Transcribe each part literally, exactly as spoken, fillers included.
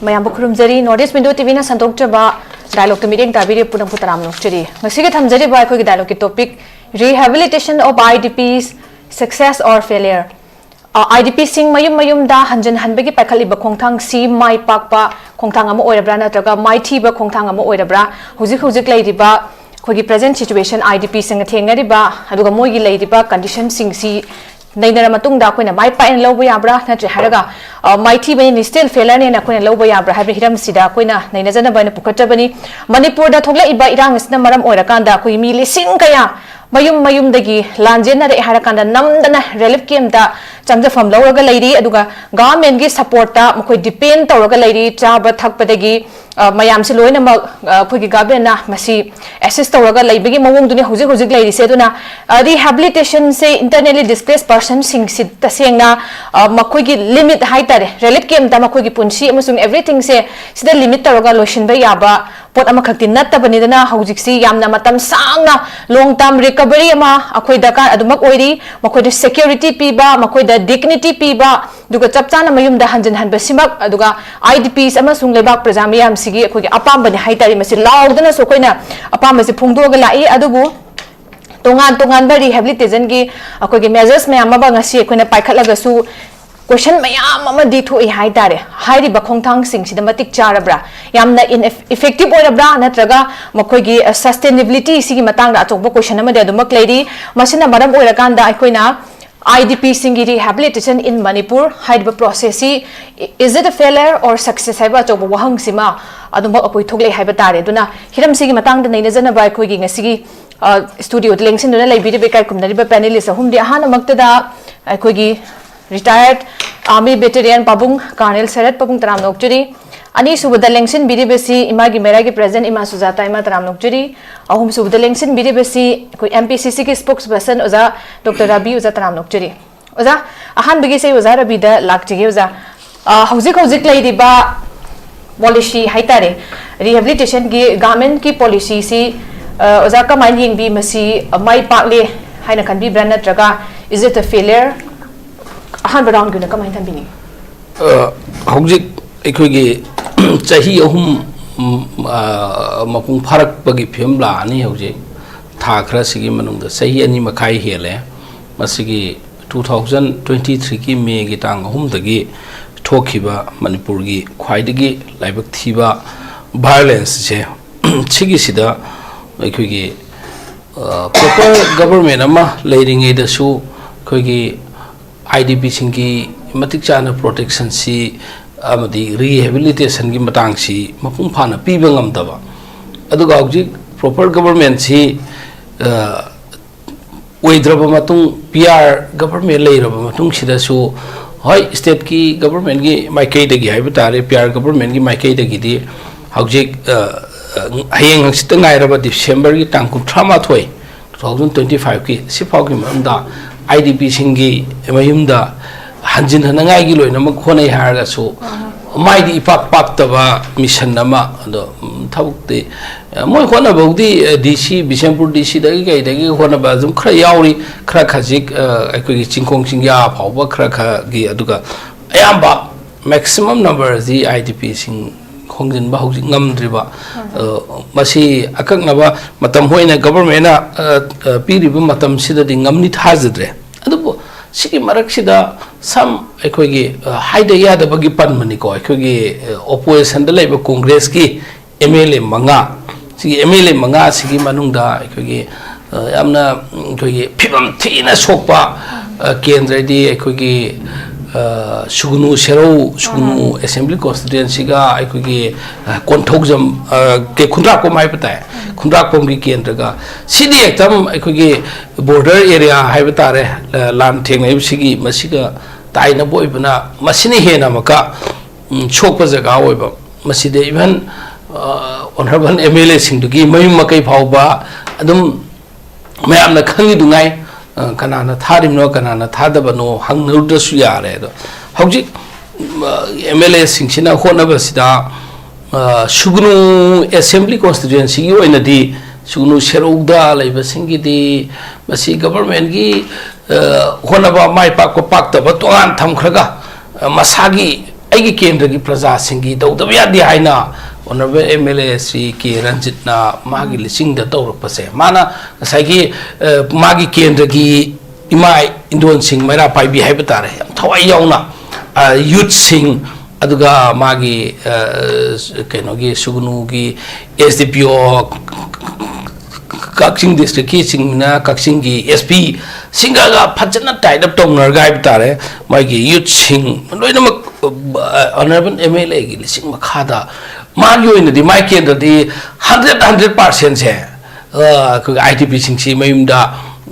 ꯃꯌꯥꯝꯕꯨ ꯈꯨꯔꯨꯝꯖꯔꯤ꯫ North East Window ꯇꯤꯚꯤꯅ ꯁꯟꯗꯣꯛꯆꯕ ꯗꯥꯏꯂꯣꯛꯇ ꯃꯤꯠꯌꯦꯡ ꯇꯥꯕꯤꯔꯤꯕ ꯄꯨꯝꯅꯃꯛꯄꯨ ꯇꯔꯥꯝꯅ ꯑꯣꯛꯆꯔꯤ꯫ ꯉꯁꯤꯒꯤ ꯊꯝꯖꯔꯤꯕ ꯑꯩꯈꯣꯏꯒꯤ ꯗꯥꯏꯂꯣꯛꯀꯤ topic, Rehabilitation of I D Ps, Success or Failure꯫ I D ꯄꯤꯁꯤꯡ ꯃꯌꯨꯝ ꯃꯌꯨꯝꯗ ꯍꯟꯖꯤꯟ ꯍꯟꯕꯒꯤ ꯄꯥꯏꯈꯠꯂꯤꯕ ꯈꯣꯡꯊꯥꯡꯁꯤ ꯃꯥꯏ ꯄꯥꯛꯄ ꯈꯣꯡꯊꯥꯡ ꯑꯃ ꯑꯣꯏꯔꯕ꯭ꯔꯥ ꯅꯠꯇ꯭ꯔꯒ ꯃꯥꯏꯊꯤꯕ ꯈꯣꯡꯊꯥꯡ ꯑꯃ ꯑꯣꯏꯔꯕ꯭ꯔꯥ? ꯍꯧꯖꯤꯛ ꯍꯧꯖꯤꯛ ꯂꯩꯔꯤꯕ ꯑꯩꯈꯣꯏꯒꯤ present situation, ꯑꯥꯏ ꯗꯤ ꯄꯤꯁꯤꯡꯅ ꯊꯦꯡꯅꯔꯤꯕ ꯑꯗꯨꯒ ꯃꯣꯏꯒꯤ ꯂꯩꯔꯤꯕ ꯀꯟꯗꯤꯁꯟꯁꯤꯡꯁꯤ ꯅꯩꯅꯔ ꯃꯇꯨꯡꯗ ꯑꯩꯈꯣꯏꯅ ꯃꯥꯏ ꯄꯥꯛꯅ ꯂꯧꯕ ꯌꯥꯕ꯭ꯔꯥ, ꯅꯠꯇ꯭ꯔꯦ ꯍꯥꯏꯔꯒ, ꯑ, ꯃꯥꯏꯊꯤꯕꯅꯤ, still failure ꯅꯦꯅ ꯑꯩꯈꯣꯏꯅ ꯂꯧꯕ ꯌꯥꯕ꯭ꯔꯥ ꯍꯥꯏꯕ ꯍꯤꯔꯝꯁꯤꯗ ꯑꯩꯈꯣꯏꯅ ꯅꯩꯅꯖꯅꯕ ꯍꯥꯏꯅ ꯄꯨꯈꯠꯆꯕꯅꯤ꯫ ꯃꯅꯤꯄꯨꯔꯗ ꯊꯣꯛꯂꯛꯏꯕ ꯏꯔꯥꯡ ꯑꯁꯤꯅ ꯃꯔꯝ ꯑꯣꯏꯔꯀꯥꯟꯗ ꯑꯩꯈꯣꯏꯒꯤ ꯃꯤ ꯂꯤꯁꯤꯡ ꯀꯌꯥ ꯃꯌꯨꯝ ꯃꯌꯨꯝꯗꯒꯤ ꯂꯥꯟꯖꯦꯟꯅꯔꯛꯑꯦ ꯍꯥꯏꯔꯀꯥꯟꯗ ꯅꯝꯗꯅ ꯔꯤꯂꯤꯐ ꯀꯦꯝꯞꯇ ꯆꯪꯖꯐꯝ ꯂꯧꯔꯒ ꯂꯩꯔꯤ꯫ ꯑꯗꯨꯒ ꯒꯚꯔꯟꯃꯦꯟꯠꯀꯤ ꯁꯄꯣꯔꯠꯇ ꯃꯈꯣꯏ ꯗꯤꯄꯦꯟ ꯇꯧꯔꯒ ꯂꯩꯔꯤ꯫ ꯆꯥꯕ ꯊꯛꯄꯗꯒꯤ, ꯑ, ꯃꯌꯥꯝꯁꯤ ꯂꯣꯏꯅꯃꯛ, ꯑ, ꯑꯩꯈꯣꯏꯒꯤ ꯒꯚꯔꯟꯃꯦꯟꯠꯅ ꯃꯁꯤ ꯑꯦꯁꯤꯁ ꯇꯧꯔꯒ ꯂꯩꯕꯒꯤ ꯃꯑꯣꯡꯗꯨꯅꯤ ꯍꯧꯖꯤꯛ ꯍꯧꯖꯤꯛ ꯂꯩꯔꯤꯁꯦ꯫ ꯑꯗꯨꯅ, ꯑ, ꯔꯤꯍꯦꯕꯤꯂꯤꯇꯦꯁꯟꯁꯦ internally displaced personꯁꯤꯡꯁꯤ ꯇꯁꯦꯡꯅ, ꯑ, ꯃꯈꯣꯏꯒꯤ ꯂꯤꯃꯤꯠ ꯍꯥꯏꯇꯥꯔꯦ, ꯔꯤꯂꯤꯐ ꯀꯦꯝꯞꯇ ꯃꯈꯣꯏꯒꯤ ꯄꯨꯟꯁꯤ ꯑꯃꯁꯨꯡ everythingꯁꯦ ꯁꯤꯗ ꯂꯤꯃꯤꯠ ꯇꯧꯔꯒ ꯂꯣꯏꯁꯤꯟꯕ ꯌꯥꯕ ꯄꯣꯠ ꯑꯃꯈꯛꯇꯤ ꯅꯠꯇꯕꯅꯤꯗꯅ, ꯍꯧꯖꯤꯛꯁꯤ ꯌꯥꯝꯅ ꯃꯇꯝ ꯁꯥꯡꯅ long term recovery ꯑꯃ ꯑꯩꯈꯣꯏ ꯗꯔꯀꯥꯔ ꯑꯗꯨꯃꯛ ꯑꯣꯏꯔꯤ꯫ ꯃꯈꯣꯏꯗ ꯁꯦꯀ꯭ꯌꯨꯔꯤꯇꯤ ꯄꯤꯕ, ꯃꯈꯣꯏꯗ ꯗꯤꯒꯅꯤꯇꯤ ꯄꯤꯕ, ꯑꯗꯨꯒ ꯆꯞ ꯆꯥꯅ ꯃꯌꯨꯝꯗ ꯍꯟꯖꯤꯟꯍꯟꯕꯁꯤꯃꯛ, ꯑꯗꯨꯒ ꯑꯥꯏ ꯗꯤ ꯄꯤꯁ ꯑꯃꯁꯨꯡ ꯂꯩꯕꯥꯛ ꯄ꯭ꯔꯖꯥ ꯃꯤꯌꯥꯝꯁꯤꯒꯤ ꯑꯩꯈꯣꯏꯒꯤ ꯑꯄꯥꯝꯕꯅꯤ ꯍꯥꯏꯇꯥꯔꯦ꯫ ꯃꯁꯤ ꯂꯥꯎꯗꯅꯁꯨ ꯑꯩꯈꯣꯏꯅ ꯑꯄꯥꯝꯕꯁꯤ ꯐꯣꯡꯗꯣꯛꯑꯒ ꯂꯥꯛꯏ꯫ ꯑꯗꯨꯕꯨ ꯇꯣꯉꯥꯟ ꯇꯣꯉꯥꯟꯕ ꯔꯤꯍꯦꯕꯤꯂꯤꯇꯦꯁꯟꯒꯤ ꯑꯩꯈꯣꯏꯒꯤ ꯃꯦꯖꯔꯁ ꯃꯌꯥꯝ ꯑꯃ ꯉꯁꯤ ꯑꯩꯈꯣꯏꯅ ꯄꯥꯏꯈꯠꯂꯒꯁꯨ, ꯀꯣꯏꯁꯟ ꯃꯌꯥꯝ ꯑꯃꯗꯤ ꯊꯣꯛꯏ ꯍꯥꯏꯇꯥꯔꯦ꯫ ꯍꯥꯏꯔꯤꯕ ꯈꯣꯡꯊꯥꯡꯁꯤꯡꯁꯤꯗ ꯃꯇꯤꯛ ꯆꯥꯔꯕ꯭ꯔꯥ, ꯌꯥꯝꯅ ꯏꯟ-, ꯏꯐꯦꯛꯇꯤꯞ ꯑꯣꯏꯔꯕ꯭ꯔꯥ, ꯅꯠꯇ꯭ꯔꯒ ꯃꯈꯣꯏꯒꯤ, ꯑ, ꯁꯁꯇꯦꯅꯦꯕꯤꯂꯤꯇꯤ ꯁꯤꯒꯤ ꯃꯇꯥꯡꯗ ꯑꯆꯧꯕ ꯀꯣꯏꯁꯟ ꯑꯃꯗꯤ ꯑꯗꯨꯃꯛ ꯂꯩꯔꯤ꯫ ꯃꯁꯤꯅ ꯃꯔꯝ ꯑꯣꯏꯔꯀꯥꯟꯗ ꯑꯩꯈꯣꯏꯅ IDPꯁꯤꯡꯒꯤ rehabilitation in Manipur ꯍꯥꯏꯔꯤꯕ processꯁꯤ, is it a failure or success ꯍꯥꯏꯕ ꯑꯆꯧꯕ ꯋꯥꯍꯪꯁꯤꯃ ꯑꯗꯨꯃꯛ ꯑꯩꯈꯣꯏ ꯊꯣꯛꯂꯛꯑꯦ ꯍꯥꯏꯕ ꯇꯥꯔꯦ꯫ ꯑꯗꯨꯅ ꯍꯤꯔꯝꯁꯤꯒꯤ ꯃꯇꯥꯡꯗ ꯅꯩꯅꯖꯅꯕ ꯑꯩꯈꯣꯏꯒꯤ ꯉꯁꯤꯒꯤ, ꯑ, studioꯗ ꯂꯦꯡꯁꯤꯟꯗꯨꯅ ꯂꯩꯕꯤꯔꯤꯕ ꯏꯀꯥꯏ ꯈꯨꯝꯅꯔꯤꯕ panelist ꯑꯍꯨꯝꯗꯤ ꯑꯍꯥꯟꯕꯃꯛꯇꯗ ꯑꯩꯈꯣꯏꯒꯤ retired army veteran ꯄꯥꯕꯨꯡ Colonel ꯁꯔꯠ ꯄꯥꯕꯨꯡ ꯇꯔꯥꯝꯅ ꯑꯣꯛꯆꯔꯤ꯫ ꯑꯅꯤꯁꯨꯕꯗ ꯂꯦꯡꯁꯤꯟꯕꯤꯔꯤꯕꯁꯤ ꯏꯃꯥꯒꯤ ꯃꯩꯔꯥꯒꯤ president ꯏꯃꯥ ꯁꯨꯖꯥꯇꯥ ꯏꯃꯥ ꯇꯔꯥꯝꯅ ꯑꯣꯛꯆꯔꯤ꯫ ꯑꯍꯨꯝꯁꯨꯕꯗ ꯂꯦꯡꯁꯤꯟꯕꯤꯔꯤꯕꯁꯤ ꯑꯩꯈꯣꯏ MPCCꯒꯤ spokesperson ꯑꯣꯖꯥ ꯗꯣꯛꯇꯔ ꯔꯥꯕꯤ ꯑꯣꯖꯥ ꯇꯔꯥꯝꯅ ꯑꯣꯛꯆꯔꯤ꯫ ꯑꯣꯖꯥ, ꯑꯍꯥꯟꯕꯒꯤꯁꯦ ꯑꯣꯖꯥ ꯔꯕꯤꯗ ꯂꯥꯛꯆꯒꯦ ꯑꯣꯖꯥ꯫ ꯑ, ꯍꯧꯖꯤꯛ ꯍꯧꯖꯤꯛ ꯂꯩꯔꯤꯕ policy ꯍꯥꯏꯇꯥꯔꯦ, rehabilitationꯒꯤ governmentꯀꯤ policyꯁꯤ, ꯑ, ꯑꯣꯖꯥ ꯀꯃꯥꯏꯅ ꯌꯦꯡꯕꯤ? ꯃꯁꯤ, ꯑ, ꯃꯥꯏ ꯄꯥꯛꯂꯦ ꯍꯥꯏꯅ ꯈꯟꯕꯤꯕ꯭ꯔꯥ, ꯅꯠꯇ꯭ꯔꯒ is it a failure? ꯑꯍꯥꯟꯕ roundꯒꯤ ꯑꯣꯏꯅ ꯀꯃꯥꯏꯅ ꯊꯝꯕꯤꯅꯤꯡꯉꯤ? ꯑ, ꯍꯧꯖꯤꯛ ꯑꯩꯈꯣꯏꯒꯤ ꯆꯍꯤ ꯑꯍꯨꯝ, ꯎꯝ, ꯑ, ꯃꯄꯨꯡ ꯐꯥꯔꯛꯄꯒꯤ ꯐꯤꯕꯝ ꯂꯥꯛꯑꯅꯤ꯫ ꯍꯧꯖꯤꯛ ꯊꯥ ꯈꯔꯁꯤꯒꯤ ꯃꯅꯨꯡꯗ ꯆꯍꯤ ꯑꯅꯤ ꯃꯈꯥꯏ ꯍꯦꯜꯂꯦ꯫ ꯃꯁꯤꯒꯤ two thousand twenty threeꯒꯤ Mayꯒꯤ ꯇꯥꯡ ꯑꯍꯨꯝꯗꯒꯤ ꯊꯣꯛꯈꯤꯕ ꯃꯅꯤꯄꯨꯔꯒꯤ ꯈ꯭ꯋꯥꯏꯗꯒꯤ ꯂꯥꯏꯕꯛ ꯊꯤꯕ violenceꯁꯦ, ꯁꯤꯒꯤꯁꯤꯗ ꯑꯩꯈꯣꯏꯒꯤ, ꯑ, proper government ꯑꯃ ꯂꯩꯔꯤꯉꯩꯗꯁꯨ ꯑꯩꯈꯣꯏꯒꯤ IDPꯁꯤꯡꯒꯤ ꯃꯇꯤꯛ ꯆꯥꯅ protectionꯁꯤ ꯑꯃꯗꯤ rehabilitationꯒꯤ ꯃꯇꯥꯡꯁꯤ ꯃꯄꯨꯡ ꯐꯥꯅ ꯄꯤꯕ ꯉꯝꯗꯕ, ꯑꯗꯨꯒ ꯍꯧꯖꯤꯛ proper governmentꯁꯤ, ꯑ, ꯑꯣꯏꯗ꯭ꯔꯕ ꯃꯇꯨꯡ, PR government ꯂꯩꯔꯕ ꯃꯇꯨꯡꯁꯤꯗꯁꯨ, ꯍꯣꯏ, stateꯀꯤ governmentꯀꯤ ꯃꯥꯏꯀꯩꯗꯒꯤ ꯍꯥꯏꯕ ꯇꯥꯔꯦ, PR governmentꯀꯤ ꯃꯥꯏꯀꯩꯗꯒꯤꯗꯤ ꯍꯧꯖꯤꯛ, ꯑ, ꯑ, ꯍꯌꯦꯡ ꯍꯪꯆꯤꯠꯇ ꯉꯥꯏꯔꯕ Decemberꯒꯤ ꯇꯥꯡ ꯀꯨꯟꯊ꯭ꯔꯥ ꯃꯥꯊꯣꯏ, two thousand twenty fiveꯀꯤ, ꯁꯤꯐꯥꯎꯒꯤ ꯃꯅꯨꯡꯗ IDPꯁꯤꯡꯒꯤ ꯃꯌꯨꯝꯗ ꯍꯟꯖꯤꯟꯍꯟꯅꯉꯥꯏꯒꯤ ꯂꯣꯏꯅꯃꯛ ꯍꯣꯠꯅꯩ ꯍꯥꯏꯔꯒꯁꯨ, ꯃꯥꯏꯗꯤ ꯏꯄꯥꯛ ꯄꯥꯛꯇꯕ mission ꯑꯃ꯫ ꯑꯗꯣ, ꯎꯝ, ꯊꯕꯛꯇꯤ, ꯑ, ꯃꯣꯏ ꯍꯣꯠꯅꯕꯕꯨꯗꯤ, ꯑ, DC, ꯕꯤꯁꯦꯝꯄꯨꯔ DCꯗꯒꯤ ꯀꯩꯗꯒꯤ ꯍꯣꯠꯅꯕ ꯑꯗꯨꯝ ꯈꯔ ꯌꯥꯎꯔꯤ, ꯈꯔ ꯈꯖꯤꯛ, ꯑ, ꯑꯩꯈꯣꯏꯒꯤ ꯆꯤꯡꯈꯣꯡ ꯆꯤꯡꯌꯥ ꯐꯥꯎꯕ ꯈꯔ ꯈꯔꯒꯤ, ꯑꯗꯨꯒ ꯑꯌꯥꯝꯕ maximum number ꯑꯁꯤ IDPꯁꯤꯡ ꯈꯣꯝꯖꯤꯟꯕ ꯍꯧꯖꯤꯛ ꯉꯝꯗ꯭ꯔꯤꯕ꯫ ꯑ, ꯃꯁꯤ ꯑꯀꯛꯅꯕ ꯃꯇꯝ ꯑꯣꯏꯅ governmentꯅ, ꯑ, ꯑ, ꯄꯤꯔꯤꯕ ꯃꯇꯝꯁꯤꯗꯗꯤ ꯉꯝꯅꯤ ꯊꯥꯖꯗ꯭ꯔꯦ꯫ ꯑꯗꯨꯕꯨ ꯁꯤꯒꯤ ꯃꯔꯛꯁꯤꯗ some ꯑꯩꯈꯣꯏꯒꯤ, ꯑ, ꯍꯥꯏꯗ ꯌꯥꯗꯕꯒꯤ ꯄꯟꯕꯅꯤꯀꯣ, ꯑꯩꯈꯣꯏꯒꯤ, ꯑ, oppositionꯗ ꯂꯩꯕ Congressꯀꯤ MLA ꯃꯉꯥ, ꯁꯤꯒꯤ MLA ꯃꯉꯥꯁꯤꯒꯤ ꯃꯅꯨꯡꯗ ꯑꯩꯈꯣꯏꯒꯤ, ꯑ, ꯌꯥꯝꯅ, ꯎꯝ, ꯑꯩꯈꯣꯏꯒꯤ ꯐꯤꯕꯝ ꯊꯤꯅ ꯁꯣꯛꯄ, ꯑ, ꯀꯦꯟꯗ꯭ꯔꯗꯤ ꯑꯩꯈꯣꯏꯒꯤ, ꯑ, ꯁꯨꯒꯅꯨ ꯁꯦꯔꯧ, ꯁꯨꯒꯅꯨ ꯑꯦꯁꯦꯝꯕ꯭ꯂꯤ ꯀꯣꯟꯁꯇꯤꯇ꯭ꯋꯦꯟꯁꯤꯒ ꯑꯩꯈꯣꯏꯒꯤ, ꯑ, ꯀꯣꯟꯊꯧꯖꯝ, ꯑ, ꯀꯩ-, ꯈꯨꯟꯗ꯭ꯔꯥꯛꯄꯝ ꯍꯥꯏꯕ ꯇꯥꯏ꯫ ꯈꯨꯟꯗ꯭ꯔꯥꯛꯄꯝꯒꯤ ꯀꯦꯟꯗ꯭ꯔꯒ ꯁꯤꯗꯤ ꯍꯦꯛꯇ ꯑꯩꯈꯣꯏꯒꯤ ꯕꯣꯔꯗꯔ ꯑꯦꯔꯤꯌꯥ ꯍꯥꯏꯕ ꯇꯥꯔꯦ, ꯑ, ꯂꯥꯟ ꯊꯦꯡꯅꯔꯤꯕꯁꯤꯒꯤ ꯃꯁꯤꯒ ꯇꯥꯏꯅꯕ ꯑꯣꯏꯕꯅ ꯃꯁꯤꯅ ꯍꯦꯟꯅ ꯑꯃꯨꯛꯀ, ꯎꯝ, ꯁꯣꯛꯄ ꯖꯒꯥ ꯑꯣꯏꯕ꯫ ꯃꯁꯤꯗ ꯏꯚꯟ, ꯑ, ꯑꯣꯅꯔꯦꯕꯜ ꯑꯦꯝ ꯑꯦꯜ ꯑꯦꯁꯤꯡꯗꯨꯒꯤ ꯃꯌꯨꯝ ꯃꯀꯩ ꯐꯥꯎꯕ ꯑꯗꯨꯝ ꯃꯌꯥꯝꯅ ꯈꯪꯉꯤꯗꯨꯉꯥꯏ, ꯑ, ꯀꯅꯥꯅ ꯊꯥꯔꯤꯕꯅꯣ, ꯀꯅꯥꯅ ꯊꯥꯗꯕꯅꯣ ꯍꯪꯅꯔꯨꯗ꯭ꯔꯁꯨ ꯌꯥꯔꯦ꯫ ꯑꯗꯣ ꯍꯧꯖꯤꯛ, ꯎꯝ, ꯑ, ꯑꯦꯝ ꯑꯦꯜ ꯑꯦꯁꯤꯡꯁꯤꯅ ꯍꯣꯠꯅꯕꯁꯤꯗ, ꯑ, ꯁꯨꯒꯅꯨ ꯑꯦꯁꯦꯝꯕ꯭ꯂꯤ ꯀꯣꯟꯁꯇꯤꯇ꯭ꯋꯦꯟꯁꯤꯒꯤ ꯑꯣꯏꯅꯗꯤ, ꯁꯨꯒꯅꯨ ꯁꯦꯔꯧꯗ ꯂꯩꯕꯁꯤꯡꯒꯤꯗꯤ ꯃꯁꯤ ꯒꯚꯔꯟꯃꯦꯟꯒꯤ, ꯑ, ꯍꯣꯠꯅꯕ ꯃꯥꯏ ꯄꯥꯛꯄ ꯄꯥꯛꯇꯕ ꯇꯣꯉꯥꯟ ꯊꯝꯈ꯭ꯔꯒ, ꯑ, ꯃꯁꯥꯒꯤ ꯑꯩꯒꯤ ꯀꯦꯟꯗ꯭ꯔꯒꯤ ꯄ꯭ꯔꯖꯥꯁꯤꯡꯒꯤ ꯇꯧꯗꯕ ꯌꯥꯗꯦ ꯍꯥꯏꯅ honourable M L A Shri K ꯔꯟꯖꯤꯠꯅ ꯃꯥꯒꯤ ꯂꯤꯆꯤꯡꯗ ꯇꯧꯔꯛꯄꯁꯦ, ꯃꯥꯅ ꯉꯁꯥꯏꯒꯤ, ꯑ, ꯃꯥꯒꯤ ꯀꯦꯟꯗ꯭ꯔꯒꯤ ꯏꯃꯥ ꯏꯟꯗꯣꯟꯁꯤꯡ ꯃꯩꯔꯥ ꯄꯥꯏꯕꯤ ꯍꯥꯏꯕ ꯇꯥꯔꯦ, ꯌꯥꯝ ꯊꯋꯥꯏ ꯌꯥꯎꯅ, ꯑ, ꯌꯨꯠꯁꯤꯡ, ꯑꯗꯨꯒ ꯃꯥꯒꯤ, ꯑ, ꯀꯩꯅꯣꯒꯤ ꯁꯨꯒꯅꯨꯒꯤ ꯑꯦꯁ ꯗꯤ ꯄꯤ ꯑꯣ, ꯀꯛꯆꯤꯡ ꯗꯤꯁꯇ꯭ꯔꯤꯛꯀꯤ ꯆꯤꯡꯅ ꯀꯛꯆꯤꯡꯒꯤ ꯑꯦꯁ ꯄꯤ ꯁꯤꯡꯒꯒ ꯐꯖꯅ ꯇꯥꯏꯠ ꯑꯞ ꯇꯧꯅꯔꯒ ꯍꯥꯏꯕ ꯇꯥꯔꯦ, ꯃꯥꯒꯤ ꯌꯨꯠꯁꯤꯡ ꯂꯣꯏꯅꯃꯛ, ꯑ, ꯑꯣꯅꯔꯦꯕꯜ ꯑꯦꯝ ꯑꯦꯜ ꯑꯦꯒꯤ ꯂꯤꯆꯤꯡ ꯃꯈꯥꯗ ꯃꯥꯒꯤ ꯑꯣꯏꯅꯗꯤ ꯃꯥꯏ ꯀꯦꯟꯗ꯭ꯔꯗꯤ ꯍꯟꯗ꯭ꯔꯦꯠ, ꯍꯟꯗ꯭ꯔꯦꯠ ꯄꯥꯔꯁꯦꯟꯁꯦ, ꯑ, ꯑꯩꯈꯣꯏꯒꯤ ꯑꯥꯏ ꯗꯤ ꯄꯤꯁꯤꯡꯁꯤ ꯃꯌꯨꯝꯗ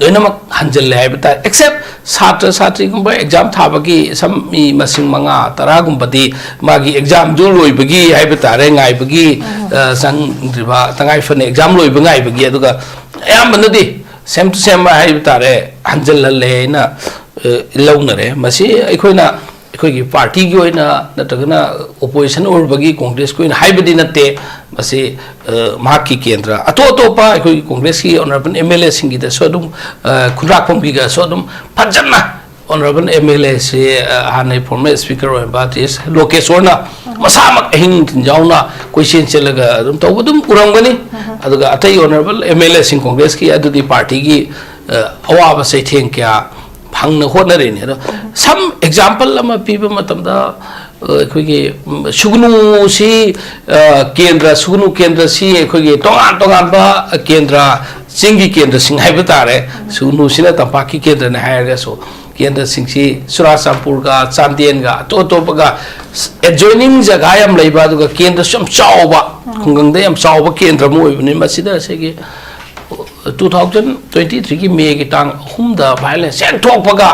ꯂꯣꯏꯅꯃꯛ ꯍꯟꯖꯤꯜꯂꯦ ꯍꯥꯏꯕ ꯇꯥꯔꯦ꯫ ꯑꯦꯛꯁꯦꯞ ꯁꯥꯇ꯭ꯔ ꯁꯥꯇ꯭ꯔꯤꯒꯨꯝꯕ ꯑꯦꯛꯖꯥꯝ ꯊꯥꯕꯒꯤ ꯁꯝ ꯃꯤ ꯃꯁꯤꯡ ꯃꯉꯥ ꯇꯔꯥꯒꯨꯝꯕꯗꯤ ꯃꯥꯒꯤ ꯑꯦꯛꯖꯥꯝꯗꯨ ꯂꯣꯏꯕꯒꯤ ꯍꯥꯏꯕ ꯇꯥꯔꯦ, ꯉꯥꯏꯕꯒꯤ, ꯑ, ꯆꯪꯗ꯭ꯔꯤꯕ, ꯇꯉꯥꯏ ꯐꯗꯅ ꯑꯦꯛꯖꯥꯝ ꯂꯣꯏꯕ ꯉꯥꯏꯕꯒꯤ, ꯑꯗꯨꯒ ꯑꯌꯥꯝꯕꯅꯗꯤ ꯁꯦꯝ ꯇꯨ ꯁꯦꯝ ꯍꯥꯏꯕ ꯇꯥꯔꯦ, ꯍꯟꯖꯤꯜꯍꯜꯂꯦ ꯍꯥꯏꯅ, ꯑ, ꯂꯧꯅꯔꯦ꯫ ꯃꯁꯤ ꯑꯩꯈꯣꯏꯅ, ꯑꯩꯈꯣꯏꯒꯤ ꯄꯥꯔꯇꯤꯒꯤ ꯑꯣꯏꯅ ꯅꯠꯇ꯭ꯔꯒꯅ ꯑꯣꯄꯣꯖꯤꯁꯟ ꯑꯣꯏꯔꯨꯕꯒꯤ ꯀꯣꯡꯒ꯭ꯔꯦꯁꯀꯤ ꯑꯣꯏꯅ ꯍꯥꯏꯕꯗꯤ ꯅꯠꯇꯦ꯫ ꯃꯁꯤ, ꯑ, ꯃꯍꯥꯛꯀꯤ ꯀꯦꯟꯗ꯭ꯔ ꯑꯇꯣꯞ ꯑꯇꯣꯞꯄ ꯑꯩꯈꯣꯏꯒꯤ ꯀꯣꯡꯒ꯭ꯔꯦꯁꯀꯤ ꯑꯣꯅꯔꯦꯕꯜ ꯑꯦꯝ ꯑꯦꯜ ꯑꯦꯁꯤꯡꯒꯤꯗꯁꯨ ꯑꯗꯨꯝ, ꯑ, ꯈꯨꯟꯗ꯭ꯔꯥꯛꯄꯝꯒꯤꯒꯁꯨ ꯑꯗꯨꯝ ꯐꯖꯅ ꯑꯣꯅꯔꯦꯕꯜ ꯑꯦꯝ ꯑꯦꯜ ꯑꯦꯁꯤ, ꯑ, ꯍꯥꯟꯅꯩ ꯐꯣꯔꯃꯔ ꯁ꯭ꯄꯤꯀꯔ ꯑꯣꯏꯔꯝꯕ ꯇꯤ ꯑꯦꯁ ꯂꯣꯀꯦꯁꯣꯔꯅ ꯃꯁꯥꯃꯛ ꯑꯍꯤꯡ ꯅꯨꯡꯊꯤꯜ ꯌꯥꯎꯅ ꯀꯣꯏꯆꯦꯟ ꯆꯦꯜꯂꯒ ꯑꯗꯨꯝ ꯇꯧꯕ ꯑꯗꯨꯝ ꯎꯔꯝꯒꯅꯤ꯫ ꯑꯗꯨꯒ ꯑꯇꯩ ꯑꯣꯅꯔꯦꯕꯜ ꯑꯦꯝ ꯑꯦꯜ ꯑꯦꯁꯤꯡ ꯀꯣꯡꯒ꯭ꯔꯦꯁꯀꯤ ꯑꯗꯨꯗꯤ ꯄꯥꯔꯇꯤꯒꯤ, ꯑ, ꯑꯋꯥꯕ ꯆꯩꯊꯦꯡ ꯀꯌꯥ ꯐꯪꯅ ꯍꯣꯠꯅꯔꯤꯅꯤ꯫ ꯑꯗꯣ ꯁꯝ ꯑꯦꯛꯖꯥꯝꯄꯜ ꯑꯃ ꯄꯤꯕ ꯃꯇꯝꯗ, ꯑ, ꯑꯩꯈꯣꯏꯒꯤ, ꯎꯝ, ꯁꯨꯒꯅꯨꯁꯤ, ꯑ, ꯀꯦꯟꯗ꯭ꯔ, ꯁꯨꯒꯅꯨ ꯀꯦꯟꯗ꯭ꯔꯁꯤ ꯑꯩꯈꯣꯏꯒꯤ ꯇꯣꯉꯥꯟ ꯇꯣꯉꯥꯟꯕ ꯀꯦꯟꯗ꯭ꯔ ꯆꯤꯡꯒꯤ ꯀꯦꯟꯗ꯭ꯔꯁꯤꯡ ꯍꯥꯏꯕ ꯇꯥꯔꯦ, ꯁꯨꯒꯅꯨꯁꯤꯅ ꯇꯝꯄꯥꯛꯀꯤ ꯀꯦꯟꯗ꯭ꯔꯅꯤ ꯍꯥꯏꯔꯒꯁꯨ, ꯀꯦꯟꯗ꯭ꯔꯁꯤꯡꯁꯤ ꯆꯨꯔꯥꯆꯥꯟꯄꯨꯔꯒ ꯆꯥꯟꯗꯦꯜꯒ ꯑꯇꯣꯞ ꯑꯇꯣꯞꯄꯒ adjoining ꯖꯒꯥ ꯌꯥꯝ ꯂꯩꯕ, ꯑꯗꯨꯒ ꯀꯦꯟꯗ꯭ꯔꯁꯨ ꯌꯥꯝ ꯆꯥꯎꯕ, ꯈꯨꯡꯒꯪꯗ ꯌꯥꯝ ꯆꯥꯎꯕ ꯀꯦꯟꯗ꯭ꯔ ꯑꯃ ꯑꯣꯏꯕꯅꯤ꯫ ꯃꯁꯤꯗ ꯑꯁꯤꯒꯤ two thousand twenty three ꯒꯤ ꯃꯦꯒꯤ ꯇꯥꯡ ꯑꯍꯨꯝꯗ violence ꯍꯦꯛ ꯊꯣꯛꯄꯒ,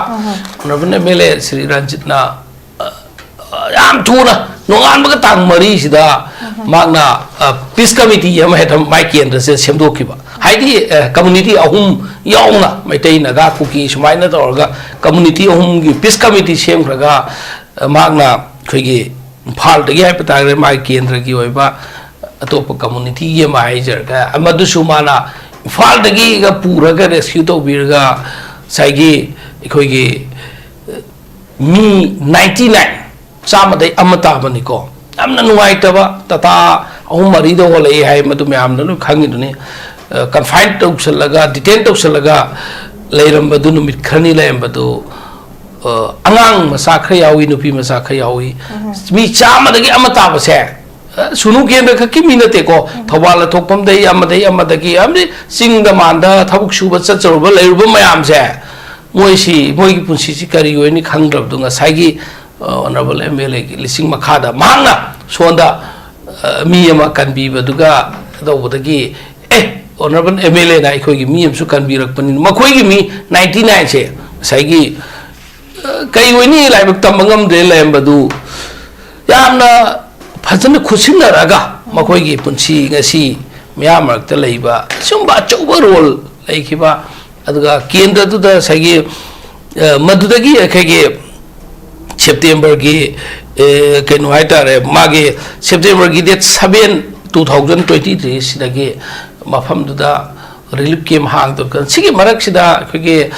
Honourable M L A Shri ꯔꯟꯖꯤꯠꯅ, ꯑ, ꯑ, ꯌꯥꯝ ꯊꯨꯅ, ꯅꯣꯡꯉꯥꯟꯕꯒ ꯇꯥꯡ ꯃꯔꯤꯁꯤꯗ ꯃꯍꯥꯛꯅ, ꯑ, peace committee ꯑꯃ ꯍꯦꯛꯇ ꯃꯥꯏ ꯀꯦꯟꯗ꯭ꯔꯁꯦ ꯁꯦꯝꯗꯣꯛꯈꯤꯕ꯫ ꯍꯥꯏꯗꯤ, ꯑ, community ꯑꯍꯨꯝ ꯌꯥꯎꯅ, ꯃꯩꯇꯩ, ꯅꯥꯒꯥ, ꯀꯨꯀꯤ ꯁꯨꯃꯥꯏꯅ ꯇꯧꯔꯒ community ꯑꯍꯨꯝꯒꯤ peace committee ꯁꯦꯝꯈ꯭ꯔꯒ, ꯑ, ꯃꯍꯥꯛꯅ ꯑꯩꯈꯣꯏꯒꯤ ꯏꯝꯐꯥꯜꯗꯒꯤ ꯍꯥꯏꯕ ꯇꯥꯔꯒꯗꯤ ꯃꯥꯒꯤ ꯀꯦꯟꯗ꯭ꯔꯒꯤ ꯑꯣꯏꯕ ꯑꯇꯣꯞꯄ community ꯒꯤ ꯑꯃ ꯍꯥꯏꯖꯔꯒ, ꯃꯗꯨꯁꯨ ꯃꯥꯅ ꯏꯝꯐꯥꯜꯗꯒꯤꯒ ꯄꯨꯔꯒ rescue ꯇꯧꯕꯤꯔꯒ ꯉꯁꯥꯏꯒꯤ ꯑꯩꯈꯣꯏꯒꯤ ꯃꯤ ninety nine, ꯆꯥꯝꯃꯗꯩ ꯑꯃ ꯇꯥꯕꯅꯤꯀꯣ꯫ ꯌꯥꯝꯅ ꯅꯨꯡꯉꯥꯏꯇꯕ, ꯇꯥꯇꯥ ꯑꯍꯨꯝ ꯃꯔꯤꯗ ꯍꯣꯜꯂꯛꯏ ꯍꯥꯏ, ꯃꯗꯨ ꯃꯌꯥꯝꯅ ꯂꯣꯏ ꯈꯪꯉꯤꯗꯨꯅꯤ꯫ ꯑ, confine ꯇꯧꯁꯜꯂꯒ, detain ꯇꯧꯁꯜꯂꯒ ꯂꯩꯔꯝꯕꯗꯨ, ꯅꯨꯃꯤꯠ ꯈꯔꯅꯤ ꯂꯩꯔꯝꯕꯗꯨ, ꯑ, ꯑꯉꯥꯡ ꯃꯆꯥ ꯈꯔ ꯌꯥꯎꯏ, ꯅꯨꯄꯤ ꯃꯆꯥ ꯈꯔ ꯌꯥꯎꯏ꯫ ꯃꯤ ꯆꯥꯝꯃꯗꯒꯤ ꯑꯃ ꯇꯥꯕꯁꯦ, ꯑ, ꯁꯨꯒꯅꯨ ꯀꯦꯟꯗ꯭ꯔ ꯈꯛꯀꯤ ꯃꯤ ꯅꯠꯇꯦꯀꯣ, ꯊꯧꯕꯥꯜ ꯊꯣꯛꯐꯝꯗꯒꯤ ꯑꯃꯗꯒꯤ ꯑꯃꯗꯒꯤ, ꯑꯃꯗꯤ ꯆꯤꯡꯗ ꯃꯥꯟꯗ ꯊꯕꯛ ꯁꯨꯕ ꯆꯠꯆꯔꯨꯕ ꯂꯩꯔꯨꯕ ꯃꯌꯥꯝꯁꯦ, ꯃꯣꯏꯁꯤ, ꯃꯣꯏꯒꯤ ꯄꯨꯟꯁꯤꯁꯤ ꯀꯔꯤ ꯑꯣꯏꯅꯤ ꯈꯪꯗ꯭ꯔꯕꯗꯨ ꯉꯁꯥꯏꯒꯤ, ꯑ, Honourable M L A ꯒꯤ ꯂꯤꯁꯤꯡ ꯃꯈꯥꯗ ꯃꯍꯥꯛꯅ ꯁꯣꯝꯗ, ꯑ, ꯃꯤ ꯑꯃ ꯀꯟꯕꯤꯕꯗꯨꯒ ꯇꯧꯕꯗꯒꯤ, ꯑꯦ, Honourable M L A ꯅ ꯑꯩꯈꯣꯏꯒꯤ ꯃꯤ ꯑꯃꯁꯨ ꯀꯟꯕꯤꯔꯛꯄꯅꯤ, ꯃꯈꯣꯏꯒꯤ ꯃꯤ ninety nine ꯁꯦ ꯉꯁꯥꯏꯒꯤ, ꯑ, ꯀꯩ ꯑꯣꯏꯅꯤ, ꯂꯥꯏꯕꯛ ꯇꯝꯕ ꯉꯝꯗ꯭ꯔꯦ ꯂꯩꯔꯝꯕꯗꯨ, ꯌꯥꯝꯅ ꯐꯖꯅ ꯈꯨꯠꯁꯤꯟꯅꯔꯒ ꯃꯈꯣꯏꯒꯤ ꯄꯨꯟꯁꯤ ꯉꯁꯤ ꯃꯤꯌꯥꯝ ꯃꯔꯛꯇ ꯂꯩꯕ ꯁꯤꯒꯨꯝꯕ ꯑꯆꯧꯕ role ꯂꯩꯈꯤꯕ, ꯑꯗꯨꯒ ꯀꯦꯟꯗ꯭ꯔꯗꯨꯗ ꯉꯁꯥꯏꯒꯤ, ꯑ, ꯃꯗꯨꯗꯒꯤ ꯑꯩꯈꯣꯏꯒꯤ September ꯒꯤ, ꯑ, ꯀꯩꯅꯣ ꯍꯥꯏꯇꯥꯔꯦ, ꯃꯥꯒꯤ September ꯒꯤ date seven, two thousand twenty three ꯁꯤꯗꯒꯤ ꯃꯐꯝꯗꯨꯗ relief camp ꯍꯥꯡꯗꯣꯛꯇꯅ, ꯁꯤꯒꯤ ꯃꯔꯛꯁꯤꯗ ꯑꯩꯈꯣꯏꯒꯤ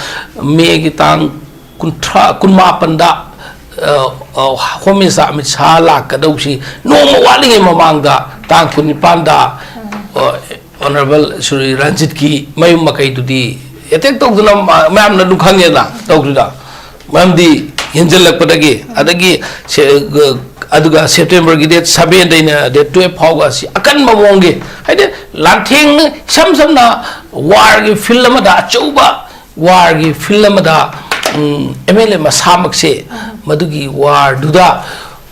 May ꯒꯤ ꯇꯥꯡ ꯀꯨꯟꯊ꯭ꯔꯥ, ꯀꯨꯟꯃꯥꯄꯟꯗ, ꯑ, ꯑ, Home Minister ꯑꯃꯤꯠ ꯁꯥꯍ ꯂꯥꯛꯀꯗꯧꯁꯤ ꯅꯣꯡꯃ ꯋꯥꯠꯂꯤꯉꯩ ꯃꯃꯥꯡꯗ, ꯇꯥꯡ ꯀꯨꯟꯅꯤꯄꯥꯟꯗ, ꯑ, Honourable ꯁ꯭ꯔꯤ ꯔꯟꯖꯤꯠꯀꯤ ꯃꯌꯨꯝ ꯃꯀꯩꯗꯨꯗꯤ attack ꯇꯧꯗꯅ ꯃ-, ꯃꯌꯥꯝꯅ ꯑꯗꯨꯝ ꯈꯪꯉꯦꯗꯅ, ꯇꯧꯗ꯭ꯔꯤꯗ꯫ ꯃꯔꯝꯗꯤ ꯍꯦꯟꯖꯜꯂꯛꯄꯗꯒꯤ, ꯑꯗꯒꯤ ꯁꯦ-, ꯑ, ꯑꯗꯨꯒ September ꯒꯤ date seven ꯗꯩꯅ date twelve ꯐꯥꯎꯕ ꯑꯁꯤ ꯑꯀꯟꯕ ꯃꯑꯣꯡꯒꯤ, ꯍꯥꯏꯗꯤ, ꯂꯥꯟꯊꯦꯡꯅ, ꯏꯁꯝ ꯁꯝꯅ ꯋꯥꯔꯒꯤ ꯐꯤꯜ ꯑꯃꯗ, ꯑꯆꯧꯕ ꯋꯥꯔꯒꯤ ꯐꯤꯜ ꯑꯃꯗ, ꯎꯝ, ꯑꯦꯝ ꯑꯦꯜ ꯑꯦ ꯃꯁꯥꯃꯛꯁꯦ ꯃꯗꯨꯒꯤ ꯋꯥꯔꯗꯨꯗ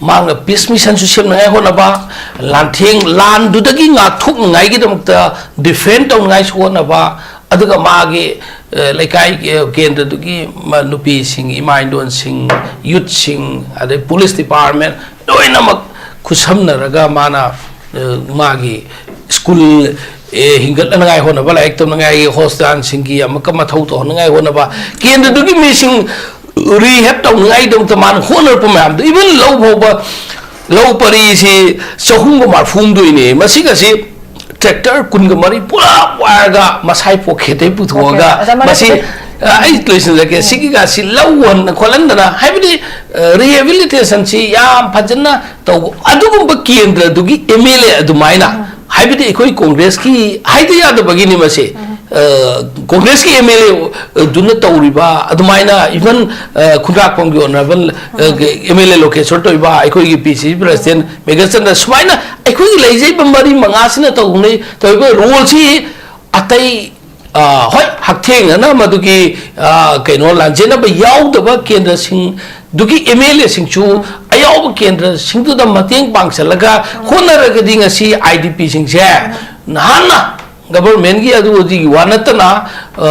ꯃꯥꯅ ꯄꯤꯁ ꯃꯤꯁꯟꯁꯨ ꯁꯦꯝꯅꯉꯥꯏ ꯍꯣꯠꯅꯕ, ꯂꯥꯟꯊꯦꯡ, ꯂꯥꯟꯗꯨꯗꯒꯤ ꯉꯥꯛꯊꯣꯛꯅꯉꯥꯏꯒꯤꯗꯃꯛꯇ ꯗꯤꯐꯦꯟ ꯇꯧꯅꯉꯥꯏꯁꯨ ꯍꯣꯠꯅꯕ, ꯑꯗꯨꯒ ꯃꯥꯒꯤ, ꯑ, ꯂꯩꯀꯥꯏ, ꯑ, ꯀꯦꯟꯗ꯭ꯔꯗꯨꯒꯤ ꯃ-, ꯅꯨꯄꯤꯁꯤꯡ, ꯏꯃꯥ ꯏꯟꯗꯣꯟꯁꯤꯡ, ꯌꯨꯠꯁꯤꯡ, ꯑꯗꯩ ꯄꯨꯂꯤꯁ ꯗꯤꯄꯥꯔꯠꯃꯦꯟ ꯂꯣꯏꯅꯃꯛ ꯈꯨꯠꯁꯝꯅꯔꯒ ꯃꯥꯅ, ꯑ, ꯃꯥꯒꯤ ꯁ꯭ꯀꯨꯜ, ꯑꯦ, ꯍꯤꯡꯒꯠꯅꯉꯥꯏ ꯍꯣꯠꯅꯕ, ꯂꯥꯏꯔꯤꯛ ꯇꯝꯅꯉꯥꯏꯒꯤ ꯍꯣꯁꯄꯤꯇꯥꯜꯁꯤꯡꯒꯤ ꯑꯃꯨꯛꯀ ꯃꯊꯧ ꯇꯧꯍꯟꯅꯉꯥꯏ ꯍꯣꯠꯅꯕ, ꯀꯦꯟꯗ꯭ꯔꯗꯨꯒꯤ ꯃꯤꯁꯤꯡ ꯔꯤꯍꯦꯕ ꯇꯧꯅꯉꯥꯏꯒꯤꯗꯃꯛꯇ ꯃꯥꯅ ꯍꯣꯠꯅꯔꯛꯄ ꯃꯌꯥꯝꯗꯣ, ꯏꯚꯟ ꯂꯧ ꯐꯥꯎꯕ, ꯂꯧ ꯄꯔꯤꯁꯤ ꯆꯍꯨꯝꯒ ꯃꯔꯤꯐꯨ ꯍꯨꯝꯗꯣꯏꯅꯦ, ꯃꯁꯤꯒꯁꯤ ꯇ꯭ꯔꯦꯛꯇꯔ ꯀꯨꯟꯒ ꯃꯔꯤ ꯄꯨꯂꯞ ꯋꯥꯏꯔꯒ ꯃꯁꯥꯏ ꯄꯣꯀꯦꯠꯇꯩ ꯄꯨꯊꯣꯛꯑꯒ, ꯑꯣꯀꯦ, ꯑꯣꯖꯥ, ꯃꯔꯛ ꯃꯁꯤ, ꯈꯤꯇꯪ ꯑ, ꯑꯩ ꯂꯣꯏꯁꯤꯜꯂꯒꯦ꯫ ꯎꯝ꯫ ꯁꯤꯒꯤꯒꯁꯤ ꯂꯧ ꯍꯟ-, ꯈꯣꯠꯍꯟꯗꯅ, ꯍꯥꯏꯕꯗꯤ, ꯑ, ꯔꯤꯍꯦꯕꯤꯂꯤꯇꯦꯁꯟꯁꯤ ꯌꯥꯝ ꯐꯖꯅ ꯇꯧꯕ, ꯑꯗꯨꯒꯨꯝꯕ ꯀꯦꯟꯗ꯭ꯔꯗꯨꯒꯤ ꯑꯦꯝ ꯑꯦꯜ ꯑꯦ ꯑꯗꯨꯃꯥꯏꯅ, ꯎꯝ꯫ ꯍꯥꯏꯕꯗꯤ ꯑꯩꯈꯣꯏ ꯀꯣꯡꯒ꯭ꯔꯦꯁꯀꯤ ꯍꯥꯏꯗ ꯌꯥꯗꯕꯒꯤꯅꯤ ꯃꯁꯤ꯫ ꯎꯝ꯫ ꯑ, ꯀꯣꯡꯒ꯭ꯔꯦꯁꯀꯤ ꯑꯦꯝ ꯑꯦꯜ ꯑꯦ ꯗꯨꯅ ꯇꯧꯔꯤꯕ ꯑꯗꯨꯃꯥꯏꯅ, ꯏꯚꯟ, ꯑ, ꯈꯨꯟꯗ꯭ꯔꯥꯛꯄꯝꯒꯤ ꯑꯣꯅꯔꯦꯕꯜ, ꯑ, ꯎꯝ꯫ ꯑꯦꯝ ꯑꯦꯜ ꯑꯦ ꯂꯣꯀꯦꯁꯣꯔ ꯇꯧꯔꯤꯕ, ꯑꯩꯈꯣꯏꯒꯤ ꯄꯤ ꯁꯤ ꯁꯤ ꯄ꯭ꯔꯁꯤꯗꯦꯟ ꯃꯦꯘꯆꯟꯗ꯭ꯔ, ꯁꯨꯃꯥꯏꯅ ꯑꯩꯈꯣꯏꯒꯤ ꯂꯩꯖꯔꯤꯕ ꯃꯔꯤ ꯃꯉꯥꯁꯤꯅ ꯇꯧꯅꯩ, ꯇꯧꯔꯤꯕ ꯔꯣꯜꯁꯤ ꯑꯇꯩ, ꯑ, ꯍꯣꯏ, ꯍꯛꯊꯦꯡꯅꯅ ꯃꯗꯨꯒꯤ, ꯑ, ꯀꯩꯅꯣ, ꯂꯥꯟꯖꯦꯟꯅꯕ ꯌꯥꯎꯗꯕ ꯀꯦꯟꯗ꯭ꯔꯁꯤꯡꯗꯨꯒꯤ ꯑꯦꯝ ꯑꯦꯜ ꯑꯦꯁꯤꯡꯁꯨ ꯑꯌꯥꯎꯕ ꯀꯦꯟꯗ꯭ꯔꯁꯤꯡꯗꯨꯗ ꯃꯇꯦꯡ ꯄꯥꯡꯁꯤꯜꯂꯒ ꯍꯣꯠꯅꯔꯒꯗꯤ ꯉꯁꯤ ꯑꯥꯏ ꯗꯤ ꯄꯤꯁꯤꯡꯁꯦ ꯅꯍꯥꯟꯅ ꯒꯚꯔꯟꯃꯦꯟꯒꯤ ꯑꯗꯨ ꯑꯗꯨꯒꯤ ꯋꯥ ꯅꯠꯇꯅ, ꯑ,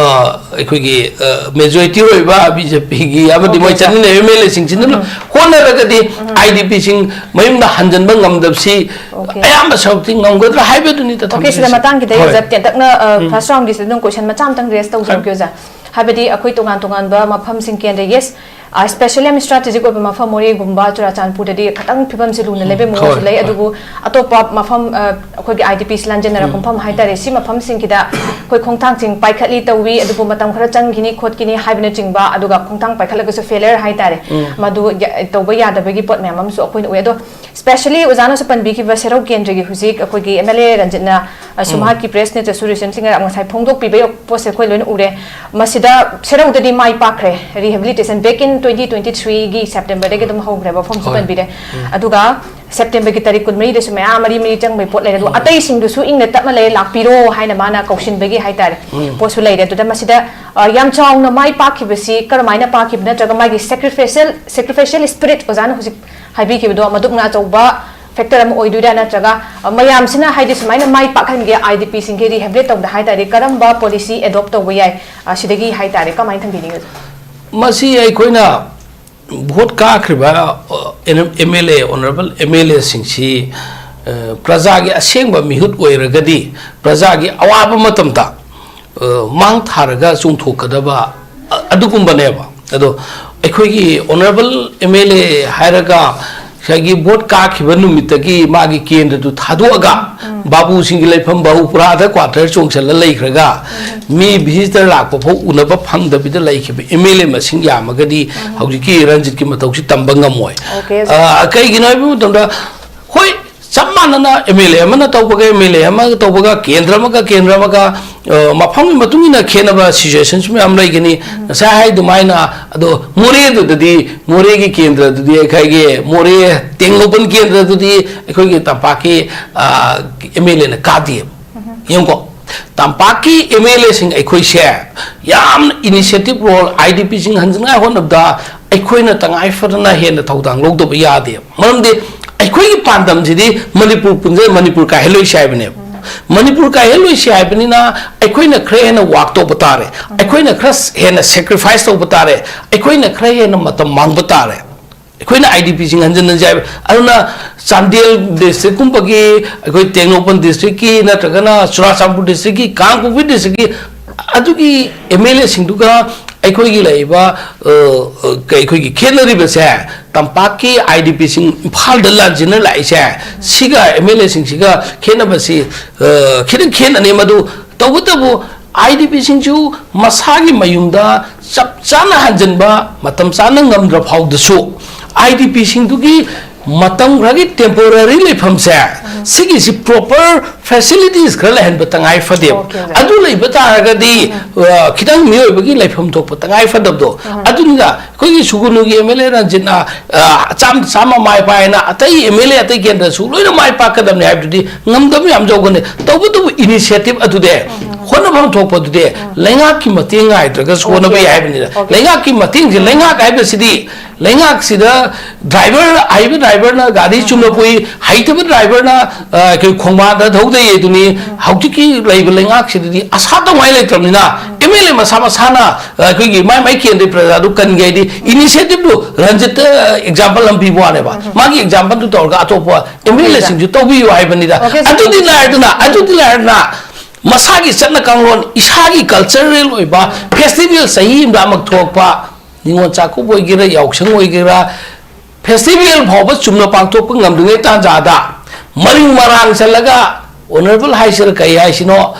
ꯑꯩꯈꯣꯏꯒꯤ, ꯑ, ꯃꯦꯖꯣꯔꯤꯇꯤ ꯑꯣꯏꯕ ꯕꯤ ꯖꯦ ꯄꯤꯒꯤ ꯑꯃꯗꯤ ꯃꯣꯏ ꯑꯣꯀꯦ, ꯁꯥꯔ꯫ ꯆꯠꯃꯤꯟꯅꯔꯤꯕ ꯑꯦꯝ ꯑꯦꯜ ꯑꯦꯁꯤꯡꯁꯤꯅ ꯎꯝ꯫ ꯍꯣꯠꯅꯔꯒꯗꯤ ꯎꯝ꯫ ꯑꯥꯏ ꯗꯤ ꯄꯤꯁꯤꯡ ꯃꯌꯨꯝꯗ ꯍꯟꯖꯤꯟꯕ ꯉꯝꯗꯕꯁꯤ ꯑꯣꯀꯦ꯫ ꯑꯌꯥꯝꯕ ꯁꯔꯨꯛꯇꯤ ꯉꯝꯒꯗ꯭ꯔꯥ ꯍꯥꯏꯕꯗꯨꯅꯤꯗ ꯑꯣꯀꯦ, ꯁꯤꯗ ꯊꯝꯖꯔꯤꯁꯦ꯫ ꯃꯇꯥꯡꯒꯤꯗ ꯍꯣꯏ꯫ ꯑꯣꯖꯥ ꯇꯦꯟꯇꯛꯅ, ꯑ, ꯎꯝ꯫ ꯐꯥꯔꯁ ꯔꯥꯎꯟꯒꯤꯁꯤꯗ ꯑꯗꯨꯝ ꯀꯣꯏꯁꯟ ꯃꯆꯥ ꯑꯃꯇꯪ ꯔꯦꯁ ꯇꯧꯖꯔꯛꯀꯦ, ꯍꯣꯏ꯫ ꯑꯣꯖꯥ꯫ ꯍꯥꯏꯕꯗꯤ ꯑꯩꯈꯣꯏ ꯇꯣꯉꯥꯟ ꯇꯣꯉꯥꯟꯕ ꯃꯐꯝꯁꯤꯡ ꯀꯦꯟꯗ꯭ꯔ, ꯌꯦꯁ, ꯑ, ꯁ꯭ꯄꯦꯁꯤꯌꯦꯜ ꯌꯥꯝ ꯁ꯭ꯇ꯭ꯔꯦꯇꯦꯖꯤꯛ ꯑꯣꯏꯕ ꯃꯐꯝ ꯃꯣꯔꯦꯒꯨꯝꯕ, ꯆꯨꯔꯥꯆꯥꯟꯄꯨꯔꯗꯗꯤ ꯈꯇꯪ ꯐꯤꯕꯝꯁꯦ ꯂꯨꯅ ꯎꯝ, ꯂꯩꯕꯒꯤ ꯃꯑꯣꯡꯁꯨ ꯍꯣꯏ, ꯂꯩ꯫ ꯍꯣꯏ꯫ ꯑꯗꯨꯕꯨ ꯑꯇꯣꯞꯄ ꯃꯐꯝ, ꯑ, ꯑꯩꯈꯣꯏꯒꯤ ꯑꯥꯏ ꯗꯤ ꯄꯤꯁꯤ ꯂꯥꯟꯖꯦꯟꯅꯔꯛꯄ ꯎꯝ꯫ ꯃꯐꯝ ꯍꯥꯏꯇꯥꯔꯦ, ꯁꯤ ꯃꯐꯝꯁꯤꯡꯒꯤꯗ ꯑꯩꯈꯣꯏ ꯈꯣꯡꯊꯥꯡꯁꯤꯡ ꯄꯥꯏꯈꯠꯂꯤ, ꯇꯧꯏ, ꯑꯗꯨꯕꯨ ꯃꯇꯝ ꯈꯔ ꯆꯪꯈꯤꯅꯤ, ꯈꯣꯠꯈꯤꯅꯤ ꯍꯥꯏꯕꯅꯆꯤꯡꯕ, ꯑꯗꯨꯒ ꯈꯣꯡꯊꯥꯡ ꯄꯥꯏꯈꯠꯂꯒꯁꯨ ꯐꯦꯂꯤꯌꯔ ꯍꯥꯏꯇꯥꯔꯦ, ꯎꯝ꯫ ꯃꯗꯨ ꯌ-, ꯇꯧꯕ ꯌꯥꯗꯕꯒꯤ ꯄꯣꯠ ꯃꯌꯥꯝ ꯑꯃꯁꯨ ꯑꯩꯈꯣꯏꯅ ꯎꯏ꯫ ꯑꯗꯣ ꯁ꯭ꯄꯦꯁꯤꯌꯦꯜꯂꯤ ꯑꯣꯖꯥꯅꯁꯨ ꯄꯟꯕꯤꯈꯤꯕ ꯁꯦꯔꯧ ꯀꯦꯟꯗ꯭ꯔꯒꯤ ꯍꯧꯖꯤꯛ ꯑꯩꯈꯣꯏꯒꯤ ꯑꯦꯝ ꯑꯦꯜ ꯑꯦ ꯔꯟꯖꯤꯠꯅ, ꯑ, ꯁꯨ ꯎꯝ꯫ ꯃꯍꯥꯛꯀꯤ ꯄ꯭ꯔꯦꯁ ꯅꯣꯠꯇꯁꯨ ꯔꯤꯁꯦꯟꯠꯂꯤ ꯉꯁꯥꯏ ꯐꯣꯡꯗꯣꯛꯄꯤꯕ ꯄꯣꯠꯁꯦ ꯑꯩꯈꯣꯏ ꯂꯣꯏꯅ ꯎꯔꯦ꯫ ꯃꯁꯤꯗ ꯁꯦꯔꯧꯗꯗꯤ ꯃꯥꯏ ꯄꯥꯛꯈ꯭ꯔꯦ, ꯔꯤꯍꯦꯕꯤꯂꯤꯇꯦꯁꯟ back in twenty twenty-threeꯒꯤ ꯁꯦꯞꯇꯦꯝꯕꯔꯗꯒꯤ ꯑꯗꯨꯝ ꯍꯧꯈ꯭ꯔꯦꯕ, ꯃꯐꯝꯁꯨ ꯍꯣꯏ꯫ ꯄꯟꯕꯤꯔꯦ꯫ ꯎꯝ꯫ ꯑꯗꯨꯒ ꯁꯦꯞꯇꯦꯝꯕꯔꯒꯤ ꯇꯥꯔꯤꯛ ꯀꯨꯟꯃꯔꯤꯗꯁꯨ ꯃꯌꯥꯝ ꯃꯔꯤ ꯃꯔꯤ ꯆꯪꯕꯒꯤ ꯄꯣꯠ ꯂꯩꯔꯦ, ꯑꯗꯨꯒ ꯑꯇꯩꯁꯤꯡꯗꯨꯁꯨ ꯏꯪꯅ ꯇꯞꯅ ꯂꯩꯔꯦ, ꯂꯥꯛꯄꯤꯔꯣ ꯍꯥꯏꯅ ꯃꯥꯅ ꯀꯧꯁꯤꯟꯕꯒꯤ ꯍꯥꯏꯇꯥꯔꯦ, ꯄꯣꯠꯁꯨ ꯂꯩꯔꯦ꯫ ꯑꯗꯨꯗ ꯃꯁꯤꯗ ꯑ, ꯌꯥꯝ ꯆꯥꯎꯅ ꯃꯥꯏ ꯄꯥꯛꯈꯤꯕꯁꯤ ꯀꯔꯝꯍꯥꯏꯅ ꯄꯥꯛꯈꯤꯕ, ꯅꯠꯇ꯭ꯔꯒ ꯃꯥꯒꯤ ꯁꯦꯀ꯭ꯔꯤꯐꯤꯁꯦꯜ ꯁꯦꯀ꯭ꯔꯤꯐꯤꯁꯦꯜ ꯁ꯭ꯄꯤꯔꯤꯠ ꯑꯣꯖꯥꯅ ꯍꯧꯖꯤꯛ ꯍꯥꯏꯕꯤꯈꯤꯕꯗꯣ ꯃꯗꯨꯅ ꯑꯆꯧꯕ ꯐꯦꯛꯇꯔ ꯑꯃ ꯑꯣꯏꯗꯣꯏꯔꯥ, ꯅꯠꯇ꯭ꯔꯒ ꯑ, ꯃꯌꯥꯝꯁꯤꯅ ꯍꯥꯏꯗꯤ ꯁꯨꯃꯥꯏꯅ ꯃꯥꯏ ꯄꯥꯛꯍꯟꯒꯦ, ꯑꯥꯏ ꯗꯤ ꯄꯤꯁꯤꯡꯒꯤ ꯔꯤꯍꯦꯕꯤꯂꯤꯇꯦꯠ ꯇꯧꯕꯗ ꯍꯥꯏꯇꯥꯔꯦ, ꯀꯔꯝꯕ ꯄꯣꯂꯤꯁꯤ ꯑꯦꯗꯣꯞ ꯇꯧꯕ ꯌꯥꯏ? ꯑ, ꯁꯤꯗꯒꯤ ꯍꯥꯏꯇꯥꯔꯦ, ꯀꯃꯥꯏꯅ ꯊꯝꯕꯤꯅꯤꯡꯉꯤ? ꯃꯁꯤ ꯑꯩꯈꯣꯏꯅ ꯚꯣꯠ ꯀꯥꯈ꯭ꯔꯤꯕ M L A, honourable M L ꯑꯦꯁꯤꯡꯁꯤ ꯄ꯭ꯔꯖꯥꯒꯤ ꯑꯁꯦꯡꯕ ꯃꯤꯍꯨꯠ ꯑꯣꯏꯔꯒꯗꯤ, ꯄ꯭ꯔꯖꯥꯒꯤ ꯑꯋꯥꯕ ꯃꯇꯝꯗ ꯑ, ꯃꯥꯡ ꯊꯥꯔꯒ ꯆꯣꯡꯊꯣꯛꯀꯗꯕ, ꯑ, ꯑꯗꯨꯒꯨꯝꯕꯅꯦꯕ꯫ ꯑꯗꯣ ꯑꯩꯈꯣꯏꯒꯤ ꯑꯣꯅꯔꯦꯕꯜ ꯑꯦꯝ ꯑꯦꯜ ꯑꯦ ꯍꯥꯏꯔꯒ ꯉꯁꯥꯏꯒꯤ ꯚꯣꯠ ꯀꯥꯈꯤꯕ ꯅꯨꯃꯤꯠꯇꯒꯤ ꯃꯥꯒꯤ ꯀꯦꯟꯗ꯭ꯔꯗꯨ ꯊꯥꯗꯣꯛꯑꯒ, ꯕꯥꯕꯨꯁꯤꯡꯒꯤ ꯂꯩꯐꯝ ꯕꯥꯕꯨꯄꯨꯔꯥꯗ ꯀ꯭ꯋꯥꯇꯔ ꯆꯣꯡꯁꯤꯜꯂ ꯂꯩꯈ꯭ꯔꯒ, ꯃꯤ ꯚꯤꯖꯤꯇꯔ ꯂꯥꯛꯄ ꯐꯥꯎ ꯎꯅꯕ ꯐꯪꯗꯕꯤꯗ ꯂꯩꯈꯤꯕ ꯑꯦꯝ ꯑꯦꯜ ꯑꯦ ꯃꯁꯤꯡ ꯌꯥꯝꯃꯒꯗꯤ, ꯍꯧꯖꯤꯛꯀꯤ ꯔꯟꯖꯤꯠꯀꯤ ꯃꯇꯧꯁꯤ ꯇꯝꯕ ꯉꯝꯃꯣꯏ꯫ ꯑꯣꯀꯦ, ꯁꯥꯔ꯫ ꯑ, ꯀꯩꯒꯤꯅꯣ ꯍꯥꯏꯕ ꯃꯇꯝꯗ, ꯍꯣꯏ, ꯆꯞ ꯃꯥꯟꯅꯅ ꯑꯦꯝ ꯑꯦꯜ ꯑꯦ ꯑꯃꯅ ꯇꯧꯕꯒ, ꯑꯦꯝ ꯑꯦꯜ ꯑꯦ ꯑꯃꯒ ꯇꯧꯕꯒ, ꯀꯦꯟꯗ꯭ꯔ ꯑꯃꯒ ꯀꯦꯟꯗ꯭ꯔ ꯑꯃꯒ, ꯑ, ꯃꯐꯝꯒꯤ ꯃꯇꯨꯡ ꯏꯟꯅ ꯈꯦꯠꯅꯕ ꯁꯤꯆꯨꯋꯦꯁꯟꯁꯨ ꯃꯌꯥꯝ ꯂꯩꯒꯅꯤ꯫ ꯉꯁꯥꯏ ꯍꯥꯏ ꯑꯗꯨꯃꯥꯏꯅ, ꯑꯗꯣ ꯃꯣꯔꯦꯗꯨꯗꯗꯤ, ꯃꯣꯔꯦꯒꯤ ꯀꯦꯟꯗ꯭ꯔꯗꯨꯗꯤ, ꯑꯩꯈꯣꯏꯒꯤ ꯃꯣꯔꯦ ꯇꯦꯡꯅꯧꯄꯜ ꯀꯦꯟꯗ꯭ꯔꯗꯨꯗꯤ ꯑꯩꯈꯣꯏꯒꯤ ꯇꯝꯄꯥꯛꯀꯤ, ꯑ, ꯑꯦꯝ ꯑꯦꯜ ꯑꯦꯅ ꯀꯥꯗꯦꯕ꯫ ꯌꯦꯡꯉꯨꯀꯣ, ꯇꯝꯄꯥꯛꯀꯤ ꯑꯦꯝ ꯑꯦꯜ ꯑꯦꯁꯤꯡ ꯑꯩꯈꯣꯏꯁꯦ ꯌꯥꯝꯅ ꯏꯅꯤꯁꯤꯌꯦꯇꯤꯚ ꯔꯣꯜ, ꯑꯥꯏ ꯗꯤ ꯄꯤꯁꯤꯡ ꯍꯟꯖꯤꯟꯅꯤꯡꯉꯥꯏ ꯍꯣꯠꯅꯕꯗ ꯑꯩꯈꯣꯏꯅ ꯇꯉꯥꯏ ꯐꯗꯅ ꯍꯦꯟꯅ ꯊꯧꯗꯥꯡ ꯂꯧꯗꯕ ꯌꯥꯗꯦꯕ꯫ ꯃꯔꯝꯗꯤ ꯑꯩꯈꯣꯏꯒꯤ ꯄꯥꯟꯗꯝꯁꯤꯗꯤ ꯃꯅꯤꯄꯨꯔ ꯄꯨꯟꯖ-, ꯃꯅꯤꯄꯨꯔ ꯀꯥꯏꯍꯜꯂꯣꯏꯁꯤ ꯍꯥꯏꯕꯅꯦꯕ꯫ ꯃꯅꯤꯄꯨꯔ ꯀꯥꯏꯍꯜꯂꯣꯏꯁꯤ ꯍꯥꯏꯕꯅꯤꯅ ꯑꯩꯈꯣꯏꯅ ꯈꯔ ꯍꯦꯟꯅ ꯋꯥꯛ ꯇꯧꯕ ꯇꯥꯔꯦ, ꯑꯩꯈꯣꯏꯅ ꯈꯔ ꯍꯦꯟꯅ ꯁꯦꯀ꯭ꯔꯤꯐꯥꯏꯁ ꯇꯧꯕ ꯇꯥꯔꯦ, ꯑꯩꯈꯣꯏꯅ ꯈꯔ ꯍꯦꯟꯅ ꯃꯇꯝ ꯃꯥꯡꯕ ꯇꯥꯔꯦ꯫ ꯑꯩꯈꯣꯏꯅ ꯑꯥꯏ ꯗꯤ ꯄꯤꯁꯤꯡ ꯍꯟꯖꯤꯟ ꯍꯟꯖꯤꯟ ꯍꯥꯏꯕ, ꯑꯗꯨꯅ ꯆꯥꯟꯗꯦꯜ ꯗꯤꯁꯇ꯭ꯔꯤꯛꯀꯨꯝꯕꯒꯤ, ꯑꯩꯈꯣꯏ ꯇꯦꯡꯅꯧꯄꯜ ꯗꯤꯁꯇ꯭ꯔꯤꯛꯀꯤ ꯅꯠꯇ꯭ꯔꯒꯅ ꯆꯨꯔꯥꯆꯥꯟꯄꯨꯔ ꯗꯤꯁꯇ꯭ꯔꯤꯛꯀꯤ, ꯀꯥꯡꯄꯣꯛꯄꯤ ꯗꯤꯁꯇ꯭ꯔꯤꯛꯀꯤ ꯑꯗꯨꯒꯤ ꯑꯦꯝ ꯑꯦꯜ ꯑꯦꯁꯤꯡꯗꯨꯒ ꯑꯩꯈꯣꯏꯒꯤ ꯂꯩꯔꯤꯕ, ꯑ, ꯑ, ꯑꯩꯈꯣꯏꯒꯤ ꯈꯦꯠꯅꯔꯤꯕꯁꯦ, ꯇꯝꯄꯥꯛꯀꯤ ꯑꯥꯏ ꯗꯤ ꯄꯤꯁꯤꯡ ꯏꯝꯐꯥꯜꯗ ꯂꯥꯟꯖꯦꯟꯅ ꯂꯥꯛꯏꯁꯦ, ꯁꯤꯒ ꯑꯦꯝ ꯑꯦꯜ ꯑꯦꯁꯤꯡꯁꯤꯒ ꯈꯦꯠꯅꯕꯁꯤ, ꯑ, ꯈꯤꯇꯪ ꯈꯦꯠꯅꯅꯤ꯫ ꯃꯗꯨ ꯇꯧꯕꯇꯕꯨ ꯑꯥꯏ ꯗꯤ ꯄꯤꯁꯤꯡꯁꯨ ꯃꯁꯥꯒꯤ ꯃꯌꯨꯝꯗ ꯆꯞ ꯆꯥꯅ ꯍꯟꯖꯤꯟꯕ ꯃꯇꯝ ꯆꯥꯅ ꯉꯝꯗ꯭ꯔ ꯐꯥꯎꯗꯁꯨ, ꯑꯥꯏ ꯗꯤ ꯄꯤꯁꯤꯡꯗꯨꯒꯤ ꯃꯇꯝ ꯈꯔꯒꯤ ꯇꯦꯝꯄꯣꯔꯔꯤ ꯂꯩꯐꯝꯁꯦ, ꯁꯤꯒꯤꯁꯤ ꯄ꯭ꯔꯣꯄꯔ ꯐꯦꯁꯤꯂꯤꯇꯤꯁ ꯈꯔ ꯂꯩꯍꯟꯕ ꯇꯉꯥꯏ ꯐꯗꯦꯕ꯫ Okay, okay. ꯑꯗꯨ ꯂꯩꯕ ꯇꯥꯔꯒꯗꯤ, ꯑ, ꯈꯤꯇꯪ ꯃꯤꯑꯣꯏꯕꯒꯤ ꯂꯩꯐꯝ ꯊꯣꯛꯄ ꯇꯉꯥꯏ ꯐꯗꯕꯗꯣ, ꯑꯗꯨꯅꯤꯗ ꯑꯩꯈꯣꯏꯒꯤ ꯁꯨꯒꯨꯅꯨꯒꯤ ꯑꯦꯝ ꯑꯦꯜ ꯑꯦ ꯔꯟꯖꯤꯠꯅ, ꯑ, ꯆꯥꯝ ꯆꯥꯝꯃ ꯃꯥꯏ ꯄꯥꯛꯑꯦꯅ ꯑꯇꯩ ꯑꯦꯝ ꯑꯦꯜ ꯑꯦ ꯑꯇꯩ ꯀꯦꯟꯗ꯭ꯔꯁꯨ ꯂꯣꯏꯅ ꯃꯥꯏ ꯄꯥꯛꯀꯗꯕꯅꯤ ꯍꯥꯏꯕꯗꯨꯗꯤ ꯉꯝꯗꯕ ꯌꯥꯝ ꯌꯥꯎꯒꯅꯤ꯫ ꯇꯧꯕꯇꯕꯨ ꯏꯅꯤꯁꯤꯌꯦꯇꯤꯚ ꯑꯗꯨꯗꯤ, ꯍꯣꯠꯅꯐꯝ ꯊꯣꯛꯄꯗꯨꯗꯤ ꯂꯩꯉꯥꯛꯀꯤ ꯃꯇꯦꯡ ꯉꯥꯏꯗ꯭ꯔꯒꯁꯨ ꯍꯣꯠꯅꯕ ꯌꯥꯏ ꯍꯥꯏꯕꯅꯤꯗ꯫ Okay. ꯂꯩꯉꯥꯛꯀꯤ ꯃꯇꯦꯡꯁꯦ, ꯂꯩꯉꯥꯛ ꯍꯥꯏꯕꯁꯤꯗꯤ ꯂꯩꯉꯥꯛꯁꯤꯗ ꯗ꯭ꯔꯥꯏꯚꯔ, ꯍꯩꯕ ꯗ꯭ꯔꯥꯏꯚꯔꯅ ꯒꯥꯔꯤ ꯆꯨꯝꯅ ꯄꯨꯏ, ꯍꯩꯇꯕ ꯗ꯭ꯔꯥꯏꯚꯔꯅ, ꯑ, ꯑꯩꯈꯣꯏ ꯈꯣꯡꯕꯥꯟꯗ ꯊꯧꯗꯩ ꯑꯗꯨꯅꯤ꯫ ꯍꯧꯖꯤꯛꯀꯤ ꯂꯩꯕ ꯂꯩꯉꯥꯛꯁꯤꯗꯗꯤ ꯑꯁꯥ ꯇꯧꯉꯥꯏ ꯂꯩꯇ꯭ꯔꯕꯅꯤꯅ, ꯑꯦꯝ ꯑꯦꯜ ꯑꯦ ꯃꯁꯥ ꯃꯁꯥꯅ, ꯑ, ꯑꯩꯈꯣꯏꯒꯤ ꯃꯥꯏ ꯃꯥꯏ ꯀꯦꯟꯗ꯭ꯔꯒꯤ ꯄ꯭ꯔꯖꯥꯗꯨ ꯀꯟꯒꯦ ꯍꯥꯏꯗꯤ, ꯏꯅꯤꯁꯤꯌꯦꯇꯤꯚꯇꯨ ꯔꯟꯖꯤꯠꯇ ꯑꯦꯛꯖꯥꯝꯄꯜ ꯑꯃ ꯄꯤꯕ ꯋꯥꯅꯦꯕ꯫ ꯃꯥꯒꯤ ꯑꯦꯛꯖꯥꯝꯄꯜꯗꯨ ꯇꯧꯔꯒ ꯑꯇꯣꯞꯄ ꯑꯦꯝ ꯑꯦꯜ ꯑꯦꯁꯤꯡꯁꯨ ꯇꯧꯕꯤꯌꯨ ꯍꯥꯏꯕꯅꯤꯗ꯫ Okay, sir. ꯑꯗꯨꯗꯤ ꯂꯥꯏꯔꯗꯅ, ꯑꯗꯨꯗꯤ ꯂꯥꯏꯔꯗꯅ, ꯃꯁꯥꯒꯤ ꯆꯠꯅ ꯀꯥꯡꯂꯣꯟ, ꯏꯁꯥꯒꯤ ꯀꯜꯆꯔꯦꯜ ꯑꯣꯏꯕ ꯐꯦꯁꯇꯤꯚꯦꯜ ꯆꯍꯤ ꯑꯃꯗ ꯑꯃꯨꯛ ꯊꯣꯛꯄ, ꯅꯤꯉꯣꯜ ꯆꯥꯛꯀꯧꯕ ꯑꯣꯏꯒꯦꯔꯥ, ꯌꯥꯎꯁꯪ ꯑꯣꯏꯒꯦꯔꯥ, ꯐꯦꯁꯇꯤꯚꯦꯜ ꯐꯥꯎꯕ ꯆꯨꯝꯅ ꯄꯥꯡꯊꯣꯛꯄ ꯉꯝꯗ꯭ꯔꯤꯉꯩ ꯇꯥꯟꯖꯥꯗ ꯃꯔꯤꯡ ꯃꯔꯥꯡ ꯆꯠꯂꯒ ꯑꯣꯅꯔꯦꯕꯜ ꯍꯥꯏꯁꯤꯔꯥ ꯀꯩ ꯍꯥꯏꯁꯤꯅꯣ,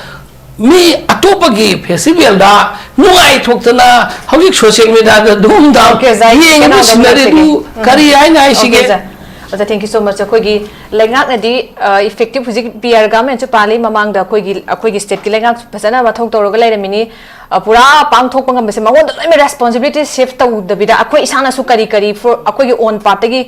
ꯃꯤ ꯑꯇꯣꯞꯄꯒꯤ ꯐꯦꯁꯇꯤꯚꯦꯜꯗ ꯅꯨꯡꯉꯥꯏꯊꯣꯛꯇꯅ ꯍꯧꯖꯤꯛ ꯁꯣꯁꯤꯌꯦꯜ ꯃꯤꯗꯤꯌꯥꯗ ꯙꯨꯝ ꯙꯥꯝ Okay, ꯁꯥꯏ, ꯌꯦꯡꯉꯤꯕ ꯀꯅꯥꯒ ꯁꯤꯅꯔꯤꯗꯨ ꯂꯣꯏꯁꯤꯒꯦ? ꯎꯝ. ꯀꯔꯤ ꯍꯥꯏꯅ ꯍꯥꯏꯁꯤꯒꯦ? Okay, sir. ꯑꯣꯖꯥ, thank you so much. ꯑꯩꯈꯣꯏꯒꯤ ꯂꯩꯉꯥꯛꯅꯗꯤ, ꯑ, effective ꯍꯧꯖꯤꯛ ꯄꯤ ꯑꯥꯔ ꯒꯚꯔꯟꯃꯦꯟꯁꯨ ꯄꯥꯜꯂꯤ, ꯃꯃꯥꯡꯗ ꯑꯩꯈꯣꯏꯒꯤ, ꯑꯩꯈꯣꯏꯒꯤ ꯁ꯭ꯇꯦꯠꯀꯤ ꯂꯩꯉꯥꯛ ꯐꯖꯅ ꯃꯊꯧ ꯇꯧꯔꯒ ꯂꯩꯔꯝꯃꯤꯅꯤ꯫ ꯑ, ꯄꯨꯔꯥ ꯄꯥꯡꯊꯣꯛꯄ ꯉꯝꯕꯁꯦ ꯃꯉꯣꯟꯗ ꯂꯣꯏꯅ ꯔꯦꯁꯄꯣꯟꯁꯤꯕꯤꯂꯤꯇꯤ ꯁꯤꯐ ꯇꯧꯗꯕꯤꯗ ꯑꯩꯈꯣꯏ ꯏꯁꯥꯅꯁꯨ ꯀꯔꯤ ꯀꯔꯤ for ꯑꯩꯈꯣꯏꯒꯤ ꯑꯣꯟ ꯄꯥꯔꯠꯇꯒꯤ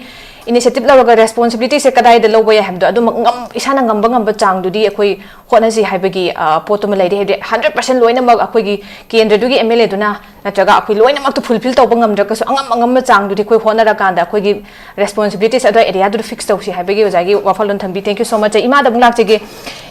ꯏꯅꯤꯁꯤꯌꯦꯇꯤꯚ ꯂꯧꯔꯒ ꯔꯦꯁꯄꯣꯟꯁꯤꯕꯤꯂꯤꯇꯤꯁꯦ ꯀꯗꯥꯏꯗ ꯂꯧꯕ ꯌꯥꯏ ꯍꯥꯏꯕꯗꯣ ꯑꯗꯨꯃꯛ ꯉꯝ-, ꯏꯁꯥꯅ ꯉꯝꯕ ꯉꯝꯕ ꯆꯥꯡꯗꯨꯗꯤ ꯑꯩꯈꯣꯏ ꯍꯣꯠꯅꯁꯤ ꯍꯥꯏꯕꯒꯤ, ꯑ, ꯄꯣꯠꯇꯨꯃ ꯂꯩꯔꯤ꯫ ꯍꯥꯏꯕꯗꯤ ꯍꯟꯗ꯭ꯔꯦꯠ ꯄꯥꯔꯁꯦꯟ ꯂꯣꯏꯅꯃꯛ ꯑꯩꯈꯣꯏꯒꯤ ꯀꯦꯟꯗ꯭ꯔꯗꯨꯒꯤ ꯑꯦꯝ ꯑꯦꯜ ꯑꯦꯗꯨꯅ ꯅꯠꯇ꯭ꯔꯒ ꯑꯩꯈꯣꯏ ꯂꯣꯏꯅꯃꯛꯇꯨ ꯐꯨꯜꯐꯤꯜ ꯇꯧꯕ ꯉꯝꯗ꯭ꯔꯒꯁꯨ ꯑꯉꯝ ꯑꯉꯝꯕ ꯆꯥꯡꯗꯨꯗꯤ ꯑꯩꯈꯣꯏ ꯍꯣꯠꯅꯔꯀꯥꯟꯗ ꯑꯩꯈꯣꯏꯒꯤ ꯔꯦꯁꯄꯣꯟꯁꯤꯕꯤꯂꯤꯇꯤꯁ ꯑꯗꯨ ꯑꯦꯔꯤꯌꯥꯗꯨꯗ ꯐꯤꯛꯁ ꯇꯧꯁꯤ ꯍꯥꯏꯕꯒꯤ ꯑꯣꯖꯥꯒꯤ ꯋꯥꯐꯝꯂꯣꯟ ꯊꯝꯕꯤ꯫ Thank you so much꯫ ꯏꯃꯥꯗ ꯑꯃꯨꯛ ꯂꯥꯛꯆꯒꯦ꯫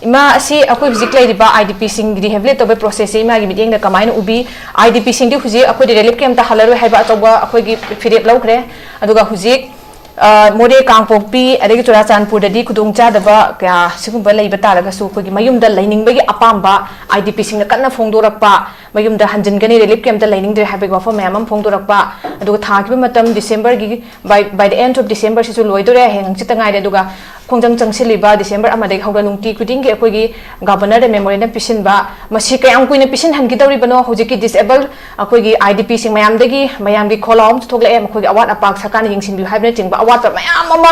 ꯏꯃꯥ, ꯑꯁꯤ ꯑꯩꯈꯣꯏ ꯍꯧꯖꯤꯛ ꯂꯩꯔꯤꯕ ꯑꯥꯏ ꯗꯤ ꯄꯤꯁꯤꯡ ꯔꯤꯍꯦꯕꯤꯂꯤꯇꯦꯠ ꯇꯧꯕꯒꯤ ꯄ꯭ꯔꯣꯁꯦꯁꯁꯦ ꯏꯃꯥꯒꯤ ꯃꯤꯠꯌꯦꯡꯗ ꯀꯃꯥꯏꯅ ꯎꯕꯤ? ꯑꯥꯏ ꯗꯤ ꯄꯤꯁꯤꯡꯗꯤ ꯍꯧꯖꯤꯛ ꯑꯩꯈꯣꯏꯗꯤ ꯔꯤꯂꯤꯐ ꯀꯦꯝꯞꯇ ꯍꯜꯂꯔꯣꯏ ꯍꯥꯏꯕ ꯑꯆꯧꯕ ꯑꯩꯈꯣꯏꯒꯤ ꯐꯤꯔꯦꯞ ꯂꯧꯈ꯭ꯔꯦ꯫ ꯑꯗꯨꯒ ꯍꯧꯖꯤꯛ, ꯑ, ꯃꯣꯔꯦ, ꯀꯥꯡꯄꯣꯛꯄꯤ, ꯑꯗꯒꯤ ꯆꯨꯔꯥꯆꯥꯟꯄꯨꯔꯗꯗꯤ ꯈꯨꯗꯣꯡꯆꯥꯗꯕ ꯀꯌꯥ ꯁꯤꯒꯨꯝꯕ ꯂꯩꯕ ꯇꯥꯔꯒꯁꯨ ꯑꯩꯈꯣꯏꯒꯤ ꯃꯌꯨꯝꯗ ꯂꯩꯅꯤꯡꯕꯒꯤ ꯑꯄꯥꯝꯕ ꯑꯥꯏ ꯗꯤ ꯄꯤꯁꯤꯡꯅ ꯀꯟꯅ ꯐꯣꯡꯗꯣꯔꯛꯄ, ꯃꯌꯨꯝꯗ ꯍꯟꯖꯤꯟꯒꯅꯤ, ꯔꯤꯂꯤꯐ ꯀꯦꯝꯞꯇ ꯂꯩꯅꯤꯡꯗ꯭ꯔꯦ ꯍꯥꯏꯕꯒꯤ ꯋꯥꯐꯝ ꯃꯌꯥꯝ ꯑꯃ ꯐꯣꯡꯗꯣꯔꯛꯄ, ꯑꯗꯨꯒ ꯊꯥꯈꯤꯕ ꯃꯇꯝ ꯗꯤꯁꯦꯝꯕꯔꯒꯤ by, by the end of December ꯁꯤꯁꯨ ꯂꯣꯏꯗꯣꯔꯦ, ꯍꯌꯦꯡ ꯍꯪꯆꯤꯠꯇ ꯉꯥꯏꯔꯦ꯫ ꯑꯗꯨꯒ ꯈꯣꯡꯖꯪ ꯆꯪꯁꯤꯜꯂꯤꯕ ꯗꯤꯁꯦꯝꯕꯔ ꯑꯃꯗꯒꯤ ꯍꯧꯔ ꯅꯨꯡꯇꯤ ꯈꯨꯗꯤꯡꯒꯤ ꯑꯩꯈꯣꯏꯒꯤ ꯒꯚꯔꯅꯔꯗ ꯃꯦꯃꯣꯔꯦꯟꯗꯝ ꯄꯤꯁꯤꯟꯕ, ꯃꯁꯤ ꯀꯌꯥꯝ ꯀꯨꯏꯅ ꯄꯤꯁꯤꯟꯍꯟꯈꯤꯗꯧꯔꯤꯕꯅꯣ? ꯍꯧꯖꯤꯛꯀꯤ ꯗꯤꯁꯑꯦꯕꯜ ꯑꯩꯈꯣꯏꯒꯤ ꯑꯥꯏ ꯗꯤ ꯄꯤꯁꯤꯡ ꯃꯌꯥꯝꯗꯒꯤ ꯃꯌꯥꯝꯒꯤ ꯈꯣꯜꯂꯥꯎ ꯑꯃꯁꯨ ꯊꯣꯛꯂꯛꯑꯦ, ꯃꯈꯣꯏꯒꯤ ꯑꯋꯥꯠ ꯑꯄꯥ ꯁꯔꯀꯥꯔꯅ ꯌꯦꯡꯁꯤꯟꯕꯤꯌꯨ ꯍꯥꯏꯕꯅꯆꯤꯡꯕ ꯑꯋꯥꯠꯄ ꯃꯌꯥꯝ ꯑꯃ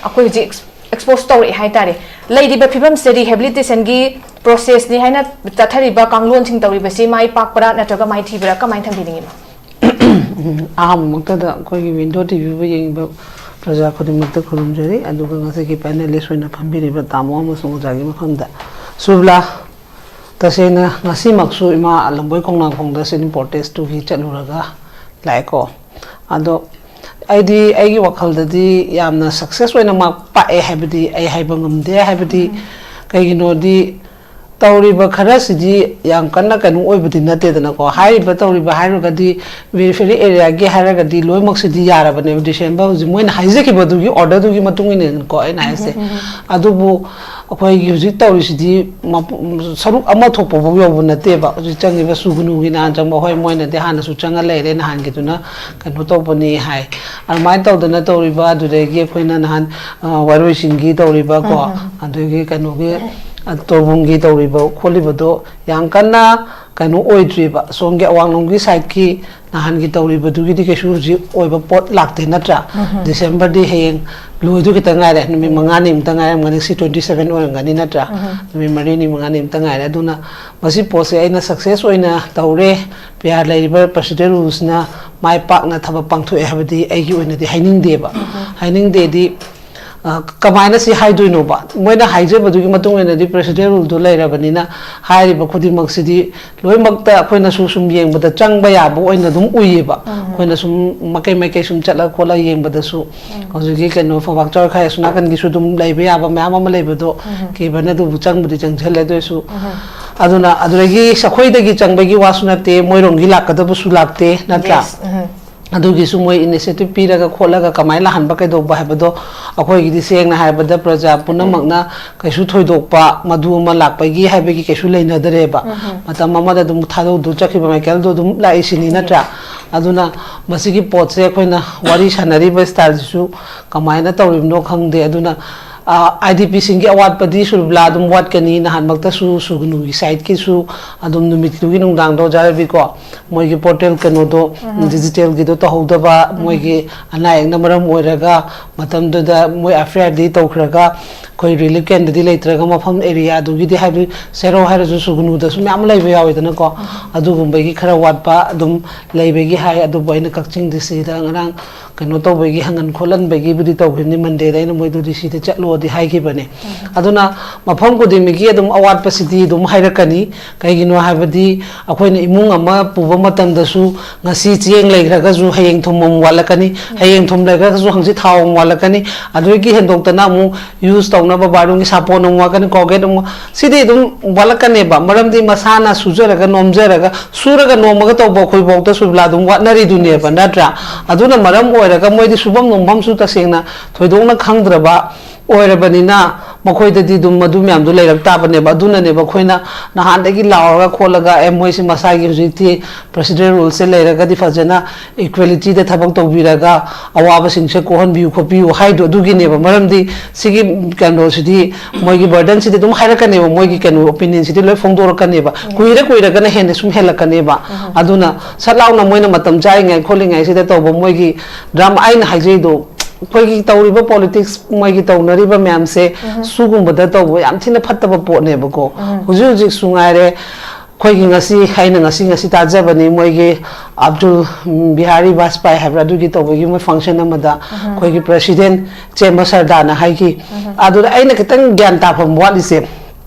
ꯑꯩꯈꯣꯏ ꯍꯧꯖꯤꯛ ꯑꯦꯛꯁꯄꯣꯖ ꯇꯧꯔꯛꯑꯦ ꯍꯥꯏꯇꯥꯔꯦ꯫ ꯂꯩꯔꯤꯕ ꯐꯤꯕꯝꯁꯦ ꯔꯤꯍꯦꯕꯤꯂꯤꯇꯦꯁꯟꯒꯤ ꯄ꯭ꯔꯣꯁꯦꯁꯅꯤ ꯍꯥꯏꯅ ꯆꯠꯊꯔꯤꯕ ꯀꯥꯡꯂꯣꯟꯁꯤꯡ ꯇꯧꯔꯤꯕꯁꯤ ꯃꯥꯏ ꯄꯥꯛꯄ꯭ꯔꯥ ꯅꯠꯇ꯭ꯔꯒ ꯃꯥꯏꯊꯤꯕ꯭ꯔꯥ, ꯀꯃꯥꯏꯅ ꯊꯝꯕꯤꯅꯤꯡꯉꯤꯅꯣ? ꯑꯍꯥꯟꯕꯃꯛꯇꯗ ꯑꯩꯈꯣꯏꯒꯤ ꯋꯤꯟꯗꯣ ꯇꯤꯚꯤꯕꯨ ꯌꯦꯡꯉꯤꯕ ꯄ꯭ꯔꯖꯥ ꯈꯨꯗꯤꯡꯃꯛꯇ ꯈꯨꯔꯨꯝꯖꯔꯤ꯫ ꯑꯗꯨꯒ ꯉꯁꯤꯒꯤ ꯄꯦꯅꯦꯂꯤꯁ ꯑꯣꯏꯅ ꯐꯝꯕꯤꯔꯤꯕ ꯇꯥꯃꯣ ꯑꯃꯁꯨꯡ ꯑꯣꯖꯥꯒꯤ ꯃꯐꯝꯗ, ꯁꯨꯕꯂꯥ, ꯇꯁꯦꯡꯅ ꯉꯁꯤꯃꯛꯁꯨ ꯏꯃꯥ ꯂꯝꯕꯣꯏ ꯈꯣꯡꯅꯥꯡꯈꯣꯡꯗ ꯁꯤꯠ ꯏꯟ ꯄ꯭ꯔꯣꯇꯦꯁꯇꯨꯒꯤ ꯆꯠꯂꯨꯔꯒ ꯂꯥꯛꯑꯦꯀꯣ꯫ ꯑꯗꯣ ꯑꯩꯗꯤ ꯑꯩꯒꯤ ꯋꯥꯈꯜꯗꯗꯤ ꯌꯥꯝꯅ ꯁꯛꯁꯦꯁ ꯑꯣꯏꯅ ꯃꯥꯏ ꯄꯥꯛꯑꯦ ꯍꯥꯏꯕꯗꯤ ꯑꯩ ꯍꯥꯏꯕ ꯉꯝꯗꯦ꯫ ꯍꯥꯏꯕꯗꯤ ꯀꯩꯒꯤꯅꯣꯗꯤ ꯇꯧꯔꯤꯕ ꯈꯔꯁꯤꯗꯤ ꯌꯥꯝ ꯀꯟꯅ ꯀꯩꯅꯣ ꯑꯣꯏꯕꯗꯤ ꯅꯠꯇꯦꯗꯅꯀꯣ꯫ ꯍꯥꯏꯔꯤꯕ ꯇꯧꯔꯤꯕ ꯍꯥꯏꯔꯨꯔꯒꯗꯤ ꯄꯦꯔꯤꯐꯦꯔꯤ ꯑꯦꯔꯤꯌꯥꯒꯤ ꯍꯥꯏꯔꯒꯗꯤ ꯂꯣꯏꯅꯃꯛꯁꯤꯗꯤ ꯌꯥꯔꯕꯅꯦꯕ꯫ ꯗꯤꯁꯦꯝꯕꯔ ꯍꯧꯖꯤꯛ ꯃꯣꯏꯅ ꯍꯥꯏꯖꯈꯤꯕꯗꯨꯒꯤ ꯑꯣꯔꯗꯔꯗꯨꯒꯤ ꯃꯇꯨꯡ ꯏꯟꯅꯀꯣ ꯑꯩꯅ ꯍꯥꯏꯁꯦ꯫ ꯑꯗꯨꯕꯨ ꯑꯩꯈꯣꯏꯒꯤ ꯍꯧꯖꯤꯛ ꯇꯧꯔꯤꯁꯤꯗꯤ ꯃꯄꯨ- ꯁꯔꯨꯛ ꯑꯃ ꯊꯣꯛꯄꯐꯥꯎ ꯌꯧꯕ ꯅꯠꯇꯦꯕ꯫ ꯍꯧꯖꯤꯛ ꯆꯪꯉꯤꯕ ꯁꯨꯒꯅꯨꯒꯤ ꯅꯍꯥꯟ ꯆꯪꯕ, ꯍꯣꯏ, ꯃꯣꯏꯅꯗꯤ ꯍꯥꯟꯅꯁꯨ ꯆꯪꯉ ꯂꯩꯔꯦ, ꯅꯍꯥꯟꯒꯤꯗꯨꯅ ꯀꯩꯅꯣ ꯇꯧꯕꯅꯤ ꯍꯥꯏ꯫ ꯑꯗꯨꯃꯥꯏꯅ ꯇꯧꯗꯅ ꯇꯧꯔꯤꯕ, ꯑꯗꯨꯗꯒꯤ ꯑꯩꯈꯣꯏꯅ ꯅꯍꯥꯟ ꯑ, ꯋꯥꯔꯣꯏꯁꯤꯟꯒꯤ ꯇꯧꯔꯤꯕ ꯀꯣ, ꯑꯗꯨꯒꯤ ꯀꯩꯅꯣꯒꯤ, ꯑ, ꯇꯣꯔꯕꯨꯡꯒꯤ ꯇꯧꯔꯤꯕ ꯈꯣꯠꯂꯤꯕꯗꯣ ꯌꯥꯝ ꯀꯟꯅ ꯀꯩꯅꯣ ꯑꯣꯏꯗ꯭ꯔꯤꯕ꯫ ꯁꯣꯝꯒꯤ ꯑꯋꯥꯡꯂꯣꯝꯒꯤ ꯁꯥꯏꯠꯀꯤ ꯅꯍꯥꯟꯒꯤ ꯇꯧꯔꯤꯕꯗꯨꯒꯤꯗꯤ ꯀꯩꯁꯨ ꯍꯧꯖꯤꯛ ꯑꯣꯏꯕ ꯄꯣꯠ ꯂꯥꯛꯇꯦ ꯅꯠꯇ꯭ꯔꯥ? ꯗꯤꯁꯦꯝꯕꯔꯗꯤ ꯍꯌꯦꯡ ꯂꯣꯏꯗꯨ ꯈꯤꯇ ꯉꯥꯏꯔꯦ, ꯅꯨꯃꯤꯠ ꯃꯉꯥꯅꯤꯃꯨꯛꯇ ꯉꯥꯏꯔꯝꯒꯅꯤ, ꯁꯤ ꯇ꯭ꯋꯦꯟꯇꯤ ꯁꯚꯦꯟ ꯑꯣꯏꯔꯝꯒꯅꯤ ꯅꯠꯇ꯭ꯔꯥ? ꯅꯨꯃꯤꯠ ꯃꯔꯤꯅꯤ ꯃꯉꯥꯅꯤꯃꯨꯛꯇ ꯉꯥꯏꯔꯦ꯫ ꯑꯗꯨꯅ ꯃꯁꯤ ꯄꯣꯠꯁꯦ ꯑꯩꯅ ꯁꯛꯁꯦꯁ ꯑꯣꯏꯅ ꯇꯧꯔꯦ, ꯄꯤ ꯑꯥꯔ ꯂꯩꯔꯤꯕ ꯄ꯭ꯔꯁꯤꯗꯦꯟ ꯔꯨꯜꯁꯅ ꯃꯥꯏ ꯄꯥꯛꯅ ꯊꯕꯛ ꯄꯥꯡꯊꯣꯛꯑꯦ ꯍꯥꯏꯕꯗꯤ ꯑꯩꯒꯤ ꯑꯣꯏꯅꯗꯤ ꯍꯥꯏꯅꯤꯡꯗꯦꯕ꯫ ꯍꯥꯏꯅꯤꯡꯗꯦꯗꯤ ꯑ, ꯀꯃꯥꯏꯅ ꯁꯤ ꯍꯥꯏꯗꯣꯏꯅꯣꯕ? ꯃꯣꯏꯅ ꯍꯥꯏꯖꯕꯗꯨꯒꯤ ꯃꯇꯨꯡ ꯏꯟꯅꯗꯤ ꯄ꯭ꯔꯦꯁꯤꯗꯦꯟ ꯔꯨꯜꯗꯣ ꯂꯩꯔꯕꯅꯤꯅ ꯍꯥꯏꯔꯤꯕ ꯈꯨꯗꯤꯡꯃꯛꯁꯤꯗꯤ ꯂꯣꯏꯅꯃꯛꯇ ꯑꯩꯈꯣꯏꯅꯁꯨ ꯁꯨꯝ ꯌꯦꯡꯕꯗ ꯆꯪꯕ ꯌꯥꯕ ꯑꯣꯏꯅ ꯑꯗꯨꯝ ꯎꯏꯌꯦꯕ꯫ ꯑꯩꯈꯣꯏꯅ ꯁꯨꯝ ꯃꯥꯏꯀꯩ ꯃꯥꯏꯀꯩ ꯁꯨꯝ ꯆꯠꯂ ꯈꯣꯠꯂ ꯌꯦꯡꯕꯗꯁꯨ ꯍꯧꯖꯤꯛꯀꯤ ꯀꯩꯅꯣ ꯐꯧꯕꯥꯛ ꯆꯥꯎꯔꯈꯥꯏ ꯑꯁꯣꯝ ꯅꯥꯀꯟꯒꯤꯁꯨ ꯑꯗꯨꯝ ꯂꯩꯕ ꯌꯥꯕ ꯃꯌꯥꯝ ꯑꯃ ꯂꯩꯕꯗꯣ ꯀꯦꯕꯅ ꯑꯗꯨꯕꯨ ꯆꯪꯕꯨꯗꯤ ꯆꯪꯁꯤꯜꯂꯦ꯫ ꯑꯗꯨ ꯑꯣꯏꯔꯁꯨ ꯑꯗꯨꯅ ꯑꯗꯨꯗꯒꯤ ꯑꯩꯈꯣꯏꯗꯒꯤ ꯆꯪꯕꯒꯤ ꯋꯥꯁꯨ ꯅꯠꯇꯦ, ꯃꯣꯏꯔꯣꯝꯒꯤ ꯂꯥꯛꯀꯗꯕꯁꯨ ꯂꯥꯛꯇꯦ ꯅꯠꯇ꯭ꯔꯥ? Yes. ꯑꯗꯨꯒꯤꯁꯨ ꯃꯣꯏ ꯏꯅꯤꯁꯤꯌꯦꯇꯤꯚ ꯄꯤꯔꯒ ꯈꯣꯠꯂꯒ ꯀꯃꯥꯏꯅ ꯂꯥꯛꯍꯟꯕ ꯀꯩꯗꯧꯕ ꯍꯥꯏꯕꯗꯣ ꯑꯩꯈꯣꯏꯒꯤꯗꯤ ꯁꯦꯡꯅ ꯍꯥꯏꯔꯕꯗ ꯄ꯭ꯔꯖꯥ ꯄꯨꯝꯅꯃꯛꯅ ꯀꯩꯁꯨ ꯊꯣꯏꯗꯣꯛꯄ ꯃꯗꯨ ꯑꯃ ꯂꯥꯛꯄꯒꯤ ꯍꯥꯏꯕꯒꯤ ꯀꯩꯁꯨ ꯂꯩꯅꯗꯔꯦꯕ꯫ ꯃꯇꯝ ꯑꯃꯗ ꯑꯗꯨꯝ ꯊꯥꯗꯧꯗꯨ ꯆꯠꯈꯤꯕ ꯃꯥꯏꯀꯦꯜꯗꯣ ꯑꯗꯨꯝ ꯂꯥꯛꯏꯁꯤꯅꯤ ꯅꯠꯇ꯭ꯔꯥ? ꯑꯗꯨꯅ ꯃꯁꯤꯒꯤ ꯄꯣꯠꯁꯦ ꯑꯩꯈꯣꯏꯅ ꯋꯥꯔꯤ ꯁꯥꯟꯅꯔꯤꯕ ꯁ꯭ꯇꯥꯏꯜꯁꯤꯁꯨ ꯀꯃꯥꯏꯅ ꯇꯧꯔꯤꯕꯅꯣ ꯈꯪꯗꯦ꯫ ꯑꯗꯨꯅ ꯑꯥꯏ ꯗꯤ ꯄꯤꯁꯤꯡꯒꯤ ꯑꯋꯥꯠꯄꯗꯤ ꯁꯨꯔꯕꯤꯂꯥ ꯑꯗꯨꯝ ꯋꯥꯠꯀꯅꯤ꯫ ꯅꯍꯥꯟꯃꯛꯇꯁꯨ ꯁꯨꯒꯅꯨꯒꯤ ꯁꯥꯏꯠꯀꯤꯁꯨ ꯑꯗꯨꯝ ꯅꯨꯃꯤꯠꯇꯨꯒꯤ ꯅꯨꯡꯗꯥꯡꯗꯣ, ꯑꯣꯖꯥ ꯔꯕꯤꯀꯣ, ꯃꯣꯏꯒꯤ ꯄꯣꯔꯇꯦꯜ ꯀꯩꯅꯣꯗꯣ, ꯗꯤꯖꯤꯇꯦꯜꯒꯤꯗꯣ ꯇꯧꯍꯧꯗꯕ, ꯃꯣꯏꯒꯤ ꯑꯅꯥ ꯑꯌꯦꯛꯅ ꯃꯔꯝ ꯑꯣꯏꯔꯒ ꯃꯇꯝꯗꯨꯗ ꯃꯣꯏ ꯑꯦꯐ ꯑꯥꯏ ꯑꯥꯔꯗꯤ ꯇꯧꯈ꯭ꯔꯒ ꯑꯩꯈꯣꯏ ꯔꯤꯂꯤꯐ ꯀꯦꯝꯗꯗꯤ ꯂꯩꯇ꯭ꯔꯒ ꯃꯐꯝ ꯑꯦꯔꯤꯌꯥꯗꯨꯒꯤꯗꯤ, ꯍꯥꯏꯕꯗꯤ ꯁꯦꯔꯧ ꯍꯥꯏꯔꯁꯨ ꯁꯨꯒꯅꯨꯗꯁꯨ ꯃꯌꯥꯝ ꯂꯩꯕ ꯌꯥꯎꯋꯤꯗꯅꯀꯣ, ꯑꯗꯨꯒꯨꯝꯕꯒꯤ ꯈꯔ ꯋꯥꯠꯄ ꯑꯗꯨꯝ ꯂꯩꯕꯒꯤ ꯍꯥꯏ꯫ ꯑꯗꯨꯕꯨ ꯑꯩꯅ ꯀꯛꯆꯤꯡ ꯗꯤ ꯁꯤꯗ ꯉꯔꯥꯡ ꯀꯩꯅꯣ ꯇꯧꯕꯒꯤ, ꯍꯪꯍꯟ ꯈꯣꯠꯍꯟꯕꯒꯤꯕꯨꯗꯤ ꯇꯧꯈꯤꯕꯅꯤ, ꯃꯟꯗꯦꯗ ꯑꯩꯅ ꯃꯣꯏꯗꯨ ꯗꯤ ꯁꯤꯗ ꯆꯠꯂꯣꯗꯤ ꯍꯥꯏꯈꯤꯕꯅꯦ꯫ ꯑꯗꯨꯅ ꯃꯐꯝ ꯈꯨꯗꯤꯡꯃꯛꯀꯤ ꯑꯗꯨꯝ ꯑꯋꯥꯠꯄꯁꯤꯗꯤ ꯑꯗꯨꯝ ꯍꯥꯏꯔꯛꯀꯅꯤ꯫ ꯀꯩꯒꯤꯅꯣ ꯍꯥꯏꯕꯗꯤ ꯑꯩꯈꯣꯏꯅ ꯏꯃꯨꯡ ꯑꯃ ꯄꯨꯕ ꯃꯇꯝꯗꯁꯨ ꯉꯁꯤ ꯆꯦꯡ ꯂꯩꯈ꯭ꯔꯒꯁꯨ ꯍꯌꯦꯡ ꯊꯨꯝ ꯑꯃꯨꯛ ꯋꯥꯠꯂꯛꯀꯅꯤ, ꯍꯌꯦꯡ ꯊꯨꯝ ꯂꯩꯈ꯭ꯔꯒꯁꯨ ꯍꯪꯆꯤꯠ ꯊꯥꯎ ꯑꯃꯨꯛ ꯋꯥꯠꯂꯛꯀꯅꯤ, ꯑꯗꯨꯗꯒꯤ ꯍꯦꯟꯗꯣꯛꯇꯅ ꯑꯃꯨꯛ ꯌꯨꯁ ꯇꯧꯅꯕ ꯕꯥꯠꯔꯨꯝꯒꯤ ꯁꯥꯄꯣꯟ ꯑꯃꯨꯛ ꯋꯥꯠꯀꯅꯤ, ꯀꯣꯜꯒꯦꯠ ꯑꯃꯨꯛ, ꯁꯤꯗꯤ ꯑꯗꯨꯝ ꯋꯥꯠꯂꯛꯀꯅꯦꯕ꯫ ꯃꯔꯝꯗꯤ ꯃꯁꯥꯅ ꯁꯨꯖꯔꯒ ꯅꯣꯝꯖꯔꯒ, ꯁꯨꯔꯒ ꯅꯣꯝꯃꯒ ꯇꯧꯕ ꯑꯩꯈꯣꯏꯐꯥꯎꯗ ꯁꯨꯕꯤꯂꯥ ꯑꯗꯨꯝ ꯋꯥꯠꯅꯔꯤꯗꯨꯅꯦꯕ, ꯅꯠꯇ꯭ꯔꯥ? ꯑꯗꯨꯅ ꯃꯔꯝ ꯑꯣꯏꯔꯒ ꯃꯣꯏꯗꯤ ꯁꯨꯐꯝ ꯅꯣꯝꯐꯝꯁꯨ ꯇꯁꯦꯡꯅ ꯊꯣꯏꯗꯣꯛꯅ ꯈꯪꯗ꯭ꯔꯕ ꯑꯣꯏꯔꯕꯅꯤꯅ, ꯃꯈꯣꯏꯗꯗꯤ ꯑꯗꯨꯝ ꯃꯗꯨ ꯃꯌꯥꯝꯗꯣ ꯂꯩꯔꯛ ꯇꯥꯕꯅꯦꯕ꯫ ꯑꯗꯨꯅꯅꯦꯕ ꯑꯩꯈꯣꯏꯅ ꯅꯍꯥꯟꯗꯒꯤ ꯂꯥꯎꯔꯒ ꯈꯣꯠꯂꯒ, "ꯑꯦ, ꯃꯣꯏꯁꯤ ꯃꯁꯥꯒꯤ ꯍꯧꯖꯤꯛꯇꯤ ꯄ꯭ꯔꯦꯁꯤꯗꯦꯟ ꯔꯨꯜꯁꯦ ꯂꯩꯔꯒꯗꯤ ꯐꯖꯅ ꯏꯀ꯭ꯋꯦꯂꯤꯇꯤꯗ ꯊꯕꯛ ꯇꯧꯕꯤꯔꯒ ꯑꯋꯥꯕꯁꯤꯡꯁꯦ ꯀꯣꯛꯍꯟꯕꯤꯌꯨ ꯈꯣꯠꯄꯤꯌꯨ" ꯍꯥꯏꯗꯣ ꯑꯗꯨꯒꯤꯅꯦꯕ꯫ ꯃꯔꯝꯗꯤ ꯁꯤꯒꯤ ꯀꯩꯅꯣꯁꯤꯗꯤ, ꯃꯣꯏꯒꯤ ꯕꯔꯗꯟꯁꯤꯗꯤ ꯑꯗꯨꯝ ꯍꯥꯏꯔꯛꯀꯅꯦꯕ, ꯃꯣꯏꯒꯤ ꯀꯩꯅꯣ, ꯑꯣꯄꯤꯅꯤꯌꯟꯁꯤꯗꯤ ꯂꯣꯏ ꯐꯣꯡꯗꯣꯔꯛꯀꯅꯦꯕ꯫ ꯀꯨꯏꯔ ꯀꯨꯏꯔꯒꯅ ꯍꯦꯟꯅ ꯁꯨꯝ ꯍꯦꯜꯂꯛꯀꯅꯦꯕ꯫ ꯑꯗꯨꯅ ꯁꯠ ꯂꯥꯎꯅ ꯃꯣꯏꯅ ꯃꯇꯝ ꯆꯥꯔꯤꯉꯩ ꯈꯣꯠꯂꯤꯉꯩꯁꯤꯗ ꯇꯧꯕ ꯃꯣꯏꯒꯤ ꯗ꯭ꯔꯥꯃꯥ, ꯑꯩꯅ ꯍꯥꯏꯖꯩꯗꯣ, ꯑꯩꯈꯣꯏꯒꯤ ꯇꯧꯔꯤꯕ ꯄꯣꯂꯤꯇꯤꯛꯁ, ꯃꯣꯏꯒꯤ ꯇꯧꯅꯔꯤꯕ ꯃꯌꯥꯝꯁꯦ, ꯁꯤꯒꯨꯝꯕꯗ ꯇꯧꯕ ꯌꯥꯝ ꯊꯤꯅ ꯐꯠꯇꯕ ꯄꯣꯠꯅꯦꯕꯀꯣ꯫ ꯍꯧꯖꯤꯛ ꯍꯧꯖꯤꯛꯁꯨ ꯉꯥꯏꯔꯦ, ꯑꯩꯈꯣꯏꯒꯤ ꯉꯁꯤ, ꯑꯩꯅ ꯉꯁꯤ, ꯉꯁꯤ ꯇꯥꯖꯕꯅꯤ, ꯃꯣꯏꯒꯤ ꯑꯕꯗꯨꯜ, ꯎꯝ, ꯕꯤꯍꯥꯔꯤ ꯕꯥꯖꯄꯥꯏ ꯍꯥꯏꯕ꯭ꯔꯥ, ꯑꯗꯨꯒꯤ ꯇꯧꯕꯒꯤ ꯃꯣꯏ ꯐꯪꯁꯟ ꯑꯃꯗ ꯑꯩꯈꯣꯏꯒꯤ ꯄ꯭ꯔꯦꯁꯤꯗꯦꯟ ꯆꯦꯟꯕ ꯁꯔꯗꯥꯅ ꯍꯥꯏꯈꯤ꯫ ꯑꯗꯨꯗ ꯑꯩꯅ ꯈꯤꯇꯪ ꯒ꯭ꯌꯥꯟ ꯇꯥꯐꯝ ꯋꯥꯠꯂꯤꯁꯦ,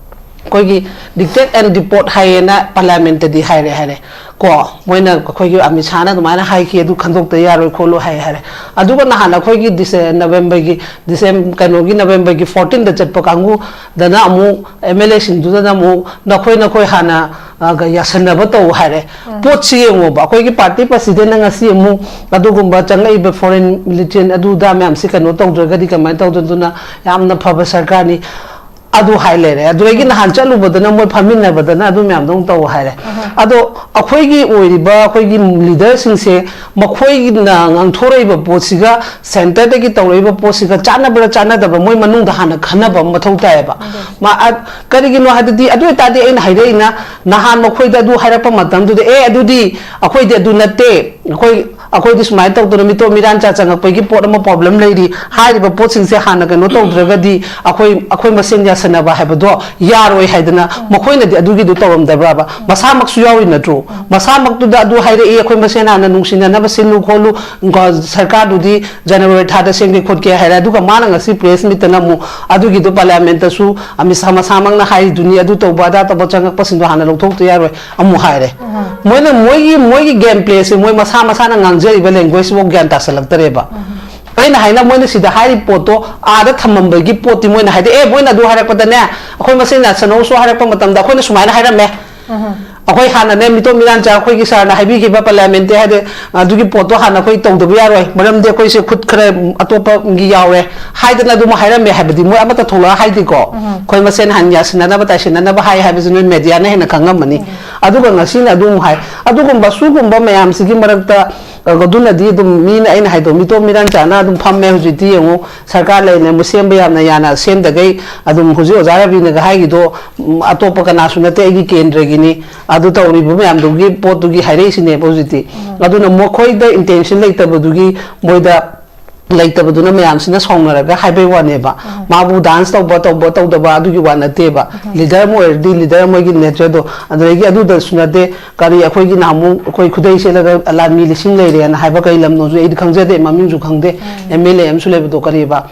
ꯑꯩꯈꯣꯏꯒꯤ dictate and deport ꯍꯥꯏꯌꯦꯅ ꯄꯥꯔꯂꯤꯌꯥꯃꯦꯟꯇꯗꯤ ꯍꯥꯏꯔꯦ ꯍꯥꯏꯔꯦ ꯀꯣ, ꯃꯣꯏꯅ, ꯑꯩꯈꯣꯏꯒꯤ ꯑꯃꯤꯠ ꯁꯥꯍꯅ ꯑꯗꯨꯃꯥꯏꯅ ꯍꯥꯏꯈꯤ, ꯑꯗꯨ ꯈꯟꯗꯣꯛꯇ ꯌꯥꯔꯣꯏ ꯈꯣꯠꯂꯣꯏ ꯍꯥꯏ ꯍꯥꯏꯔꯦ꯫ ꯑꯗꯨꯒ ꯅꯍꯥꯟ ꯑꯩꯈꯣꯏꯒꯤ ꯗꯤꯁꯦ-, ꯅꯕꯦꯝꯕꯔꯒꯤ, ꯗꯤꯁꯦꯝ-, ꯀꯩꯅꯣꯒꯤ ꯅꯕꯦꯝꯕꯔꯒꯤ ꯐꯣꯔꯇꯤꯟꯗ ꯆꯠꯄ ꯀꯥꯡꯕꯨꯗꯅ ꯑꯃꯨꯛ, ꯑꯦꯝ ꯑꯦꯜ ꯑꯦꯁꯤꯡꯗꯨꯗꯅ ꯑꯃꯨꯛ, "ꯅꯈꯣꯏ, ꯅꯈꯣꯏ ꯍꯥꯟꯅ, ꯑ, ꯀ-, ꯌꯥꯁꯟꯅꯕ ꯇꯧ" ꯍꯥꯏꯔꯦ꯫ ꯄꯣꯠꯁꯤ ꯌꯦꯡꯉꯣꯕ, ꯑꯩꯈꯣꯏꯒꯤ ꯄꯥꯔꯇꯤ ꯄ꯭ꯔꯁꯤꯗꯦꯟꯅ ꯉꯁꯤ ꯑꯃꯨꯛ ꯑꯗꯨꯒꯨꯝꯕ ꯆꯪꯂꯛꯏꯕ ꯐꯣꯔꯦꯟ ꯃꯤꯂꯤꯇꯦꯟ ꯑꯗꯨꯗ ꯃꯌꯥꯝꯁꯤ ꯀꯩꯅꯣ ꯇꯧꯗ꯭ꯔꯒꯗꯤ ꯀꯃꯥꯏꯅ ꯇꯧꯗꯣꯏꯅꯣ? ꯑꯗꯨꯅ ꯌꯥꯝꯅ ꯐꯕ ꯁꯔꯀꯥꯔꯅꯤ꯫ ꯑꯗꯨ ꯍꯥꯏ ꯂꯩꯔꯦ꯫ ꯑꯗꯨꯗꯒꯤ ꯅꯍꯥꯟ ꯆꯠꯂꯨꯕꯗꯅ ꯃꯣꯏ ꯐꯝꯃꯤꯟꯅꯕꯗꯅ ꯑꯗꯨ ꯃꯌꯥꯝꯗꯣ ꯑꯃꯨꯛ ꯇꯧ ꯍꯥꯏꯔꯦ꯫ ꯑꯗꯣ ꯑꯩꯈꯣꯏꯒꯤ ꯑꯣꯏꯔꯤꯕ ꯑꯩꯈꯣꯏꯒꯤ ꯂꯤꯗꯔꯁꯤꯡꯁꯦ, ꯃꯈꯣꯏꯅ ꯉꯥꯡꯊꯣꯔꯛꯏꯕ ꯄꯣꯠꯁꯤꯒ ꯁꯦꯟꯇꯔꯗꯒꯤ ꯇꯧꯔꯛꯏꯕ ꯄꯣꯠꯁꯤꯒ ꯆꯥꯟꯅꯕ꯭ꯔꯥ ꯆꯥꯟꯅꯗꯕ꯭ꯔꯥ ꯃꯣꯏ ꯃꯅꯨꯡꯗ ꯍꯥꯟꯅ ꯈꯟꯅꯕ ꯑꯃ ꯃꯊꯧ ꯇꯥꯏꯌꯦꯕ꯫ ꯃꯥ-, ꯑ-, ꯀꯔꯤꯒꯤꯅꯣ ꯍꯥꯏꯗꯗꯤ, ꯑꯗꯨ ꯑꯣꯏꯇꯥꯔꯗꯤ ꯑꯩꯅ ꯍꯥꯏꯔꯛꯏꯅ, ꯅꯍꯥꯟ ꯃꯈꯣꯏꯗ ꯑꯗꯨ ꯍꯥꯏꯔꯛꯄ ꯃꯇꯝꯗꯨꯗ, "ꯑꯦ, ꯑꯗꯨꯗꯤ ꯑꯩꯈꯣꯏꯗꯤ ꯑꯗꯨ ꯅꯠꯇꯦ, ꯑꯩꯈꯣꯏ, ꯑꯩꯈꯣꯏꯗꯤ ꯁꯨꯃꯥꯏꯅ ꯇꯧꯗꯅ ꯃꯤꯇꯣꯞ ꯃꯤꯔꯥꯟꯆꯥ ꯆꯪꯉꯛꯄꯒꯤ ꯄꯣꯠ ꯑꯃ ꯄ꯭ꯔꯣꯕ꯭ꯂꯦꯝ ꯂꯩꯔꯤ, ꯍꯥꯏꯔꯤꯕ ꯄꯣꯠꯁꯤꯡꯁꯦ ꯍꯥꯟꯅ ꯀꯩꯅꯣ ꯇꯧꯗ꯭ꯔꯒꯗꯤ ꯑꯩꯈꯣꯏ, ꯑꯩꯈꯣꯏ ꯃꯁꯦꯟ ꯌꯥꯁꯟꯅꯕ ꯍꯥꯏꯕꯗꯣ ꯌꯥꯔꯣꯏ" ꯍꯥꯏꯗꯅ ꯃꯈꯣꯏꯅꯗꯤ ꯑꯗꯨꯒꯤꯗꯨ ꯇꯧꯔꯝꯗꯕ꯭ꯔꯕ? ꯃꯁꯥꯃꯛꯁꯨ ꯌꯥꯎꯔꯤ ꯅꯠꯇ꯭ꯔꯣ? ꯃꯁꯥꯃꯛꯇꯨꯗ ꯑꯗꯨ ꯍꯥꯏꯔꯛꯏ, "ꯑꯩꯈꯣꯏ ꯃꯁꯦꯟ ꯍꯥꯟꯅ ꯅꯨꯡꯁꯤꯅꯅꯕ ꯁꯤꯜꯂꯨ ꯈꯣꯠꯂꯨ, ꯒ-, ꯁꯔꯀꯥꯔꯗꯨꯗꯤ ꯖꯅꯋꯥꯔꯤ ꯊꯥꯗ ꯁꯦꯝꯒꯦ ꯈꯣꯠꯀꯦ" ꯍꯥꯏꯔꯦ꯫ ꯑꯗꯨꯒ ꯃꯥꯅ ꯉꯁꯤ ꯄ꯭ꯔꯦꯁ ꯃꯤꯠꯇꯅ ꯑꯃꯨꯛ ꯑꯗꯨꯒꯤꯗꯣ ꯄꯥꯔꯂꯤꯌꯥꯃꯦꯟꯇꯁꯨ ꯑꯃꯤꯠ ꯁꯥꯍ ꯃꯁꯥꯃꯛꯅ ꯍꯥꯏꯔꯤꯗꯨꯅꯤ, "ꯑꯗꯨ ꯇꯧꯕ ꯑꯗꯥ ꯇꯧꯕ ꯆꯪꯉꯛꯄꯁꯤꯡꯗꯣ ꯍꯥꯟꯅ ꯂꯧꯊꯣꯛꯇ ꯌꯥꯔꯣꯏ" ꯑꯃꯨꯛ ꯍꯥꯏꯔꯦ꯫ ꯃꯣꯏꯅ ꯃꯣꯏꯒꯤ, ꯃꯣꯏꯒꯤ ꯒꯦꯝ ꯄ꯭ꯂꯦꯁꯦ, ꯃꯣꯏ ꯃꯁꯥ ꯃꯁꯥꯅ ꯉꯥꯡꯖꯔꯤꯕ ꯂꯦꯡꯒ꯭ꯋꯦꯖꯁꯤꯐꯥꯎ ꯒ꯭ꯌꯥꯟ ꯇꯥꯁꯜꯂꯛꯇꯔꯦꯕ꯫ ꯑꯩꯅ ꯍꯥꯏꯅ ꯃꯣꯏꯅ ꯁꯤꯗ ꯍꯥꯏꯔꯤ ꯄꯣꯠꯇꯣ ꯑꯥꯗ ꯊꯝꯃꯝꯕꯒꯤ ꯄꯣꯠꯇꯤ ꯃꯣꯏꯅ ꯍꯥꯏꯗꯤ, "ꯑꯦ, ꯃꯣꯏꯅ ꯑꯗꯨ ꯍꯥꯏꯔꯛꯄꯗꯅꯦ, ꯑꯩꯈꯣꯏ ꯃꯁꯦꯟ ꯌꯥꯁꯟꯅꯧꯁꯨ ꯍꯥꯏꯔꯛꯄ ꯃꯇꯝꯗ ꯑꯩꯈꯣꯏꯅ ꯁꯨꯃꯥꯏꯅ ꯍꯥꯏꯔꯝꯃꯦ꯫ ꯑꯩꯈꯣꯏ ꯍꯥꯟꯅꯅꯦ, ꯃꯤꯇꯣꯞ ꯃꯤꯔꯥꯟꯆꯥ ꯑꯩꯈꯣꯏꯒꯤ ꯁꯥꯔꯅ ꯍꯥꯏꯕꯤꯈꯤꯕ ꯄꯥꯔꯂꯤꯌꯥꯃꯦꯟꯇꯦ ꯍꯥꯏꯗꯤ ꯑꯗꯨꯒꯤ ꯄꯣꯠꯇꯣ ꯍꯥꯟꯅ ꯑꯩꯈꯣꯏ ꯇꯧꯗꯕ ꯌꯥꯔꯣꯏ, ꯃꯔꯝꯗꯤ ꯑꯩꯈꯣꯏꯁꯦ ꯈꯨꯠ ꯈꯔ ꯑꯇꯣꯞꯄꯒꯤ ꯌꯥꯎꯔꯦ" ꯍꯥꯏꯗꯅ ꯑꯗꯨꯝ ꯍꯥꯏꯔꯝꯃꯦ ꯍꯥꯏꯕꯗꯤ ꯃꯣꯏ ꯑꯃꯠꯇ ꯊꯣꯛꯂꯛꯑ ꯍꯥꯏꯗꯦꯀꯣ꯫ "ꯑꯩꯈꯣꯏ ꯃꯁꯦꯟ ꯍꯥꯟꯅ ꯌꯥꯁꯤꯟꯅꯅꯕ ꯇꯥꯏꯁꯤꯟꯅꯅꯕ" ꯍꯥꯏ ꯍꯥꯏꯕꯁꯤ ꯅꯣꯏ ꯃꯦꯗꯤꯌꯥꯅ ꯍꯦꯟꯅ ꯈꯪꯉꯝꯃꯅꯤ꯫ ꯑꯗꯨꯒ ꯉꯁꯤꯅ ꯑꯗꯨꯝ ꯍꯥꯏ꯫ ꯑꯗꯨꯒꯨꯝꯕ, ꯁꯤꯒꯨꯝꯕ ꯃꯌꯥꯝꯁꯤꯒꯤ ꯃꯔꯛꯇ, ꯑ, ꯑꯗꯨꯅꯗꯤ ꯑꯗꯨꯝ ꯃꯤꯅ, ꯑꯩꯅ ꯍꯥꯏꯗꯣ, ꯃꯤꯇꯣꯞ ꯃꯤꯔꯥꯟꯆꯥꯅ ꯑꯗꯨꯝ ꯐꯝꯃꯦ꯫ ꯍꯧꯖꯤꯛꯇꯤ ꯌꯦꯡꯉꯨ, ꯁꯔꯀꯥꯔ ꯂꯩꯅ ꯁꯦꯝꯕ ꯌꯥꯝꯅ ꯌꯥꯅ ꯁꯦꯝꯗꯈꯩ ꯑꯗꯨꯝ ꯍꯧꯖꯤꯛ ꯑꯣꯖꯥ ꯔꯕꯤꯅꯒ ꯍꯥꯏꯒꯤꯗꯣ, ꯎꯝ, "ꯑꯇꯣꯞꯄ ꯀꯅꯥꯁꯨ ꯅꯠꯇꯦ, ꯑꯩꯒꯤ ꯀꯦꯟꯗ꯭ꯔꯒꯤꯅꯤ", ꯑꯗꯨ ꯇꯧꯔꯤꯕ ꯃꯌꯥꯝꯗꯨꯒꯤ ꯄꯣꯠꯇꯨꯒꯤ ꯍꯥꯏꯔꯛꯏꯁꯤꯅꯦꯕ ꯍꯧꯖꯤꯛꯇꯤ꯫ ꯑꯗꯨꯅ ꯃꯈꯣꯏꯗ ꯏꯟꯇꯦꯟꯁꯟ ꯂꯩꯇꯕꯗꯨꯒꯤ ꯃꯣꯏꯗ ꯂꯩꯇꯕꯗꯨꯅ ꯃꯌꯥꯝꯁꯤꯅ ꯁꯥꯎꯅꯔꯒ ꯍꯥꯏꯕꯩ ꯋꯥꯅꯦꯕ꯫ ꯃꯥꯕꯨ ꯗꯥꯟꯁ ꯇꯧꯕ, ꯇꯧꯕ, ꯇꯧꯗꯕ ꯑꯗꯨꯒꯤ ꯋꯥ ꯅꯠꯇꯦꯕ꯫ ꯂꯤꯗꯔ ꯑꯃ ꯑꯣꯏꯔꯗꯤ ꯂꯤꯗꯔ ꯑꯃꯒꯤ ꯅꯦꯆꯔꯗꯣ, ꯑꯗꯨꯗꯒꯤ ꯑꯗꯨꯗꯁꯨ ꯅꯠꯇꯦ, ꯀꯔꯤ ꯑꯩꯈꯣꯏꯒꯤ ꯅꯍꯥꯟꯃꯨꯛ ꯑꯩꯈꯣꯏ ꯈꯨꯗꯩ ꯁꯦꯠꯂꯒ ꯂꯥꯟꯃꯤ ꯂꯤꯁꯤꯡ ꯂꯩꯔꯦꯅ ꯍꯥꯏꯕ ꯀꯔꯤ ꯂꯝꯅꯣꯁꯨ ꯑꯩꯗꯤ ꯈꯪꯖꯗꯦ, ꯃꯃꯤꯡꯁꯨ ꯈꯪꯗꯦ꯫ ꯑꯦꯝ ꯑꯦꯜ ꯑꯦ ꯑꯃꯁꯨ ꯂꯩꯕꯗꯣ, ꯀꯔꯤꯕ?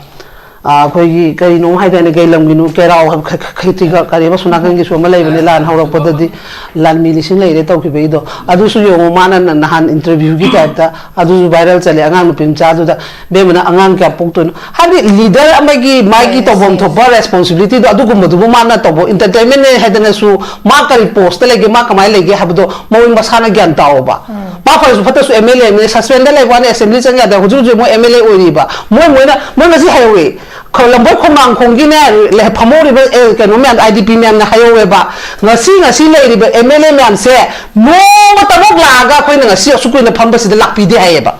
ꯑ, ꯑꯩꯈꯣꯏꯒꯤ ꯀꯔꯤꯅꯣ ꯍꯥꯏꯗꯥꯏꯅꯦ, ꯀꯩ ꯂꯝꯒꯤꯅꯣ, ꯀꯦꯔꯥꯎ ꯍꯥꯏꯕ, ꯈ-, ꯈ-, ꯈꯩꯇ꯭ꯔꯤꯒ-, ꯀꯔꯤꯕ, ꯁꯣꯝ ꯅꯥꯀꯟꯒꯤꯁꯨ ꯑꯃ ꯂꯩꯕꯅꯦ, ꯂꯥꯟ ꯍꯧꯔꯛꯄꯗꯗꯤ ꯂꯥꯟꯃꯤ ꯂꯤꯁꯤꯡ ꯂꯩꯔꯦ ꯇꯧꯈꯤꯕꯒꯤꯗꯣ꯫ ꯑꯗꯨꯁꯨ ꯌꯦꯡꯉꯣ, ꯃꯥꯅ ꯅ-, ꯅꯍꯥꯟ ꯏꯟꯇꯔꯚ꯭ꯌꯨꯒꯤ ꯇꯥꯏꯞꯇ ꯑꯗꯨꯁꯨ ꯚꯥꯏꯔꯦꯜ ꯆꯠꯂꯦ꯫ ꯑꯉꯥꯡ ꯅꯨꯄꯤ ꯃꯆꯥꯗꯨꯗ, "ꯕꯦꯝꯃ, ꯅꯪ ꯑꯉꯥꯡ ꯀꯌꯥ ꯄꯣꯛꯇꯣꯏꯅꯣ?" ꯍꯥꯏꯕꯗꯤ ꯂꯤꯗꯔ ꯑꯃꯒꯤ ꯃꯥꯒꯤ ꯇꯧꯐꯝ ꯊꯣꯛꯄ ꯔꯦꯁꯄꯣꯟꯁꯤꯕꯤꯂꯤꯇꯤꯗꯣ ꯑꯗꯨꯒꯨꯝꯕꯗꯨꯕꯨ ꯃꯥꯅ ꯇꯧꯕ, ꯏꯟꯇꯔꯇꯦꯟꯃꯦꯟꯅꯦ ꯍꯥꯏꯗꯅꯁꯨ ꯃꯥ ꯀꯔꯤ ꯄꯣꯁꯇ ꯂꯩꯒꯦ, ꯃꯥ ꯀꯃꯥꯏꯅ ꯂꯩꯒꯦ ꯍꯥꯏꯕꯗꯣ ꯃꯣꯏ ꯃꯁꯥꯅ ꯒ꯭ꯌꯥꯟ ꯇꯥꯎꯕ꯫ ꯃꯥ ꯐꯔꯁꯨ ꯐꯠꯇ꯭ꯔꯁꯨ ꯑꯦꯝ ꯑꯦꯜ ꯑꯦꯅꯦ, ꯁꯁꯄꯦꯟꯗ ꯂꯩꯕ ꯋꯥꯅꯤ, ꯑꯦꯁꯦꯝꯕ꯭ꯂꯤ ꯆꯪ ꯌꯥꯗꯦ꯫ ꯍꯧꯖꯤꯛ ꯍꯧꯖꯤꯛ ꯃꯣꯏ ꯑꯦꯝ ꯑꯦꯜ ꯑꯦ ꯑꯣꯏꯔꯤꯕ꯫ ꯃꯣꯏ ꯃꯣꯏꯅ ꯃꯣꯏ ꯉꯁꯤ ꯍꯥꯏꯍꯧꯋꯤ꯫ ꯈ- ꯂꯝꯕꯣꯏ ꯈꯣꯡꯅꯥꯡꯈꯣꯡꯒꯤꯅꯦ, ꯂꯩ- ꯐꯝꯍꯧꯔꯤꯕ, ꯑꯦ, ꯀꯩꯅꯣ ꯃꯌꯥꯝ, ꯑꯥꯏ ꯗꯤ ꯄꯤ ꯃꯌꯥꯝꯅ ꯍꯥꯏꯍꯧꯋꯦꯕ, ꯉꯁꯤ ꯉꯁꯤ ꯂꯩꯔꯤꯕ ꯑꯦꯝ ꯑꯦꯜ ꯑꯦ ꯃꯌꯥꯝꯁꯦ ꯅꯣꯡꯃꯇꯃꯛ ꯂꯥꯛꯑꯒ ꯑꯩꯈꯣꯏꯅ ꯉꯁꯤ ꯑꯁꯨꯛ ꯀꯨꯏꯅ ꯐꯝꯕꯁꯤꯗ ꯂꯥꯛꯄꯤꯗꯦ ꯍꯥꯏꯌꯦꯕ꯫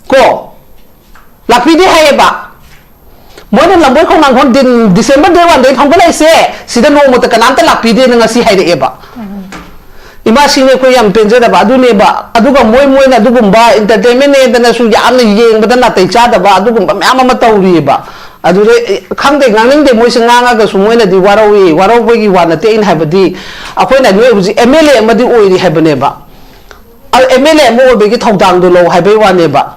ꯀꯣ, ꯂꯥꯛꯄꯤꯗꯦ ꯍꯥꯏꯌꯦꯕ꯫ ꯃꯣꯏꯅ ꯂꯝꯕꯣꯏ ꯈꯣꯡꯅꯥꯡꯈꯣꯡ ꯗꯤꯟ-, ꯗꯤꯁꯦꯝꯕꯔ ꯗꯦꯠ ꯋꯥꯟꯗꯒꯤ ꯐꯝꯒꯠꯂꯛꯏꯁꯦ, ꯁꯤꯗ ꯅꯣꯡꯃꯇ ꯀꯅꯥꯝꯇ ꯂꯥꯛꯄꯤꯗꯦꯅ ꯉꯁꯤ ꯍꯥꯏꯔꯛꯑꯦꯕ꯫ ꯏꯃꯥꯁꯤꯡꯅ ꯑꯩꯈꯣꯏ ꯌꯥꯝ ꯄꯦꯟꯖꯗꯕ ꯑꯗꯨꯅꯦꯕ꯫ ꯑꯗꯨꯒ ꯃꯣꯏ, ꯃꯣꯏꯅ ꯑꯗꯨꯒꯨꯝꯕ entertainment ꯅꯦꯗꯅꯁꯨ ꯌꯥꯝꯅ ꯌꯦꯡꯕꯗ ꯅꯥꯇꯩ ꯆꯥꯗꯕ ꯑꯗꯨꯒꯨꯝꯕ ꯃꯌꯥꯝ ꯑꯃ ꯇꯧꯔꯤꯑꯕ꯫ ꯑꯗꯨꯗ, ꯑꯦ, ꯈꯪꯗꯦ, ꯉꯥꯡꯅꯤꯡꯗꯦ꯫ ꯃꯣꯏꯁꯦ ꯉꯥꯡꯉꯒꯁꯨ ꯃꯣꯏꯅꯗꯤ ꯋꯥꯔꯧꯏ, ꯋꯥꯔꯧꯕꯒꯤ ꯋꯥ ꯅꯠꯇꯦ꯫ ꯑꯩꯅ ꯍꯥꯏꯕꯗꯤ, ꯑꯩꯈꯣꯏꯅ ꯅꯣꯏ ꯍꯧꯖꯤꯛ ꯑꯦꯝ ꯑꯦꯜ ꯑꯦ ꯑꯃꯗꯤ ꯑꯣꯏꯔꯤ ꯍꯥꯏꯕꯅꯦꯕ꯫ ꯑꯦꯝ ꯑꯦꯜ ꯑꯦ ꯑꯃ ꯑꯣꯏꯕꯒꯤ ꯊꯧꯗꯥꯡꯗꯣ ꯂꯧ ꯍꯥꯏꯕꯩ ꯋꯥꯅꯦꯕ꯫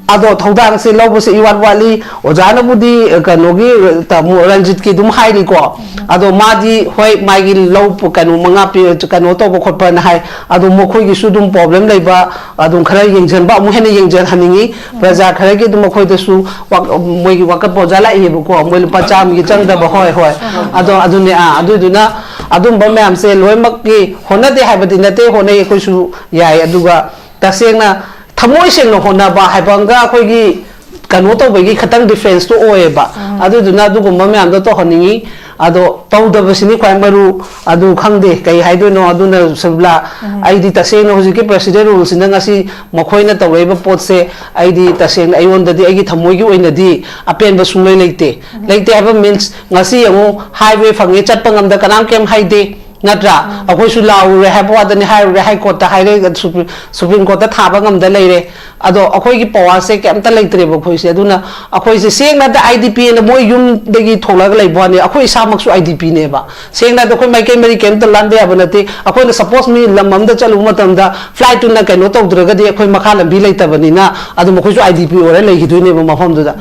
ꯑꯗꯣ ꯊꯧꯗꯥꯡꯁꯦ ꯂꯧꯕꯁꯦ ꯏꯋꯥꯠ ꯋꯥꯠꯂꯤ꯫ ꯑꯣꯖꯥꯅꯕꯨꯗꯤ ꯀꯩꯅꯣꯒꯤ, ꯇꯥꯃꯣ ꯔꯟꯖꯤꯠꯀꯤ ꯑꯗꯨꯝ ꯍꯥꯏꯔꯤꯀꯣ꯫ ꯑꯗꯣ ꯃꯥꯗꯤ ꯍꯣꯏ, ꯃꯥꯒꯤ ꯂꯧ ꯀꯩꯅꯣ ꯃꯉꯥ ꯄꯤ-, ꯀꯩꯅꯣ ꯇꯧꯕ ꯈꯣꯠꯄꯅ ꯍꯥꯏ꯫ ꯑꯗꯣ ꯃꯈꯣꯏꯒꯤꯁꯨ ꯑꯗꯨꯝ ꯄ꯭ꯔꯣꯕ꯭ꯂꯦꯝ ꯂꯩꯕ, ꯑꯗꯨꯝ ꯈꯔ ꯌꯦꯡꯁꯤꯟꯕ, ꯑꯃꯨꯛ ꯍꯦꯟꯅ ꯌꯦꯡꯁꯤꯟꯍꯟꯅꯤꯡꯉꯤ꯫ ꯄ꯭ꯔꯖꯥ ꯈꯔꯒꯤ ꯑꯗꯨꯝ ꯃꯈꯣꯏꯗꯁꯨ ꯋꯥ-, ꯃꯣꯏꯒꯤ ꯋꯥꯀꯠꯄ ꯑꯣꯖꯥ ꯂꯥꯛꯏꯌꯦꯕꯀꯣ, ꯃꯣꯏ ꯂꯨꯄꯥ ꯆꯥꯝꯃꯒꯤ ꯆꯪꯗꯕ꯫ ꯍꯣꯏ, ꯍꯣꯏ꯫ ꯑꯗꯣ ꯑꯗꯨꯅꯦ, ꯑꯥ, ꯑꯗꯨꯏꯗꯨꯅ ꯑꯗꯨꯝꯕ ꯃꯌꯥꯝꯁꯦ ꯂꯣꯏꯅꯃꯛꯀꯤ ꯍꯣꯠꯅꯗꯦ ꯍꯥꯏꯕꯗꯤ ꯅꯠꯇꯦ, ꯍꯣꯠꯅꯩ ꯑꯩꯈꯣꯏꯁꯨ꯫ ꯌꯥꯏ꯫ ꯑꯗꯨꯒ ꯇꯁꯦꯡꯅ ꯊꯃꯣꯏ ꯁꯦꯡꯅ ꯍꯣꯠꯅꯕ ꯍꯥꯏꯕ ꯑꯃꯒ ꯑꯩꯈꯣꯏꯒꯤ ꯀꯩꯅꯣ ꯇꯧꯕꯒꯤ ꯈꯇꯪ difference ꯇꯣ ꯑꯣꯏꯌꯦꯕ꯫ ꯑꯗꯨꯗꯨꯅ ꯑꯗꯨꯒꯨꯝꯕ ꯃꯌꯥꯝꯗꯣ ꯇꯧꯍꯟꯅꯤꯡꯉꯤ꯫ ꯑꯗꯣ ꯇꯧꯗꯕꯁꯤꯅꯤ ꯈ꯭ꯋꯥꯏ ꯃꯔꯨ꯫ ꯑꯗꯨ ꯈꯪꯗꯦ ꯀꯩ ꯍꯥꯏꯗꯣꯏꯅꯣ꯫ ꯑꯗꯨꯅ ꯁꯕꯤꯂꯥ, ꯑꯩꯗꯤ ꯇꯁꯦꯡꯅ ꯍꯧꯖꯤꯛꯀꯤ president rule ꯁꯤꯅ ꯉꯁꯤ ꯃꯈꯣꯏꯅ ꯇꯧꯔꯛꯏꯕ ꯄꯣꯠꯁꯦ, ꯑꯩꯗꯤ ꯇꯁꯦꯡꯅ ꯑꯩꯉꯣꯟꯗꯗꯤ, ꯑꯩꯒꯤ ꯊꯃꯣꯏꯒꯤ ꯑꯣꯏꯅꯗꯤ ꯑꯄꯦꯟꯕ ꯁꯨꯡꯂꯩ ꯂꯩꯇꯦ꯫ ꯂꯩꯇꯦ ꯍꯥꯏꯕ means, ꯉꯁꯤ ꯌꯦꯡꯉꯨ, highway ꯐꯪꯉꯦ, ꯆꯠꯄ ꯉꯝꯗ, ꯀꯅꯥꯝ ꯀꯩꯝ ꯍꯥꯏꯗꯦ꯫ ꯅꯠꯇ꯭ꯔꯥ? ꯑꯩꯈꯣꯏꯁꯨ ꯂꯥꯎꯔꯨꯔꯦ ꯍꯥꯏꯕ ꯋꯥꯗꯅꯤ, ꯍꯥꯏꯔꯨꯔꯦ, ꯍꯥꯏ ꯀꯣꯔꯠꯇ ꯍꯥꯏꯔꯦ, ꯁꯨꯄ꯭ꯔꯤ-, ꯁꯨꯄ꯭ꯔꯤꯝ ꯀꯣꯔꯠꯇ ꯊꯥꯕ ꯉꯝꯗ ꯂꯩꯔꯦ꯫ ꯑꯗꯣ ꯑꯩꯈꯣꯏꯒꯤ ꯄꯋꯥꯔꯁꯦ ꯀꯩꯝꯇ ꯂꯩꯇ꯭ꯔꯦꯕ ꯑꯩꯈꯣꯏꯁꯦ꯫ ꯑꯗꯨꯅ ꯑꯩꯈꯣꯏꯁꯦ ꯁꯦꯡꯅ ꯍꯥꯏꯔꯕꯗ ꯑꯥꯏ ꯗꯤ ꯄꯤ ꯑꯅ ꯃꯣꯏ ꯌꯨꯝꯗꯒꯤ ꯊꯣꯛꯂꯛꯑꯒ ꯂꯩꯕ ꯋꯥꯅꯤ, ꯑꯩꯈꯣꯏ ꯏꯁꯥꯃꯛꯁꯨ ꯑꯥꯏ ꯗꯤ ꯄꯤꯅꯦꯕ꯫ ꯁꯦꯡꯅ ꯍꯥꯏꯔꯕꯗ ꯑꯩꯈꯣꯏ ꯃꯥꯏꯀꯩ ꯃꯔꯤ ꯀꯩꯝꯇ ꯂꯥꯟꯕ ꯌꯥꯕ ꯅꯠꯇꯦ꯫ ꯑꯩꯈꯣꯏꯅ suppose ꯃꯤ ꯂꯝ ꯑꯃꯗ ꯆꯠꯂꯨꯕ ꯃꯇꯝꯗ flight ꯇꯨꯅ ꯀꯩꯅꯣ ꯇꯧꯗ꯭ꯔꯒꯗꯤ ꯑꯩꯈꯣꯏ ꯃꯈꯥ ꯂꯝꯕꯤ ꯂꯩꯇꯕꯅꯤꯅ ꯑꯗꯨꯝ ꯑꯩꯈꯣꯏꯁꯨ ꯑꯥꯏ ꯗꯤ ꯄꯤ ꯑꯣꯏꯔ ꯂꯩꯈꯤꯗꯣꯏꯅꯦꯕ ꯃꯐꯝꯗꯨꯗ꯫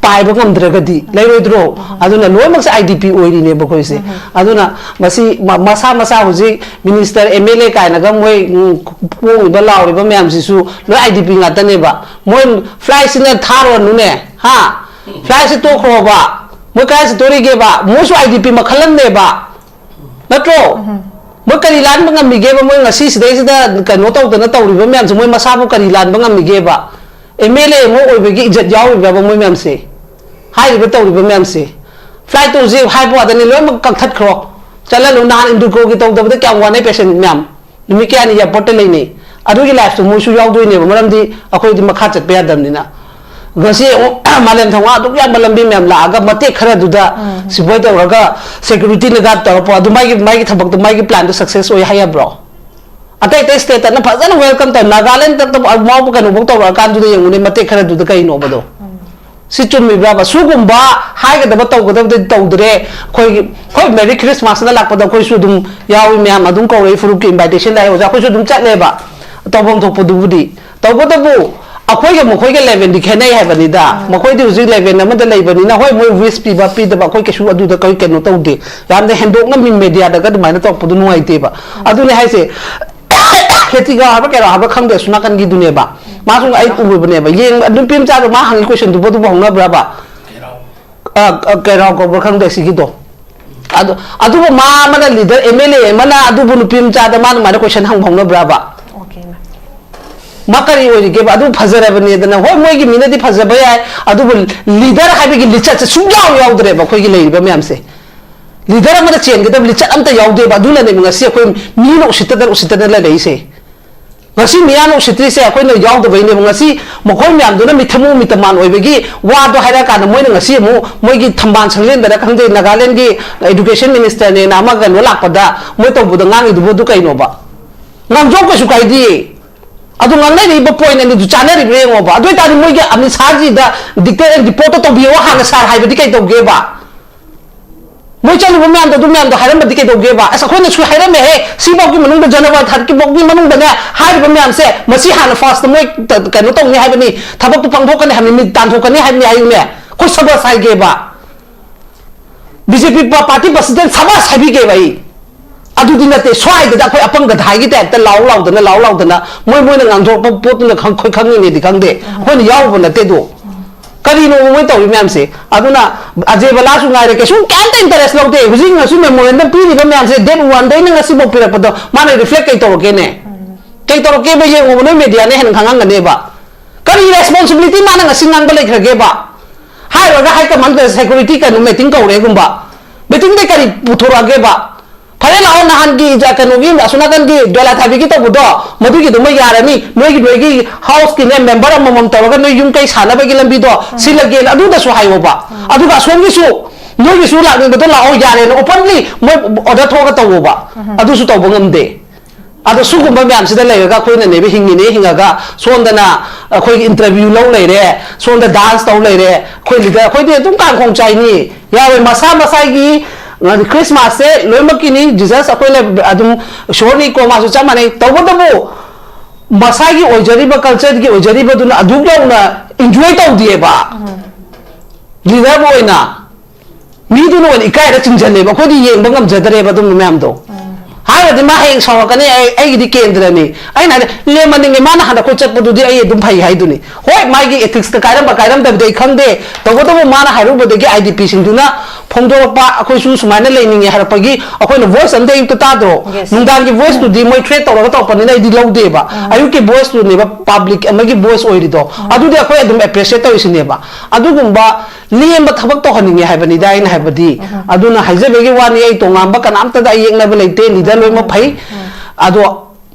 ꯄꯥꯏꯕ ꯉꯝꯗ꯭ꯔꯒꯗꯤ ꯂꯩꯔꯣꯏꯗ꯭ꯔꯣ? ꯑꯗꯨꯅ ꯂꯣꯏꯅꯃꯛꯁꯦ ꯑꯥꯏ ꯗꯤ ꯄꯤ ꯑꯣꯏꯔꯤꯅꯦꯕ ꯑꯩꯈꯣꯏꯁꯦ꯫ ꯑꯗꯨꯅ ꯃꯁꯤ ꯃ-, ꯃꯁꯥ ꯃꯁꯥ ꯍꯧꯖꯤꯛ minister, M L A ꯀꯥꯏꯅꯒ ꯃꯣꯏ, ꯎꯝ, ꯄꯣꯡꯉꯤꯕ ꯂꯥꯎꯔꯤꯕ ꯃꯌꯥꯝꯁꯤꯁꯨ ꯂꯣꯏ ꯑꯥꯏ ꯗꯤ ꯄꯤ ꯉꯥꯛꯇꯅꯦꯕ꯫ ꯃꯣꯏ flight ꯁꯤꯅ ꯊꯥꯔꯨꯔꯅꯨꯅꯦ, ꯍꯥ? Flight ꯁꯤ ꯇꯣꯛꯈ꯭ꯔꯣꯕ꯫ ꯃꯣꯏ ꯀꯥꯏ ꯆꯠꯇꯣꯔꯤꯒꯦꯕ? ꯃꯣꯏꯁꯨ ꯑꯥꯏ ꯗꯤ ꯄꯤ ꯃꯈꯜ ꯑꯃꯅꯦꯕ, ꯅꯠꯇ꯭ꯔꯣ? ꯃꯣꯏ ꯀꯔꯤ ꯂꯥꯟꯕ ꯉꯝꯃꯤꯒꯦꯕ? ꯃꯣꯏ ꯉꯁꯤ ꯁꯤꯗꯩꯁꯤꯗ ꯀꯩꯅꯣ ꯇꯧꯗꯅ ꯇꯧꯔꯤꯕ ꯃꯌꯥꯝꯁꯦ, ꯃꯣꯏ ꯃꯁꯥꯕꯨ ꯀꯔꯤ ꯂꯥꯟꯕ ꯉꯝꯃꯤꯒꯦꯕ? ꯑꯦꯝ ꯑꯦꯜ ꯑꯦ ꯑꯃ ꯑꯣꯏꯕꯒꯤ ꯏꯖꯠ ꯌꯥꯎꯔꯤꯕ꯭ꯔꯕ ꯃꯣꯏ ꯃꯌꯥꯝꯁꯦ? ꯍꯥꯏꯔꯤꯕ ꯇꯧꯔꯤꯕ ꯃꯌꯥꯝꯁꯦ, ꯐ꯭ꯂꯥꯏꯠꯇꯨ ꯍꯧꯖꯤꯛ ꯍꯥꯏꯕ ꯋꯥꯗꯅꯤ, ꯂꯣꯏꯅꯃꯛ ꯀꯛꯊꯠꯈ꯭ꯔꯣ, ꯆꯠꯍꯜꯂꯨ꯫ ꯅꯍꯥꯟ ꯏꯟꯗꯤꯒꯣꯒꯤ ꯇꯧꯗꯕꯗ ꯀꯌꯥꯝ ꯋꯥꯅꯩ ꯄꯦꯁꯦꯟ ꯃꯌꯥꯝ, ꯅꯨꯃꯤꯠ ꯀꯌꯥꯅꯤ ꯑꯦꯌꯥꯔꯄꯣꯔꯠꯇ ꯂꯩꯅꯩ꯫ ꯑꯗꯨꯒꯤ ꯂꯥꯏꯐꯇꯨ ꯃꯣꯏꯁꯨ ꯌꯥꯎꯗꯣꯏꯅꯦꯕ, ꯃꯔꯝꯗꯤ ꯑꯩꯈꯣꯏꯗꯤ ꯃꯈꯥ ꯆꯠꯄ ꯌꯥꯗꯕꯅꯤꯅ꯫ ꯉꯁꯤ ꯑꯃꯨꯛ ꯃꯥꯂꯦꯝ ꯊꯣꯡ ꯑꯗꯨꯛ ꯌꯥꯝꯕ ꯂꯝꯕꯤ ꯃꯌꯥꯝ ꯂꯥꯛꯑꯒ, ꯃꯇꯦꯛ ꯈꯔꯗꯨꯗ ꯎꯝ꯫ ꯁꯤꯐꯥꯏ ꯇꯧꯔꯒ, ꯁꯦꯀ꯭ꯌꯨꯔꯤꯇꯤꯅ ꯒꯥꯔꯗ ꯇꯧꯔꯛꯄ, ꯑꯗꯨ ꯃꯥꯒꯤ, ꯃꯥꯒꯤ ꯊꯕꯛꯇꯣ, ꯃꯥꯒꯤ ꯄ꯭ꯂꯥꯟꯗꯣ ꯁꯛꯁꯦꯁ ꯑꯣꯏ ꯍꯥꯏ ꯌꯥꯕ꯭ꯔꯣ? ꯑꯇꯩ ꯑꯇꯩ ꯁ꯭ꯇꯦꯠꯇꯅ ꯐꯖꯅ ꯋꯦꯜꯀꯝ ꯇꯧ, ꯅꯥꯒꯥꯂꯦꯟꯗ ꯃꯥꯎꯕ ꯀꯩꯅꯣꯐꯧ ꯇꯧꯔꯛꯑꯀꯥꯟꯗꯨꯗ ꯌꯦꯡꯉꯨꯅꯦ, ꯃꯇꯦꯛ ꯈꯔꯗꯨꯗ ꯀꯩꯅꯣꯕꯗꯣ? ꯎꯝ꯫ ꯁꯤ ꯆꯨꯝꯃꯤꯕ꯭ꯔꯥꯕ? ꯁꯤꯒꯨꯝꯕ ꯍꯥꯏꯒꯗꯕ ꯇꯧꯒꯗꯕꯗꯤ ꯇꯧꯗ꯭ꯔꯦ꯫ ꯑꯩꯈꯣꯏꯒꯤ, ꯑꯩꯈꯣꯏ ꯃꯦꯔꯤ ꯈ꯭ꯔꯤꯁꯃꯥꯁꯅ ꯂꯥꯛꯄꯗ ꯑꯩꯈꯣꯏꯁꯨ ꯑꯗꯨꯝ ꯌꯥꯎꯏ, ꯃꯌꯥꯝ ꯑꯗꯨꯝ ꯀꯧꯔꯛꯏ, ꯐꯨꯔꯨꯞꯀꯤ ꯏꯟꯚꯥꯏꯇꯦꯁꯟ ꯂꯥꯛꯑꯦ ꯑꯣꯖꯥ, ꯑꯩꯈꯣꯏꯁꯨ ꯑꯗꯨꯝ ꯆꯠꯂꯦꯕ, ꯇꯧꯐꯝ ꯊꯣꯛꯄꯗꯨꯕꯨꯗꯤ꯫ ꯇꯧꯕꯇꯕꯨ ꯑꯩꯈꯣꯏꯒ ꯃꯈꯣꯏꯒ ꯂꯦꯚꯦꯜꯗꯤ ꯈꯦꯠꯅꯩ ꯍꯥꯏꯕꯅꯤꯗ꯫ ꯎꯝ꯫ ꯃꯈꯣꯏꯗꯤ ꯍꯧꯖꯤꯛ ꯂꯦꯚꯦꯜ ꯑꯃꯗ ꯂꯩꯕꯅꯤꯅ, ꯍꯣꯏ, ꯃꯣꯏ ꯋꯤꯁ ꯄꯤꯕ ꯄꯤꯗꯕ ꯑꯩꯈꯣꯏ ꯀꯩꯁꯨ ꯑꯗꯨꯗ ꯀꯩ ꯀꯩꯅꯣ ꯇꯧꯗꯦ꯫ ꯌꯥꯝꯅ ꯍꯦꯟꯗꯣꯛꯅ ꯃꯤ ꯃꯦꯗꯤꯌꯥꯗꯒ ꯑꯗꯨꯃꯥꯏꯅ ꯇꯧꯔꯛꯄꯗꯣ ꯅꯨꯡꯉꯥꯏꯇꯦꯕ꯫ ꯎꯝ꯫ ꯑꯗꯨꯅꯦ ꯍꯥꯏꯁꯦ꯫ ꯈꯦꯇꯤꯒꯥꯎ ꯍꯥꯏꯕ ꯀꯩꯔꯥꯎ ꯍꯥꯏꯕ ꯈꯪꯗꯦ, ꯑꯁꯣꯝ ꯅꯥꯀꯟꯒꯤꯗꯨꯅꯦꯕ꯫ ꯃꯥꯁꯨ ꯑꯩ ꯎꯔꯨꯕꯅꯦꯕ꯫ ꯌꯦꯡ-, ꯅꯨꯄꯤ ꯃꯆꯥꯗꯣ ꯃꯥ ꯍꯪꯉꯤ ꯀꯣꯏꯁꯟꯗꯨꯕꯨ ꯑꯗꯨꯕꯨ ꯍꯧꯅꯕ꯭ꯔꯕ? ꯑ, ꯑ, ꯀꯩꯔꯥꯎ ꯀꯧꯕ꯭ꯔꯥ ꯈꯪꯗꯦ ꯁꯤꯒꯤꯗꯣ꯫ ꯑꯗꯨ, ꯑꯗꯨꯕꯨ ꯃꯥ ꯑꯃꯅ ꯂꯤꯗꯔ ꯑꯦꯝ ꯑꯦꯜ ꯑꯦ ꯑꯃꯅ ꯑꯗꯨꯕꯨ ꯅꯨꯄꯤ ꯃꯆꯥꯗ ꯃꯥ ꯑꯗꯨꯃꯥꯏꯅ ꯀꯣꯏꯁꯟ ꯍꯪꯕ ꯍꯧꯅꯕ꯭ꯔꯕ? ꯑꯣꯀꯦ, ꯃꯦꯝ꯫ ꯃꯥ ꯀꯔꯤ ꯑꯣꯏꯔꯤꯒꯦꯕ? ꯑꯗꯨ ꯐꯖꯔꯕꯅꯦꯗꯅ꯫ ꯍꯣꯏ, ꯃꯣꯏꯒꯤ ꯃꯤꯅꯗꯤ ꯐꯖꯕ ꯌꯥꯏ, ꯑꯗꯨꯕꯨ ꯂꯤꯗꯔ ꯍꯥꯏꯕꯒꯤ ꯂꯤꯆꯠꯁꯦ ꯁꯨꯡꯌꯥꯎ ꯌꯥꯎꯗ꯭ꯔꯦꯕ ꯑꯩꯈꯣꯏꯒꯤ ꯂꯩꯔꯤꯕ ꯃꯌꯥꯝꯁꯦ꯫ ꯂꯤꯗꯔ ꯑꯃꯅ ꯆꯦꯟꯒꯗꯕ ꯂꯤꯆꯠ ꯑꯝꯇ ꯌꯥꯎꯗꯦꯕ꯫ ꯑꯗꯨꯅꯅꯦꯕ ꯉꯁꯤ ꯑꯩꯈꯣꯏ ꯃꯤꯅ ꯎꯁꯤꯠꯇꯗꯅ, ꯎꯁꯤꯠꯇꯗꯅ ꯂꯩꯔꯛꯏꯁꯦ꯫ ꯉꯁꯤ ꯃꯤꯌꯥꯝꯅ ꯎꯁꯤꯠꯇ꯭ꯔꯤꯁꯦ ꯑꯩꯈꯣꯏꯅ ꯌꯥꯎꯗꯕꯩꯅꯦꯕ꯫ ꯉꯁꯤ ꯃꯈꯣꯏ ꯃꯌꯥꯝꯗꯨꯅ ꯃꯤꯊꯃꯣ ꯃꯤꯇꯃꯥꯟ ꯑꯣꯏꯕꯒꯤ ꯋꯥꯗꯣ ꯍꯥꯏꯔꯛꯑꯀꯥꯟꯗ ꯃꯣꯏꯅ ꯉꯁꯤ ꯑꯃꯨꯛ ꯃꯣꯏꯒꯤ ꯊꯝꯕꯥꯜ ꯁꯪꯂꯦꯟꯗꯔ ꯈꯪꯗꯦ, ꯅꯥꯒꯥꯂꯦꯟꯒꯤ education minister ꯅꯦꯅ ꯑꯃ ꯀꯩꯅꯣ ꯂꯥꯛꯄꯗ ꯃꯣꯏ ꯇꯧꯕꯗ ꯉꯥꯡꯉꯤꯗꯨꯕꯨ ꯑꯗꯨ ꯀꯩꯅꯣꯕ? ꯉꯥꯡꯖꯧ, ꯀꯩꯁꯨ ꯀꯥꯏꯗꯦ꯫ ꯑꯗꯨ ꯉꯥꯡꯅꯔꯤꯕ ꯄꯣꯏꯟꯠ ꯑꯅꯤꯗꯨ ꯆꯥꯅꯔꯤꯕ꯭ꯔꯥ ꯌꯦꯡꯉꯣꯕ꯫ ꯑꯗꯨ ꯑꯣꯏꯇꯥꯔꯗꯤ ꯃꯣꯏꯒꯤ ꯑꯃꯤꯠ ꯁꯥꯍꯖꯤꯗ ꯗꯤꯛꯇꯦꯠ ꯑꯦꯟ ꯔꯤꯄꯣꯔꯠꯇꯣ ꯇꯧꯕꯤꯌꯣ ꯍꯥꯟꯅ ꯁꯥꯔ ꯍꯥꯏꯕꯗꯤ ꯀꯩ ꯇꯧꯒꯦꯕ? ꯃꯣꯏ ꯆꯠꯂꯨꯕ ꯃꯌꯥꯝꯗꯣ, ꯑꯗꯨ ꯃꯌꯥꯝꯗꯣ ꯍꯥꯏꯔꯝꯕꯗꯤ ꯀꯩꯗꯧꯒꯦꯕ? ꯑꯁ, ꯑꯩꯈꯣꯏꯅꯁꯨ ꯍꯥꯏꯔꯝꯃꯦꯍꯦ, ꯁꯤꯐꯥꯎꯒꯤ ꯃꯅꯨꯡꯗ, ꯖꯅꯋꯥꯔꯤ ꯊꯥꯒꯤ ꯐꯥꯎꯒꯤ ꯃꯅꯨꯡꯗꯅꯦ, ꯍꯥꯏꯔꯤꯕ ꯃꯌꯥꯝꯁꯦ, ꯃꯁꯤ ꯍꯥꯟꯅ ꯐꯥꯔꯁꯇ ꯃꯣꯏ ꯇ-, ꯀꯩꯅꯣ ꯇꯧꯅꯤ ꯍꯥꯏꯕꯅꯤ, ꯊꯕꯛꯇꯨ ꯄꯥꯡꯊꯣꯛꯀꯅꯤ ꯍꯥꯏꯕꯅꯤ, ꯃꯤꯠ ꯇꯥꯟꯊꯣꯛꯀꯅꯤ ꯍꯥꯏꯕꯅꯤ ꯍꯥꯏꯌꯨꯅꯦ꯫ ꯑꯩꯈꯣꯏ ꯁꯕꯥꯁ ꯍꯥꯏꯒꯦꯕ꯫ ꯕꯤ ꯖꯦ ꯄꯤ ꯄꯥꯔꯇꯤ ꯄ꯭ꯔꯁꯤꯗꯦꯟ ꯁꯕꯥꯁ ꯍꯥꯏꯕꯤꯒꯦꯕ ꯑꯩ꯫ ꯑꯗꯨꯗꯤ ꯅꯠꯇꯦ, ꯁ꯭ꯋꯥꯏꯗꯗ ꯑꯩꯈꯣꯏ ꯑꯄꯪ ꯒꯙꯥꯒꯤ ꯇꯥꯏꯞꯇ ꯂꯥꯎ ꯂꯥꯎꯗꯅ, ꯂꯥꯎ ꯂꯥꯎꯗꯅ, ꯃꯣꯏ, ꯃꯣꯏꯅ ꯉꯥꯡꯊꯣꯔꯛꯄ ꯄꯣꯠꯇꯨꯅ ꯈꯪ-, ꯑꯩꯈꯣꯏ ꯈꯪꯉꯤꯅꯦꯗꯤ ꯈꯪꯗꯦ, ꯑꯩꯈꯣꯏꯅ ꯌꯥꯎꯔꯨꯕ ꯅꯠꯇꯦꯗꯣ꯫ ꯀꯔꯤꯅꯣ ꯃꯣꯏ ꯇꯧꯔꯤ ꯃꯌꯥꯝꯁꯦ? ꯑꯗꯨꯅ ꯑꯖꯦ ꯕꯂꯥꯁꯨ ꯉꯥꯏꯔꯦ, ꯀꯩꯁꯨꯝ ꯀꯩꯝꯇ ꯏꯟꯇꯔꯦꯁ ꯂꯧꯗꯦ꯫ ꯍꯧꯖꯤꯛ ꯉꯁꯤ ꯃꯦꯃꯣꯔꯦꯟꯗꯝ ꯄꯤꯔꯤꯕ ꯃꯌꯥꯝꯁꯦ, ꯗꯦꯠ ꯋꯥꯟꯗꯩꯅ ꯉꯁꯤꯐꯥꯎ ꯄꯤꯔꯛꯄꯗꯣ, ꯃꯥꯅ ꯔꯤꯐ꯭ꯂꯦꯛ ꯀꯩ ꯇꯧꯔꯛꯀꯦꯅꯦ? ꯀꯩ ꯇꯧꯔꯛꯀꯦꯕ? ꯌꯦꯡꯉꯣꯕ, ꯅꯣꯏ ꯃꯦꯗꯤꯌꯥꯅ ꯍꯦꯟꯅ ꯈꯪꯉꯝꯒꯅꯦꯕ꯫ ꯀꯔꯤ ꯔꯦꯁꯄꯣꯟꯁꯤꯕꯤꯂꯤꯇꯤ ꯃꯥꯅ ꯉꯁꯤ ꯉꯥꯡꯕ ꯂꯩꯈ꯭ꯔꯒꯦꯕ? ꯍꯥꯏꯔꯨꯔꯒ ꯍꯥꯏ ꯀꯃꯥꯟꯗ ꯁꯦꯀ꯭ꯌꯨꯔꯤꯇꯤ ꯀꯩꯅꯣ ꯃꯤꯇꯤꯡ ꯀꯧꯔꯦꯒꯨꯝꯕ, ꯃꯤꯇꯤꯡꯗ ꯀꯔꯤ ꯄꯨꯊꯣꯔꯛꯑꯒꯦꯕ? ꯐꯔꯦ, ꯂꯥꯛꯑꯣ, ꯅꯍꯥꯟꯒꯤ ꯖ-, ꯀꯩꯅꯣꯒꯤ ꯑꯁꯣꯝ ꯅꯥꯀꯟꯒꯤ ꯗꯣꯂꯥ ꯊꯥꯕꯤꯒꯤ ꯇꯧꯕꯗꯣ, ꯃꯗꯨꯒꯤꯗꯨꯃ ꯌꯥꯔꯅꯤ꯫ ꯅꯣꯏꯒꯤ, ꯅꯣꯏꯒꯤ ꯍꯥꯎꯁꯀꯤꯅꯦ, ꯃꯦꯝꯕꯔ ꯑꯃꯃꯝ ꯇꯧꯔꯒ ꯅꯣꯏ ꯌꯨꯝ ꯀꯩ ꯁꯥꯅꯕꯒꯤ ꯂꯝꯕꯤꯗꯣ ꯁꯤꯜꯂꯒꯦꯅ ꯑꯗꯨꯗꯁꯨ ꯍꯥꯏꯌꯣꯕ꯫ ꯑꯗꯨꯒ ꯑꯁꯣꯝꯒꯤꯁꯨ, ꯅꯣꯏꯒꯤꯁꯨ ꯂꯥꯛꯅꯤꯡꯕꯗꯣ ꯂꯥꯛꯑꯣ, ꯌꯥꯔꯦꯅ ꯑꯣꯄꯟꯂꯤ ꯃꯣꯏ ꯑꯣꯔꯗꯔ ꯊꯣꯛꯑꯒ ꯇꯧꯋꯣꯕ꯫ ꯑꯗꯨꯁꯨ ꯇꯧꯕ ꯉꯝꯗꯦ꯫ ꯑꯗꯣ ꯁꯤꯒꯨꯝꯕ ꯃꯌꯥꯝꯁꯤꯗ ꯂꯩꯔꯒ ꯑꯩꯈꯣꯏꯅꯅꯦꯕ ꯍꯤꯡꯉꯤꯅꯦ, ꯍꯤꯡꯉꯒ ꯁꯣꯝꯗꯅ ꯑꯩꯈꯣꯏꯒꯤ ꯏꯟꯇꯔꯚ꯭ꯌꯨ ꯂꯧ ꯂꯩꯔꯦ, ꯁꯣꯝꯗ ꯗꯥꯟꯁ ꯇꯧ ꯂꯩꯔꯦ꯫ ꯑꯩꯈꯣꯏ ꯂꯤꯗꯔ, ꯑꯩꯈꯣꯏꯗꯤ ꯑꯗꯨꯝ ꯀꯥꯡꯈꯣꯡ ꯆꯥꯏꯅꯤ꯫ ꯌꯥꯔꯣꯏ, ꯃꯁꯥ ꯃꯁꯥꯒꯤ, ꯑ, ꯈ꯭ꯔꯤꯁꯃꯥꯁꯁꯦ ꯂꯣꯏꯅꯃꯛꯀꯤꯅꯤ, ꯖꯤꯖꯁ ꯑꯩꯈꯣꯏꯅ ꯑꯗꯨꯝ ꯏꯁꯣꯔꯅꯤꯀꯣ, ꯃꯥꯁꯨ ꯆꯞ ꯃꯥꯟꯅꯩ꯫ ꯇꯧꯕꯇꯕꯨ ꯃꯁꯥꯒꯤ ꯑꯣꯏꯖꯔꯤꯕ ꯀꯜꯆꯔꯒꯤ ꯑꯣꯏꯖꯔꯤꯕꯗꯨꯅ ꯑꯗꯨꯛ ꯌꯧꯅ ꯏꯟꯖꯣꯏ ꯇꯧꯗꯦꯕ꯫ ꯂꯤꯗꯔꯕꯨ ꯑꯣꯏꯅ ꯃꯤꯗꯨꯅ ꯑꯣꯏꯅ ꯏꯀꯥꯏꯔ ꯆꯤꯡꯁꯤꯜꯂꯦꯕ, ꯑꯩꯈꯣꯏꯗꯤ ꯌꯦꯡꯕ ꯉꯝꯖꯗ꯭ꯔꯦꯕ ꯑꯗꯨꯝꯕ ꯃꯌꯥꯝꯗꯣ꯫ ꯍꯥꯏꯔꯗꯤ ꯃꯥ ꯍꯌꯦꯡ ꯁꯥꯎꯔꯛꯀꯅꯤ, "ꯑꯩ, ꯑꯩꯒꯤꯗꯤ ꯀꯦꯟꯗ꯭ꯔꯅꯤ"꯫ ꯑꯩꯅ ꯍꯥꯏꯗꯤ ꯂꯦꯝꯃꯅꯤꯡꯉꯦ, ꯃꯥꯅ ꯍꯥꯟꯅ ꯑꯩꯈꯣꯏ ꯆꯠꯄꯗꯨꯗꯤ ꯑꯩ ꯑꯗꯨꯝ ꯐꯩ ꯍꯥꯏꯗꯨꯅꯤ꯫ ꯍꯣꯏ, ꯃꯥꯒꯤ ethics ꯇ ꯀꯥꯏꯔꯝꯕ ꯀꯥꯏꯔꯝꯗꯕꯗꯤ ꯑꯩ ꯈꯪꯗꯦ, ꯇꯧꯕꯇꯕꯨ ꯃꯥꯅ ꯍꯥꯏꯔꯨꯕꯗꯒꯤ ꯑꯥꯏ ꯗꯤ ꯄꯤ ꯁꯤꯡꯗꯨꯅ ꯐꯣꯡꯗꯣꯔꯛꯄ, ꯑꯩꯈꯣꯏꯁꯨ ꯁꯨꯃꯥꯏꯅ ꯂꯩꯅꯤꯡꯉꯦ ꯍꯥꯏꯔꯛꯄꯒꯤ ꯑꯩꯈꯣꯏꯅ ꯚꯣꯏꯁ ꯑꯝꯗꯤ ꯑꯌꯨꯛꯇ ꯇꯥꯗ꯭ꯔꯣ? Yes. ꯅꯨꯡꯗꯥꯡꯒꯤ ꯚꯣꯏꯁꯇꯨꯗꯤ ꯃꯣꯏ ꯊ꯭ꯔꯦꯠ ꯇꯧꯔꯒ ꯇꯧꯔꯛꯄꯅꯤꯅ ꯑꯩꯗꯤ ꯂꯧꯗꯦꯕ꯫ ꯑꯌꯨꯛꯀꯤ ꯚꯣꯏꯁꯇꯨꯅꯦꯕ ꯄꯕ꯭ꯂꯤꯛ ꯑꯃꯒꯤ ꯚꯣꯏꯁ ꯑꯣꯏꯔꯤꯗꯣ, ꯑꯗꯨꯗꯤ ꯑꯩꯈꯣꯏ ꯑꯗꯨꯝ ꯑꯦꯄ꯭ꯔꯤꯁꯤꯌꯦꯠ ꯇꯧꯔꯤꯁꯤꯅꯦꯕ꯫ ꯑꯗꯨꯒꯨꯝꯕ ꯂꯦꯝꯕ ꯊꯕꯛ ꯇꯧꯍꯟꯅꯤꯡꯉꯦ ꯍꯥꯏꯕꯅꯤꯗ ꯑꯩꯅ ꯍꯥꯏꯕꯗꯤ꯫ ꯑꯗꯨꯅ ꯍꯥꯏꯖꯕꯒꯤ ꯋꯥꯅꯤ, ꯑꯩ ꯇꯣꯉꯥꯟꯕ ꯀꯅꯥꯝꯇꯗ ꯑꯩ ꯌꯦꯛꯅꯕ ꯂꯩꯇꯦ, ꯂꯤꯗꯔ ꯂꯣꯏꯅꯃꯛ ꯐꯩ꯫ ꯑꯗꯣ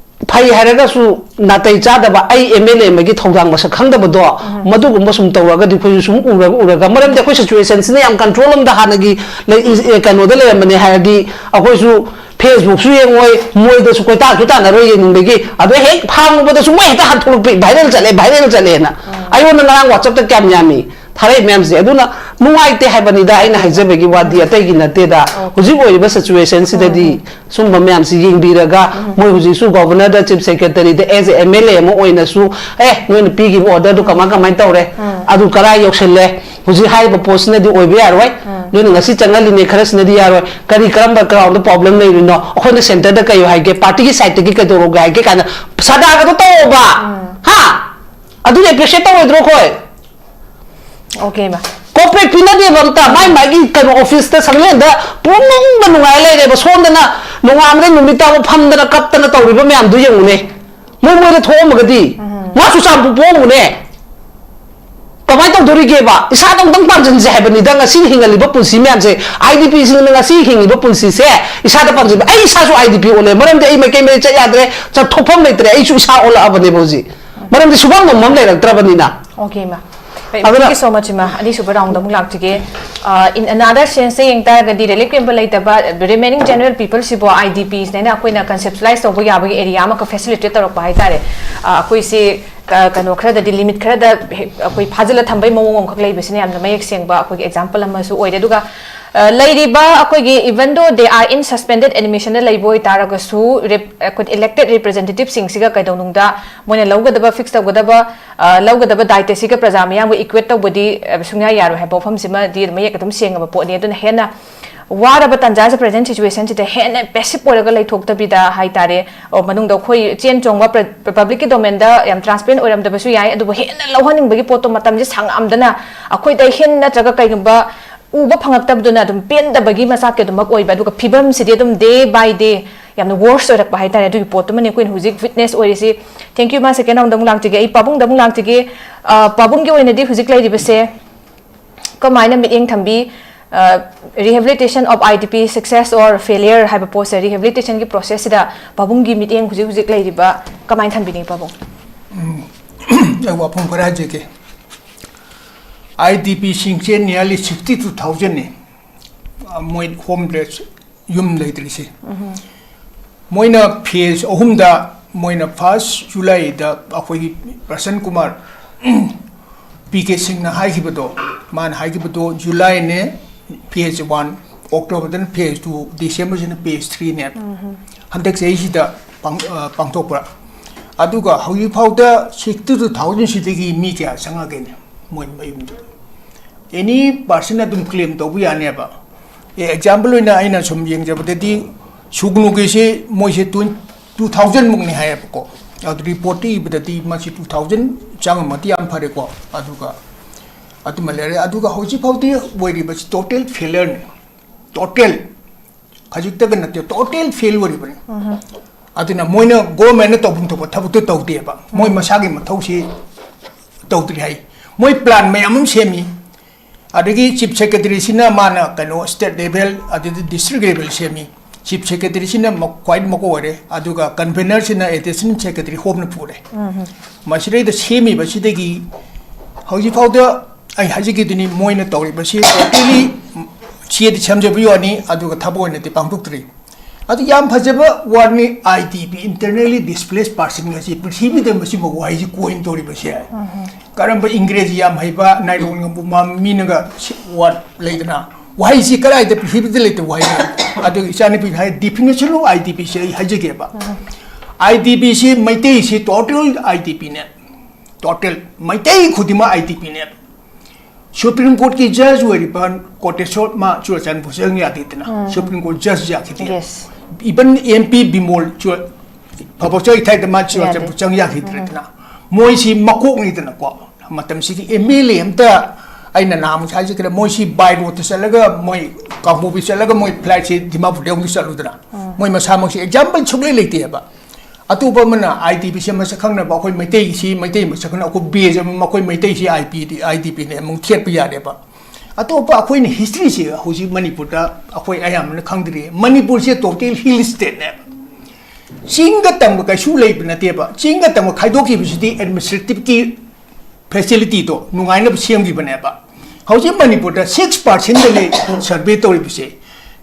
ꯐꯩ ꯍꯥꯏꯔꯒꯁꯨ ꯅꯥꯇꯩ ꯆꯥꯗꯕ, ꯑꯩ ꯑꯦꯝ ꯑꯦꯜ ꯑꯦ ꯑꯃꯒꯤ ꯊꯧꯗꯥꯡ ꯃꯁꯛ ꯈꯪꯗꯕꯗꯣ, ꯃꯗꯨꯒꯨꯝꯕ ꯁꯨꯝ ꯇꯧꯔꯒꯗꯤ ꯑꯩꯈꯣꯏꯁꯨ ꯁꯨꯝ ꯎꯔꯒ ꯎꯔꯒ, ꯃꯔꯝꯗꯤ ꯑꯩꯈꯣꯏ ꯁꯤꯆꯨꯋꯦꯁꯟꯁꯤꯅ ꯌꯥꯝ ꯀꯟꯇ꯭ꯔꯣꯜ ꯑꯃꯗ ꯍꯥꯟꯅꯒꯤ ꯂꯩ-, ꯏ-, ꯀꯩꯅꯣꯗ ꯂꯩꯔꯝꯕꯅꯦ ꯍꯥꯏꯔꯗꯤ ꯑꯩꯈꯣꯏꯁꯨ ꯐꯦꯁꯕꯨꯛꯁꯨ ꯌꯦꯡꯉꯣꯏ, ꯃꯣꯏꯗꯁꯨ ꯀꯣꯏꯇꯥꯟꯁꯨ ꯇꯥꯟꯅꯔꯣꯏ ꯌꯦꯡꯅꯤꯡꯕꯒꯤ꯫ ꯑꯗꯣ ꯍꯦꯛ ꯐꯥꯡꯉꯨꯕꯗ ꯁꯨꯝ ꯃꯣꯏ ꯍꯦꯛꯇ ꯍꯟꯊꯣꯛꯂꯛꯄꯤ, ꯚꯥꯏꯔꯦꯜ ꯆꯠꯂꯦ, ꯚꯥꯏꯔꯦꯜ ꯆꯠꯂꯦꯅ꯫ ꯑꯩꯉꯣꯟꯗ ꯉꯔꯥꯡ ꯋꯥꯆꯞꯇ ꯀꯌꯥꯝ ꯌꯥꯝꯃꯤ ꯊꯥꯔꯛꯏ ꯃꯌꯥꯝꯁꯦ꯫ ꯑꯗꯨꯅ ꯅꯨꯡꯉꯥꯏꯇꯦ ꯍꯥꯏꯕꯅꯤꯗ ꯑꯩꯅ ꯍꯥꯏꯖꯕꯒꯤ ꯋꯥꯗꯤ, ꯑꯇꯩꯒꯤ ꯅꯠꯇꯦꯗ꯫ ꯍꯧꯖꯤꯛ ꯑꯣꯏꯔꯤꯕ ꯁꯤꯆꯨꯋꯦꯁꯟꯁꯤꯗꯗꯤ ꯁꯨꯝꯕ ꯃꯌꯥꯝꯁꯤ ꯌꯦꯡꯕꯤꯔꯒ, ꯃꯣꯏ ꯍꯧꯖꯤꯛꯁꯨ ꯒꯣꯚꯔꯅꯔꯗ, ꯆꯤꯐ ꯁꯦꯀ꯭ꯔꯦꯇꯔꯤꯗ, as a M L A ꯑꯃ ꯑꯣꯏꯅꯁꯨ, ꯑꯦ, ꯅꯣꯏꯅ ꯄꯤꯈꯤꯕ ꯑꯣꯔꯗꯔꯗꯨ ꯀꯃꯥꯏ ꯀꯃꯥꯏꯅ ꯇꯧꯔꯦ? ꯑꯗꯨ ꯀꯔꯥꯏ ꯌꯧꯁꯜꯂꯦ? ꯍꯧꯖꯤꯛ ꯍꯥꯏꯔꯤꯕ ꯄꯣꯠꯁꯤꯅꯗꯤ ꯑꯣꯏꯕ ꯌꯥꯔꯣꯏ꯫ ꯅꯣꯏꯅ ꯉꯁꯤ ꯆꯪꯍꯜꯂꯤꯅꯦ, ꯈꯔꯁꯤꯅꯗꯤ ꯌꯥꯔꯣꯏ꯫ ꯀꯔꯤ, ꯀꯔꯝꯕ ꯒ꯭ꯔꯥꯎꯟꯗ ꯄ꯭ꯔꯣꯕ꯭ꯂꯦꯝ ꯂꯩꯔꯤꯅꯣ? ꯑꯩꯈꯣꯏꯅ ꯁꯦꯟꯇꯔꯗ ꯀꯩ ꯍꯥꯏꯒꯦ? ꯄꯥꯔꯇꯤꯒꯤ ꯁꯥꯏꯠꯇꯒꯤ ꯀꯩꯗꯧꯔꯒꯦ ꯍꯥꯏꯒꯦ ꯀꯥꯏꯅ ꯁꯗꯥꯒꯗꯣ ꯇꯧꯑꯣꯕ꯫ ꯍꯥ? ꯑꯗꯨꯗꯤ ꯑꯦꯄ꯭ꯔꯤꯁꯤꯌꯦꯠ ꯇꯧꯔꯣꯏꯗ꯭ꯔꯣ ꯑꯩꯈꯣꯏ? Okay, ma. ꯀꯣꯄꯔꯦꯠ ꯄꯤꯅꯗꯦꯕ ꯑꯝꯇ꯫ ꯃꯥꯏ ꯃꯥꯒꯤ ꯀꯩꯅꯣ ꯑꯣꯐꯤꯁꯇ ꯁꯪꯂꯦꯟꯗ ꯄꯨꯡꯅꯨꯡꯗ ꯅꯨꯡꯉꯥꯏ ꯂꯩꯔꯦꯕ꯫ ꯁꯣꯝꯗꯅ ꯅꯣꯡꯉꯥꯟꯕꯗꯩ ꯅꯨꯃꯤꯠ ꯇꯥꯕ ꯐꯝꯗꯅ ꯀꯞꯇꯅ ꯇꯧꯔꯤꯕ ꯃꯌꯥꯝꯗꯨ ꯌꯦꯡꯉꯨꯅꯦ꯫ ꯃꯣꯏ ꯃꯣꯏꯗ ꯊꯣꯛꯑꯝꯃꯒꯗꯤ ꯃꯥ ꯆꯨꯔꯆꯥꯟꯄꯨꯔ ꯄꯣꯛꯎꯅꯦ꯫ ꯀꯃꯥꯏꯅ ꯇꯧꯗꯣꯔꯤꯒꯦꯕ? ꯏꯁꯥꯗ ꯑꯃꯨꯛꯇꯪ ꯄꯥꯟꯁꯤꯟꯁꯦ ꯍꯥꯏꯕꯅꯤꯗ꯫ ꯉꯁꯤ ꯍꯤꯡꯉꯜꯂꯤꯕ ꯄꯨꯟꯁꯤ ꯃꯌꯥꯝꯁꯦ, ꯑꯥꯏ ꯗꯤ ꯄꯤꯁꯤꯡꯅ ꯉꯁꯤ ꯍꯤꯡꯉꯤꯕ ꯄꯨꯟꯁꯤꯁꯦ ꯏꯁꯥꯗ ꯄꯥꯟꯁꯤꯟꯕ꯫ ꯑꯩ ꯏꯁꯥꯁꯨ ꯑꯥꯏ ꯗꯤ ꯄꯤ ꯑꯣꯜꯂꯦ, ꯃꯔꯝꯗꯤ ꯑꯩ ꯃꯥꯏꯀꯩ ꯃꯔꯤ ꯆꯠ ꯌꯥꯗ꯭ꯔꯦ, ꯆꯠꯊꯣꯛꯐꯝ ꯂꯩꯇ꯭ꯔꯦ꯫ ꯑꯩꯁꯨ ꯏꯁꯥ ꯑꯣꯜꯂꯛꯑꯕꯅꯦꯕ ꯍꯧꯖꯤꯛ, ꯃꯔꯝꯗꯤ ꯁꯨꯐꯝ ꯅꯣꯝꯐꯝ ꯂꯩꯔꯛꯇ꯭ꯔꯕꯅꯤꯅ꯫ Okay, ma. ꯑꯗꯨꯅ Thank you so much, ma. ꯑꯅꯤꯁꯨꯕ round ꯑꯃꯨꯛ ꯂꯥꯛꯆꯒꯦ꯫ Uh, in another sense ꯌꯦꯡ ꯇꯥꯔꯒꯗꯤ relief camp ꯂꯩꯇꯕ remaining general people ꯁꯤꯕꯨ ꯑꯥꯏ ꯗꯤ ꯄꯤꯁꯅ ꯑꯩꯈꯣꯏꯅ conceptualize ꯇꯧꯕ ꯌꯥꯕꯒꯤ area ꯑꯃ facilitate ꯇꯧꯔꯛꯄ ꯍꯥꯏꯇꯥꯔꯦ꯫ Uh, ꯑꯩꯈꯣꯏꯁꯤ ꯀ- ꯀꯩꯅꯣ ꯈꯔꯗꯗꯤ limit ꯈꯔꯗ ꯍꯦꯛ ꯑꯩꯈꯣꯏ ꯐꯥꯖꯤꯜꯂ ꯊꯝꯕꯩ ꯃꯑꯣꯡ ꯑꯃꯈꯛ ꯂꯩꯕꯁꯤꯅ ꯌꯥꯝꯅ ꯃꯌꯦꯛ ꯁꯦꯡꯕ ꯑꯩꯈꯣꯏꯒꯤ example ꯑꯃꯁꯨ ꯑꯣꯏꯔꯦ꯫ ꯑꯗꯨꯒ ꯑ, ꯂꯩꯔꯤꯕ ꯑꯩꯈꯣꯏꯒꯤ even though they are in suspended animation ꯗ ꯂꯩꯕ ꯑꯣꯏꯇꯥꯔꯒꯁꯨ rep- ꯑꯩꯈꯣꯏ elected representative ꯁꯤꯡꯁꯤꯒ ꯀꯩꯗꯧꯅꯨꯡꯗ ꯃꯣꯏꯅ ꯂꯧꯒꯗꯕ fix ꯇꯧꯒꯗꯕ ꯑ, ꯂꯧꯒꯗꯕ ꯗꯥꯏꯇꯁꯤꯒ ꯄ꯭ꯔꯖꯥ ꯃꯤꯌꯥꯝꯒ equate ꯇꯧꯕꯗꯤ ꯑ, ꯁꯨꯡꯌꯥ ꯌꯥꯔꯣꯏ ꯍꯥꯏꯕ ꯋꯥꯐꯝꯁꯤꯃꯗꯤ ꯃꯌꯦꯛ ꯑꯗꯨꯝ ꯁꯦꯡꯉꯕ ꯄꯣꯠꯅꯤ꯫ ꯑꯗꯨꯅ ꯍꯦꯟꯅ ꯋꯥꯔꯕ ꯇꯥꯟꯖꯥꯁꯦ, present situation ꯁꯤꯗ ꯍꯦꯟꯅ passive ꯑꯣꯏꯔꯒ ꯂꯩꯊꯣꯛꯇꯕꯤꯗ ꯍꯥꯏꯇꯥꯔꯦ, ꯑꯣ, ꯃꯅꯨꯡꯗ ꯑꯩꯈꯣꯏ ꯆꯦꯟ ꯆꯣꯡꯕ ꯄ- public ꯀꯤ domain ꯗ ꯌꯥꯝ transparent ꯑꯣꯏꯔꯝꯗꯕꯁꯨ ꯌꯥꯏ, ꯑꯗꯨꯕꯨ ꯍꯦꯟꯅ ꯂꯧꯍꯟꯅꯤꯡꯕꯒꯤ ꯄꯣꯠꯇꯣ ꯃꯇꯝꯁꯦ ꯁꯥꯡꯉꯝꯗꯅ ꯑꯩꯈꯣꯏꯗ ꯍꯦꯟꯅ ꯅꯠꯇ꯭ꯔꯒ ꯀꯩꯒꯨꯝꯕ ꯎꯕ ꯐꯪꯉꯛꯇꯕꯗꯨꯅ ꯑꯗꯨꯝ ꯄꯦꯟꯗꯕꯒꯤ ꯃꯆꯥꯛꯀꯤ ꯑꯗꯨꯃꯛ ꯑꯣꯏꯕ꯫ ꯑꯗꯨꯒ ꯐꯤꯕꯝꯁꯤꯗꯤ ꯑꯗꯨꯝ day by day ꯌꯥꯝꯅ worse ꯑꯣꯏꯔꯛꯄ ꯍꯥꯏꯇꯥꯔꯦ꯫ ꯑꯗꯨꯒꯤ ꯄꯣꯠꯇꯨꯃꯅꯤ ꯑꯩꯈꯣꯏꯅ ꯍꯧꯖꯤꯛ witness ꯑꯣꯏꯔꯤꯁꯤ꯫ Thank you, ꯃꯥ second round ꯑꯃꯨꯛ ꯂꯥꯛꯆꯒꯦ꯫ ꯑꯩ ꯄꯥꯕꯨꯡꯗ ꯑꯃꯨꯛ ꯂꯥꯛꯆꯒꯦ꯫ ꯑ, ꯄꯥꯕꯨꯡꯒꯤ ꯑꯣꯏꯅꯗꯤ ꯍꯧꯖꯤꯛ ꯂꯩꯔꯤꯕꯁꯦ ꯀꯃꯥꯏꯅ ꯃꯤꯠꯌꯦꯡ ꯊꯝꯕꯤ? ꯑ, rehabilitation of I D P success or failure ꯍꯥꯏꯕ ꯄꯣꯠꯁꯦ, rehabilitation ꯒꯤ process ꯁꯤꯗ ꯄꯥꯕꯨꯡꯒꯤ ꯃꯤꯠꯌꯦꯡ ꯍꯧꯖꯤꯛ ꯍꯧꯖꯤꯛ ꯂꯩꯔꯤꯕ ꯀꯃꯥꯏꯅ ꯊꯝꯕꯤꯅꯤ ꯄꯥꯕꯨꯡ? ꯑꯩ ꯋꯥꯐꯝ ꯈꯔ ꯍꯥꯏꯖꯒꯦ꯫ I D ꯄꯤꯁꯤꯡꯁꯦ nearly sixty two thousand ꯅꯤ, ꯃꯣꯏ ꯍꯣꯝꯂꯦꯁ, ꯌꯨꯝ ꯂꯩꯇ꯭ꯔꯤꯁꯦ꯫ ꯃꯣꯏꯅ ꯐꯦꯖ ꯑꯍꯨꯝꯗ, ꯃꯣꯏꯅ ꯐꯥꯔꯁ ꯖꯨꯂꯥꯏꯗ ꯑꯩꯈꯣꯏꯒꯤ ꯄ꯭ꯔꯁꯟ ꯀꯨꯃꯥꯔ ꯄꯤ ꯀꯦ ꯁꯤꯡꯅ ꯍꯥꯏꯈꯤꯕꯗꯣ, ꯃꯥꯅ ꯍꯥꯏꯈꯤꯕꯗꯣ ꯖꯨꯂꯥꯏꯅꯦ ꯐꯦꯖ ꯋꯥꯟ, ꯑꯣꯛꯇꯣꯕꯔꯗꯅ ꯐꯦꯖ ꯇꯨ, ꯗꯤꯁꯦꯝꯕꯔꯁꯤꯅ ꯐꯦꯖ ꯊ꯭ꯔꯤꯅꯦꯕ꯫ ꯍꯟꯗꯛ ꯆꯍꯤꯁꯤꯗ ꯄꯥꯡ- ꯑ, ꯄꯥꯡꯊꯣꯛꯄ꯫ ꯑꯗꯨꯒ ꯍꯧꯖꯤꯛꯐꯥꯎꯗ sixty two thousand ꯁꯤꯗꯒꯤ ꯃꯤ ꯀꯌꯥ ꯆꯪꯉꯒꯦꯅꯦ ꯃꯣꯏ ꯃꯌꯨꯝꯗꯨꯗ? Any person ꯑꯗꯨꯝ claim ꯇꯧꯕ ꯌꯥꯅꯦꯕ꯫ ꯑꯦ, example ꯑꯣꯏꯅ ꯑꯩꯅ ꯁꯨꯝ ꯌꯦꯡꯖꯕꯗꯗꯤ ꯁꯨꯒꯅꯨꯒꯤꯁꯤ ꯃꯣꯏꯁꯦ twenty two thousand ꯃꯨꯛꯅꯤ ꯍꯥꯏꯌꯦꯕꯀꯣ꯫ ꯑꯗꯨ ꯔꯤꯄꯣꯔꯠꯇ ꯏꯕꯗꯗꯤ ꯃꯁꯤ two thousand ꯆꯪꯉꯝꯃꯗꯤ ꯌꯥꯝ ꯐꯔꯦꯀꯣ꯫ ꯑꯗꯨꯒ ꯑꯗꯨꯃ ꯂꯩꯔꯦ꯫ ꯑꯗꯨꯒ ꯍꯧꯖꯤꯛ ꯐꯥꯎꯗꯤ ꯑꯣꯏꯔꯤꯕꯁꯤ total failure ꯅꯤ꯫ Total, ꯈꯖꯤꯛꯇꯒ ꯅꯠꯇꯦ, total fail ꯑꯣꯏꯔꯤꯕꯅꯤ꯫ ꯑꯗꯨꯅ ꯃꯣꯏꯅ government ꯅ ꯇꯧꯐꯝ ꯊꯣꯛꯄ ꯊꯕꯛꯇꯣ ꯇꯧꯗꯦꯕ꯫ ꯃꯣꯏ ꯃꯁꯥꯒꯤ ꯃꯊꯧꯁꯤ ꯇꯧꯗ꯭ꯔꯤ ꯍꯥꯏ꯫ ꯃꯣꯏ plan ꯃꯌꯥꯝ ꯑꯃ ꯁꯦꯝꯃꯤ꯫ ꯑꯗꯒꯤ chief secretary ꯁꯤꯅ ꯃꯥꯅ ꯀꯩꯅꯣ state level ꯑꯗꯩꯗꯤ district level ꯁꯦꯝꯃꯤ꯫ Chief secretary ꯁꯤꯅ ꯃ-, ꯈ꯭ꯋꯥꯏ ꯃꯀꯣꯛ ꯑꯣꯏꯔꯦ, ꯑꯗꯨꯒ convener ꯁꯤꯅ additional secretary home ꯅ ꯄꯨꯔꯦ꯫ ꯃꯁꯤꯗꯩꯗ ꯁꯦꯝꯃꯤꯕꯁꯤꯗꯒꯤ ꯍꯧꯖꯤꯛ ꯐꯥꯎꯗ ꯑꯩ ꯍꯥꯏꯖꯈꯤꯗꯨꯅꯤ, ꯃꯣꯏꯅ ꯇꯧꯔꯤꯕꯁꯤ totally ꯆꯦꯗꯤ ꯁꯦꯝꯖꯕ ꯌꯥꯅꯤ, ꯑꯗꯨꯒ ꯊꯕꯛ ꯑꯣꯏꯅꯗꯤ ꯄꯥꯡꯊꯣꯛꯇ꯭ꯔꯤ꯫ ꯑꯗꯨ ꯌꯥꯝ ꯐꯖꯕ word ꯅꯤ, I D P, internally displaced person ꯍꯥꯏꯁꯤ ꯄ꯭ꯔꯤꯊꯤꯕꯤꯗ ꯃꯁꯤꯃ ꯋꯥꯍꯩꯁꯤ coin ꯇꯧꯔꯤꯕꯁꯦ꯫ ꯀꯔꯝꯕ ꯏꯪꯒ꯭ꯔꯦꯖꯤ ꯌꯥꯝ ꯍꯩꯕ ꯅꯥꯏꯔꯣꯟ ꯉꯝꯕ ꯃ-, ꯃꯤꯅꯒ ꯁꯤ word ꯂꯩꯗꯅ, ꯋꯥꯍꯩꯁꯤ ꯀꯗꯥꯏꯗ ꯄ꯭ꯔꯤꯊꯤꯕꯤꯗ ꯂꯩꯇꯕ ꯋꯥꯍꯩꯅꯤ꯫ ꯑꯗꯨꯒ ꯏꯆꯥꯅꯨꯄꯤꯅ ꯍꯥꯏ definition of I D P ꯁꯦ ꯑꯩ ꯍꯥꯏꯖꯒꯦꯕ꯫ I D P ꯁꯤ ꯃꯩꯇꯩꯁꯤ total I D P ꯅꯦ꯫ Total ꯃꯩꯇꯩ ꯈꯨꯗꯤꯡꯃꯛ I D P ꯅꯦ꯫ Supreme Court ꯀꯤ judge ꯑꯣꯏꯔꯤꯕ ꯀꯣꯇꯦꯁꯣꯔ ꯃꯥ ꯆꯨꯔꯥꯆꯥꯟꯄꯨꯔ ꯆꯪ ꯌꯥꯗꯦꯗꯅ꯫ Supreme Court judge ꯌꯥꯈꯤꯗꯦ꯫ Even M P ꯕꯤꯃꯣꯜ ꯆꯨꯔ-, ꯐꯕꯥꯛꯆꯧ ꯏꯊꯥꯏꯗ ꯃꯥ ꯆꯨꯔꯥꯆꯥꯟꯄꯨꯔ ꯆꯪ ꯌꯥꯈꯤꯗ꯭ꯔꯦꯗꯅ꯫ ꯃꯣꯏꯁꯤ ꯃꯀꯣꯛꯅꯤꯗꯅꯀꯣ꯫ ꯃꯇꯝꯁꯤꯒꯤ M L A ꯑꯝꯇ ꯑꯩꯅ ꯅꯍꯥꯟꯃꯨꯛ ꯍꯥꯏꯖꯈ꯭ꯔꯦ, ꯃꯣꯏꯁꯤ by road ꯇ ꯆꯠꯂꯒ ꯃꯣꯏ ꯀꯥꯡꯄꯣꯛꯄꯤ ꯆꯠꯂꯒ ꯃꯣꯏ flight ꯁꯤ ꯗꯤꯃꯥꯄꯨꯔꯗ ꯑꯃꯨꯛ ꯆꯠꯂꯨꯗꯅ꯫ ꯃꯣꯏ ꯃꯁꯥꯃꯛꯁꯤ example ꯁꯨꯡꯂꯩ ꯂꯩꯇꯦꯕ꯫ ꯑꯇꯣꯞꯄ ꯑꯃꯅ I D P ꯁꯦ ꯃꯁꯛ ꯈꯪꯅꯕ ꯑꯩꯈꯣꯏ ꯃꯩꯇꯩꯒꯤꯁꯤ, ꯃꯩꯇꯩ ꯃꯁꯛ ꯈꯪꯅ ꯑꯩꯈꯣꯏ ꯕꯦꯖ ꯑꯃ, ꯃꯈꯣꯏ ꯃꯩꯇꯩꯁꯤ I P D, I D P ꯅꯦ ꯑꯃꯨꯛ ꯊꯦꯠꯄ ꯌꯥꯔꯦꯕ꯫ ꯑꯇꯣꯞꯄ ꯑꯩꯈꯣꯏꯅ history ꯁꯤ ꯍꯧꯖꯤꯛ ꯃꯅꯤꯄꯨꯔꯗ ꯑꯩꯈꯣꯏ ꯑꯌꯥꯝꯕꯅ ꯈꯪꯗ꯭ꯔꯤ꯫ ꯃꯅꯤꯄꯨꯔꯁꯦ total hill state ꯅꯦꯕ꯫ ꯆꯤꯡꯒ ꯇꯝꯒ ꯀꯩꯁꯨ ꯂꯩꯕ ꯅꯠꯇꯦꯕ꯫ ꯆꯤꯡꯒ ꯇꯝꯒ ꯈꯥꯏꯗꯣꯛꯈꯤꯕꯁꯤꯗꯤ administrative ꯀꯤ facility ꯗꯣ ꯅꯨꯡꯉꯥꯏꯅꯕ ꯁꯦꯝꯈꯤꯕꯅꯦꯕ꯫ ꯍꯧꯖꯤꯛ ꯃꯅꯤꯄꯨꯔꯗ six percent ꯗꯅꯤ survey ꯇꯧꯔꯤꯕꯁꯦ꯫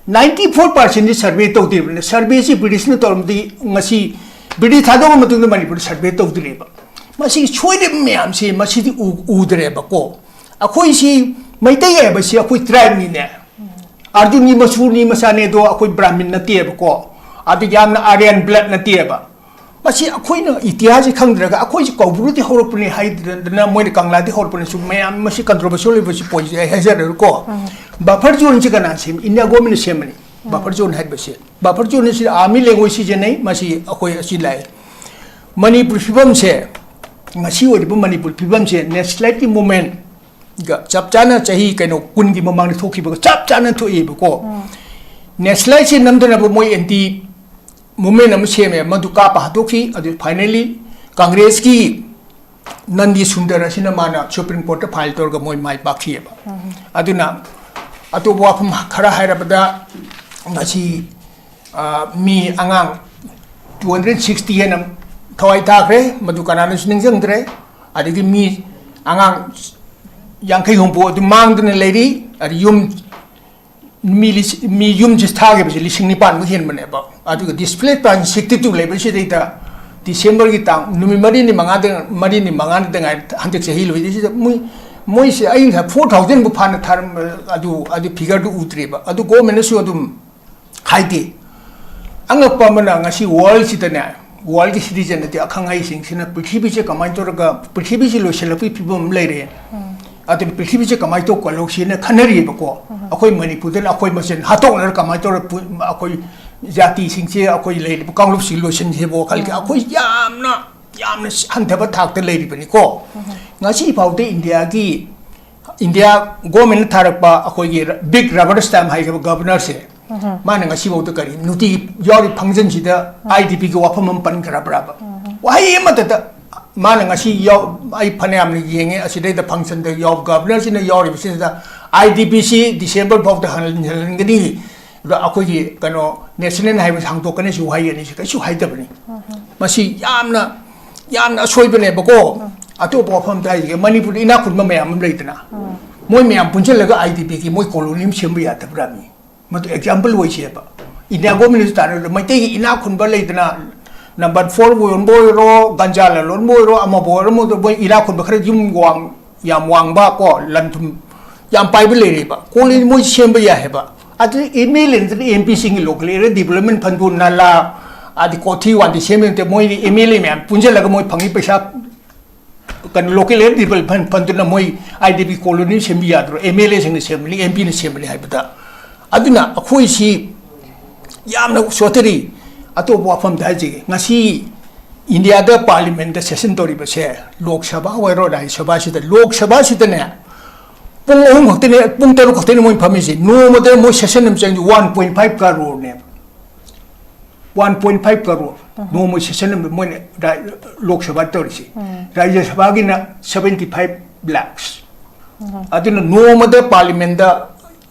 Ninety four percent ꯗꯤ survey ꯇꯧꯗ꯭ꯔꯤꯕꯅꯦ꯫ Survey ꯁꯤ British ꯅ ꯇꯧꯔꯝꯗꯤ ꯉꯁꯤ British ꯊꯥꯗꯣꯛꯑ ꯃꯇꯨꯡꯗ ꯃꯅꯤꯄꯨꯔꯗ survey ꯇꯧꯗ꯭ꯔꯤꯕ꯫ ꯃꯁꯤ ꯁꯣꯏꯔꯤꯕ ꯃꯌꯥꯝꯁꯦ ꯃꯁꯤꯗꯤ ꯎ-, ꯎꯗ꯭ꯔꯦꯕꯀꯣ꯫ ꯑꯩꯈꯣꯏꯁꯤ ꯃꯩꯇꯩ ꯍꯥꯏꯕꯁꯤ ꯑꯩꯈꯣꯏ tribe ꯅꯤꯅꯦ꯫ ꯑꯔꯖꯨꯟꯒꯤ ꯃꯁꯨꯅꯤ ꯃꯆꯥꯅꯦ ꯑꯗꯣ ꯑꯩꯈꯣꯏ Brahmin ꯅꯠꯇꯦꯕꯀꯣ꯫ ꯑꯗꯨ ꯌꯥꯝꯅ Aryan blood ꯅꯠꯇꯦꯕ꯫ ꯃꯁꯤ ꯑꯩꯈꯣꯏꯅ ꯏꯇꯤꯍꯥꯁꯁꯤ ꯈꯪꯗ꯭ꯔꯒ ꯑꯩꯈꯣꯏꯁꯤ ꯀꯧꯕ꯭ꯔꯨꯗꯤ ꯍꯧꯔꯛꯄꯅꯤ ꯍꯥꯏꯗꯅ ꯃꯣꯏꯅ ꯀꯪꯂꯥꯗꯤ ꯍꯧꯔꯛꯄꯅꯤꯁꯨ ꯃꯌꯥꯝ ꯃꯁꯤ controversial ꯑꯣꯏꯕꯁꯤ point ꯁꯦ ꯑꯩ ꯍꯥꯏꯖꯔꯔꯣꯏꯀꯣ꯫ Buffer zone ꯁꯤ ꯀꯅꯥ ꯁꯦꯝꯃꯤ? India government ꯅ ꯁꯦꯝꯕꯅꯤ꯫ Buffer zone ꯍꯥꯏꯕꯁꯦ, buffer zone ꯑꯁꯤ army language ꯁꯤꯖꯤꯟꯅꯩ, ꯃꯁꯤ ꯑꯩꯈꯣꯏ ꯑꯁꯤ ꯂꯥꯛꯑꯦ꯫ ꯃꯅꯤꯄꯨꯔ ꯐꯤꯕꯝꯁꯦ, ꯉꯁꯤ ꯑꯣꯏꯔꯤꯕ ꯃꯅꯤꯄꯨꯔ ꯐꯤꯕꯝꯁꯦ, nationality movement ꯒ ꯆꯞ ꯆꯥꯅ ꯆꯍꯤ ꯀꯩꯅꯣ ꯀꯨꯟꯒꯤ ꯃꯃꯥꯡꯗ ꯊꯣꯛꯈꯤꯕꯒ ꯆꯞ ꯆꯥꯅ ꯊꯣꯛꯑꯦꯕꯀꯣ꯫ ꯅꯦꯁꯂꯥꯏꯠꯁꯦ ꯅꯝꯗꯅꯕ ꯃꯣꯏ ꯑꯦꯟꯇꯤ ꯃꯨꯞꯃꯦꯟ ꯑꯃ ꯁꯦꯝꯃꯦ, ꯃꯗꯨ ꯀꯥꯞꯄ ꯍꯥꯠꯇꯣꯛꯈꯤ꯫ ꯑꯗꯨ ꯐꯥꯏꯅꯦꯜꯂꯤ ꯀꯪꯒ꯭ꯔꯦꯁꯀꯤ ꯅꯟꯗꯤ ꯁꯨꯟꯗꯔ ꯑꯁꯤꯅ ꯃꯥꯅ ꯁꯨꯄ꯭ꯔꯤꯝ ꯀꯣꯔꯠꯇ ꯐꯥꯏꯜ ꯇꯧꯔꯒ ꯃꯣꯏ ꯃꯥꯏ ꯄꯥꯛꯈꯤꯑꯕ꯫ ꯑꯗꯨꯅ ꯑꯇꯣꯞꯄ ꯋꯥꯐꯝ ꯈꯔ ꯍꯥꯏꯔꯕꯗ, ꯉꯁꯤ, ꯑ, ꯃꯤ ꯑꯉꯥꯡ two hundred sixty ꯍꯦꯟꯅ ꯊꯋꯥꯏ ꯊꯥꯈ꯭ꯔꯦ, ꯃꯗꯨ ꯀꯅꯥꯅꯁꯨ ꯅꯤꯡꯁꯤꯡꯗ꯭ꯔꯦ꯫ ꯑꯗꯒꯤ ꯃꯤ ꯑꯉꯥꯡ ꯌꯥꯡꯈꯩ ꯍꯨꯝꯐꯨ ꯑꯗꯨꯝ ꯃꯥꯡꯗꯨꯅ ꯂꯩꯔꯤ꯫ ꯑꯗ ꯌꯨꯝ ꯃꯤ ꯂꯤꯁ-, ꯃꯤ ꯌꯨꯝꯁꯤ ꯊꯥꯈꯤꯕꯁꯤ ꯂꯤꯁꯤꯡ ꯅꯤꯄꯥꯟꯃꯨꯛ ꯍꯦꯟꯕꯅꯦꯕ꯫ ꯑꯗꯨꯒ ꯗꯤꯁꯄ꯭ꯂꯦꯁ ꯄꯥꯔꯁꯟ sixty two ꯂꯩꯕꯁꯤꯗꯩꯗ ꯗꯤꯁꯦꯝꯕꯔꯒꯤ ꯇꯥꯡ ꯅꯨꯃꯤꯠ ꯃꯔꯤꯅꯤ ꯃꯉꯥꯗ, ꯃꯔꯤꯅꯤ ꯃꯉꯥꯅꯤꯗ ꯉꯥꯏ ꯍꯟꯗꯛ ꯆꯍꯤ ꯂꯣꯏꯗꯣꯏꯁꯤꯗ ꯃꯣꯏ, ꯃꯣꯏꯁꯦ ꯑꯩ ꯉꯁꯥꯏ four thousand ꯕꯨ ꯐꯥꯅ ꯊꯥꯔꯝ-, ꯑꯗꯨ, ꯑꯗꯨ ꯐꯤꯒꯔꯗꯨ ꯎꯗ꯭ꯔꯤꯕ꯫ ꯑꯗꯨ ꯒꯣꯔꯃꯦꯟꯅꯁꯨ ꯑꯗꯨꯝ ꯍꯥꯏꯗꯦ꯫ ꯑꯉꯛꯄ ꯑꯃꯅ, ꯉꯁꯤ ꯋꯥꯔꯜꯁꯤꯗꯅꯦ, ꯋꯥꯔꯜꯒꯤ ꯁꯤꯇꯤꯖꯟ ꯅꯠꯇꯦ, ꯑꯈꯪ ꯑꯍꯩꯁꯤꯡꯁꯤꯅ ꯄ꯭ꯔꯤꯊꯤꯕꯤꯁꯦ ꯀꯃꯥꯏꯅ ꯇꯧꯔꯒ ꯄ꯭ꯔꯤꯊꯤꯕꯤꯁꯤ ꯂꯣꯏꯁꯤꯜꯂꯛꯄꯒꯤ ꯐꯤꯕꯝ ꯑꯃ ꯂꯩꯔꯦ꯫ ꯑꯗꯨꯅ ꯄ꯭ꯔꯤꯊꯤꯕꯤꯁꯦ ꯀꯃꯥꯏꯅ ꯇꯧ ꯀꯜꯍꯧꯁꯤꯅ ꯈꯟꯅꯔꯤꯕꯀꯣ꯫ ꯑꯩꯈꯣꯏ ꯃꯅꯤꯄꯨꯔꯗꯅ ꯑꯩꯈꯣꯏ ꯃꯁꯦꯟ ꯍꯥꯠꯇꯣꯛꯅꯔ ꯀꯃꯥꯏꯅ ꯇꯧꯔ ꯄꯨ-, ꯑꯩꯈꯣꯏ ꯖꯥꯇꯤꯁꯤꯡꯁꯦ, ꯑꯩꯈꯣꯏ ꯂꯩꯔꯤꯕ ꯀꯥꯡꯂꯨꯞꯁꯤ ꯂꯣꯏꯁꯤꯟꯁꯤꯕꯣ ꯈꯜꯂꯤ꯫ ꯑꯩꯈꯣꯏ ꯌꯥꯝꯅ, ꯌꯥꯝꯅ ꯍꯟꯊꯕ ꯊꯥꯛꯇ ꯂꯩꯔꯤꯕꯅꯤꯀꯣ꯫ ꯉꯁꯤ ꯐꯥꯎꯗ ꯏꯟꯗꯤꯌꯥꯒꯤ, ꯏꯟꯗꯤꯌꯥ ꯒꯣꯔꯃꯦꯟꯅ ꯊꯥꯔꯛꯄ ꯑꯩꯈꯣꯏꯒꯤ ꯕꯤꯛ ꯔꯕꯔ ꯁ꯭ꯇꯥꯝ ꯍꯥꯏꯈꯤꯕ ꯒꯕꯔꯅꯔꯁꯦ, ꯃꯥꯅ ꯉꯁꯤꯐꯥꯎꯗ ꯀꯔꯤ ꯅꯨꯡꯇꯤꯒꯤ ꯌꯥꯎꯔꯤ ꯐꯪꯁꯟꯁꯤꯗ IDPꯒꯤ ꯋꯥꯐꯝ ꯑꯃ ꯄꯟꯈ꯭ꯔꯕ꯭ꯔꯕ? ꯋꯥꯍꯩ ꯑꯃꯠꯇꯗ ꯃꯥꯅ ꯉꯁꯤ ꯌꯥꯎ-, ꯑꯩ ꯐꯅꯌꯥꯝꯅ ꯌꯦꯡꯉꯦ, ꯑꯁꯤꯗꯩꯗ ꯐꯪꯁꯟꯗ ꯌꯥꯎ-, ꯒꯕꯔꯅꯔꯁꯤꯅ ꯌꯥꯎꯔꯤꯕꯁꯤꯗ IDPꯁꯤ ꯗꯤꯁꯦꯝꯕꯔ ꯐꯥꯎꯗ ꯍꯜꯍꯟ-, ꯍꯜꯍꯟꯒꯅꯤ, ꯑꯗꯨꯒ ꯑꯩꯈꯣꯏꯒꯤ ꯀꯩꯅꯣ ꯅꯦꯁꯅꯦꯜ ꯍꯥꯏꯕꯁꯤ ꯍꯥꯡꯗꯣꯛꯀꯅꯤꯁꯨ ꯋꯥꯍꯩ ꯑꯅꯤꯁꯤ ꯀꯩꯁꯨ ꯍꯥꯏꯗꯕꯅꯤ꯫ ꯃꯁꯤ ꯌꯥꯝꯅ, ꯌꯥꯝꯅ ꯑꯁꯣꯏꯕꯅꯦꯕꯀꯣ꯫ ꯑꯇꯣꯞꯄ ꯋꯥꯐꯝꯗ ꯍꯥꯏꯁꯤꯒꯦ, ꯃꯅꯤꯄꯨꯔꯗ ꯏꯅꯥꯛ ꯈꯨꯟꯕ ꯃꯌꯥꯝ ꯑꯃ ꯂꯩꯗꯅ, ꯃꯣꯏ ꯃꯌꯥꯝ ꯄꯨꯟꯁꯤꯜꯂꯒ IDPꯒꯤ ꯃꯣꯏ ꯀꯣꯂꯣꯅꯤ ꯑꯃ ꯁꯦꯝꯕ ꯌꯥꯗꯕ꯭ꯔꯥ ꯃꯤ? ꯃꯗꯨ ꯑꯦꯛꯖꯥꯝꯄꯜ ꯑꯣꯏꯁꯦꯕ꯫ ꯏꯟꯗꯤꯌꯥ ꯒꯣꯔꯃꯦꯟꯅꯁꯨ ꯇꯥꯟꯅꯕꯗ ꯃꯩꯇꯩꯒꯤ ꯏꯅꯥꯛ ꯈꯨꯟꯕ ꯂꯩꯗꯅ, ꯅꯝꯕꯔ ꯐꯣꯔ ꯌꯣꯟꯕ ꯑꯣꯏꯔꯣ, ꯒꯟꯖꯥ ꯂꯂꯣꯟꯕ ꯑꯣꯏꯔꯣ, ꯑꯃꯕꯨ ꯑꯣꯏꯔꯣ, ꯑꯃꯕꯨ ꯑꯣꯏꯔꯣ, ꯃꯣꯏ ꯏꯅꯥꯛ ꯈꯨꯟꯕ ꯈꯔ ꯌꯨꯝ ꯋꯥꯡ-, ꯌꯥꯝ ꯋꯥꯡꯕ ꯀꯣ, ꯂꯟ ꯊꯨꯝ ꯌꯥꯝ ꯄꯥꯏꯕ ꯂꯩꯔꯦꯕ, ꯀꯣꯂꯣꯅꯤ ꯃꯣꯏ ꯁꯦꯝꯕ ꯌꯥꯏ ꯍꯥꯏꯕ꯫ ꯑꯗꯨ MLA ꯅꯠꯇ꯭ꯔꯒ MPꯁꯤꯡꯒꯤ local area development fund ꯅꯂꯥ, ꯑꯗꯩ ꯀꯣꯊꯤ ꯋꯥꯟꯊꯤ ꯁꯦꯝꯕ ꯅꯠꯇꯦ, ꯃꯣꯏꯗꯤ MLA ꯃꯌꯥꯝ ꯄꯨꯟꯁꯤꯜꯂꯒ ꯃꯣꯏ ꯐꯪꯉꯤ ꯄꯩꯁꯥ, ꯀꯩꯅꯣ, local area development fundꯗꯨꯅ ꯃꯣꯏ IDP ꯀꯣꯂꯣꯅꯤ ꯁꯦꯝꯕ ꯌꯥꯗ꯭ꯔꯣ? MLAꯁꯤꯡꯅ ꯁꯦꯝꯕꯅꯤ, MPꯅ ꯁꯦꯝꯕꯅꯤ ꯍꯥꯏꯕꯗ꯫ ꯑꯗꯨꯅ ꯑꯩꯈꯣꯏꯁꯤ ꯌꯥꯝꯅ ꯁꯣꯊꯔꯤ꯫ ꯑꯇꯣꯞꯄ ꯋꯥꯐꯝꯗ ꯍꯥꯏꯖꯒꯦ, ꯉꯁꯤ ꯏꯟꯗꯤꯌꯥꯗ ꯄꯥꯔꯂꯤꯌꯥꯃꯦꯟꯗ ꯁꯦꯁꯟ ꯇꯧꯔꯤꯕꯁꯦ, ꯂꯣꯛ ꯁꯚꯥ ꯑꯣꯏꯔꯣ, ꯔꯥꯖ꯭ꯌ ꯁꯚꯥꯁꯤꯗ, ꯂꯣꯛ ꯁꯚꯥꯁꯤꯗꯅꯦ, ꯄꯨꯡ ꯑꯍꯨꯝ ꯈꯛꯇꯅꯦ, ꯄꯨꯡ ꯇꯔꯨꯛ ꯈꯛꯇꯅꯦ ꯃꯣꯏ ꯐꯝꯃꯤꯁꯦ꯫ ꯅꯣꯡꯃꯗ ꯃꯣꯏ ꯁꯦꯁꯟ ꯑꯃ ꯆꯪꯉꯤ ꯋꯥꯟ ꯄꯣꯏꯟ ꯐꯥꯏꯚ ꯀꯔꯣꯔꯅꯦꯕ꯫ ꯋꯥꯟ ꯄꯣꯏꯟ ꯐꯥꯏꯚ ꯀꯔꯣꯔ ꯅꯣꯡꯃ ꯁꯦꯁꯟ ꯑꯃ ꯃꯣꯏꯅ ꯔꯥ-, ꯂꯣꯛ ꯁꯚꯥ ꯇꯧꯔꯤꯁꯦ꯫ ꯔꯥꯖ꯭ꯌ ꯁꯚꯥꯒꯤꯅ ꯁꯚꯦꯟꯇꯤ ꯐꯥꯏꯚ ꯂꯥꯛꯁ꯫ ꯑꯗꯨꯅ ꯅꯣꯡꯃꯗ ꯄꯥꯔꯂꯤꯌꯥꯃꯦꯟꯗ,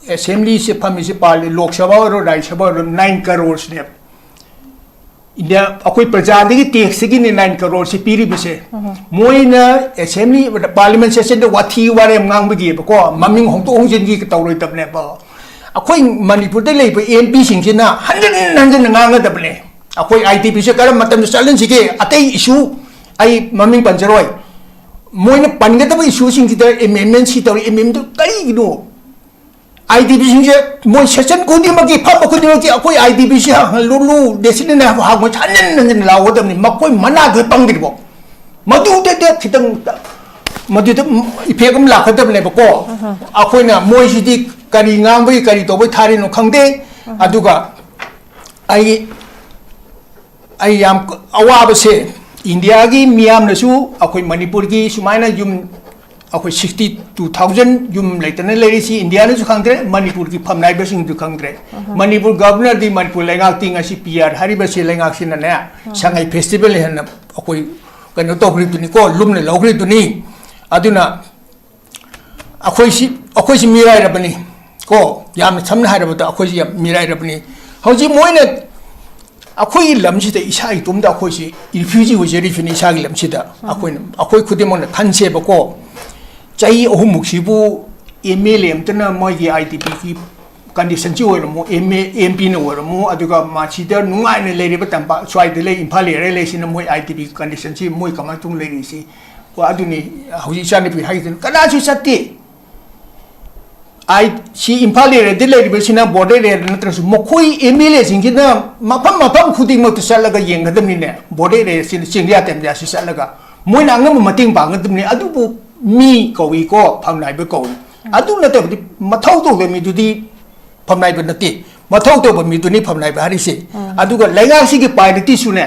ꯑꯦꯁꯦꯝꯕ꯭ꯂꯤꯁꯦ ꯐꯝꯃꯤꯁꯦ ꯄꯥꯔꯂꯤ-, ꯂꯣꯛ ꯁꯚꯥ ꯑꯣꯏꯔꯣ, ꯔꯥꯖ꯭ꯌ ꯁꯚꯥ ꯑꯣꯏꯔꯣ, ꯅꯥꯏꯟ ꯀꯔꯣꯔꯁꯅꯦꯕ꯫ ꯏꯟꯗꯤꯌꯥ, ꯑꯩꯈꯣꯏ ꯄ꯭ꯔꯖꯥꯗꯒꯤ ꯇꯦꯛꯁꯇꯒꯤꯅꯦ ꯅꯥꯏꯟ ꯀꯔꯣꯔꯁꯤ ꯄꯤꯔꯤꯕꯁꯦ꯫ ꯃꯣꯏꯅ ꯑꯦꯁꯦꯝꯕ꯭ꯂꯤ, ꯄꯥꯔꯂꯤꯌꯥꯃꯦꯟ ꯁꯦꯁꯟꯗ ꯋꯥꯊꯤ ꯋꯥꯔꯦꯝ ꯉꯥꯡꯕꯒꯤꯕꯀꯣ, ꯃꯃꯤꯡ ꯍꯣꯡꯗꯣꯛ ꯍꯣꯡꯖꯤꯟꯒꯤ ꯇꯧꯔꯣꯏꯗꯕꯅꯦꯕ꯫ ꯑꯩꯈꯣꯏ ꯃꯅꯤꯄꯨꯔꯗ ꯂꯩꯕ ꯑꯦꯝ ꯄꯤꯁꯤꯡꯁꯤꯅ ꯍꯟꯖꯤꯟ ꯍꯟꯖꯤꯟꯅ ꯉꯥꯡꯒꯗꯕꯅꯦ꯫ ꯑꯩꯈꯣꯏ ꯑꯥꯏ ꯗꯤ ꯄꯤꯁꯦ ꯀꯔꯝꯕ ꯃꯇꯝꯗ ꯆꯠꯍꯟꯁꯤꯒꯦ? ꯑꯇꯩ ꯏꯁꯨ, ꯑꯩ ꯃꯃꯤꯡ ꯄꯟꯖꯔꯣꯏ, ꯃꯣꯏꯅ ꯄꯟꯒꯗꯕ ꯏꯁꯨꯁꯤꯡꯁꯤꯗ ꯑꯦꯃꯦꯟꯃꯦꯟ ꯁꯤ ꯇꯧꯔꯤ, ꯑꯦꯃꯦꯟꯃꯦꯟꯗꯨ ꯀꯔꯤꯒꯤꯅꯣ? ꯑꯥꯏ ꯗꯤ ꯄꯤꯁꯤꯡꯁꯦ ꯃꯣꯏ ꯁꯦꯁꯟ ꯈꯨꯗꯤꯡꯃꯛꯀꯤ, ꯐꯝꯕ ꯈꯨꯗꯤꯡꯃꯛꯀꯤ ꯑꯩꯈꯣꯏ ꯑꯥꯏ ꯗꯤ ꯄꯤꯁꯤ ꯍꯥꯡꯍꯜꯂꯨ, ꯗꯦꯁꯤꯅꯤꯅ ꯍꯥꯏꯕ ꯍꯥꯡꯕ ꯍꯟꯖꯤꯟ ꯍꯟꯖꯤꯟ ꯂꯥꯎꯒꯗꯕꯅꯤ꯫ ꯃꯈꯣꯏ ꯃꯅꯥꯗꯨ ꯄꯪꯗ꯭ꯔꯤꯕꯣ? ꯃꯗꯨꯗ ꯈꯤꯇꯪ, ꯃꯗꯨꯗ ꯏꯐꯦꯛ ꯑꯃ ꯂꯥꯛꯀꯗꯕꯅꯦꯕꯀꯣ꯫ ꯑꯩꯈꯣꯏꯅ ꯃꯣꯏꯁꯤꯗꯤ ꯀꯔꯤ ꯉꯥꯡꯕꯒꯤ, ꯀꯔꯤ ꯇꯧꯕꯒꯤ ꯊꯥꯔꯤꯅꯣ ꯈꯪꯗꯦ꯫ ꯑꯗꯨꯒ ꯑꯩ, ꯑꯩ ꯌꯥꯝ ꯑꯋꯥꯕꯁꯦ, ꯏꯟꯗꯤꯌꯥꯒꯤ ꯃꯤꯌꯥꯝꯅꯁꯨ ꯑꯩꯈꯣꯏ ꯃꯅꯤꯄꯨꯔꯒꯤ ꯁꯨꯃꯥꯏꯅ ꯌꯨꯝ, ꯑꯩꯈꯣꯏ ꯁꯤꯛꯁꯇꯤ ꯇꯨ ꯊꯥꯎꯖꯟ ꯌꯨꯝ ꯂꯩꯇꯅ ꯂꯩꯔꯤꯁꯤ ꯏꯟꯗꯤꯌꯥꯅꯁꯨ ꯈꯪꯗ꯭ꯔꯦ, ꯃꯅꯤꯄꯨꯔꯒꯤ ꯐꯝꯅꯥꯏꯕꯁꯤꯡꯁꯨ ꯈꯪꯗ꯭ꯔꯦ꯫ ꯃꯅꯤꯄꯨꯔ ꯒꯚꯔꯅꯔꯗꯤ, ꯃꯅꯤꯄꯨꯔ ꯂꯩꯉꯥꯛꯇꯤ ꯉꯁꯤ ꯄꯤ ꯑꯥꯔ ꯍꯥꯏꯔꯤꯕꯁꯤ ꯂꯩꯉꯥꯛꯁꯤꯅꯅꯦ, ꯁꯉꯥꯏ ꯐꯦꯁꯇꯤꯚꯦꯜ ꯍꯦꯟꯅ ꯑꯩꯈꯣꯏ ꯀꯩꯅꯣ ꯇꯧꯈ꯭ꯔꯤꯗꯨꯅꯤꯀꯣ, ꯂꯨꯝꯅ ꯂꯧꯈ꯭ꯔꯤꯗꯨꯅꯤ꯫ ꯑꯗꯨꯅ ꯑꯩꯈꯣꯏꯁꯤ, ꯑꯩꯈꯣꯏꯁꯤ ꯃꯤꯔꯥꯏꯔꯕꯅꯤ ꯀꯣ, ꯌꯥꯝꯅ ꯁꯝꯅ ꯍꯥꯏꯔꯕꯗ ꯑꯩꯈꯣꯏꯁꯤ ꯌꯥꯝ ꯃꯤꯔꯥꯏꯔꯕꯅꯤ꯫ ꯍꯧꯖꯤꯛ ꯃꯣꯏꯅ ꯑꯩꯈꯣꯏꯒꯤ ꯂꯝꯁꯤꯗ ꯏꯁꯥ ꯏꯇꯣꯝꯇ ꯑꯩꯈꯣꯏꯁꯤ ꯔꯤꯐ꯭ꯌꯨꯖꯤ ꯑꯣꯏꯖꯔꯤꯕꯅꯤ ꯏꯁꯥꯒꯤ ꯂꯝꯁꯤꯗ꯫ ꯑꯩꯈꯣꯏꯅ, ꯑꯩꯈꯣꯏ ꯈꯨꯗꯤꯡꯃꯛꯅ ꯈꯟꯁꯦꯕꯀꯣ, ꯆꯍꯤ ꯑꯍꯨꯝꯃꯨꯛꯁꯤꯕꯨ ꯑꯦꯝ ꯑꯦꯜ ꯑꯦ ꯑꯝꯇꯅ ꯃꯣꯏꯒꯤ ꯑꯥꯏ ꯗꯤ ꯄꯤꯒꯤ ꯀꯟꯗꯤꯁꯟꯁꯤ ꯑꯣꯏꯔꯝꯃꯣ, ꯑꯦꯝ ꯑꯦ, ꯑꯦꯝ ꯄꯤꯅ ꯑꯣꯏꯔꯝꯃꯣ, ꯑꯗꯨꯒ ꯃꯁꯤꯗ ꯅꯨꯡꯉꯥꯏꯅ ꯂꯩꯔꯤꯕ ꯇꯝꯄꯥꯛ ꯁ꯭ꯋꯥꯏꯗ ꯂꯩ, ꯏꯝꯐꯥꯜ ꯑꯦꯔꯤꯌꯥ ꯂꯩꯁꯤꯅ ꯃꯣꯏ ꯑꯥꯏ ꯗꯤ ꯄꯤ ꯀꯟꯗꯤꯁꯟꯁꯤ ꯃꯣꯏ ꯀꯃꯥꯏꯅ ꯇꯧꯅ ꯂꯩꯔꯤꯁꯤ? ꯀꯣ, ꯑꯗꯨꯅꯤ ꯍꯧꯖꯤꯛ ꯏꯆꯥꯅꯨꯄꯤ ꯍꯥꯏꯗꯨꯅ ꯀꯅꯥꯁꯨ ꯆꯠꯇꯦ꯫ ꯑꯥꯏ, ꯁꯤ ꯏꯝꯐꯥꯜ ꯑꯦꯔꯤꯌꯥꯗ ꯂꯩꯔꯤꯕꯁꯤꯅ ꯕꯣꯔꯗꯔ ꯑꯦꯔꯤꯌꯥ ꯅꯠꯇ꯭ꯔꯁꯨ ꯃꯈꯣꯏ ꯑꯦꯝ ꯑꯦꯜ ꯑꯦꯁꯤꯡꯁꯤꯅ ꯃꯐꯝ, ꯃꯐꯝ ꯈꯨꯗꯤꯡꯃꯛꯇ ꯆꯠꯂꯒ ꯌꯦꯡꯒꯗꯕꯅꯤꯅꯦ꯫ ꯕꯣꯔꯗꯔ ꯑꯦꯔꯤꯌꯥꯁꯤꯅ ꯆꯤꯡꯖꯥ ꯇꯦꯝꯖꯥꯁꯤ ꯆꯠꯂꯒ ꯃꯣꯏꯅ ꯑꯉꯝꯕ ꯃꯇꯦꯡ ꯄꯥꯡꯒꯗꯕꯅꯤ꯫ ꯑꯗꯨꯕꯨ ꯃꯤ ꯀꯧꯏꯀꯣ, ꯐꯝꯅꯥꯏꯕ ꯀꯧꯏ꯫ ꯑꯗꯨ ꯅꯠꯇꯕꯗꯤ ꯃꯊꯧ ꯇꯧꯗꯕ ꯃꯤꯗꯨꯗꯤ ꯐꯝꯅꯥꯏꯕ ꯅꯠꯇꯦ, ꯃꯊꯧ ꯇꯧꯕ ꯃꯤꯗꯨꯅꯤ ꯐꯝꯅꯥꯏꯕ ꯍꯥꯏꯔꯤꯁꯦ꯫ ꯑꯗꯨꯒ ꯂꯩꯉꯥꯛꯁꯤꯒꯤ ꯄ꯭ꯔꯥꯏꯌꯣꯔꯤꯇꯤꯁꯨꯅꯦ,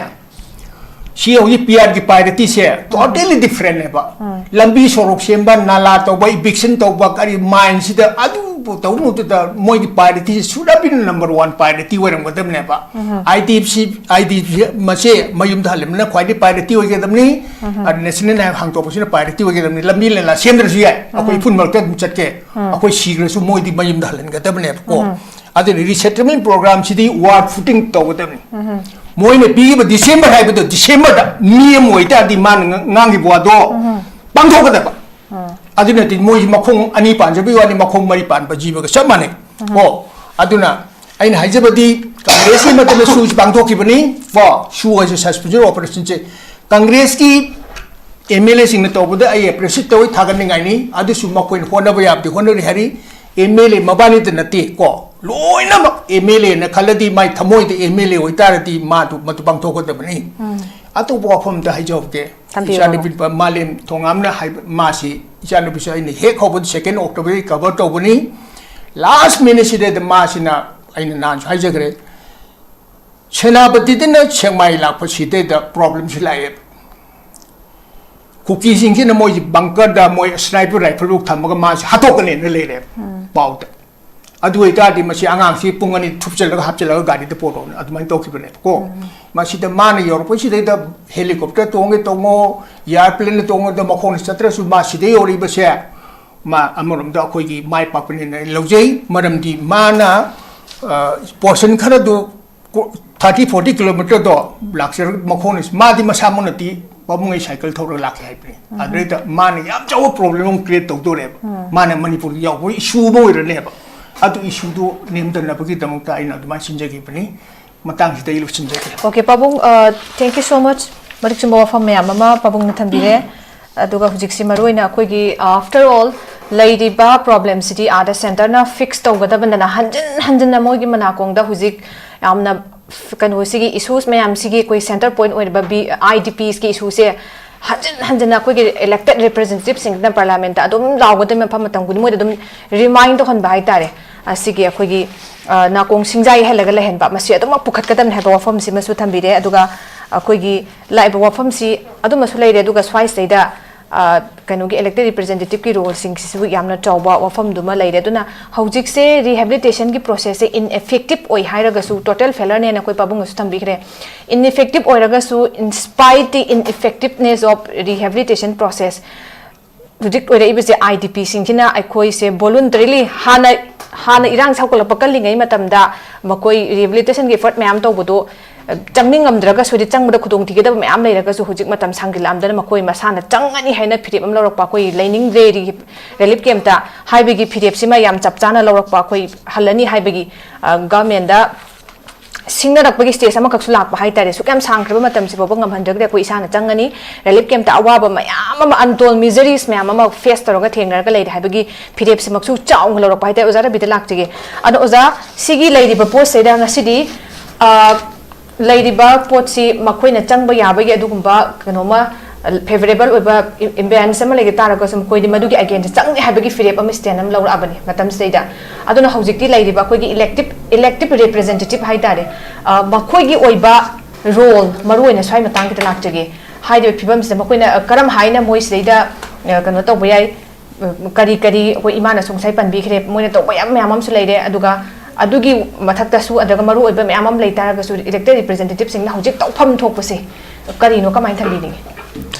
ꯁꯤ ꯍꯧꯖꯤꯛ ꯄꯤ ꯑꯥꯔꯒꯤ ꯄ꯭ꯔꯥꯏꯑꯣꯔꯤꯇꯤꯁꯦ ꯇꯣꯇꯦꯂꯤ ꯗꯤꯐ꯭ꯔꯦꯟꯅꯦꯕ꯫ ꯂꯝꯕꯤ ꯁꯣꯔꯣꯛ ꯁꯦꯝꯕ, ꯅꯥꯂꯥ ꯇꯧꯕ, ꯏꯚꯤꯛꯁꯟ ꯇꯧꯕ, ꯀꯔꯤ ꯃꯥꯏꯟꯁꯤꯗ ꯑꯗꯨꯕꯨ ꯇꯧꯅꯨꯗꯨꯗ ꯃꯣꯏꯒꯤ ꯄ꯭ꯔꯥꯏꯑꯣꯔꯤꯇꯤꯁꯦ should have been number one priority ꯑꯣꯏꯔꯝꯒꯗꯕꯅꯦꯕ꯫ I D ꯁꯤ, ꯑꯥꯏ ꯗꯤ ꯁꯤ ꯃꯁꯦ ꯃꯌꯨꯝꯗ ꯍꯜꯂꯤꯕꯅ ꯈ꯭ꯋꯥꯏꯗꯒꯤ ꯄ꯭ꯔꯥꯏꯑꯣꯔꯤꯇꯤ ꯑꯣꯏꯒꯗꯕꯅꯤ꯫ ꯑꯗ ꯅꯦꯁꯅꯦꯜ ꯍꯥꯏ ꯍꯥꯡꯗꯣꯛꯄꯁꯤꯅ ꯄ꯭ꯔꯥꯏꯑꯣꯔꯤꯇꯤ ꯑꯣꯏꯒꯗꯕꯅꯤ꯫ ꯂꯝꯕꯤ ꯅꯥꯂꯥ ꯁꯦꯝꯗ꯭ꯔꯁꯨ ꯌꯥꯏ, ꯑꯩꯈꯣꯏ ꯏꯐꯨꯟ ꯃꯔꯛꯇ ꯑꯗꯨꯝ ꯆꯠꯀꯦ, ꯑꯩꯈꯣꯏ ꯁꯤꯈ꯭ꯔꯁꯨ ꯃꯣꯏꯗꯤ ꯃꯌꯨꯝꯗ ꯍꯜꯍꯟꯒꯗꯕꯅꯦꯕꯀꯣ꯫ ꯑꯗꯨꯅ ꯔꯤꯁꯦꯇꯜꯃꯦꯟ ꯄ꯭ꯔꯣꯒ꯭ꯔꯥꯝꯁꯤꯗꯤ ꯋꯥꯔ ꯐꯨꯇꯤꯡ ꯇꯧꯒꯗꯕꯅꯤ꯫ ꯃꯣꯏꯅ ꯄꯤꯈꯤꯕ ꯗꯤꯁꯦꯝꯕꯔ ꯍꯥꯏꯕꯗꯣ ꯗꯤꯁꯦꯝꯕꯔꯗ ꯃꯤ ꯑꯃ ꯑꯣꯏꯇꯥꯔꯗꯤ ꯃꯥꯅ ꯉ-, ꯉꯥꯡꯈꯤꯕ ꯋꯥꯗꯣ ꯄꯥꯡꯊꯣꯛꯀꯗꯕ꯫ ꯑꯗꯨ ꯅꯠꯇꯦ, ꯃꯣꯏꯁꯤ ꯃꯈꯣꯡ ꯑꯅꯤ ꯄꯥꯟꯖꯕꯒꯤ ꯋꯥꯅꯤ, ꯃꯈꯣꯡ ꯃꯔꯤ ꯄꯥꯟꯕ ꯖꯤꯕꯒ ꯆꯞ ꯃꯥꯟꯅꯩ꯫ ꯀꯣ, ꯑꯗꯨꯅ ꯑꯩꯅ ꯍꯥꯏꯖꯕꯗꯤ ꯀꯪꯒ꯭ꯔꯦꯁꯀꯤ ꯃꯇꯝꯗ ꯁꯨꯁꯤ ꯄꯥꯡꯊꯣꯛꯈꯤꯕꯅꯤ꯫ ꯀꯣ, ꯁꯨ ꯍꯥꯏꯁꯦ ꯁꯁꯄꯦꯟꯁꯟ ꯑꯣꯄꯔꯦꯁꯟꯁꯦ ꯀꯪꯒ꯭ꯔꯦꯁꯀꯤ ꯑꯦꯝ ꯑꯦꯜ ꯑꯦꯁꯤꯡꯅ ꯇꯧꯕꯗ ꯑꯩ ꯑꯦꯄ꯭ꯔꯤꯁꯤꯌꯦꯠ ꯇꯧꯏ, ꯊꯥꯒꯠꯅꯤꯡꯉꯥꯏꯅꯤ꯫ ꯑꯗꯨꯁꯨ ꯃꯈꯣꯏꯅ ꯍꯣꯠꯅꯕ ꯌꯥꯕꯗꯤ ꯍꯣꯠꯅꯔꯤ ꯍꯥꯏꯔꯤ꯫ ꯑꯦꯝ ꯑꯦꯜ ꯑꯦ ꯃꯕꯥꯅꯤꯗ ꯅꯠꯇꯦ ꯀꯣ, ꯂꯣꯏꯅꯃꯛ ꯑꯦꯝ ꯑꯦꯜ ꯑꯦꯅ ꯈꯜꯂꯗꯤ, ꯃꯥꯏ ꯊꯃꯣꯏꯗ ꯑꯦꯝ ꯑꯦꯜ ꯑꯦ ꯑꯣꯏꯇꯥꯔꯗꯤ ꯃꯥꯗꯨ ꯃꯗꯨ ꯄꯥꯡꯊꯣꯛꯀꯗꯕꯅꯤ꯫ ꯑꯇꯣꯞꯄ ꯋꯥꯐꯝ ꯑꯝꯇ ꯍꯥꯏꯖꯍꯧꯒꯦ꯫ ꯊꯝꯕꯤꯌꯨ, ꯏꯆꯥꯅꯨꯄꯤ ꯃꯥꯂꯦꯝ ꯊꯣꯉꯥꯝꯅ ꯍꯥꯏꯕ, ꯃꯥꯁꯤ, ꯏꯆꯥꯅꯨꯄꯤꯁꯨ ꯑꯩꯅ ꯍꯦꯛ ꯍꯧꯕꯗ ꯁꯦꯀꯦꯟ ꯑꯣꯛꯇꯣꯕꯔꯗꯒꯤ ꯀꯚꯔ ꯇꯧꯕꯅꯤ꯫ ꯂꯥꯁ ꯃꯤꯅꯤꯠꯁꯤꯗꯩꯗ ꯃꯥꯁꯤꯅ ꯑꯩꯅ ꯅꯍꯥꯟꯁꯨ ꯍꯥꯏꯖꯈ꯭ꯔꯦ, ꯁꯦꯅꯥꯄꯇꯤꯗꯅ ꯁꯦꯛꯃꯥꯏ ꯂꯥꯛꯄꯁꯤꯗꯩꯗ ꯄ꯭ꯔꯣꯕ꯭ꯂꯦꯝꯁꯤ ꯂꯥꯛꯑꯦꯕ꯫ ꯀꯨꯀꯤꯁꯤꯡꯁꯤꯅ ꯃꯣꯏꯁꯤ ꯕꯪꯀꯔꯗ ꯃꯣꯏ ꯁ꯭ꯅꯥꯏꯄꯔ ꯔꯥꯏꯐꯜ ꯂꯣꯛ ꯊꯝꯃꯒ ꯃꯥꯁꯤ ꯍꯥꯠꯇꯣꯛꯀꯅꯦꯅ ꯂꯩꯔꯦꯕ ꯄꯥꯎꯗ꯫ ꯑꯗꯨ ꯑꯣꯏꯇꯥꯔꯗꯤ ꯃꯁꯤ ꯑꯉꯥꯡꯁꯤ ꯄꯨꯡ ꯑꯅꯤ ꯊꯨꯞꯆꯜꯂꯒ ꯍꯥꯞꯆꯜꯂꯒ ꯒꯥꯔꯤꯗ ꯄꯣꯔꯛꯑꯣꯅ ꯑꯗꯨꯃꯥꯏꯅ ꯇꯧꯈꯤꯕꯅꯦꯕꯀꯣ꯫ ꯃꯁꯤꯗ ꯃꯥꯅ ꯌꯧꯔꯛꯄꯁꯤꯗꯩꯗ ꯍꯦꯂꯤꯀꯣꯞꯇꯔ ꯇꯣꯡꯉꯦ ꯇꯣꯡꯉꯣ, ꯑꯦꯌꯥꯔꯄ꯭ꯂꯦꯟꯗ ꯇꯣꯡꯉꯣꯗ ꯃꯈꯣꯡꯅ ꯆꯠꯇ꯭ꯔꯁꯨ ꯃꯥ ꯁꯤꯗ ꯌꯧꯔꯛꯏꯕꯁꯦ ꯃꯥ ꯑꯃꯔꯣꯝꯗ ꯑꯩꯈꯣꯏꯒꯤ ꯃꯥꯏ ꯄꯥꯛꯄꯅꯦꯅ ꯑꯩ ꯂꯧꯖꯩ꯫ ꯃꯔꯝꯗꯤ ꯃꯥꯅ, ꯑ, ꯄꯣꯔꯁꯟ ꯈꯔꯗꯨ ꯀꯣ-, ꯊꯥꯔꯇꯤ, ꯐꯣꯔꯇꯤ ꯀꯤꯂꯣꯃꯤꯇꯔꯗꯣ ꯂꯥꯛꯆꯔꯒ ꯃꯈꯣꯡꯅ, ꯃꯥꯗꯤ ꯃꯁꯥꯃꯛꯅꯗꯤ ꯄꯥꯕꯨꯡ ꯑꯩ ꯁꯥꯏꯀꯜ ꯊꯧꯔꯒ ꯂꯥꯛꯀꯦ ꯍꯥꯏꯕꯅꯤ꯫ ꯑꯗꯨꯗꯩꯗ ꯃꯥꯅ ꯌꯥꯝ ꯆꯥꯎꯕ ꯄ꯭ꯔꯣꯕ꯭ꯂꯦꯝ ꯑꯃ ꯀ꯭ꯔꯤꯌꯦꯠ ꯇꯧꯗꯣꯔꯦꯕ꯫ ꯃꯥꯅ ꯃꯅꯤꯄꯨꯔꯗ ꯌꯥꯎꯕ ꯏꯁꯨ ꯑꯃ ꯑꯣꯏꯔꯅꯦꯕ꯫ ꯑꯗꯨ ꯏꯁꯨꯗꯨ ꯅꯦꯝꯊꯅꯕꯒꯤꯗꯃꯛꯇ ꯑꯩꯅ ꯑꯗꯨꯃꯥꯏꯅ ꯁꯤꯟꯖꯈꯤꯕꯅꯤ꯫ ꯃꯇꯥꯡꯁꯤꯗ ꯑꯩ ꯂꯣꯏꯁꯤꯟꯖꯒꯦ꯫ Okay, ꯄꯥꯕꯨꯡ, ꯑ, thank you so much꯫ ꯃꯔꯤꯛ ꯆꯨꯝꯕ ꯋꯥꯐꯝ ꯃꯌꯥꯝ ꯑꯃ ꯄꯥꯕꯨꯡꯅ ꯊꯝꯕꯤꯔꯦ꯫ ꯑꯗꯨꯒ ꯍꯧꯖꯤꯛꯁꯤ ꯃꯔꯨꯑꯣꯏꯅ ꯑꯩꯈꯣꯏꯒꯤ, after all, ꯂꯩꯔꯤꯕ ꯄ꯭ꯔꯣꯕ꯭ꯂꯦꯝꯁꯤꯗꯤ ꯑꯥꯗ ꯁꯦꯟꯇꯔꯅ ꯐꯤꯛꯁ ꯇꯧꯒꯗꯕꯅꯤꯅ ꯍꯟꯖꯤꯟ ꯍꯟꯖꯤꯟꯅ ꯃꯣꯏꯒꯤ ꯃꯅꯥꯀꯣꯡꯗ ꯍꯧꯖꯤꯛ ꯌꯥꯝꯅ ꯀꯩꯅꯣꯁꯤꯒꯤ ꯏꯁꯨꯁ ꯃꯌꯥꯝꯁꯤꯒꯤ ꯑꯩꯈꯣꯏ ꯁꯦꯟꯇꯔ ꯄꯣꯏꯟ ꯑꯣꯏꯔꯤꯕ ꯕꯤ-, ꯑꯥꯏ ꯗꯤ ꯄꯤꯁꯀꯤ ꯏꯁꯨꯁꯦ ꯍꯟꯖꯤꯟ ꯍꯟꯖꯤꯟꯅ ꯑꯩꯈꯣꯏꯒꯤ ꯏꯂꯦꯛꯇꯦꯠ ꯔꯤꯄ꯭ꯔꯖꯦꯟꯇꯦꯇꯤꯚꯁꯤꯡꯁꯤꯅ ꯄꯥꯔꯂꯥꯃꯦꯟꯇ ꯑꯗꯨꯝ ꯂꯥꯎꯒꯗꯕ ꯃꯐꯝ ꯃꯇꯝ ꯈꯨꯗꯤꯡ ꯃꯣꯏꯗ ꯑꯗꯨꯝ ꯔꯤꯃꯥꯏꯟ ꯇꯧꯍꯟꯕ ꯍꯥꯏꯇꯥꯔꯦ꯫ ꯑꯁꯤꯒꯤ ꯑꯩꯈꯣꯏꯒꯤ, ꯑ, ꯅꯥꯀꯣꯡ ꯁꯤꯡꯖꯥ ꯌꯩꯍꯜꯂꯒ ꯂꯩꯍꯟꯕ, ꯃꯁꯤ ꯑꯗꯨꯃꯛ ꯄꯨꯈꯠꯀꯗꯕꯅꯤ ꯍꯥꯏꯕ ꯋꯥꯐꯝꯁꯤꯃꯁꯨ ꯊꯝꯕꯤꯔꯦ꯫ ꯑꯗꯨꯒ ꯑꯩꯈꯣꯏꯒꯤ ꯂꯥꯛꯏꯕ ꯋꯥꯐꯝꯁꯤ ꯑꯗꯨꯃꯁꯨ ꯂꯩꯔꯦ, ꯑꯗꯨꯒ ꯁ꯭ꯋꯥꯏꯁꯤꯗꯩꯗ, ꯑ, ꯀꯩꯅꯣꯒꯤ elected representative ꯀꯤ role ꯁꯤꯡꯁꯤꯁꯨ ꯌꯥꯝꯅ ꯆꯥꯎꯕ ꯋꯥꯐꯝꯗꯨꯃ ꯂꯩꯔꯦ꯫ ꯑꯗꯨꯅ ꯍꯧꯖꯤꯛꯁꯦ rehabilitation ꯒꯤ process ꯁꯦ ineffective ꯑꯣꯏ ꯍꯥꯏꯔꯒꯁꯨ, total failure ꯅꯦꯅ ꯑꯩꯈꯣꯏ ꯄꯥꯕꯨꯡꯅꯁꯨ ꯊꯝꯕꯤꯈ꯭ꯔꯦ, ineffective ꯑꯣꯏꯔꯒꯁꯨ, in spite the ineffectiveness of rehabilitation process, ꯍꯧꯖꯤꯛ ꯑꯣꯏꯔꯛꯏꯕꯁꯦ I D P ꯁꯤꯡꯁꯤꯅ ꯑꯩꯈꯣꯏꯁꯦ voluntarily, ꯍꯥꯟꯅ, ꯍꯥꯟꯅ ꯏꯔꯥꯡ ꯁꯥꯎꯒꯠꯂꯛꯄ ꯀꯜꯂꯤꯉꯩ ꯃꯇꯝꯗ ꯃꯈꯣꯏ rehabilitation ꯒꯤ effort ꯃꯌꯥꯝ ꯇꯧꯕꯗꯣ, ꯑ, ꯆꯪꯅꯤꯡꯉꯝꯗ꯭ꯔꯒꯁꯨ, ꯍꯥꯏꯗꯤ ꯆꯪꯕꯗ ꯈꯨꯗꯣꯡꯊꯤꯒꯗꯕ ꯃꯌꯥꯝ ꯂꯩꯔꯒꯁꯨ, ꯍꯧꯖꯤꯛ ꯃꯇꯝ ꯁꯥꯡꯖꯤꯜꯂꯛꯑꯝꯗꯅ ꯃꯈꯣꯏ ꯃꯁꯥꯅ ꯆꯪꯉꯅꯤ ꯍꯥꯏꯅ ꯐꯤꯔꯦꯞ ꯑꯃ ꯂꯧꯔꯛꯄ, "ꯑꯩꯈꯣꯏ ꯂꯩꯅꯤꯡꯗ꯭ꯔꯦ, ꯔꯤ-, relief camp ꯇ" ꯍꯥꯏꯕꯒꯤ ꯐꯤꯔꯦꯞꯁꯤꯃ ꯌꯥꯝ ꯆꯞ ꯆꯥꯅ ꯂꯧꯔꯛꯄ, ꯑꯩꯈꯣꯏ ꯍꯜꯂꯅꯤ ꯍꯥꯏꯕꯒꯤ, ꯑ, government ꯗ ꯁꯤꯡꯅꯔꯛꯄꯒꯤ stage ꯑꯃꯈꯛꯁꯨ ꯂꯥꯛꯄ ꯍꯥꯏꯇꯥꯔꯦ꯫ ꯁꯨꯛ ꯌꯥꯝ ꯁꯥꯡꯈ꯭ꯔꯕ ꯃꯇꯝꯁꯤ ꯐꯥꯎꯕ ꯉꯝꯍꯟꯗ꯭ꯔꯒꯗꯤ ꯑꯩꯈꯣꯏ ꯏꯁꯥꯅ ꯆꯪꯒꯅꯤ꯫ Relief camp ꯇ ꯑꯋꯥꯕ ꯃꯌꯥꯝ ꯑꯃ, untold miseries ꯃꯌꯥꯝ ꯑꯃ face ꯇꯧꯔꯒ ꯊꯦꯡꯅꯔꯒ ꯂꯩꯔꯦ ꯍꯥꯏꯕꯒꯤ ꯐꯤꯔꯦꯞꯁꯤꯃꯛꯁꯨ ꯆꯥꯎꯅ ꯂꯧꯔꯛꯄ ꯍꯥꯏꯇꯥꯔꯦ꯫ ꯑꯣꯖꯥ ꯔꯕꯤꯗ ꯂꯥꯛꯆꯒꯦ꯫ ꯑꯗꯣ ꯑꯣꯖꯥ, ꯁꯤꯒꯤ ꯂꯩꯔꯤꯕ ꯄꯣꯠꯁꯤꯗ ꯉꯁꯤꯗꯤ, ꯑ, ꯂꯩꯔꯤꯕ ꯄꯣꯠꯁꯤ ꯃꯈꯣꯏꯅ ꯆꯪꯕ ꯌꯥꯕꯒꯤ ꯑꯗꯨꯒꯨꯝꯕ ꯀꯩꯅꯣꯃ, ꯐꯦꯕꯔꯦꯕꯜ ꯑꯣꯏꯕ ꯏꯝꯕꯦꯂꯦꯟꯁ ꯑꯃ ꯂꯩꯒ ꯇꯥꯔꯒꯁꯨ, ꯃꯈꯣꯏꯗꯤ ꯃꯗꯨꯒꯤ ꯑꯒꯦꯟꯁꯇ ꯆꯪꯅꯤ ꯍꯥꯏꯕꯒꯤ ꯐꯤꯔꯦꯞ ꯑꯃ, ꯁ꯭ꯇꯦꯟ ꯑꯃ ꯂꯧꯔꯛꯑꯕꯅꯤ ꯃꯇꯝꯁꯤꯗꯩꯗ꯫ ꯑꯗꯨꯅ ꯍꯧꯖꯤꯛꯇꯤ ꯂꯩꯔꯤꯕ ꯑꯩꯈꯣꯏꯒꯤ elective, elective representative ꯍꯥꯏꯇꯥꯔꯦ, ꯑ, ꯃꯈꯣꯏꯒꯤ ꯑꯣꯏꯕ ꯔꯣꯜ, ꯃꯔꯨꯑꯣꯏꯅ ꯁ꯭ꯋꯥꯏ ꯃꯇꯥꯡꯁꯤꯗ ꯂꯥꯛꯆꯒꯦ꯫ ꯍꯥꯏꯔꯤꯕ ꯐꯤꯕꯝꯁꯤꯗ ꯃꯈꯣꯏꯅ, ꯑ, ꯀꯔꯝ ꯍꯥꯏꯅ ꯃꯣꯏ ꯁꯤꯗꯩꯗ, ꯑ, ꯀꯩꯅꯣ ꯇꯧꯕ ꯌꯥꯏ, ꯑ, ꯀꯔꯤ ꯀꯔꯤ ꯑꯩꯈꯣꯏ ꯏꯃꯥꯅꯁꯨ ꯉꯁꯥꯏ ꯄꯟꯕꯤꯈ꯭ꯔꯦ, ꯃꯣꯏꯅ ꯇꯧꯕ ꯌꯥꯝ ꯃꯌꯥꯝ ꯑꯃꯁꯨ ꯂꯩꯔꯦ꯫ ꯑꯗꯨꯒ ꯑꯗꯨꯒꯤ ꯃꯊꯛꯇꯁꯨ, ꯑꯗꯨꯒ ꯃꯔꯨꯑꯣꯏꯕ ꯃꯌꯥꯝ ꯑꯃ ꯂꯩ ꯇꯥꯔꯒꯁꯨ, elected representative ꯁꯤꯡꯅ ꯍꯧꯖꯤꯛ ꯇꯧꯐꯝ ꯊꯣꯛꯄꯁꯦ ꯀꯔꯤꯅꯣ, ꯀꯃꯥꯏꯅ ꯊꯝꯕꯤꯅꯤꯡꯉꯤ?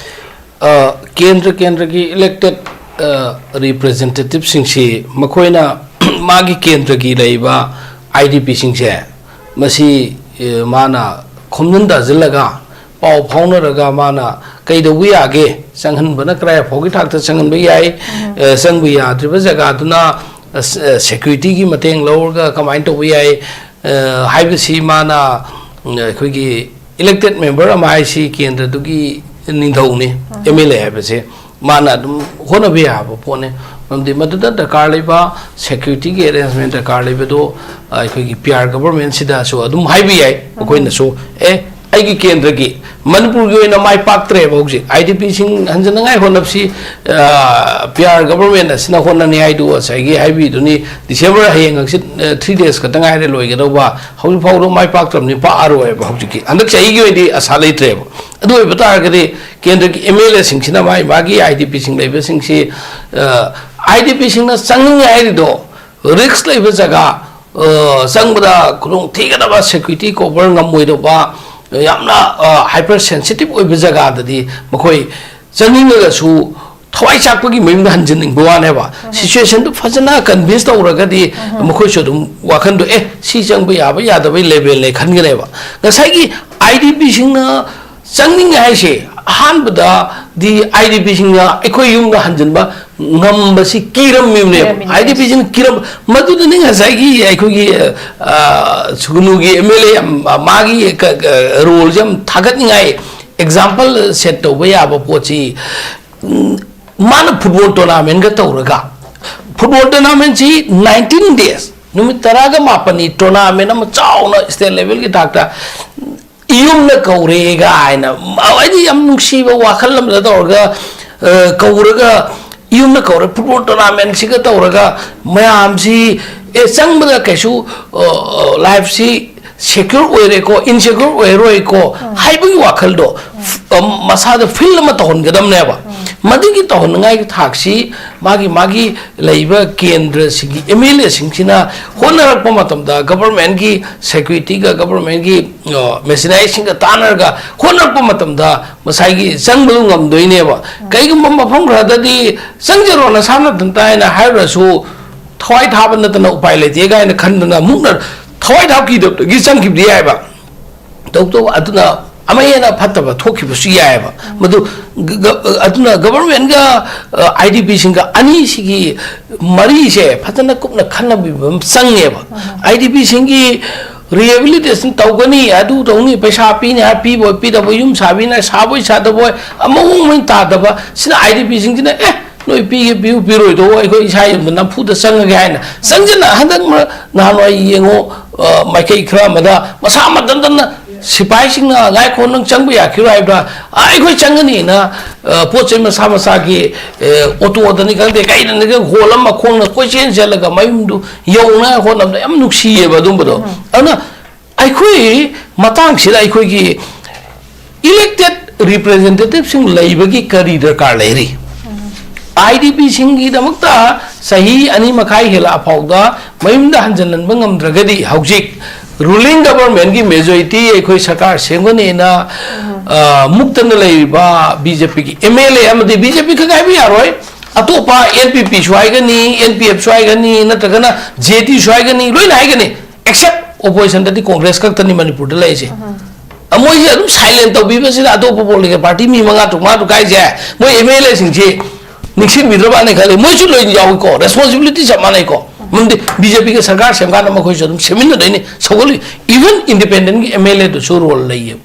ꯑ, ꯀꯦꯟꯗ꯭ꯔ ꯀꯦꯟꯗ꯭ꯔꯒꯤ elected, ꯑ, representative ꯁꯤꯡꯁꯤ ꯃꯈꯣꯏꯅ ꯃꯥꯒꯤ ꯀꯦꯟꯗ꯭ꯔꯒꯤ ꯂꯩꯔꯤꯕ I D P ꯁꯤꯡꯁꯦ, ꯃꯁꯤ, ꯑ, ꯃꯥꯅ ꯈꯣꯝꯖꯤꯟ ꯇꯥꯁꯤꯜꯂꯒ, ꯄꯥꯎ ꯐꯥꯎꯅꯔꯒ, ꯃꯥꯅ ꯀꯩꯗꯧꯕ ꯌꯥꯒꯦ, ꯆꯪꯍꯟꯕꯅ ꯀꯗꯥꯏ ꯐꯥꯎꯒꯤ ꯊꯥꯛꯇ ꯆꯪꯍꯟꯕ ꯌꯥꯏ, ꯑ, ꯆꯪꯕ ꯌꯥꯗ꯭ꯔꯤꯕ ꯖꯒꯥꯗꯨꯅ, ꯑ, ꯁ-, ꯑ, security ꯒꯤ ꯃꯇꯦꯡ ꯂꯧꯔꯒ ꯀꯃꯥꯏꯅ ꯇꯧꯕ ꯌꯥꯏ, ꯑ, ꯍꯥꯏꯕꯁꯤ ꯃꯥꯅ, ꯎꯝ, ꯑꯩꯈꯣꯏꯒꯤ elected member ꯑꯃ ꯍꯥꯏꯁꯤ ꯀꯦꯟꯗ꯭ꯔꯗꯨꯒꯤ ꯅꯤꯡꯊꯧꯅꯤ, M L A ꯍꯥꯏꯕꯁꯦ꯫ ꯃꯥꯅ ꯑꯗꯨꯝ ꯍꯣꯠꯅꯕ ꯌꯥꯕ ꯄꯣꯠꯅꯤ꯫ ꯃꯔꯝꯗꯤ ꯃꯗꯨꯗ ꯗꯔꯀꯥꯔ ꯂꯩꯕ security ꯒꯤ arrangement ꯗꯔꯀꯥꯔ ꯂꯩꯕꯗꯣ, ꯑ, ꯑꯩꯈꯣꯏꯒꯤ P R government ꯁꯤꯗꯁꯨ ꯑꯗꯨꯝ ꯍꯥꯏꯕ ꯌꯥꯏ꯫ ꯑꯩꯈꯣꯏꯅꯁꯨ, "ꯑꯦ, ꯑꯩꯒꯤ ꯀꯦꯟꯗ꯭ꯔꯒꯤ, ꯃꯅꯤꯄꯨꯔꯒꯤ ꯑꯣꯏꯅ ꯃꯥꯏ ꯄꯥꯛꯇ꯭ꯔꯦꯕ ꯍꯧꯖꯤꯛ꯫ ꯑꯥꯏ ꯗꯤ ꯄꯤꯁꯤꯡ ꯍꯟꯖꯤꯟꯅꯉꯥꯏ ꯍꯣꯠꯅꯕꯁꯤ, ꯑ, ꯄꯤ ꯑꯥꯔ ꯒꯚꯔꯟꯃꯦꯟ ꯑꯁꯤꯅ ꯍꯣꯠꯅꯅꯤ ꯍꯥꯏꯗꯨ ꯉꯁꯥꯏꯒꯤ ꯍꯥꯏꯕꯤꯗꯨꯅꯤ, ꯗꯤꯁꯦꯝꯕꯔ ꯍꯌꯦꯡ ꯍꯪꯆꯤꯠ, ꯑ, ꯊ꯭ꯔꯤ ꯗꯦꯖ ꯈꯛꯇ ꯉꯥꯏꯔꯦ ꯂꯣꯏꯒꯗꯧꯕ꯫ ꯍꯧꯖꯤꯛ ꯐꯥꯎꯕꯗ ꯃꯥꯏ ꯄꯥꯛꯇ꯭ꯔꯕꯅꯤ, ꯄꯥꯛꯑꯔꯣꯏꯕ ꯍꯧꯖꯤꯛꯀꯤ꯫ ꯍꯟꯗꯛ ꯆꯍꯤꯒꯤ ꯑꯣꯏꯅꯗꯤ ꯑꯁꯥ ꯂꯩꯇ꯭ꯔꯦꯕ꯫ ꯑꯗꯨ ꯑꯣꯏꯕ ꯇꯥꯔꯒꯗꯤ ꯀꯦꯟꯗ꯭ꯔꯒꯤ ꯑꯦꯝ ꯑꯦꯜ ꯑꯦꯁꯤꯡꯁꯤꯅ ꯃꯥꯒꯤ, ꯃꯥꯒꯤ ꯑꯥꯏ ꯗꯤ ꯄꯤꯁꯤꯡ ꯂꯩꯕꯁꯤꯡꯁꯤ, ꯑ, ꯑꯥꯏ ꯗꯤ ꯄꯤꯁꯤꯡꯅ ꯆꯪꯅꯤꯡꯉꯦ ꯍꯥꯏꯔꯤꯗꯣ, ꯔꯤꯁꯛ ꯂꯩꯕ ꯖꯒꯥ, ꯑ, ꯆꯪꯕꯗ ꯈꯨꯗꯣꯡ ꯊꯤꯒꯗꯕ, ꯁꯦꯀ꯭ꯌꯨꯔꯤꯇꯤ ꯀꯣꯚꯔ ꯉꯝꯃꯣꯏꯗꯧꯕ, ꯌꯥꯝꯅ, ꯑ, ꯍꯥꯏꯄꯔ ꯁꯦꯟꯁꯤꯇꯤꯚ ꯑꯣꯏꯕ ꯖꯒꯥꯗꯗꯤ ꯃꯈꯣꯏ ꯆꯪꯅꯤꯡꯉꯒꯁꯨ ꯊꯋꯥꯏ ꯆꯥꯛꯄꯒꯤ ꯃꯌꯨꯝꯗ ꯍꯟꯖꯤꯟꯅꯤꯡꯕ ꯋꯥꯅꯦꯕ꯫ ꯁꯤꯆꯨꯋꯦꯁꯟꯗꯨ ꯐꯖꯅ ꯀꯟꯚꯤꯟꯁ ꯇꯧꯔꯒꯗꯤ ꯃꯈꯣꯏꯁꯨ ꯑꯗꯨꯝ ꯋꯥꯈꯟꯗꯣ, "ꯑꯦ, ꯁꯤ ꯆꯪꯕ ꯌꯥꯕ ꯌꯥꯗꯕꯒꯤ ꯂꯦꯚꯦꯜꯅꯦ" ꯈꯟꯒꯅꯦꯕ꯫ ꯉꯁꯥꯏꯒꯤ ꯑꯥꯏ ꯗꯤ ꯄꯤꯁꯤꯡꯅ ꯆꯪꯅꯤꯡꯉꯦ ꯍꯥꯏꯁꯦ, ꯑꯍꯥꯟꯕꯗꯗꯤ ꯑꯥꯏ ꯗꯤ ꯄꯤꯁꯤꯡꯅ ꯑꯩꯈꯣꯏ ꯌꯨꯝꯗ ꯍꯟꯖꯤꯟꯕ ꯉꯝꯕꯁꯤ ꯀꯤꯔꯝꯃꯤꯕꯅꯦꯕ꯫ ꯀꯤꯔꯝꯃꯤꯅꯦ꯫ ꯑꯥꯏ ꯗꯤ ꯄꯤꯁꯤꯡꯅ ꯀꯤꯔꯝ-, ꯃꯗꯨꯗꯅꯤ ꯉꯁꯥꯏꯒꯤ ꯑꯩꯈꯣꯏꯒꯤ, ꯑ, ꯁꯨꯒꯅꯨꯒꯤ ꯑꯦꯝ ꯑꯦꯜ ꯑꯦ ꯃꯥꯒꯤ ꯀ-, ꯀ-, ꯔꯣꯜꯁꯦ ꯌꯥꯝ ꯊꯥꯒꯠꯅꯤꯡꯉꯥꯏ ꯑꯦꯛꯖꯥꯝꯄꯜ ꯁꯦꯠ ꯇꯧꯕ ꯌꯥꯕ ꯄꯣꯠꯁꯤ, ꯎꯝ, ꯃꯥꯅ ꯐꯨꯠꯕꯣꯜ ꯇꯣꯔꯅꯥꯃꯦꯟꯒ ꯇꯧꯔꯒ, ꯐꯨꯠꯕꯣꯜ ꯇꯣꯔꯅꯥꯃꯦꯟꯁꯤ ꯅꯥꯏꯟꯇꯤꯟ ꯗꯦꯖ, ꯅꯨꯃꯤꯠ ꯇꯔꯥꯒ ꯃꯥꯄꯟꯅꯤ ꯇꯣꯔꯅꯥꯃꯦꯟ ꯑꯃ ꯆꯥꯎꯅ ꯁ꯭ꯇꯦꯠ ꯂꯦꯚꯦꯜꯒꯤ ꯊꯥꯛꯇ ꯌꯨꯝꯗ ꯀꯧꯔꯦ ꯀꯥꯏꯅ, ꯑꯩꯗꯤ ꯌꯥꯝ ꯅꯨꯡꯁꯤꯕ ꯋꯥꯈꯜ ꯑꯃꯗ ꯇꯧꯔꯒ, ꯑ, ꯀꯧꯔꯒ, ꯌꯨꯝꯗ ꯀꯧꯔꯦ, ꯐꯨꯠꯕꯣꯜ ꯇꯣꯔꯅꯥꯃꯦꯟꯁꯤꯒ ꯇꯧꯔꯒ ꯃꯌꯥꯝꯁꯤ, ꯑꯦ, ꯆꯪꯕꯗ ꯀꯩꯁꯨ, ꯑ, ꯑ, ꯂꯥꯏꯐꯁꯤ ꯁꯦꯀ꯭ꯌꯣꯔ ꯑꯣꯏꯔꯦꯀꯣ, ꯏꯟꯁꯦꯀ꯭ꯌꯣꯔ ꯑꯣꯏꯔꯔꯣꯏꯀꯣ ꯍꯥꯏꯕꯒꯤ ꯋꯥꯈꯜꯗꯣ, ꯐ-, ꯑ, ꯃꯁꯥꯗ ꯐꯤꯜ ꯑꯃ ꯇꯧꯍꯟꯒꯗꯕꯅꯦꯕ꯫ ꯃꯗꯨꯒꯤ ꯇꯧꯍꯟꯅꯤꯡꯉꯥꯏꯒꯤ ꯊꯥꯛꯁꯤ ꯃꯥꯒꯤ, ꯃꯥꯒꯤ ꯂꯩꯔꯤꯕ ꯀꯦꯟꯗ꯭ꯔꯁꯤꯡꯒꯤ ꯑꯦꯝ ꯑꯦꯜ ꯑꯦꯁꯤꯡꯁꯤꯅ ꯍꯣꯠꯅꯔꯛꯄ ꯃꯇꯝꯗ, ꯒꯚꯔꯟꯃꯦꯟꯠꯀꯤ ꯁꯦꯀ꯭ꯌꯨꯔꯤꯇꯤꯒ ꯒꯚꯔꯟꯃꯦꯟꯠꯀꯤ, ꯑ, ꯃꯦꯁꯤꯅꯥꯔꯤꯁꯤꯡꯒ ꯇꯥꯟꯅꯔꯒ ꯍꯣꯠꯅꯔꯛꯄ ꯃꯇꯝꯗ ꯉꯁꯥꯏꯒꯤ ꯆꯪꯕꯗꯨ ꯉꯝꯗꯣꯏꯅꯦꯕ꯫ ꯀꯩꯒꯨꯝꯕ ꯃꯐꯝ ꯈꯔꯗꯗꯤ "ꯆꯪꯖꯔꯣ ꯅꯁꯥ ꯅꯊꯟꯇ" ꯍꯥꯏꯅ ꯍꯥꯏꯔꯨꯔꯁꯨ, ꯊꯋꯥꯏ ꯊꯥꯕ ꯅꯠꯇꯅ ꯎꯄꯥꯏ ꯂꯩꯇꯦ ꯀꯥꯏꯅ ꯈꯟꯗꯅ ꯃꯨꯛꯅ ꯊꯋꯥꯏ ꯊꯥꯕ ꯀꯤꯗꯕꯗꯒꯤ ꯆꯪꯈꯤꯕꯗꯤ ꯌꯥꯏꯕ꯫ ꯇꯧꯕꯇꯕꯨ ꯑꯗꯨꯅ ꯑꯃ ꯍꯦꯟꯅ ꯐꯠꯇꯕ ꯊꯣꯛꯈꯤꯕꯁꯨ ꯌꯥꯏꯑꯕ꯫ ꯃꯗꯨ ꯒ-, ꯒ-, ꯑꯗꯨꯅ ꯒꯚꯔꯟꯃꯦꯟꯠꯒ, ꯑ, ꯑꯥꯏ ꯗꯤ ꯄꯤꯁꯤꯡꯒ ꯑꯅꯤꯁꯤꯒꯤ ꯃꯔꯤꯁꯦ ꯐꯖꯅ ꯀꯨꯞꯅ ꯈꯟꯅꯕꯤꯕ ꯑꯃ ꯆꯪꯉꯦꯕ꯫ ꯑꯥꯏ ꯗꯤ ꯄꯤꯁꯤꯡꯒꯤ ꯔꯤꯍꯦꯕꯤꯂꯤꯇꯦꯁꯟ ꯇꯧꯒꯅꯤ, ꯑꯗꯨ ꯇꯧꯅꯤ, ꯄꯩꯁꯥ ꯄꯤꯅꯤ ꯍꯥꯏ, ꯄꯤꯕꯣꯏ ꯄꯤꯗꯕꯣꯏ, ꯌꯨꯝ ꯁꯥꯕꯤꯅꯤ ꯍꯥꯏ, ꯁꯥꯕꯣꯏ ꯁꯥꯗꯕꯣꯏ, ꯑꯃꯑꯣꯡ ꯃꯔꯤꯟ ꯇꯥꯗꯕ, ꯁꯤꯅ ꯑꯥꯏ ꯗꯤ ꯄꯤꯁꯤꯡꯁꯤꯅ, "ꯑꯦ, ꯅꯣꯏ ꯄꯤꯒꯦ ꯄꯤꯌꯨ, ꯄꯤꯔꯣꯏꯗꯣ ꯑꯩꯈꯣꯏ ꯏꯁꯥ ꯌꯨꯝꯗ ꯅꯝꯐꯨꯗ ꯆꯪꯉꯒꯦ" ꯍꯥꯏꯅ ꯆꯪꯁꯤꯟꯅ, ꯍꯟꯗꯛ ꯃꯔꯛ ꯅꯍꯥꯟꯋꯥꯏ ꯌꯦꯡꯉꯣ, ꯑ, ꯃꯥꯏꯀꯩ ꯈꯔ ꯑꯃꯗ ꯃꯁꯥ ꯃꯊꯟꯇꯅ ꯁꯤꯐꯥꯏꯁꯤꯡꯅ "ꯉꯥꯏꯈꯣ, ꯅꯪ ꯆꯪꯕ ꯌꯥꯈꯤꯔꯣꯏ" ꯍꯥꯏꯕꯗ, "ꯑ, ꯑꯩꯈꯣꯏ ꯆꯪꯒꯅꯤꯅ", ꯑ, ꯄꯣꯠ ꯆꯩ ꯃꯁꯥ ꯃꯁꯥꯒꯤ, ꯑ, ꯑꯣꯇꯣꯗꯅꯤ ꯈꯪꯗꯦ, ꯀꯩꯗꯅꯤ ꯈꯪꯗꯦ, ꯍꯣꯜ ꯑꯃ ꯃꯈꯣꯡꯅ ꯀꯣꯏꯆꯦꯟ ꯆꯦꯜꯂꯒ ꯃꯌꯨꯝꯗꯨ ꯌꯧꯅꯉꯥꯏ ꯍꯣꯠꯅꯕꯗ ꯌꯥꯝ ꯅꯨꯡꯁꯤꯌꯦꯕ ꯑꯗꯨꯝꯕꯗꯣ꯫ ꯑꯗꯨꯅ ꯑꯩꯈꯣꯏ ꯃꯇꯥꯡꯁꯤꯗ ꯑꯩꯈꯣꯏꯒꯤ elected representativeꯁꯤꯡ ꯂꯩꯕꯒꯤ ꯀꯔꯤ ꯗꯔꯀꯥꯔ ꯂꯩꯔꯤ? IDPꯁꯤꯡꯒꯤꯗꯃꯛꯇ ꯆꯍꯤ ꯑꯅꯤ ꯃꯈꯥꯏ ꯍꯦꯜꯂꯛꯑ ꯐꯥꯎꯗ ꯃꯌꯨꯝꯗ ꯍꯟꯖꯤꯟꯍꯟꯕ ꯉꯝꯗ꯭ꯔꯒꯗꯤ, ꯍꯧꯖꯤꯛ ruling governmentꯀꯤ majority ꯑꯩꯈꯣꯏ ꯁꯔꯀꯥꯔ ꯁꯦꯝꯒꯅꯤꯅ, ꯑ, ꯃꯨꯛꯇꯅ ꯂꯩꯔꯤꯕ BJPꯒꯤ MLA ꯑꯃꯗꯤ, BJP ꯈꯛ ꯍꯥꯏꯕ ꯌꯥꯔꯣꯏ, ꯑꯇꯣꯞꯄ NPPꯁꯨ ꯍꯥꯏꯒꯅꯤ, NPFꯁꯨ ꯍꯥꯏꯒꯅꯤ, ꯅꯠꯇ꯭ꯔꯒꯅ JDUꯁꯨ ꯍꯥꯏꯒꯅꯤ, ꯂꯣꯏꯅ ꯍꯥꯏꯒꯅꯤ꯫ Except oppositionꯗꯗꯤ Congress ꯈꯛꯇꯅꯤ ꯃꯅꯤꯄꯨꯔꯗ ꯂꯩꯔꯤꯁꯦ꯫ ꯑ, ꯃꯣꯏꯁꯦ ꯑꯗꯨꯝ silent ꯇꯧꯕꯤꯕꯁꯤꯗ ꯑꯇꯣꯞꯄ political party ꯃꯤ ꯃꯉꯥ ꯇꯔꯨꯛ, ꯃꯉꯥ ꯇꯔꯨꯛ ꯍꯥꯏꯁꯦ ꯃꯣꯏ MLAꯁꯤꯡꯁꯤ ꯅꯤꯡꯁꯤꯡꯕꯤꯗ꯭ꯔꯕꯅ ꯈꯜꯂꯤ꯫ ꯃꯣꯏꯁꯨ ꯂꯣꯏꯅ ꯌꯥꯎꯏꯀꯣ, responsibility ꯆꯞ ꯃꯥꯟꯅꯩꯀꯣ꯫ ꯃꯔꯝꯗꯤ BJPꯒ ꯁꯔꯀꯥꯔ ꯁꯦꯝꯀꯥꯟꯗ ꯃꯈꯣꯏꯁꯨ ꯑꯗꯨꯝ ꯁꯦꯝꯃꯤꯟꯅꯗꯣꯏꯅꯤ, ꯁꯧꯒꯠꯂꯤ꯫ Even independentꯀꯤ MLAꯗꯨꯁꯨ role ꯂꯩꯌꯦꯕ꯫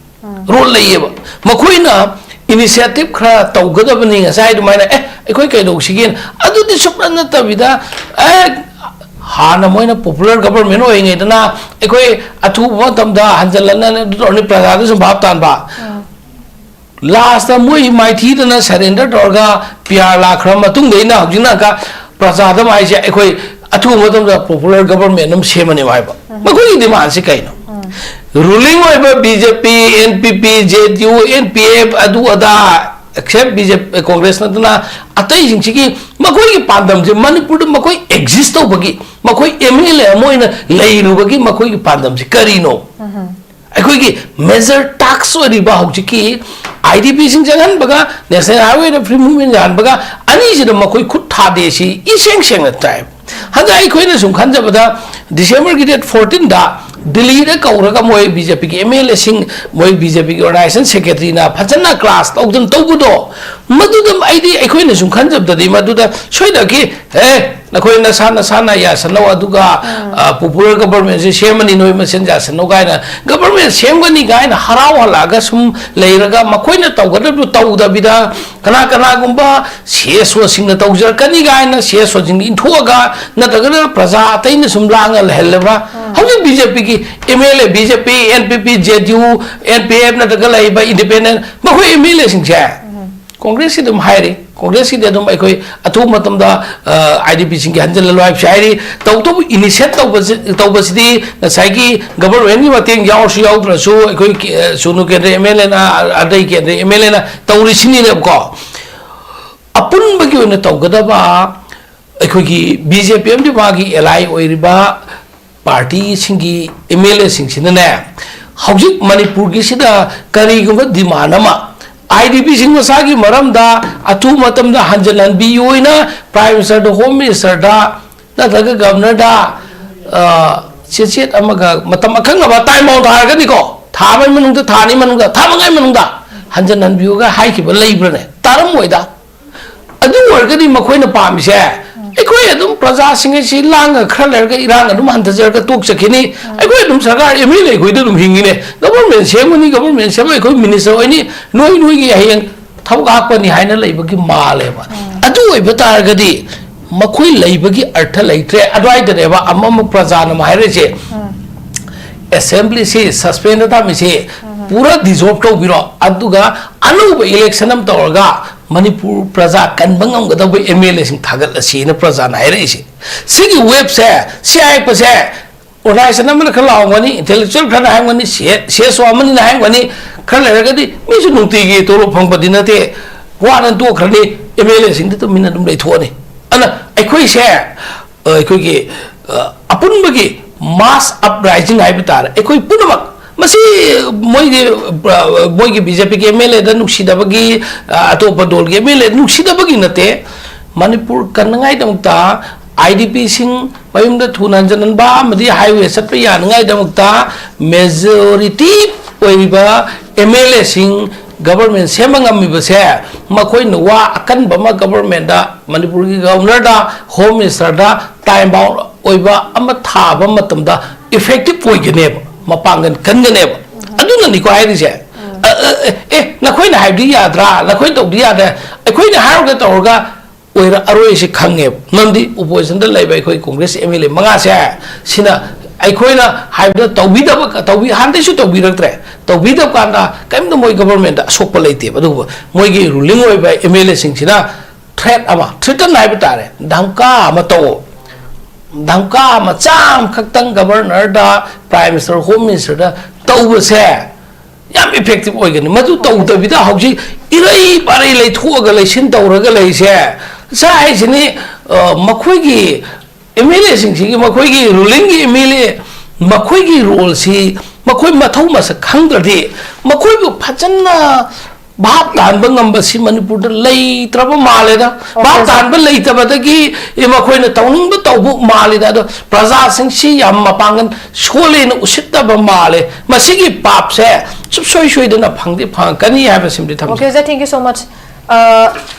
Role ꯂꯩꯌꯦꯕ꯫ ꯃꯈꯣꯏꯅ initiative ꯈꯔ ꯇꯧꯒꯗꯕꯅꯤ, ꯉꯁꯥꯏ ꯑꯗꯨꯃꯥꯏꯅ, "ꯑꯦ, ꯑꯩꯈꯣꯏ ꯀꯩꯗꯧꯁꯤꯒꯦꯅ?" ꯑꯗꯨꯗꯤ ꯁꯨꯞꯅ ꯅꯠꯇꯕꯤꯗ, "ꯑꯦ, ꯍꯥꯟꯅ ꯃꯣꯏꯅ popular government ꯑꯣꯏꯔꯤꯉꯩꯗꯅ ꯑꯩꯈꯣꯏ ꯑꯊꯨꯕ ꯃꯇꯝꯗ ꯍꯟꯖꯜꯂꯛꯅ ꯑꯗꯨ ꯇꯧꯔꯅꯤ, ꯄ꯭ꯔꯖꯥꯗ ꯁꯨꯝ ꯚꯥꯞ ꯇꯥꯟꯕ꯫ Lastꯇ ꯃꯣꯏ ꯃꯥꯏꯊꯤꯗꯅ surrender ꯇꯧꯔꯒ PR ꯂꯥꯛꯈ꯭ꯔ ꯃꯇꯨꯡꯗ ꯑꯩꯅ ꯍꯧꯖꯤꯛꯅ ꯑꯃꯨꯛꯀ ꯄ꯭ꯔꯖꯥꯗ ꯍꯥꯏꯁꯦ, ꯑꯩꯈꯣꯏ ꯑꯊꯨꯕ ꯃꯇꯝꯗ popular government ꯑꯃ ꯁꯦꯝꯃꯅꯦꯕ" ꯍꯥꯏꯕ꯫ ꯃꯈꯣꯏꯒꯤ demandꯁꯤ ꯀꯩꯅꯣ? Ruling ꯑꯣꯏꯕ BJP, NPP, JDU, NPF, ꯑꯗꯨ ꯑꯗꯥ, except BJP, Congress ꯅꯠꯇꯅ ꯑꯇꯩꯁꯤꯡꯁꯤꯒꯤ ꯃꯈꯣꯏꯒꯤ ꯄꯥꯟꯗꯝꯁꯦ ꯃꯅꯤꯄꯨꯔꯗ ꯃꯈꯣꯏ exist ꯇꯧꯕꯒꯤ, ꯃꯈꯣꯏ MLA ꯑꯃ ꯑꯣꯏꯅ ꯂꯩꯔꯨꯕꯒꯤ ꯃꯈꯣꯏꯒꯤ ꯄꯥꯟꯗꯝꯁꯦ ꯀꯔꯤꯅꯣ? ꯑꯩꯈꯣꯏꯒꯤ major task ꯑꯣꯏꯔꯤꯕ ꯍꯧꯖꯤꯛꯀꯤ IDPꯁꯤꯡ ꯆꯪꯍꯟꯕꯒ National Highwayꯗ free movement ꯌꯥꯍꯟꯕꯒ ꯑꯅꯤꯁꯤꯗ ꯃꯈꯣꯏ ꯈꯨꯠ ꯊꯥꯗꯦ ꯁꯤ ꯏꯁꯦꯡ ꯁꯦꯡꯅ ꯇꯥꯏ꯫ ꯍꯟꯗꯛ ꯑꯩꯈꯣꯏꯅ ꯁꯨꯝ ꯈꯟꯖꯕꯗ Decemberꯒꯤ date fourteenꯗ ꯗꯤꯜꯂꯤꯗ ꯀꯧꯔꯒ ꯃꯣꯏ BJPꯒꯤ MLAꯁꯤꯡ, ꯃꯣꯏ BJPꯒꯤ organization secretaryꯅ ꯐꯖꯅ class ꯇꯧꯗꯅ ꯇꯧꯕꯗꯣ, ꯃꯗꯨꯗ ꯑꯩꯗꯤ, ꯑꯩꯈꯣꯏꯅ ꯁꯨꯝ ꯈꯟꯖꯕꯗꯗꯤ ꯃꯗꯨꯗ ꯁꯣꯏꯗꯅꯒꯤ, "ꯑꯦ, ꯅꯈꯣꯏ ꯅꯁꯥ ꯅꯁꯥꯅ ꯌꯥꯁꯟꯅꯧ, ꯑꯗꯨꯒ, ꯑ, popular governmentꯁꯦ ꯁꯦꯝꯃꯅꯤ, ꯅꯣꯏ ꯃꯁꯦꯟ ꯌꯥꯁꯟꯅꯧ" ꯀꯥꯏꯅ, government ꯁꯦꯝꯒꯅꯤ ꯀꯥꯏꯅ ꯍꯔꯥꯎ ꯍꯜꯂꯛꯑꯒ ꯁꯨꯝ ꯂꯩꯔꯒ ꯃꯈꯣꯏꯅ ꯇꯧꯒꯗꯕꯗꯨ ꯇꯧꯗꯕꯤꯗ, ꯀꯅꯥ ꯀꯅꯥꯒꯨꯝꯕ ꯁꯤ ꯑꯦꯁ ꯑꯣꯁꯤꯡꯅ ꯇꯧꯖꯔꯛꯀꯅꯤ ꯀꯥꯏꯅ ꯁꯤ ꯑꯦꯁ ꯑꯣꯁꯤꯡ ꯏꯟꯊꯣꯛꯑꯒ, ꯅꯠꯇ꯭ꯔꯒꯅ ꯄ꯭ꯔꯖꯥ ꯑꯇꯩꯅ ꯁꯨꯝ ꯂꯥꯡꯉ ꯂꯩꯍꯜꯂꯕ꯭ꯔꯥ? ꯍꯧꯖꯤꯛ ꯕꯤ ꯖꯦ ꯄꯤꯒꯤ M L A, B J P, N P P, J D U, N P F ꯅꯠꯇ꯭ꯔꯒ ꯂꯩꯔꯤꯕ ꯏꯟꯗꯤꯄꯦꯟꯗꯦꯟ, ꯃꯈꯣꯏ ꯑꯦꯝ ꯑꯦꯜ ꯑꯦꯁꯤꯡꯁꯦ ꯀꯣꯡꯒ꯭ꯔꯦꯁꯀꯤ ꯑꯗꯨꯝ ꯍꯥꯏꯔꯤ, ꯀꯣꯡꯒ꯭ꯔꯦꯁꯀꯤꯗꯤ ꯑꯗꯨꯝ ꯑꯩꯈꯣꯏ ꯑꯊꯨꯕ ꯃꯇꯝꯗ ꯑꯥꯏ ꯗꯤ ꯄꯤꯁꯤꯡꯒꯤ ꯍꯟꯖꯤꯜꯍꯜꯂꯣ ꯍꯥꯏꯕꯁꯤ ꯍꯥꯏꯔꯤ꯫ ꯇꯧꯕꯇꯕꯨ ꯏꯅꯤꯁꯤꯌꯦꯠ ꯇꯧꯕꯁꯤ, ꯇꯧꯕꯁꯤꯗꯤ ꯉꯁꯥꯏꯒꯤ ꯒꯕꯔꯃꯦꯟꯒꯤ ꯃꯇꯦꯡ ꯌꯥꯎꯔꯁꯨ ꯌꯥꯎꯗ꯭ꯔꯁꯨ ꯑꯩꯈꯣꯏ ꯀꯦ-, ꯁꯨꯅꯨ ꯀꯦꯟꯗ꯭ꯔ ꯑꯦꯝ ꯑꯦꯜ ꯑꯦꯅ, ꯑꯇꯩ ꯀꯦꯟꯗ꯭ꯔ ꯑꯦꯝ ꯑꯦꯜ ꯑꯦꯅ ꯇꯧꯔꯤꯁꯤꯅꯤꯅꯦꯕꯀꯣ꯫ ꯑꯄꯨꯟꯕꯒꯤ ꯑꯣꯏꯅ ꯇꯧꯒꯗꯕ ꯑꯩꯈꯣꯏꯒꯤ ꯕꯤ ꯖꯦ ꯄꯤ ꯑꯃꯗꯤ ꯃꯥꯒꯤ ꯑꯦꯂꯥꯏ ꯑꯣꯏꯔꯤꯕ ꯄꯥꯔꯇꯤꯁꯤꯡꯒꯤ ꯑꯦꯝ ꯑꯦꯜ ꯑꯦꯁꯤꯡꯁꯤꯅꯅꯦ, ꯍꯧꯖꯤꯛ ꯃꯅꯤꯄꯨꯔꯒꯤꯁꯤꯗ ꯀꯔꯤꯒꯨꯝꯕ ꯗꯤꯃꯥꯟ ꯑꯃ, ꯑꯥꯏ ꯗꯤ ꯄꯤꯁꯤꯡ ꯃꯁꯥꯒꯤ ꯃꯔꯝꯗ ꯑꯊꯨꯕ ꯃꯇꯝꯗ ꯍꯟꯖꯤꯜꯍꯟꯕꯤꯌꯨ ꯍꯥꯏꯅ ꯄ꯭ꯔꯥꯏꯝ ꯃꯤꯅꯤꯁꯇꯔꯗ, ꯍꯣꯝ ꯃꯤꯅꯤꯁꯇꯔꯗ ꯅꯠꯇ꯭ꯔꯒ ꯒꯕꯔꯅꯔꯗ, ꯑ, ꯆꯦꯆꯦꯠ ꯑꯃꯒ ꯃꯇꯝ ꯑꯀꯛꯅꯕ ꯇꯥꯏꯝ ꯕꯥꯎꯟ ꯊꯥꯔꯒꯅꯤꯀꯣ, ꯊꯥ ꯑꯃꯒꯤ ꯃꯅꯨꯡꯗ, ꯊꯥ ꯑꯅꯤ ꯃꯅꯨꯡꯗ, ꯊꯥ ꯃꯉꯥꯒꯤ ꯃꯅꯨꯡꯗ ꯍꯟꯖꯤꯜꯍꯟꯕꯤꯌꯨꯒ ꯍꯥꯏꯈꯤꯕ ꯂꯩꯕ꯭ꯔꯅꯦ? ꯇꯥꯔꯝꯃꯣꯏꯗ꯫ ꯑꯗꯨ ꯑꯣꯏꯔꯒꯗꯤ ꯃꯈꯣꯏꯅ ꯄꯥꯝꯃꯤꯁꯦ, ꯑꯩꯈꯣꯏ ꯑꯗꯨꯝ ꯄ꯭ꯔꯖꯥꯁꯤꯡ ꯑꯁꯤ ꯂꯥꯡꯉ ꯈꯔ ꯂꯩꯔꯒ ꯏꯔꯥꯡ ꯑꯗꯨꯝ ꯍꯟꯊꯖꯔꯒ ꯇꯣꯛꯆꯈꯤꯅꯤ, ꯑꯩꯈꯣꯏ ꯑꯗꯨꯝ ꯁꯔꯀꯥꯔ ꯑꯦꯝ ꯑꯦꯜ ꯑꯦ ꯑꯩꯈꯣꯏꯗ ꯑꯗꯨꯝ ꯍꯤꯡꯉꯤꯅꯦ, ꯒꯕꯔꯃꯦꯟ ꯁꯦꯝꯒꯅꯤ, ꯒꯕꯔꯃꯦꯟ ꯁꯦꯝꯃ ꯑꯩꯈꯣꯏ ꯃꯤꯅꯤꯁꯇꯔ ꯑꯣꯏꯅꯤ, ꯅꯣꯏ ꯅꯣꯏꯒꯤ ꯍꯌꯦꯡ ꯊꯕꯛ ꯍꯥꯞꯀꯅꯤ ꯍꯥꯏꯅ ꯂꯩꯕꯒꯤ ꯃꯥꯜꯂꯦꯕ꯫ ꯑꯗꯨ ꯑꯣꯏꯕ ꯇꯥꯔꯒꯗꯤ ꯃꯈꯣꯏ ꯂꯩꯕꯒꯤ ꯑꯔꯊ ꯂꯩꯇ꯭ꯔꯦ꯫ ꯑꯗꯨꯋꯥꯏꯗꯅꯦꯕ ꯑꯃ ꯑꯃ ꯄ꯭ꯔꯖꯥꯅ ꯑꯃ ꯍꯥꯏꯔꯛꯏꯁꯦ, ꯑꯦꯁꯦꯝꯕ꯭ꯂꯤꯁꯤ ꯁꯁꯄꯦꯟꯗ ꯊꯝꯃꯤꯁꯤ ꯄꯨꯔꯥ ꯗꯤꯖꯣꯜꯕ ꯇꯧꯕꯤꯔꯣ, ꯑꯗꯨꯒ ꯑꯅꯧꯕ ꯏꯂꯦꯛꯁꯟ ꯑꯃ ꯇꯧꯔꯒ ꯃꯅꯤꯄꯨꯔ ꯄ꯭ꯔꯖꯥ ꯀꯟꯕ ꯉꯝꯒꯗꯧꯕ ꯑꯦꯝ ꯑꯦꯜ ꯑꯦꯁꯤꯡ ꯊꯥꯒꯠꯂꯁꯤꯅ ꯄ꯭ꯔꯖꯥꯅ ꯍꯥꯏꯔꯛꯏꯁꯦ꯫ ꯁꯤꯒꯤ ꯋꯦꯕꯁꯦ, ꯁꯤ ꯍꯥꯏꯔꯛꯄꯁꯦ, ꯑꯣꯔꯒꯅꯥꯏꯖꯦꯁꯟ ꯑꯃꯅ ꯈꯔ ꯂꯥꯎꯔꯝꯒꯅꯤ, ꯏꯟꯇꯦꯂꯦꯛꯆꯨꯋꯦꯜ ꯈꯔꯅ ꯍꯥꯏꯔꯝꯒꯅꯤ, ꯁꯤ ꯑꯦꯁ ꯑꯣ ꯑꯃꯅꯤꯅ ꯍꯥꯏꯔꯝꯒꯅꯤ, ꯈꯔ ꯂꯩꯔꯒꯗꯤ ꯃꯤꯁꯨ ꯅꯨꯡꯇꯤꯒꯤ ꯇꯣꯂꯣꯞ ꯐꯪꯕꯗꯤ ꯅꯠꯇꯦ, ꯋꯥꯅ ꯇꯣꯛꯈ꯭ꯔꯅꯤ, ꯑꯦꯝ ꯑꯦꯜ ꯑꯦꯁꯤꯡꯗꯤ ꯇꯨꯃꯤꯟꯅ ꯑꯗꯨꯝ ꯂꯩꯊꯣꯛꯑꯅꯤ꯫ ꯑꯗꯨꯅ ꯑꯩꯈꯣꯏꯁꯦ, ꯑ, ꯑꯩꯈꯣꯏꯒꯤ, ꯑ, ꯑꯄꯨꯟꯕꯒꯤ ꯃꯥꯁ ꯑꯞꯔꯥꯏꯖꯤꯡ ꯍꯥꯏꯕ ꯇꯥꯔꯦ, ꯑꯩꯈꯣꯏ ꯄꯨꯝꯅꯃꯛ ꯃꯁꯤ ꯃꯣꯏꯒꯤ, ꯑ, ꯃꯣꯏꯒꯤ ꯕꯤ ꯖꯦ ꯄꯤꯒꯤ ꯑꯦꯝ ꯑꯦꯜ ꯑꯦꯗ ꯅꯨꯡꯁꯤꯗꯕꯒꯤ, ꯑ, ꯑꯇꯣꯞꯄ ꯗꯣꯜꯒꯤ ꯑꯦꯝ ꯑꯦꯜ ꯑꯦꯗ ꯅꯨꯡꯁꯤꯗꯕꯒꯤ ꯅꯠꯇꯦ꯫ ꯃꯅꯤꯄꯨꯔ ꯀꯟꯅꯉꯥꯏꯗꯃꯛꯇ ꯑꯥꯏ ꯗꯤ ꯄꯤꯁꯤꯡ ꯃꯌꯨꯝꯗ ꯊꯨꯅ ꯍꯟꯖꯤꯟꯍꯟꯕ ꯑꯃꯗꯤ ꯍꯥꯏꯋꯦ ꯆꯠꯄ ꯌꯥꯅꯉꯥꯏꯗꯃꯛꯇ ꯃꯦꯖꯣꯔꯤꯇꯤ ꯑꯣꯏꯔꯤꯕ ꯑꯦꯝ ꯑꯦꯜ ꯑꯦꯁꯤꯡ ꯒꯕꯔꯃꯦꯟ ꯁꯦꯝꯕ ꯉꯝꯃꯤꯕꯁꯦ, ꯃꯈꯣꯏꯅ ꯋꯥ ꯑꯀꯟꯕ ꯑꯃ ꯒꯕꯔꯃꯦꯟꯗ, ꯃꯅꯤꯄꯨꯔꯒꯤ ꯒꯕꯔꯅꯔꯗ, ꯍꯣꯝ ꯃꯤꯅꯤꯁꯇꯔꯗ ꯇꯥꯏꯝ ꯕꯥꯎꯟ ꯑꯣꯏꯕ ꯑꯃ ꯊꯥꯕ ꯃꯇꯝꯗ ꯏꯐꯦꯛꯇꯤꯞ ꯑꯣꯏꯒꯅꯦꯕ, ꯃꯄꯥꯡꯒꯜ ꯀꯟꯒꯅꯦꯕ꯫ ꯑꯗꯨꯅꯅꯤꯀꯣ ꯍꯥꯏꯔꯤꯁꯦ꯫ ꯑ-, ꯑꯦ, ꯅꯈꯣꯏꯅ ꯍꯥꯏꯕꯗꯤ ꯌꯥꯗ꯭ꯔꯥ, ꯅꯈꯣꯏ ꯇꯧꯗꯤ ꯌꯥꯗ꯭ꯔꯦ, ꯑꯩꯈꯣꯏꯅ ꯍꯥꯏꯔꯨꯒꯦ ꯇꯧꯔꯒ ꯑꯣꯏꯔꯛꯑꯔꯣꯏꯁꯤ ꯈꯪꯉꯦꯕ꯫ ꯃꯔꯝꯗꯤ ꯑꯣꯄꯣꯖꯤꯁꯟꯗ ꯂꯩꯕ ꯑꯩꯈꯣꯏ ꯀꯣꯡꯒ꯭ꯔꯦꯁ ꯑꯦꯝ ꯑꯦꯜ ꯑꯦ ꯃꯉꯥꯁꯦ ꯁꯤꯅ ꯑꯩꯈꯣꯏꯅ ꯍꯥꯏꯕꯗ ꯇꯧꯕꯤꯗꯕ, ꯇꯧꯕꯤ-, ꯍꯥꯟꯅꯗꯩꯁꯨ ꯇꯧꯕꯤꯔꯛꯇ꯭ꯔꯦ꯫ ꯇꯧꯕꯤꯗꯕ ꯀꯥꯟꯗ ꯀꯔꯤꯝꯇ ꯃꯣꯏ ꯒꯕꯔꯃꯦꯟꯗ ꯑꯁꯣꯛꯄ ꯂꯩꯇꯦꯕ꯫ ꯑꯗꯨꯕꯨ ꯃꯣꯏꯒꯤ ꯔꯨꯂꯤꯡ ꯑꯣꯏꯕ ꯑꯦꯝ ꯑꯦꯜ ꯑꯦꯁꯤꯡꯁꯤꯅ ꯊ꯭ꯔꯦꯠ ꯑꯃ, ꯊ꯭ꯔꯦꯇꯟ ꯍꯥꯏꯕ ꯇꯥꯔꯦ, ꯙꯝꯀꯥ ꯑꯃ ꯇꯧ, ꯙꯝꯀꯥ ꯃꯆꯥ ꯑꯃꯈꯛꯇꯪ ꯒꯕꯔꯅꯔꯗ, ꯄ꯭ꯔꯥꯏꯝ ꯃꯤꯅꯤꯁꯇꯔ, ꯍꯣꯝ ꯃꯤꯅꯤꯁꯇꯔꯗ ꯇꯧꯕꯁꯦ ꯌꯥꯝ ꯏꯐꯦꯛꯇꯤꯚ ꯑꯣꯏꯒꯅꯤ꯫ ꯃꯗꯨ ꯇꯧꯗꯕꯤꯗ ꯍꯧꯖꯤꯛ ꯏꯔꯩ ꯄꯥꯔꯩ ꯂꯩꯊꯣꯛꯑꯒ ꯂꯩꯁꯤꯟ ꯇꯧꯔꯒ ꯂꯩꯁꯦ, ꯁꯥ ꯍꯥꯏꯁꯤꯅꯤ, ꯑ, ꯃꯈꯣꯏꯒꯤ ꯑꯦꯝ ꯑꯦꯜ ꯑꯦꯁꯤꯡꯁꯤꯒꯤ, ꯃꯈꯣꯏꯒꯤ ꯔꯨꯂꯤꯡꯒꯤ ꯑꯦꯝ ꯑꯦꯜ ꯑꯦ, ꯃꯈꯣꯏꯒꯤ ꯔꯣꯜꯁꯤ, ꯃꯈꯣꯏ ꯃꯊꯧ ꯃꯁꯛ ꯈꯪꯗ꯭ꯔꯗꯤ, ꯃꯈꯣꯏꯕꯨ ꯐꯖꯅ ꯚꯥꯞ ꯇꯥꯍꯟꯕ ꯉꯝꯕꯁꯤ ꯃꯅꯤꯄꯨꯔꯗ ꯂꯩꯇ꯭ꯔꯕ ꯃꯥꯜꯂꯦꯗ꯫ ꯚꯥꯞ ꯇꯥꯍꯟꯕ ꯂꯩꯇꯕꯗꯒꯤ, ꯑꯦ, ꯃꯈꯣꯏꯅ ꯇꯧꯅꯤꯡꯕ ꯇꯧꯕ ꯃꯥꯜꯂꯤꯗ꯫ ꯑꯗꯣ ꯄ꯭ꯔꯖꯥꯁꯤꯡꯁꯤ ꯌꯥꯝ ꯃꯄꯥꯡꯒꯜ ꯁꯣꯜꯂꯦꯅ ꯎꯁꯤꯠꯇꯕ ꯃꯥꯜꯂꯦ꯫ ꯃꯁꯤꯒꯤ ꯄꯥꯞꯁꯦ ꯁꯨꯡꯁꯣꯏ ꯁꯣꯏꯗꯅ ꯐꯪꯗꯤ ꯐꯪꯉꯛꯀꯅꯤ ꯍꯥꯏꯕꯁꯤꯃꯗꯤ ꯊꯝꯖꯒꯦ꯫ Okay, sir, thank you so much. ꯑ,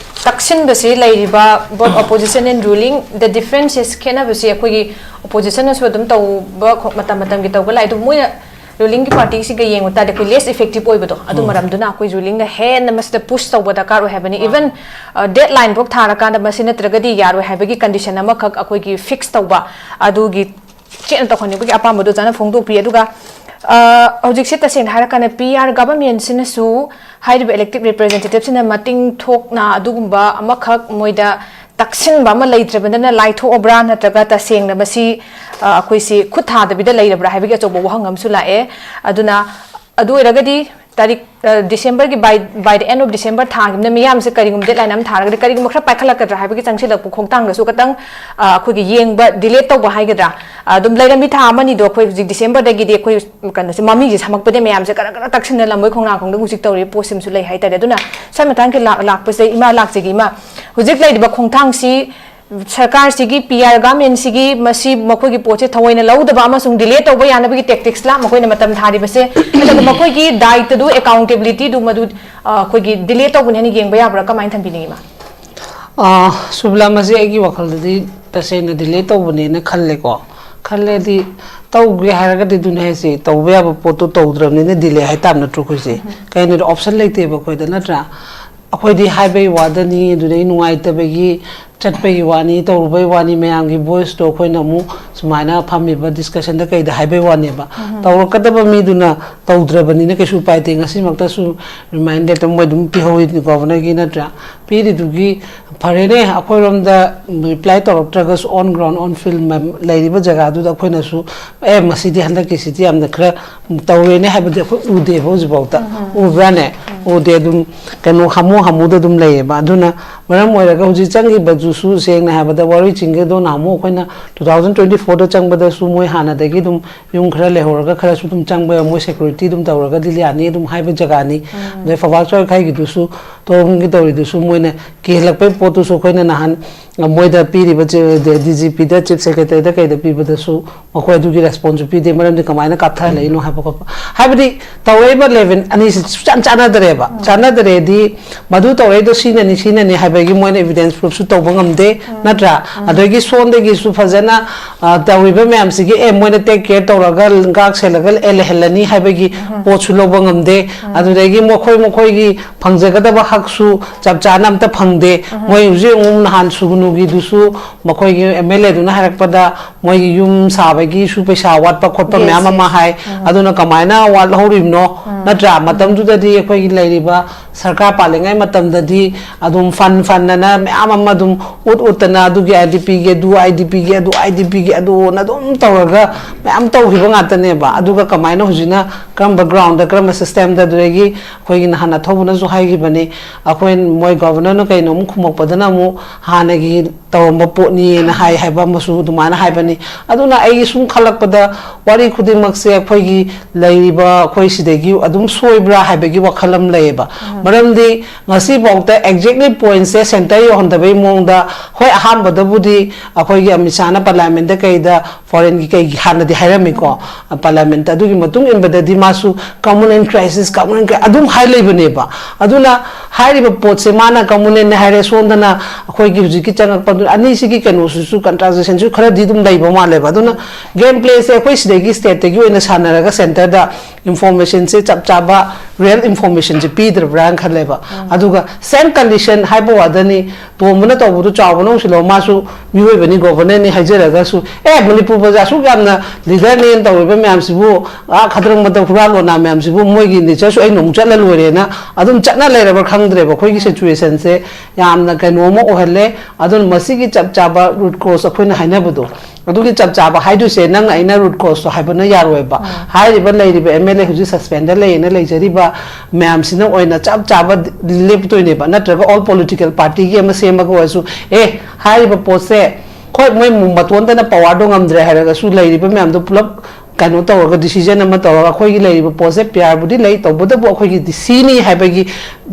ꯇꯛꯁꯤꯟꯕꯁꯤ ꯂꯩꯔꯤꯕ both opposition and ruling, the difference is, ꯈꯦꯠꯅꯕꯁꯤ ꯑꯩꯈꯣꯏꯒꯤ ꯑꯣꯄꯣꯖꯤꯁꯟꯅꯁꯨ ꯑꯗꯨꯝ ꯇꯧꯕ ꯈꯣ-, ꯃꯇꯝ ꯃꯇꯝꯒꯤ ꯇꯧꯕ ꯂꯥꯛꯑꯦ, ꯑꯗꯨꯕꯨ ꯃꯣꯏꯅ ꯔꯨꯂꯤꯡꯒꯤ ꯄꯥꯔꯇꯤꯁꯤꯒ ꯌꯦꯡꯕ ꯇꯥꯔꯗꯤ ꯑꯩꯈꯣꯏ less effective ꯑꯣꯏꯕꯗꯣ, ꯑꯗꯨ ꯃꯔꯝꯗꯨꯅ ꯑꯩꯈꯣꯏ ꯔꯨꯂꯤꯡꯅ ꯍꯦꯟꯅ ꯃꯁꯤꯗ push ꯇꯧꯕ ꯗꯔꯀꯥꯔ ꯑꯣꯏ ꯍꯥꯏꯕꯅꯤ꯫ Even, ꯑ, deadline ꯐꯥꯎ ꯊꯥꯔꯀꯥꯟꯗ ꯃꯁꯤ ꯅꯠꯇ꯭ꯔꯒꯗꯤ ꯌꯥꯔꯣꯏ ꯍꯥꯏꯕꯒꯤ condition ꯑꯃꯈꯛ ꯑꯩꯈꯣꯏꯒꯤ fix ꯇꯧꯕ, ꯑꯗꯨꯒꯤ ꯆꯦꯠꯅ ꯇꯧꯍꯟꯅꯤꯡꯕꯒꯤ ꯑꯄꯥꯝꯕꯗꯣ ꯑꯣꯖꯥꯅ ꯐꯣꯡꯗꯣꯛꯄꯤ꯫ ꯑꯗꯨꯒ, ꯑ, ꯍꯧꯖꯤꯛꯁꯦ ꯇꯁꯦꯡꯅ ꯍꯥꯏꯔꯀꯥꯟꯗ P R government ꯁꯤꯅꯁꯨ ꯍꯥꯏꯔꯤꯕ elected representative ꯁꯤꯅ ꯃꯇꯤꯡ ꯊꯣꯛꯅ ꯑꯗꯨꯒꯨꯝꯕ ꯑꯃꯈꯛ ꯃꯣꯏꯗ ꯇꯛꯁꯤꯟꯕ ꯑꯃ ꯂꯩꯇ꯭ꯔꯕꯅꯤꯅ ꯂꯥꯏꯊꯣꯛꯑꯕ꯭ꯔꯥ, ꯅꯠꯇ꯭ꯔꯒ ꯇꯁꯦꯡꯅ ꯃꯁꯤ, ꯑ, ꯑꯩꯈꯣꯏꯁꯤ ꯈꯨꯠ ꯊꯥꯗꯕꯤꯗ ꯂꯩꯔꯕ꯭ꯔꯥ ꯍꯥꯏꯕꯒꯤ ꯑꯆꯧꯕ ꯋꯥꯍꯪ ꯑꯃꯁꯨ ꯂꯥꯛꯑꯦ꯫ ꯑꯗꯨꯅ ꯑꯗꯨ ꯑꯣꯏꯔꯒꯗꯤ ꯇꯥꯔꯤꯛ, ꯑ, ꯗꯤꯁꯦꯝꯕꯔꯒꯤ by, by the end of December ꯊꯥꯈꯤꯕꯅ ꯃꯤꯌꯥꯝꯁꯦ ꯀꯔꯤꯒꯨꯝꯕ deadline ꯑꯃ ꯊꯥꯔꯒꯗꯤ ꯀꯔꯤꯒꯨꯝꯕ ꯈꯔ ꯄꯥꯏꯈꯠꯂꯛꯀꯗ꯭ꯔꯥ ꯍꯥꯏꯕꯒꯤ ꯆꯪꯁꯤꯜꯂꯛꯄ ꯈꯣꯡꯊꯥꯡꯗꯁꯨ ꯈꯇꯪ, ꯑ, ꯑꯩꯈꯣꯏꯒꯤ ꯌꯦꯡꯕ, delay ꯇꯧꯕ ꯍꯥꯏꯒꯗ꯭ꯔꯥ, ꯑ, ꯑꯗꯨꯝ ꯂꯩꯔꯝꯃꯤ꯫ ꯊꯥ ꯑꯃꯅꯤꯗꯣ ꯑꯩꯈꯣꯏ ꯍꯧꯖꯤꯛ ꯗꯤꯁꯦꯝꯕꯔꯗꯒꯤꯗꯤ ꯑꯩꯈꯣꯏ ꯀꯩꯅꯣꯁꯦ ꯃꯃꯤꯁꯦ ꯁꯥꯃꯛꯄꯗꯒꯤ ꯃꯌꯥꯝꯁꯦ ꯀꯔ ꯀꯔ ꯇꯛꯁꯤꯟꯅ ꯂꯝꯕꯣꯏ ꯈꯣꯡꯅꯥꯡ ꯈꯣꯡꯗ ꯍꯧꯖꯤꯛ ꯇꯧꯔꯤꯕ ꯄꯣꯠꯁꯤꯃꯁꯨ ꯂꯩ ꯍꯥꯏꯇꯥꯔꯦ꯫ ꯑꯗꯨꯅ ꯁ꯭ꯋꯥꯏ ꯃꯇꯥꯡꯒꯤ ꯂꯥꯛ-, ꯂꯥꯛꯄꯁꯤꯗ ꯏꯃꯥ ꯂꯥꯛꯆꯒꯦ ꯏꯃꯥ, ꯍꯧꯖꯤꯛ ꯂꯩꯔꯤꯕ ꯈꯣꯡꯊꯥꯡꯁꯤ ꯁꯔꯀꯥꯔꯁꯤꯒꯤ, P R government ꯁꯤꯒꯤ ꯃꯁꯤ ꯃꯈꯣꯏꯒꯤ ꯄꯣꯠꯁꯦ ꯊꯑꯣꯏꯅ ꯂꯧꯗꯕ ꯑꯃꯁꯨꯡ delay ꯇꯧꯕ ꯌꯥꯅꯕꯒꯤ tactics ꯂꯥ ꯃꯈꯣꯏꯅ ꯃꯇꯝ ꯊꯥꯔꯤꯕꯁꯦ, ꯅꯠꯇ꯭ꯔꯒ ꯃꯈꯣꯏꯒꯤ ꯗꯥꯏꯇꯗꯨ, accountability ꯗꯨ ꯃꯗꯨ, ꯑ, ꯑꯩꯈꯣꯏꯒꯤ delay ꯇꯧꯕꯅ ꯍꯦꯟꯅ ꯌꯦꯡꯕ ꯌꯥꯕ꯭ꯔꯥ, ꯀꯃꯥꯏꯅ ꯊꯝꯕꯤꯅꯤꯡꯉꯤ ꯏꯃꯥ? ꯑꯥ, ꯁꯨꯕꯂꯥ, ꯃꯁꯤ ꯑꯩꯒꯤ ꯋꯥꯈꯜꯗꯗꯤ ꯇꯁꯦꯡꯅ delay ꯇꯧꯕꯅꯦꯅ ꯈꯜꯂꯦꯀꯣ꯫ ꯈꯜꯂꯦꯗꯤ, ꯇꯧꯒꯦ ꯍꯥꯏꯔꯒꯗꯤ ꯑꯗꯨꯅꯦ ꯍꯥꯏꯁꯦ, ꯇꯧꯕ ꯌꯥꯕ ꯄꯣꯠꯇꯣ ꯇꯧꯗ꯭ꯔꯕꯅꯤꯅ ꯗꯤꯂꯦ ꯍꯥꯏ ꯇꯥꯕ ꯅꯠꯇ꯭ꯔꯣ ꯑꯩꯈꯣꯏꯁꯦ? ꯀꯩꯅꯣꯗ ꯑꯣꯞꯁꯟ ꯂꯩꯇꯦꯕ ꯑꯩꯈꯣꯏꯗ, ꯅꯠꯇ꯭ꯔꯥ? ꯑꯩꯈꯣꯏꯗꯤ ꯍꯥꯏꯕꯩ ꯋꯥꯗꯅꯤ, ꯑꯗꯨꯗꯩ ꯅꯨꯡꯉꯥꯏꯇꯕꯒꯤ ꯆꯠꯄꯒꯤ ꯋꯥꯅꯤ, ꯇꯧꯔꯨꯕꯩ ꯋꯥꯅꯤ, ꯃꯌꯥꯝꯒꯤ ꯚꯣꯏꯁꯇꯣ ꯑꯩꯈꯣꯏꯅ ꯑꯃꯨꯛ ꯁꯨꯃꯥꯏꯅ ꯐꯝꯃꯤꯕ ꯗꯤꯁꯀꯁꯟꯗ ꯀꯩꯗ ꯍꯥꯏꯕꯩ ꯋꯥꯅꯦꯕ꯫ ꯇꯧꯔꯛꯀꯗꯕ ꯃꯤꯗꯨꯅ ꯇꯧꯗ꯭ꯔꯕꯅꯤꯅ ꯀꯩꯁꯨ ꯎꯄꯥꯏ ꯂꯩꯇꯦ꯫ ꯉꯁꯤꯃꯛꯇꯁꯨ ꯔꯤꯃꯥꯏꯟꯗꯔ ꯑꯃ ꯑꯗꯨꯝ ꯄꯤꯍꯧꯋꯤ ꯒꯣꯚꯔꯅꯔꯒꯤ, ꯅꯠꯇ꯭ꯔꯥ? ꯄꯤꯔꯤꯗꯨꯒꯤ ꯐꯔꯦꯅꯦ, ꯑꯩꯈꯣꯏꯔꯣꯝꯗ reply ꯇꯧꯔꯛꯇ꯭ꯔꯒꯁꯨ on ground, on field ꯂꯩꯔꯤꯕ ꯖꯒꯥꯗꯨꯗ ꯑꯩꯈꯣꯏꯅꯁꯨ, "ꯑꯦ, ꯃꯁꯤꯗꯤ ꯍꯟꯗꯛꯀꯤꯁꯤꯗꯤ ꯌꯥꯝꯅ ꯈꯔ ꯇꯧꯔꯦꯅꯦ" ꯍꯥꯏꯕꯗꯤ ꯑꯩꯈꯣꯏ ꯎꯗꯦꯕ ꯍꯧꯖꯤꯛꯐꯥꯎꯗ꯫ ꯎꯕ꯭ꯔꯥꯅꯦ? ꯎꯗꯦ꯫ ꯑꯗꯨꯝ ꯀꯩꯅꯣ, ꯍꯥꯃꯨ ꯍꯥꯃꯨꯗ ꯑꯗꯨꯝ ꯂꯩꯌꯦꯕ꯫ ꯑꯗꯨꯅ ꯃꯔꯝ ꯑꯣꯏꯔꯒ ꯍꯧꯖꯤꯛ ꯆꯪꯈꯤꯕꯗꯨꯁꯨ, ꯁꯦꯡꯅ ꯍꯥꯏꯕꯗ, ꯋꯥꯔꯣꯏ ꯆꯤꯡꯒꯤꯗꯣ ꯅꯍꯥꯟꯃꯨꯛ ꯑꯩꯈꯣꯏꯅ two thousand twenty fourꯗ ꯆꯪꯕꯗꯁꯨ ꯃꯣꯏ ꯍꯥꯟꯅꯗꯒꯤ ꯑꯗꯨꯝ ꯌꯨꯝ ꯈꯔ ꯂꯩꯍꯧꯔꯒ ꯈꯔꯁꯨ ꯑꯗꯨꯝ ꯆꯪꯕ ꯌꯥꯎ-, ꯃꯣꯏ ꯁꯦꯀ꯭ꯌꯨꯔꯤꯇꯤ ꯑꯗꯨꯝ ꯇꯧꯔꯒꯗꯤ ꯌꯥꯅꯤ ꯑꯗꯨꯝ ꯍꯥꯏꯕ ꯖꯒꯥꯅꯤ꯫ ꯑꯗꯩ ꯐꯧꯕꯥꯛ ꯆꯥꯎꯈꯥꯏꯒꯤꯗꯨꯁꯨ, ꯇꯣꯔꯣꯝꯒꯤ ꯇꯧꯔꯤꯗꯨꯁꯨ, ꯃꯣꯏꯅ ꯀꯤꯍꯜꯂꯛꯄꯩ ꯄꯣꯠꯇꯨꯁꯨ ꯑꯩꯈꯣꯏꯅ ꯅꯍꯥꯟ ꯃꯣꯏꯗ ꯄꯤꯔꯤꯕ ꯆꯦ-, ꯗꯤ ꯖꯤ ꯄꯤꯗ, ꯆꯤꯐ ꯁꯦꯀ꯭ꯔꯦꯇꯔꯤꯗ ꯀꯩꯗ ꯄꯤꯕꯗꯁꯨ ꯃꯈꯣꯏ ꯑꯗꯨꯒꯤ ꯔꯦꯁꯄꯣꯟꯁꯁꯨ ꯄꯤꯗꯦ꯫ ꯃꯔꯝꯗꯤ ꯀꯃꯥꯏꯅ ꯀꯥꯞꯊꯍꯜꯂꯛꯏꯅꯣ ꯍꯥꯏꯕ ꯈꯣꯠꯄ, ꯍꯥꯏꯕꯗꯤ ꯇꯧꯔꯛꯏꯕ ꯂꯦꯚꯦꯜ ꯑꯅꯤꯁꯤ ꯁꯨꯡꯆꯥꯟ ꯆꯥꯟꯅꯗ꯭ꯔꯦꯕ꯫ ꯆꯥꯟꯅꯗ꯭ꯔꯦꯗꯤ ꯃꯗꯨ ꯇꯧꯔꯛꯏꯗꯣ ꯁꯤꯅꯅꯤ, ꯁꯤꯅꯅꯤ ꯍꯥꯏꯕꯒꯤ ꯃꯣꯏꯅ ꯏꯚꯤꯗꯦꯟꯁ ꯄ꯭ꯔꯨꯐꯁꯨ ꯇꯧꯕ ꯉꯝꯗꯦ, ꯅꯠꯇ꯭ꯔꯥ? ꯑꯗꯒꯤ ꯁꯣꯝꯗꯒꯤꯁꯨ ꯐꯖꯅ, ꯑ, ꯇꯧꯔꯤꯕ ꯃꯌꯥꯝꯁꯤꯒꯤ, "ꯑꯦ, ꯃꯣꯏꯅ ꯇꯦꯛ ꯀꯦꯌꯔ ꯇꯧꯔꯒ ꯉꯥꯛ ꯁꯦꯜꯂꯒ, ꯑꯦ, ꯂꯩꯍꯜꯂꯅꯤ" ꯍꯥꯏꯕꯒꯤ ꯄꯣꯠꯁꯨ ꯂꯧꯕ ꯉꯝꯗꯦ꯫ ꯑꯗꯨꯗꯒꯤ ꯃꯈꯣꯏ ꯃꯈꯣꯏꯒꯤ ꯐꯪꯖꯒꯗꯕ ꯍꯛꯁꯨ ꯆꯞ ꯆꯥꯅ ꯑꯝꯇ ꯐꯪꯗꯦ꯫ ꯃꯣꯏ ꯍꯧꯖꯤꯛ ꯑꯃꯨꯛ ꯅꯍꯥꯟ ꯁꯨꯒꯅꯨꯒꯤꯗꯨꯁꯨ ꯃꯈꯣꯏꯒꯤ ꯑꯦꯝ ꯑꯦꯜ ꯑꯦꯗꯨꯅ ꯍꯥꯏꯔꯛꯄꯗ ꯃꯣꯏꯒꯤ ꯌꯨꯝ ꯁꯥꯕꯒꯤꯁꯨ ꯄꯩꯁꯥ ꯋꯥꯠꯄ ꯈꯣꯠꯄ ꯃꯌꯥꯝ ꯑꯃ ꯍꯥꯏ꯫ ꯑꯗꯨꯅ ꯀꯃꯥꯏꯅ ꯋꯥꯠꯍꯧꯔꯤꯕꯅꯣ? ꯅꯠꯇ꯭ꯔꯥ? ꯃꯇꯝꯗꯨꯗꯗꯤ ꯑꯩꯈꯣꯏꯒꯤ ꯂꯩꯔꯤꯕ ꯁꯔꯀꯥꯔ ꯄꯥꯜꯂꯤꯉꯩ ꯃꯇꯝꯗꯗꯤ ꯑꯗꯨꯝ ꯐꯟ ꯐꯟ ꯑꯅ ꯃꯌꯥꯝ ꯑꯃ ꯑꯗꯨꯝ ꯎꯠ ꯎꯠꯇꯅ ꯑꯗꯨꯒꯤ ꯑꯥꯏ ꯗꯤ ꯄꯤꯒꯤ ꯑꯗꯨ, ꯑꯥꯏ ꯗꯤ ꯄꯤꯒꯤ ꯑꯗꯨ, ꯑꯥꯏ ꯗꯤ ꯄꯤꯒꯤ ꯑꯗꯨꯅ ꯑꯗꯨꯝ ꯇꯧꯔꯒ ꯃꯌꯥꯝ ꯇꯧꯈꯤꯕ ꯉꯥꯛꯇꯅꯦꯕ꯫ ꯑꯗꯨꯒ ꯀꯃꯥꯏꯅ ꯍꯧꯖꯤꯛꯅ ꯀꯔꯝꯕ ꯒ꯭ꯔꯥꯎꯟꯗ, ꯀꯔꯝꯕ ꯁꯤꯁꯇꯦꯝꯗ, ꯑꯗꯨꯗꯒꯤ ꯑꯩꯈꯣꯏꯒꯤ ꯅꯍꯥꯟ ꯑꯊꯧꯕꯅꯁꯨ ꯍꯥꯏꯈꯤꯕꯅꯤ, ꯑꯩꯈꯣꯏ ꯃꯣꯏ ꯒꯣꯚꯔꯅꯔꯅ ꯀꯩꯅꯣꯝ ꯈꯨꯝꯃꯛꯄꯗꯅ ꯑꯃꯨꯛ ꯍꯥꯟꯅꯒꯤ ꯇꯧꯔꯝꯕ ꯄꯣꯠꯅꯤꯅ ꯍꯥꯏ ꯍꯥꯏꯕ ꯑꯃꯁꯨ ꯑꯗꯨꯃꯥꯏꯅ ꯍꯥꯏꯕꯅꯤ꯫ ꯑꯗꯨꯅ ꯑꯩꯒꯤ ꯁꯨꯝ ꯈꯜꯂꯛꯄꯗ ꯋꯥꯔꯤ ꯈꯨꯗꯤꯡꯃꯛꯁꯦ ꯑꯩꯈꯣꯏꯒꯤ ꯂꯩꯔꯤꯕ ꯑꯩꯈꯣꯏ ꯁꯤꯗꯒꯤ ꯑꯗꯨꯝ ꯁꯣꯏꯕ꯭ꯔꯥ ꯍꯥꯏꯕꯒꯤ ꯋꯥꯈꯜ ꯑꯃ ꯂꯩꯌꯦꯕ꯫ ꯃꯔꯝꯗꯤ ꯉꯁꯤꯐꯥꯎꯗ exactly pointꯁꯦ centre ꯌꯧꯍꯟꯗꯕꯩ ꯃꯑꯣꯡꯗ, ꯍꯣꯏ, ꯑꯍꯥꯟꯕꯗꯕꯨꯗꯤ ꯑꯩꯈꯣꯏꯒꯤ ꯑꯃꯤꯠ ꯁꯥꯍꯅ parliamentꯇ ꯀꯩꯗ foreignꯒꯤ ꯀꯩꯒꯤ ꯍꯥꯟꯅꯗꯤ ꯍꯥꯏꯔꯝꯃꯤꯀꯣ, parliamentꯇ꯫ ꯑꯗꯨꯒꯤ ꯃꯇꯨꯡ ꯏꯟꯕꯗꯗꯤ ꯃꯥꯁꯨ communal crisis, communal crisis ꯑꯗꯨꯝ ꯍꯥꯏ ꯂꯩꯕꯅꯦꯕ꯫ ꯑꯗꯨꯅ ꯍꯥꯏꯔꯤꯕ ꯄꯣꯠꯁꯦ ꯃꯥꯅ communalꯅꯦ ꯍꯥꯏꯔꯦ, ꯁꯣꯝꯗꯅ ꯑꯩꯈꯣꯏꯒꯤ ꯍꯧꯖꯤꯛꯀꯤ ꯆꯪꯉꯛꯄꯗꯨ, ꯑꯅꯤꯁꯤꯒꯤ ꯀꯩꯅꯣꯁꯤꯁꯨ contradictionꯁꯨ ꯈꯔꯗꯤ ꯑꯗꯨꯝ ꯂꯩꯕ ꯃꯥꯜꯂꯦꯕ꯫ ꯑꯗꯨꯅ game playꯁꯦ ꯑꯩꯈꯣꯏ ꯁꯤꯗꯒꯤ stateꯇꯒꯤ ꯑꯣꯏꯅ ꯁꯥꯟꯅꯔꯒ centreꯗ informationꯁꯦ ꯆꯞ ꯆꯥꯕ, real informationꯁꯦ ꯄꯤꯗ꯭ꯔꯕ꯭ꯔꯥꯅ ꯈꯜꯂꯦꯕ꯫ ꯑꯗꯨꯒ same condition ꯍꯥꯏꯕ ꯋꯥꯗꯅꯤ, ꯇꯣꯝꯕꯅ ꯇꯧꯕꯗꯨ ꯆꯥꯎꯕꯅ ꯎꯁꯤꯜꯂꯣ, ꯃꯥꯁꯨ ꯃꯤꯑꯣꯏꯕꯅꯤ, governorꯅꯤ ꯍꯥꯏꯖꯔꯒꯁꯨ, ꯑꯦ, ꯃꯅꯤꯄꯨꯔ ꯄ꯭ꯔꯖꯥ ꯑꯁꯨꯛ ꯌꯥꯝꯅ leaderꯅꯦꯅ ꯇꯧꯔꯤꯕ ꯃꯌꯥꯝꯁꯤꯕꯨ, ꯑꯥ, ꯈꯗ꯭ꯔꯪ ꯃꯗ꯭ꯔꯪ ꯍꯨꯔꯥꯟ ꯂꯣꯟꯅꯥ ꯃꯌꯥꯝꯁꯤꯕꯨ ꯃꯣꯏꯒꯤ natureꯁꯨ ꯑꯩ ꯅꯣꯡ ꯆꯠꯂ ꯂꯣꯏꯔꯦꯅ ꯑꯗꯨꯝ ꯆꯠꯅ ꯂꯩꯔꯕ꯭ꯔꯥ ꯈꯪꯗ꯭ꯔꯦꯕ꯫ ꯑꯩꯈꯣꯏꯒꯤ situationꯁꯦ ꯌꯥꯝꯅ ꯀꯩꯅꯣ ꯑꯃ ꯑꯣꯏꯍꯜꯂꯦ꯫ ꯑꯗꯨꯅ ꯃꯁꯤꯒꯤ ꯆꯞ ꯆꯥꯕ root cause ꯑꯩꯈꯣꯏꯅ ꯍꯥꯏꯅꯕꯗꯣ, ꯑꯗꯨꯒꯤ ꯆꯞ ꯆꯥꯕ ꯍꯥꯏꯗꯣꯏꯁꯦ ꯅꯪ ꯑꯩꯅ root causeꯇꯣ ꯍꯥꯏꯕꯅ ꯌꯥꯔꯣꯏꯕ꯫ ꯍꯥꯏꯔꯤꯕ ꯂꯩꯔꯤꯕ MLA ꯍꯧꯖꯤꯛ suspendꯗ ꯂꯩꯌꯦꯅ ꯂꯩꯖꯔꯤꯕ ꯃꯌꯥꯝꯁꯤꯅ ꯑꯣꯏꯅ ꯆꯞ ꯆꯥꯕ ꯂꯦꯞꯇꯣꯏꯅꯦꯕ꯫ ꯅꯠꯇ꯭ꯔꯒ all political partyꯒꯤ ꯑꯃ ꯁꯦꯝꯃꯒ ꯑꯣꯏꯔꯁꯨ, ꯑꯦ, ꯍꯥꯏꯔꯤꯕ ꯄꯣꯠꯁꯦ, ꯍꯣꯏ, ꯃꯣꯏ ꯃꯇꯣꯟꯗꯅ powerꯗꯣ ꯉꯝꯗ꯭ꯔꯦ ꯍꯥꯏꯔꯒꯁꯨ, ꯂꯩꯔꯤꯕ ꯃꯌꯥꯝꯗꯣ ꯄꯨꯂꯞ ꯀꯩꯅꯣ ꯇꯧꯔꯒ, decision ꯑꯃ ꯇꯧꯔꯒ, ꯑꯩꯈꯣꯏꯒꯤ ꯂꯩꯔꯤꯕ ꯄꯣꯠꯁꯦ PRꯕꯨꯗꯤ ꯂꯩ, ꯇꯧꯕꯇꯕꯨ ꯑꯩꯈꯣꯏꯒꯤꯗꯤ ꯁꯤꯅꯤ ꯍꯥꯏꯕꯒꯤ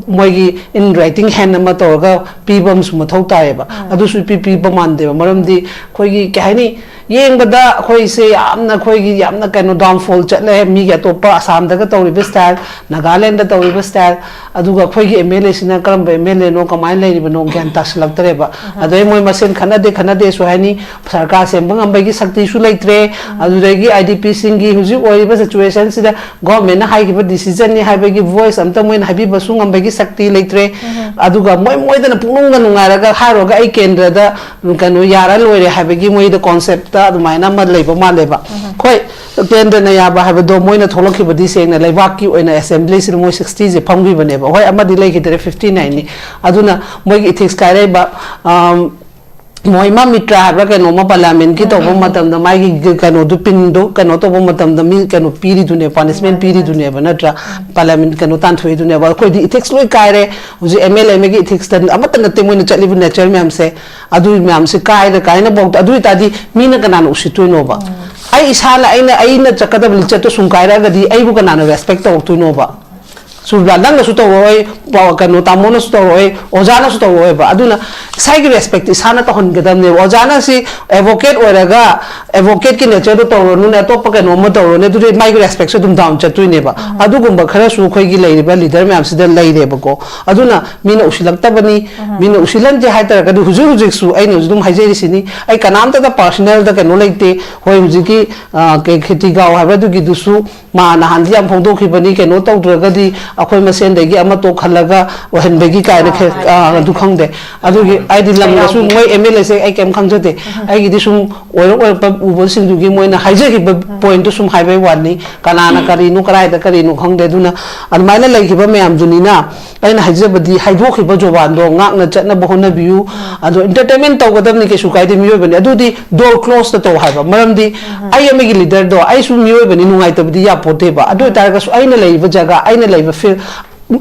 ꯃꯣꯏꯒꯤ in writing hand ꯑꯃ ꯇꯧꯔꯒ ꯄꯤꯕ ꯑꯃꯁꯨ ꯃꯊꯧ ꯇꯥꯏꯌꯦꯕ꯫ ꯑꯗꯨꯁꯨ ꯏꯄꯤ ꯄꯤꯕ ꯃꯥꯟꯗꯦꯕ꯫ ꯃꯔꯝꯗꯤ ꯑꯩꯈꯣꯏꯒꯤ, ꯀꯩ ꯍꯥꯏꯅꯤ, ꯌꯦꯡꯕꯗ ꯑꯩꯈꯣꯏꯁꯦ ꯌꯥꯝꯅ, ꯑꯩꯈꯣꯏꯒꯤ ꯌꯥꯝꯅ ꯀꯩꯅꯣ downfall ꯆꯠꯂꯦ꯫ ꯃꯤꯒꯤ ꯑꯇꯣꯞꯄ ꯑꯁꯥꯝꯗꯒ ꯇꯧꯔꯤꯕ style, ꯅꯥꯒꯥꯂꯦꯟꯗ ꯇꯧꯔꯤꯕ style, ꯑꯗꯨꯒ ꯑꯩꯈꯣꯏꯒꯤ MLAꯁꯤꯅ ꯀꯔꯝꯕ MLAꯅꯣ, ꯀꯃꯥꯏꯅ ꯂꯩꯔꯤꯕꯅꯣ, ꯒ꯭ꯌꯥꯟ ꯇꯥꯁꯤꯜꯂꯛꯇ꯭ꯔꯦꯕ꯫ ꯑꯗꯩ ꯃꯣꯏ ꯃꯁꯦꯟ ꯈꯠꯅꯗꯦ, ꯈꯠꯅꯗꯦꯁꯨ ꯍꯥꯏꯅꯤ, ꯁꯔꯀꯥꯔ ꯁꯦꯝꯕ ꯉꯝꯕꯒꯤ ꯁꯛꯇꯤꯁꯨ ꯂꯩꯇ꯭ꯔꯦ꯫ ꯑꯗꯨꯗꯒꯤ IDPꯁꯤꯡꯒꯤ ꯍꯧꯖꯤꯛ ꯑꯣꯏꯔꯤꯕ situationꯁꯤꯗ governmentꯅ ꯍꯥꯏꯈꯤꯕ decisionꯅꯤ ꯍꯥꯏꯕꯒꯤ voice ꯑꯝꯇ ꯃꯣꯏꯅ ꯍꯥꯏꯕꯤꯕꯁꯨ ꯉꯝꯕꯒꯤ ꯁꯛꯇꯤ ꯂꯩꯇ꯭ꯔꯦ꯫ ꯑꯗꯨꯒ ꯃꯣꯏ ꯃꯣꯏꯗꯅ ꯄꯨꯛꯅꯨꯡꯗ ꯅꯨꯡꯉꯥꯏꯔꯒ ꯍꯥꯏꯔꯨꯔꯒ ꯑꯩ ꯀꯦꯟꯗ꯭ꯔꯗ ꯀꯩꯅꯣ ꯌꯥꯔ ꯂꯣꯏꯔꯦ ꯍꯥꯏꯕꯒꯤ ꯃꯣꯏꯗ conceptꯇ ꯑꯗꯨꯃꯥꯏꯅ ꯑꯃ ꯂꯩꯕ ꯃꯥꯜꯂꯦꯕ꯫ ꯍꯣꯏ, ꯀꯦꯟꯗ꯭ꯔꯅ ꯌꯥꯕ ꯍꯥꯏꯕꯗꯣ ꯃꯣꯏꯅ ꯊꯣꯛꯂꯛꯈꯤꯕꯗꯤ ꯁꯦꯡꯅ ꯂꯩꯕꯥꯛꯀꯤ ꯑꯣꯏꯅ assemblyꯁꯤꯗ ꯃꯣꯏ sixtyꯁꯦ ꯐꯝꯈꯤꯕꯅꯦꯕ꯫ ꯍꯣꯏ, ꯑꯃꯗꯤ ꯂꯩꯈꯤꯗ꯭ꯔꯦ, fifty nineꯅꯤ꯫ ꯑꯗꯨꯅ ꯃꯣꯏꯒꯤ ethics ꯀꯥꯏꯔꯛꯏꯕ, ꯑꯝ, ꯃꯣꯍꯤꯃꯥ ꯃꯤꯇ꯭ꯔꯥ ꯍꯥꯏꯕ꯭ꯔꯥ ꯀꯩꯅꯣꯝꯃ parliamentꯀꯤ ꯇꯧꯕ ꯃꯇꯝꯗ ꯃꯥꯒꯤ ꯀꯩꯅꯣꯗꯨ, pinꯗꯨ ꯀꯩꯅꯣ ꯇꯧꯕ ꯃꯇꯝꯗ ꯃꯤ ꯀꯩꯅꯣ ꯄꯤꯔꯤꯗꯨꯅꯦ, punishment ꯄꯤꯔꯤꯗꯨꯅꯦꯕ, ꯅꯠꯇ꯭ꯔꯥ? Parliament ꯀꯩꯅꯣ ꯇꯥꯟꯊꯣꯛꯏꯗꯨꯅꯦꯕ꯫ ꯑꯩꯈꯣꯏꯗꯤ ethics ꯂꯣꯏ ꯀꯥꯏꯔꯦ꯫ ꯍꯧꯖꯤꯛ MLA ꯑꯃꯒꯤ ethicsꯇ ꯑꯃꯠꯇ ꯅꯠꯇꯦ ꯃꯣꯏꯅ ꯆꯠꯂꯤꯕ nature ꯃꯌꯥꯝꯁꯦ꯫ ꯑꯗꯨ ꯃꯌꯥꯝꯁꯦ ꯀꯥꯏꯅ ꯀꯥꯏꯅꯐꯥꯎꯗ, ꯑꯗꯨ ꯑꯣꯏꯇꯥꯔꯗꯤ ꯃꯤꯅ ꯀꯅꯥꯅ ꯎꯁꯤꯠꯇꯣꯏꯅꯣꯕ? ꯑꯩ ꯏꯁꯥꯅ, ꯑꯩꯅ, ꯑꯩꯅ ꯆꯠꯀꯗꯕ ꯂꯤꯆꯠꯇꯣ ꯁꯨꯝ ꯀꯥꯏꯔꯛꯑꯒꯗꯤ ꯑꯩꯕꯨ ꯀꯅꯥꯅ respect ꯇꯧꯔꯛꯇꯣꯏꯅꯣꯕ? ꯆꯨꯝꯕ꯭ꯔꯥ? ꯅꯪꯅꯁꯨ ꯇꯧꯔꯛꯑꯣꯏ, ꯄ-, ꯀꯩꯅꯣ, ꯇꯥꯃꯣꯅꯁꯨ ꯇꯧꯔꯛꯑꯣꯏ, ꯑꯣꯖꯥꯅꯁꯨ ꯇꯧꯔꯛꯑꯣꯏꯕ꯫ ꯑꯗꯨꯅ ꯏꯁꯥꯒꯤ respect ꯏꯁꯥꯅ ꯇꯧꯍꯟꯒꯗꯕꯅꯦꯕ꯫ ꯑꯣꯖꯥꯅ ꯁꯤ advocate ꯑꯣꯏꯔꯒ advocate ꯀꯤ nature ꯗꯣ ꯇꯧꯔꯅꯨꯅꯦ, ꯑꯇꯣꯞꯄ ꯀꯩꯅꯣ ꯑꯃ ꯇꯧꯔꯅꯦ, ꯑꯗꯨꯗꯤ ꯃꯥꯒꯤ respect ꯁꯨ ꯑꯗꯨꯝ down ꯆꯠꯇꯣꯏꯅꯦꯕ꯫ ꯑꯗꯨꯒꯨꯝꯕ ꯈꯔꯁꯨ ꯑꯩꯈꯣꯏꯒꯤ ꯂꯩꯔꯤꯕ leader ꯃꯌꯥꯝꯁꯤꯗ ꯂꯩꯔꯦꯕꯀꯣ꯫ ꯑꯗꯨꯅ ꯃꯤꯅ ꯎꯁꯤꯜꯂꯛꯇꯕꯅꯤ, ꯃꯤꯅ ꯎꯁꯤꯜꯍꯟꯗꯦ ꯍꯥꯏ ꯇꯥꯔꯒꯗꯤ, ꯍꯧꯖꯤꯛ ꯍꯧꯖꯤꯛꯁꯨ ꯑꯩꯅ ꯍꯧꯖꯤꯛ ꯑꯗꯨꯝ ꯍꯥꯏꯖꯔꯤꯁꯤꯅꯤ, ꯑꯩ ꯀꯅꯥꯝꯇꯗ personal ꯗ ꯀꯩꯅꯣ ꯂꯩꯇꯦ꯫ ꯍꯣꯏ, ꯍꯧꯖꯤꯛꯀꯤ, ꯑ, ꯀꯩ, ꯈꯦꯇꯤꯒꯥꯎ ꯍꯥꯏꯕ ꯑꯗꯨꯒꯤꯗꯨꯁꯨ ꯃꯥ ꯅꯍꯥꯟꯗꯤ ꯌꯥꯝ ꯐꯣꯡꯗꯣꯛꯈꯤꯕꯅꯤ, ꯀꯩꯅꯣ ꯇꯧꯗ꯭ꯔꯒꯗꯤ ꯑꯩꯈꯣꯏ ꯃꯁꯦꯟꯗꯒꯤ ꯑꯃ ꯇꯣꯛꯍꯜꯂꯒ ꯑꯣꯏꯍꯟꯕꯒꯤ ꯀꯥꯏꯅ, ꯑꯥ, ꯈꯦ-, ꯑꯥ, ꯑꯥ, ꯑꯗꯨ ꯈꯪꯗꯦ꯫ ꯑꯗꯨꯒꯤ ꯆꯩꯔꯥꯎꯕ꯫ ꯑꯩꯗꯤ ꯂꯝꯗꯁꯨ ꯃꯣꯏ M L A ꯁꯦ ꯑꯩ ꯀꯩꯝ ꯈꯪꯖꯗꯦ꯫ ꯑꯩꯒꯤꯗꯤ ꯁꯨꯝ ꯑꯣꯏꯔꯛ ꯑꯣꯏꯔꯛꯄ ꯎꯕꯁꯤꯡꯗꯨꯒꯤ ꯃꯣꯏꯅ ꯍꯥꯏꯖꯈꯤꯕ point ꯇꯨ ꯁꯨꯝ ꯍꯥꯏꯕꯩ ꯋꯥꯅꯤ꯫ ꯀꯅꯥꯅ ꯀꯔꯤꯅꯣ, ꯀꯗꯥꯏꯗ ꯀꯔꯤꯅꯣ ꯈꯪꯗꯦ꯫ ꯑꯗꯨꯅ ꯑꯗꯨꯃꯥꯏꯅ ꯂꯩꯈꯤꯕ ꯃꯌꯥꯝꯗꯨꯅꯤꯅ ꯑꯩꯅ ꯍꯥꯏꯖꯕꯗꯤ, ꯍꯥꯏꯗꯣꯛꯈꯤꯕ ꯖꯣꯕꯥꯟꯗꯣ ꯉꯥꯛꯅ ꯆꯠꯅꯕ ꯍꯣꯠꯅꯕꯤꯌꯨ꯫ ꯑꯗꯣ entertainment ꯇꯧꯒꯗꯕꯅꯤ, ꯀꯩꯁꯨ ꯀꯥꯏꯗꯦ, ꯃꯤꯑꯣꯏꯕꯅꯤ꯫ ꯑꯗꯨꯗꯤ door close ꯇ ꯇꯧ ꯍꯥꯏꯕ꯫ ꯃꯔꯝꯗꯤ ꯑꯩ ꯑꯃꯒꯤ leader ꯗꯣ, ꯑꯩꯁꯨ ꯃꯤꯑꯣꯏꯕꯅꯤ, ꯅꯨꯡꯉꯥꯏꯇꯕꯗꯤ ꯌꯥꯄꯣꯠꯇꯦꯕ꯫ ꯑꯗꯨ ꯑꯣꯏꯇꯥꯔꯒꯁꯨ ꯑꯩꯅ ꯂꯩꯔꯤꯕ ꯖꯒꯥ, ꯑꯩꯅ ꯂꯩꯔꯤꯕ field,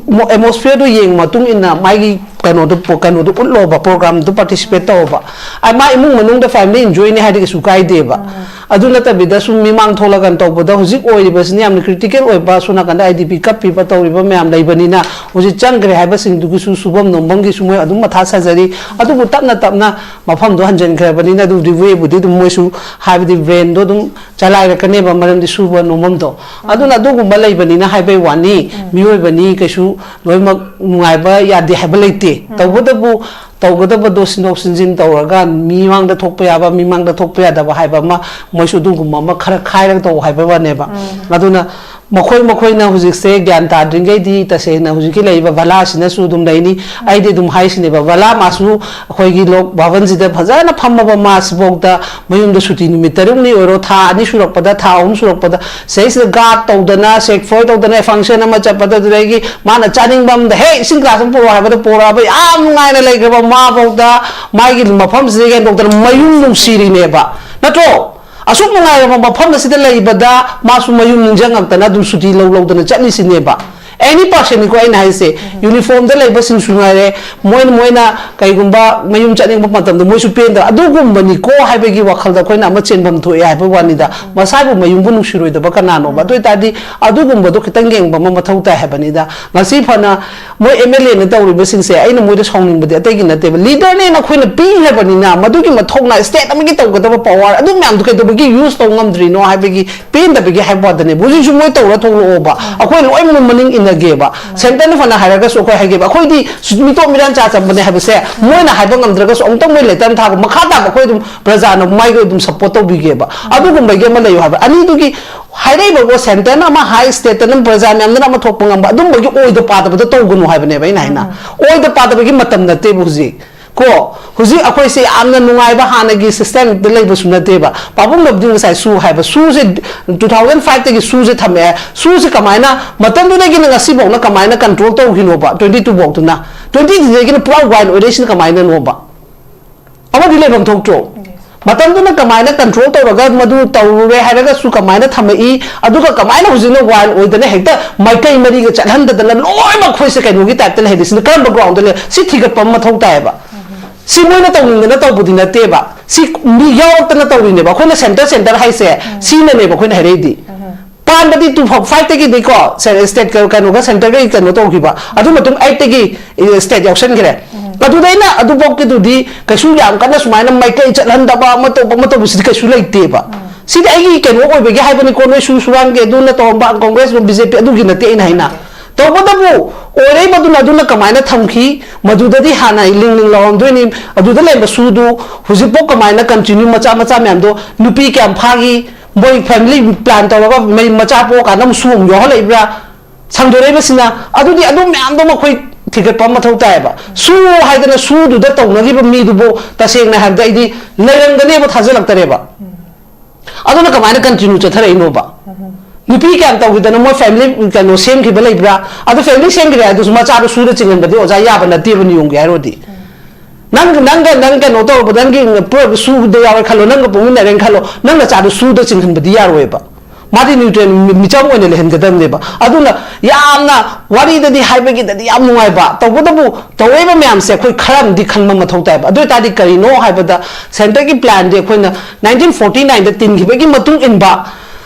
ꯃꯣ-, atmosphere ꯗꯣ ꯌꯦꯡꯕ ꯃꯇꯨꯡ ꯏꯟꯅ ꯃꯥꯒꯤ ꯀꯩꯅꯣꯗꯣ ꯄꯣ-, ꯀꯩꯅꯣꯗꯣ ꯎꯠꯂꯣꯕ, program ꯗꯣ participate ꯇꯧꯕ꯫ ꯑ, ꯃꯥ ꯏꯃꯨꯡ ꯃꯅꯨꯡꯗ family enjoy ꯅꯤ ꯍꯥꯏꯗꯤ ꯀꯩꯁꯨ ꯀꯥꯏꯗꯦꯕ꯫ ꯑꯗꯨ ꯅꯠꯇꯕꯤꯗ ꯁꯨꯝ ꯃꯤꯃꯥꯡ ꯊꯣꯛꯂꯒ ꯇꯧꯕꯗ ꯍꯧꯖꯤꯛ ꯑꯣꯏꯔꯤꯕꯁꯤꯅ ꯌꯥꯝꯅ critical ꯑꯣꯏꯕ, ꯁꯣꯝ ꯅꯥꯀꯟꯗ I D P ꯀꯞꯄꯤꯕ ꯇꯧꯔꯤꯕ ꯃꯌꯥꯝ ꯂꯩꯕꯅꯤꯅ, ꯍꯧꯖꯤꯛ ꯆꯪꯈ꯭ꯔꯦ ꯍꯥꯏꯕꯁꯤꯡꯗꯨꯒꯤꯁꯨ ꯁꯨꯐꯝ ꯅꯣꯝꯐꯝꯒꯤꯁꯨ ꯃꯣꯏ ꯑꯗꯨꯝ ꯃꯊꯥ ꯁꯥꯖꯔꯤ꯫ ꯑꯗꯨꯕꯨ ꯇꯞꯅ ꯇꯞꯅ ꯃꯐꯝꯗꯣ ꯍꯟꯖꯤꯟꯈ꯭ꯔꯕꯅꯤꯅ ꯑꯗꯨꯕꯨꯗꯤ way ꯕꯨꯗꯤ ꯑꯗꯨꯝ ꯃꯣꯏꯁꯨ, ꯍꯥꯏꯕꯗꯤ brain ꯗꯣ ꯑꯗꯨꯝ ꯆꯂꯥꯏꯔꯛꯀꯅꯦꯕ, ꯃꯔꯝꯗꯤ ꯁꯨꯕ ꯅꯣꯝꯐꯝꯗꯣ꯫ ꯑꯗꯨꯅ ꯑꯗꯨꯒꯨꯝꯕ ꯂꯩꯕꯅꯤꯅ ꯍꯥꯏꯕꯩ ꯋꯥꯅꯤ, ꯃꯤꯑꯣꯏꯕꯅꯤ, ꯀꯩꯁꯨ ꯂꯣꯏꯅꯃꯛ ꯅꯨꯡꯉꯥꯏꯕ ꯌꯥꯗꯦ ꯍꯥꯏꯕ ꯂꯩꯇꯦ꯫ ꯇꯧꯕꯇꯕꯨ ꯇꯧꯒꯗꯕꯗꯣ ꯁꯤꯟꯗꯣꯛ ꯁꯤꯟꯖꯤꯟ ꯇꯧꯔꯒ ꯃꯤꯃꯥꯡꯗ ꯊꯣꯛꯄ ꯌꯥꯕ, ꯃꯤꯃꯥꯡꯗ ꯊꯣꯛꯄ ꯌꯥꯗꯕ ꯍꯥꯏꯕ ꯑꯃ ꯃꯣꯏꯁꯨ ꯑꯗꯨꯒꯨꯝꯕ ꯑꯃ ꯈꯔ ꯈꯥꯏꯔꯒ ꯇꯧ ꯍꯥꯏꯕ ꯋꯥꯅꯦꯕ꯫ ꯑꯗꯨꯅ ꯃꯈꯣꯏ ꯃꯈꯣꯏꯅ ꯍꯧꯖꯤꯛꯁꯦ ꯒ꯭ꯌꯥꯟ ꯇꯥꯗ꯭ꯔꯤꯉꯩꯗꯤ ꯇꯁꯦꯡꯅ ꯍꯧꯖꯤꯛꯀꯤ ꯂꯩꯔꯤꯕ ꯚꯂꯥꯁꯤꯅꯁꯨ ꯑꯗꯨꯝ ꯂꯩꯅꯤ꯫ ꯑꯩꯗꯤ ꯑꯗꯨꯝ ꯍꯥꯏꯁꯤꯅꯦꯕ, ꯚꯂꯥ ꯃꯥꯁꯨ ꯑꯩꯈꯣꯏꯒꯤ ꯂꯣꯛ ꯚꯕꯟꯁꯤꯗ ꯐꯖꯅ ꯐꯝꯃꯕ ꯃꯥꯁꯤꯐꯥꯎꯗ ꯃꯌꯨꯝꯗ ꯁꯨꯇꯤ ꯅꯨꯃꯤꯠ ꯇꯔꯨꯛꯅꯤ ꯑꯣꯏꯔꯣ, ꯊꯥ ꯑꯅꯤ ꯁꯨꯔꯛꯄꯗ, ꯊꯥ ꯑꯍꯨꯝ ꯁꯨꯔꯛꯄꯗ, ꯁꯤꯗꯩꯁꯤꯗ guard ꯇꯧꯗꯅ, check point ꯇꯧꯗꯅ, function ꯑꯃ ꯆꯠꯄꯗ ꯑꯗꯨꯗꯒꯤ ꯃꯥꯅ ꯆꯥꯅꯤꯡꯕ ꯑꯃꯗ, "ꯍꯦ, ꯏꯁꯤꯡ glass ꯑꯃ ꯄꯨꯔꯛꯑꯣ" ꯍꯥꯏꯕꯗ ꯄꯨꯔꯛꯑꯕ, ꯌꯥꯝ ꯅꯨꯡꯉꯥꯏꯅ ꯂꯩꯈ꯭ꯔꯕ ꯃꯥꯐꯥꯎꯗ ꯃꯥꯒꯤ ꯃꯐꯝꯁꯤꯗꯒꯤ ꯍꯦꯟꯗꯣꯛꯇꯅ ꯃꯌꯨꯝ ꯅꯨꯡꯁꯤꯔꯤꯅꯦꯕ, ꯅꯠꯇ꯭ꯔꯣ? ꯑꯁꯨꯛ ꯅꯨꯡꯉꯥꯏꯔꯕ ꯃꯐꯝ ꯑꯁꯤꯗ ꯂꯩꯕꯗ ꯃꯥꯁꯨ ꯃꯌꯨꯝ ꯅꯤꯡꯁꯤꯡꯉꯛꯇꯅ ꯑꯗꯨꯝ ꯁꯨꯇꯤ ꯂꯧ ꯂꯧꯗꯅ ꯆꯠꯂꯤꯁꯤꯅꯦꯕ꯫ ꯑꯦꯅꯤ ꯄꯥꯔꯁꯟꯅꯤꯀꯣ ꯑꯩꯅ ꯍꯥꯏꯁꯦ, ꯌꯨꯅꯤꯐꯣꯔꯝꯗ ꯂꯩꯕꯁꯤꯡꯁꯨ ꯉꯥꯏꯔꯦ, ꯃꯣꯏꯅ ꯃꯣꯏꯅ ꯀꯩꯒꯨꯝꯕ ꯃꯌꯨꯝ ꯆꯠꯅꯤꯡꯕ ꯃꯇꯝꯗ ꯃꯣꯏꯁꯨ ꯄꯦꯟꯗꯕ ꯑꯗꯨꯒꯨꯝꯕꯅꯤꯀꯣ ꯍꯥꯏꯕꯒꯤ ꯋꯥꯈꯜꯗ ꯑꯩꯈꯣꯏꯅ ꯑꯃ ꯆꯦꯟꯐꯝ ꯊꯣꯛꯑꯦ ꯍꯥꯏꯕ ꯋꯥꯅꯤꯗ꯫ ꯃꯁꯥꯕꯨ ꯃꯌꯨꯝꯕꯨ ꯅꯨꯡꯁꯤꯔꯣꯏꯗꯕ ꯀꯅꯥꯅꯣꯕ? ꯑꯗꯨ ꯑꯣꯏꯇꯥꯔꯗꯤ ꯑꯗꯨꯒꯨꯝꯕꯗꯣ ꯈꯤꯇꯪ ꯌꯦꯡꯕ ꯑꯃ ꯃꯊꯧ ꯇꯥꯏ ꯍꯥꯏꯕꯅꯤꯗ꯫ ꯉꯁꯤ ꯐꯅ ꯃꯣꯏ ꯑꯦꯝ ꯑꯦꯜ ꯑꯦꯅ ꯇꯧꯔꯤꯕꯁꯤꯡꯁꯦ ꯑꯩꯅ ꯃꯣꯏꯗ ꯁꯥꯎꯅꯤꯡꯕꯗꯤ ꯑꯇꯩꯒꯤ ꯅꯠꯇꯦꯕ, ꯂꯤꯗꯔꯅꯦꯅ ꯑꯩꯈꯣꯏꯅ ꯄꯤꯈ꯭ꯔꯕꯅꯤꯅ ꯃꯗꯨꯒꯤ ꯃꯊꯧꯅ ꯁ꯭ꯇꯦꯠ ꯑꯃꯒꯤ ꯇꯧꯒꯗꯕ ꯄꯋꯥꯔ ꯑꯗꯨ ꯃꯌꯥꯝꯗꯨ ꯀꯩꯗꯧꯕꯒꯤ ꯌꯨꯁ ꯇꯧ ꯉꯝꯗ꯭ꯔꯤꯅꯣ ꯍꯥꯏꯕꯒꯤ ꯄꯦꯟꯗꯕꯒꯤ ꯍꯥꯏꯕ ꯋꯥꯗꯅꯦꯕ꯫ ꯍꯧꯖꯤꯛꯁꯨ ꯃꯣꯏ ꯇꯧꯔ ꯊꯣꯛꯂꯛꯑꯣꯕ, ꯑꯩꯈꯣꯏ ꯂꯣꯏꯅꯃꯛ ꯃꯅꯤꯡ ꯏꯟꯅꯒꯦꯕ꯫ ꯁꯦꯟꯇꯔꯅ ꯐꯅ ꯍꯥꯏꯔꯒꯁꯨ ꯑꯩꯈꯣꯏ ꯍꯥꯏꯒꯦꯕ, ꯑꯩꯈꯣꯏꯗꯤ ꯃꯤꯇꯣꯞ ꯃꯤꯔꯥꯟ ꯆꯥ ꯆꯝꯕꯅꯦ ꯍꯥꯏꯕꯁꯦ ꯃꯣꯏꯅ ꯍꯥꯏꯕ ꯉꯝꯗ꯭ꯔꯒꯁꯨ ꯑꯃꯨꯛꯇꯪ ꯃꯣꯏ ꯂꯦꯇꯔ ꯊꯥꯕ, ꯃꯈꯥ ꯇꯥꯕ ꯑꯩꯈꯣꯏ ꯑꯗꯨꯝ ꯄ꯭ꯔꯖꯥꯅ ꯃꯥꯏꯒꯤ ꯑꯗꯨꯝ ꯁꯞꯄꯣꯔꯠ ꯇꯧꯕꯤꯒꯦꯕ꯫ ꯑꯗꯨꯒꯨꯝꯕꯒꯤ ꯑꯃ ꯂꯩꯌꯨ ꯍꯥꯏꯕ꯫ ꯑꯅꯤꯗꯨꯒꯤ ꯍꯥꯏꯔꯛꯏꯕꯕꯨ ꯁꯦꯟꯇꯔꯅ ꯑꯃ ꯍꯥꯏ, ꯁ꯭ꯇꯦꯠꯇꯅ ꯄ꯭ꯔꯖꯥ ꯃꯌꯥꯝꯗꯅ ꯑꯃ ꯊꯣꯛꯄ ꯉꯝꯕ, ꯑꯗꯨꯝꯕꯒꯤ ꯑꯣꯏꯗ ꯄꯥꯗꯕꯗ ꯇꯧꯒꯅꯨ ꯍꯥꯏꯕꯅꯦꯕ ꯑꯩꯅ ꯍꯥꯏꯅ꯫ ꯑꯣꯏꯗ ꯄꯥꯗꯕꯒꯤ ꯃꯇꯝ ꯅꯠꯇꯦꯕ ꯍꯧꯖꯤꯛ꯫ ꯀꯣ, ꯍꯧꯖꯤꯛ ꯑꯩꯈꯣꯏꯁꯦ ꯌꯥꯝꯅ ꯅꯨꯡꯉꯥꯏꯕ ꯍꯥꯟꯅꯒꯤ ꯁꯤꯁꯇꯦꯝꯗ ꯂꯩꯕꯁꯨ ꯅꯠꯇꯦꯕ꯫ ꯄꯥꯕꯨꯡꯅꯕꯨꯗꯤ ꯉꯁꯥꯏ ꯁꯨ ꯍꯥꯏꯕ, ꯁꯨꯁꯦ ꯇꯨ ꯊꯥꯎꯖꯟ ꯐꯥꯏꯚꯇꯒꯤ ꯁꯨꯁꯦ ꯊꯝꯃꯛꯑꯦ꯫ ꯁꯨꯁꯦ ꯀꯃꯥꯏꯅ ꯃꯇꯝꯗꯨꯗꯒꯤꯅ ꯉꯁꯤꯐꯥꯎꯅ ꯀꯃꯥꯏꯅ ꯀꯟꯇ꯭ꯔꯣꯜ ꯇꯧꯈꯤꯅꯣꯕ? ꯇ꯭ꯋꯦꯟꯇꯤ ꯇꯨ ꯐꯥꯎꯗꯨꯅ, ꯇ꯭ꯋꯦꯟꯇꯤ ꯇꯨꯗꯒꯤꯅ ꯄꯨꯔꯥ ꯋꯥꯏꯜ ꯑꯣꯏꯔꯛꯏꯁꯤꯅ ꯀꯃꯥꯏꯅꯅꯣꯕ? ꯑꯃꯗꯤ ꯂꯩꯐꯝ ꯊꯣꯛꯇ꯭ꯔꯣ? ꯃꯇꯝꯗꯨꯅ ꯀꯃꯥꯏꯅ ꯀꯟꯇ꯭ꯔꯣꯜ ꯇꯧꯔꯒ ꯃꯗꯨ ꯇꯧꯔꯨꯔꯦ ꯍꯥꯏꯔꯒꯁꯨ ꯀꯃꯥꯏꯅ ꯊꯝꯃꯛꯏ, ꯑꯗꯨꯒ ꯀꯃꯥꯏꯅ ꯍꯧꯖꯤꯛꯅ ꯋꯥꯏꯜ ꯑꯣꯏꯗꯅ ꯍꯦꯛꯇ ꯃꯥꯏꯀꯩ ꯃꯔꯤꯒ ꯆꯠꯍꯟꯗꯗꯅ ꯂꯣꯏꯅꯃꯛ ꯑꯩꯈꯣꯏꯁꯦ ꯀꯩꯅꯣꯒꯤ ꯇꯥꯏꯞꯇ ꯂꯩꯍꯜꯂꯤꯁꯤꯅ ꯀꯔꯝꯕ ꯒ꯭ꯔꯥꯎꯟꯗ ꯂꯩ? ꯁꯤ ꯊꯤꯒꯠꯄ ꯑꯃ ꯃꯊꯧ ꯇꯥꯏꯌꯦꯕ꯫ ꯁꯤ ꯃꯣꯏꯅ ꯇꯧꯅꯤꯡꯗꯅ ꯇꯧꯕꯗꯤ ꯅꯠꯇꯦꯕ, ꯁꯤ ꯃꯤ ꯌꯥꯎꯔꯛꯇꯅ ꯇꯧꯔꯤꯅꯦꯕ꯫ ꯑꯩꯈꯣꯏꯅ ꯁꯦꯟꯇꯔ ꯁꯦꯟꯇꯔ ꯍꯥꯏꯁꯦ ꯁꯤꯅꯅꯦꯕ ꯑꯩꯈꯣꯏꯅ ꯍꯥꯏꯔꯛꯏꯗꯤ꯫ ꯄꯥꯟꯕꯗꯤ ꯇꯨ ꯐꯥꯏꯚꯇꯒꯤꯗꯤꯀꯣ ꯁꯦ-, ꯁ꯭ꯇꯦꯠ ꯀ-, ꯀꯩꯅꯣꯒ ꯁꯦꯟꯇꯔꯒ ꯀꯩꯅꯣ ꯇꯧꯈꯤꯕ, ꯑꯗꯨ ꯃꯇꯨꯡ ꯑꯩꯠꯇꯒꯤ, ꯑꯦ, ꯁ꯭ꯇꯦꯠ ꯌꯥꯎꯁꯟꯈ꯭ꯔꯦ꯫ ꯑꯗꯨꯗ ꯑꯩꯅ ꯑꯗꯨꯐꯥꯎꯒꯤꯗꯨꯗꯤ ꯀꯩꯁꯨ ꯌꯥꯝ ꯀꯟꯅ ꯁꯨꯃꯥꯏꯅ ꯃꯥꯏꯀꯩ ꯆꯠꯍꯟꯗꯕ ꯑꯃ ꯇꯧꯕ ꯑꯃ ꯇꯧꯕꯁꯤꯗꯤ ꯀꯩꯁꯨ ꯂꯩꯇꯦꯕ꯫ ꯁꯤꯗꯤ ꯑꯩꯒꯤ ꯀꯩꯅꯣ ꯑꯣꯏꯕꯒꯤ ꯍꯥꯏꯕꯅꯤꯀꯣ, ꯅꯣꯏ ꯁꯨ ꯁꯨꯔꯥꯡꯒꯤ ꯑꯗꯨꯅ ꯇꯧꯔꯝꯕ ꯀꯣꯡꯒ꯭ꯔꯦꯁ ꯕꯤ ꯖꯦ ꯄꯤ ꯑꯗꯨꯒꯤ ꯅꯠꯇꯦ ꯑꯩꯅ ꯍꯥꯏꯅ꯫ ꯇꯧꯕꯇꯕꯨ ꯑꯣꯏꯔꯛꯏꯕꯗꯨꯅ ꯑꯗꯨꯅ ꯀꯃꯥꯏꯅ ꯊꯝꯈꯤ, ꯃꯗꯨꯗꯗꯤ ꯍꯥꯟꯅ ꯂꯤꯡ ꯂꯤꯡ ꯂꯥꯎꯔꯝꯗꯣꯏꯅꯤ꯫ ꯑꯗꯨꯗ ꯂꯩꯔꯝꯕ ꯁꯨꯗꯨ ꯍꯧꯖꯤꯛꯐꯥꯎ ꯀꯃꯥꯏꯅ ꯀꯟꯇꯤꯅ꯭ꯌꯨ, ꯃꯆꯥ ꯃꯆꯥ ꯃꯌꯥꯝꯗꯣ ꯅꯨꯄꯤ ꯀꯌꯥꯝ ꯐꯥꯈꯤ, ꯃꯣꯏ ꯐꯦꯃꯤꯂꯤ ꯄ꯭ꯂꯥꯟ ꯇꯧꯔꯒ ꯃꯩ ꯃꯆꯥ ꯄꯣꯛꯑꯀꯥꯟꯗ ꯑꯃꯨꯛ ꯁꯨ ꯑꯃꯨꯛ ꯌꯥꯎꯍꯜꯂꯛꯏꯕ꯭ꯔꯥ? ꯁꯟꯗꯣꯔꯛꯏꯕꯁꯤꯅ꯫ ꯑꯗꯨꯗꯤ ꯑꯗꯨ ꯃꯌꯥꯝꯗꯣ ꯃꯈꯣꯏ ꯊꯤꯒꯠꯄ ꯑꯃ ꯃꯊꯧ ꯇꯥꯏꯌꯦꯕ꯫ ꯁꯨ ꯍꯥꯏꯗꯅ ꯁꯨꯗꯨꯗ ꯇꯧꯅꯈꯤꯕ ꯃꯤꯗꯨꯕꯨ ꯇꯁꯦꯡꯅ ꯍꯥꯏꯕꯗ ꯑꯩꯗꯤ ꯂꯩꯔꯝꯒꯅꯦꯕ ꯊꯥꯖꯜꯂꯛꯇꯔꯦꯕ꯫ ꯑꯗꯨꯅ ꯀꯃꯥꯏꯅ ꯀꯟꯇꯤꯅ꯭ꯌꯨ ꯆꯠꯊꯔꯛꯏꯅꯣꯕ? ꯅꯨꯄꯤ ꯀꯌꯥꯝ ꯇꯧꯈꯤꯗꯅ ꯃꯣꯏ ꯐꯦꯃꯤꯂꯤ ꯀꯩꯅꯣ ꯁꯦꯝꯈꯤꯕ ꯂꯩꯕ꯭ꯔꯥ? ꯑꯗꯨ ꯐꯦꯃꯤꯂꯤ ꯁꯦꯝꯈꯤꯔꯦ ꯑꯗꯨꯁꯨ ꯃꯆꯥꯗꯣ ꯁꯨꯗ ꯆꯤꯡꯍꯟꯕꯗꯤ ꯑꯣꯖꯥ ꯌꯥꯕ ꯅꯠꯇꯦꯕ ꯅꯤꯌꯣꯝꯒꯤ ꯍꯥꯏꯔꯨꯔꯗꯤ꯫ ꯅꯪ, ꯅꯪꯒ ꯅꯪ ꯀꯩꯅꯣ ꯇꯧꯔꯨꯕ, ꯅꯪꯒꯤ ꯄꯨꯔꯛꯄ ꯁꯨꯗ ꯌꯥꯎꯔꯦ ꯈꯜꯂꯣ, ꯅꯪꯒ ꯄꯣꯛꯃꯤꯟꯅꯔꯦꯅ ꯈꯜꯂꯣ, ꯅꯪ ꯅꯆꯥꯗꯣ ꯁꯨꯗ ꯆꯤꯡꯍꯟꯕꯗꯤ ꯌꯥꯔꯣꯏꯕ꯫ ꯃꯥꯗꯤ ꯅ꯭ꯌꯨꯇ꯭ꯔꯦꯟ ꯃꯤꯆꯝ ꯑꯣꯏꯅ ꯂꯩꯍꯟꯒꯗꯕꯅꯦꯕ꯫ ꯑꯗꯨꯅ ꯌꯥꯝꯅ ꯋꯥꯔꯤꯗꯗꯤ ꯍꯥꯏꯕꯒꯤꯗꯗꯤ ꯌꯥꯝ ꯅꯨꯡꯉꯥꯏꯕ, ꯇꯧꯕꯇꯕꯨ ꯇꯧꯔꯛꯏꯕ ꯃꯌꯥꯝꯁꯦ ꯑꯩꯈꯣꯏ ꯈꯔ ꯑꯃꯗꯤ ꯈꯟꯕ ꯃꯊꯧ ꯇꯥꯏꯕ꯫ ꯑꯗꯨ ꯑꯣꯏꯇꯥꯔꯗꯤ ꯀꯔꯤꯅꯣ ꯍꯥꯏꯕꯗ, ꯁꯦꯟꯇꯔꯒꯤ ꯄ꯭ꯂꯥꯟꯗꯤ ꯑꯩꯈꯣꯏꯅ ꯅꯥꯏꯟꯇꯤꯟ ꯐꯣꯔꯇꯤ ꯅꯥꯏꯟꯗ ꯇꯤꯟꯈꯤꯕꯒꯤ ꯃꯇꯨꯡ ꯏꯟꯕ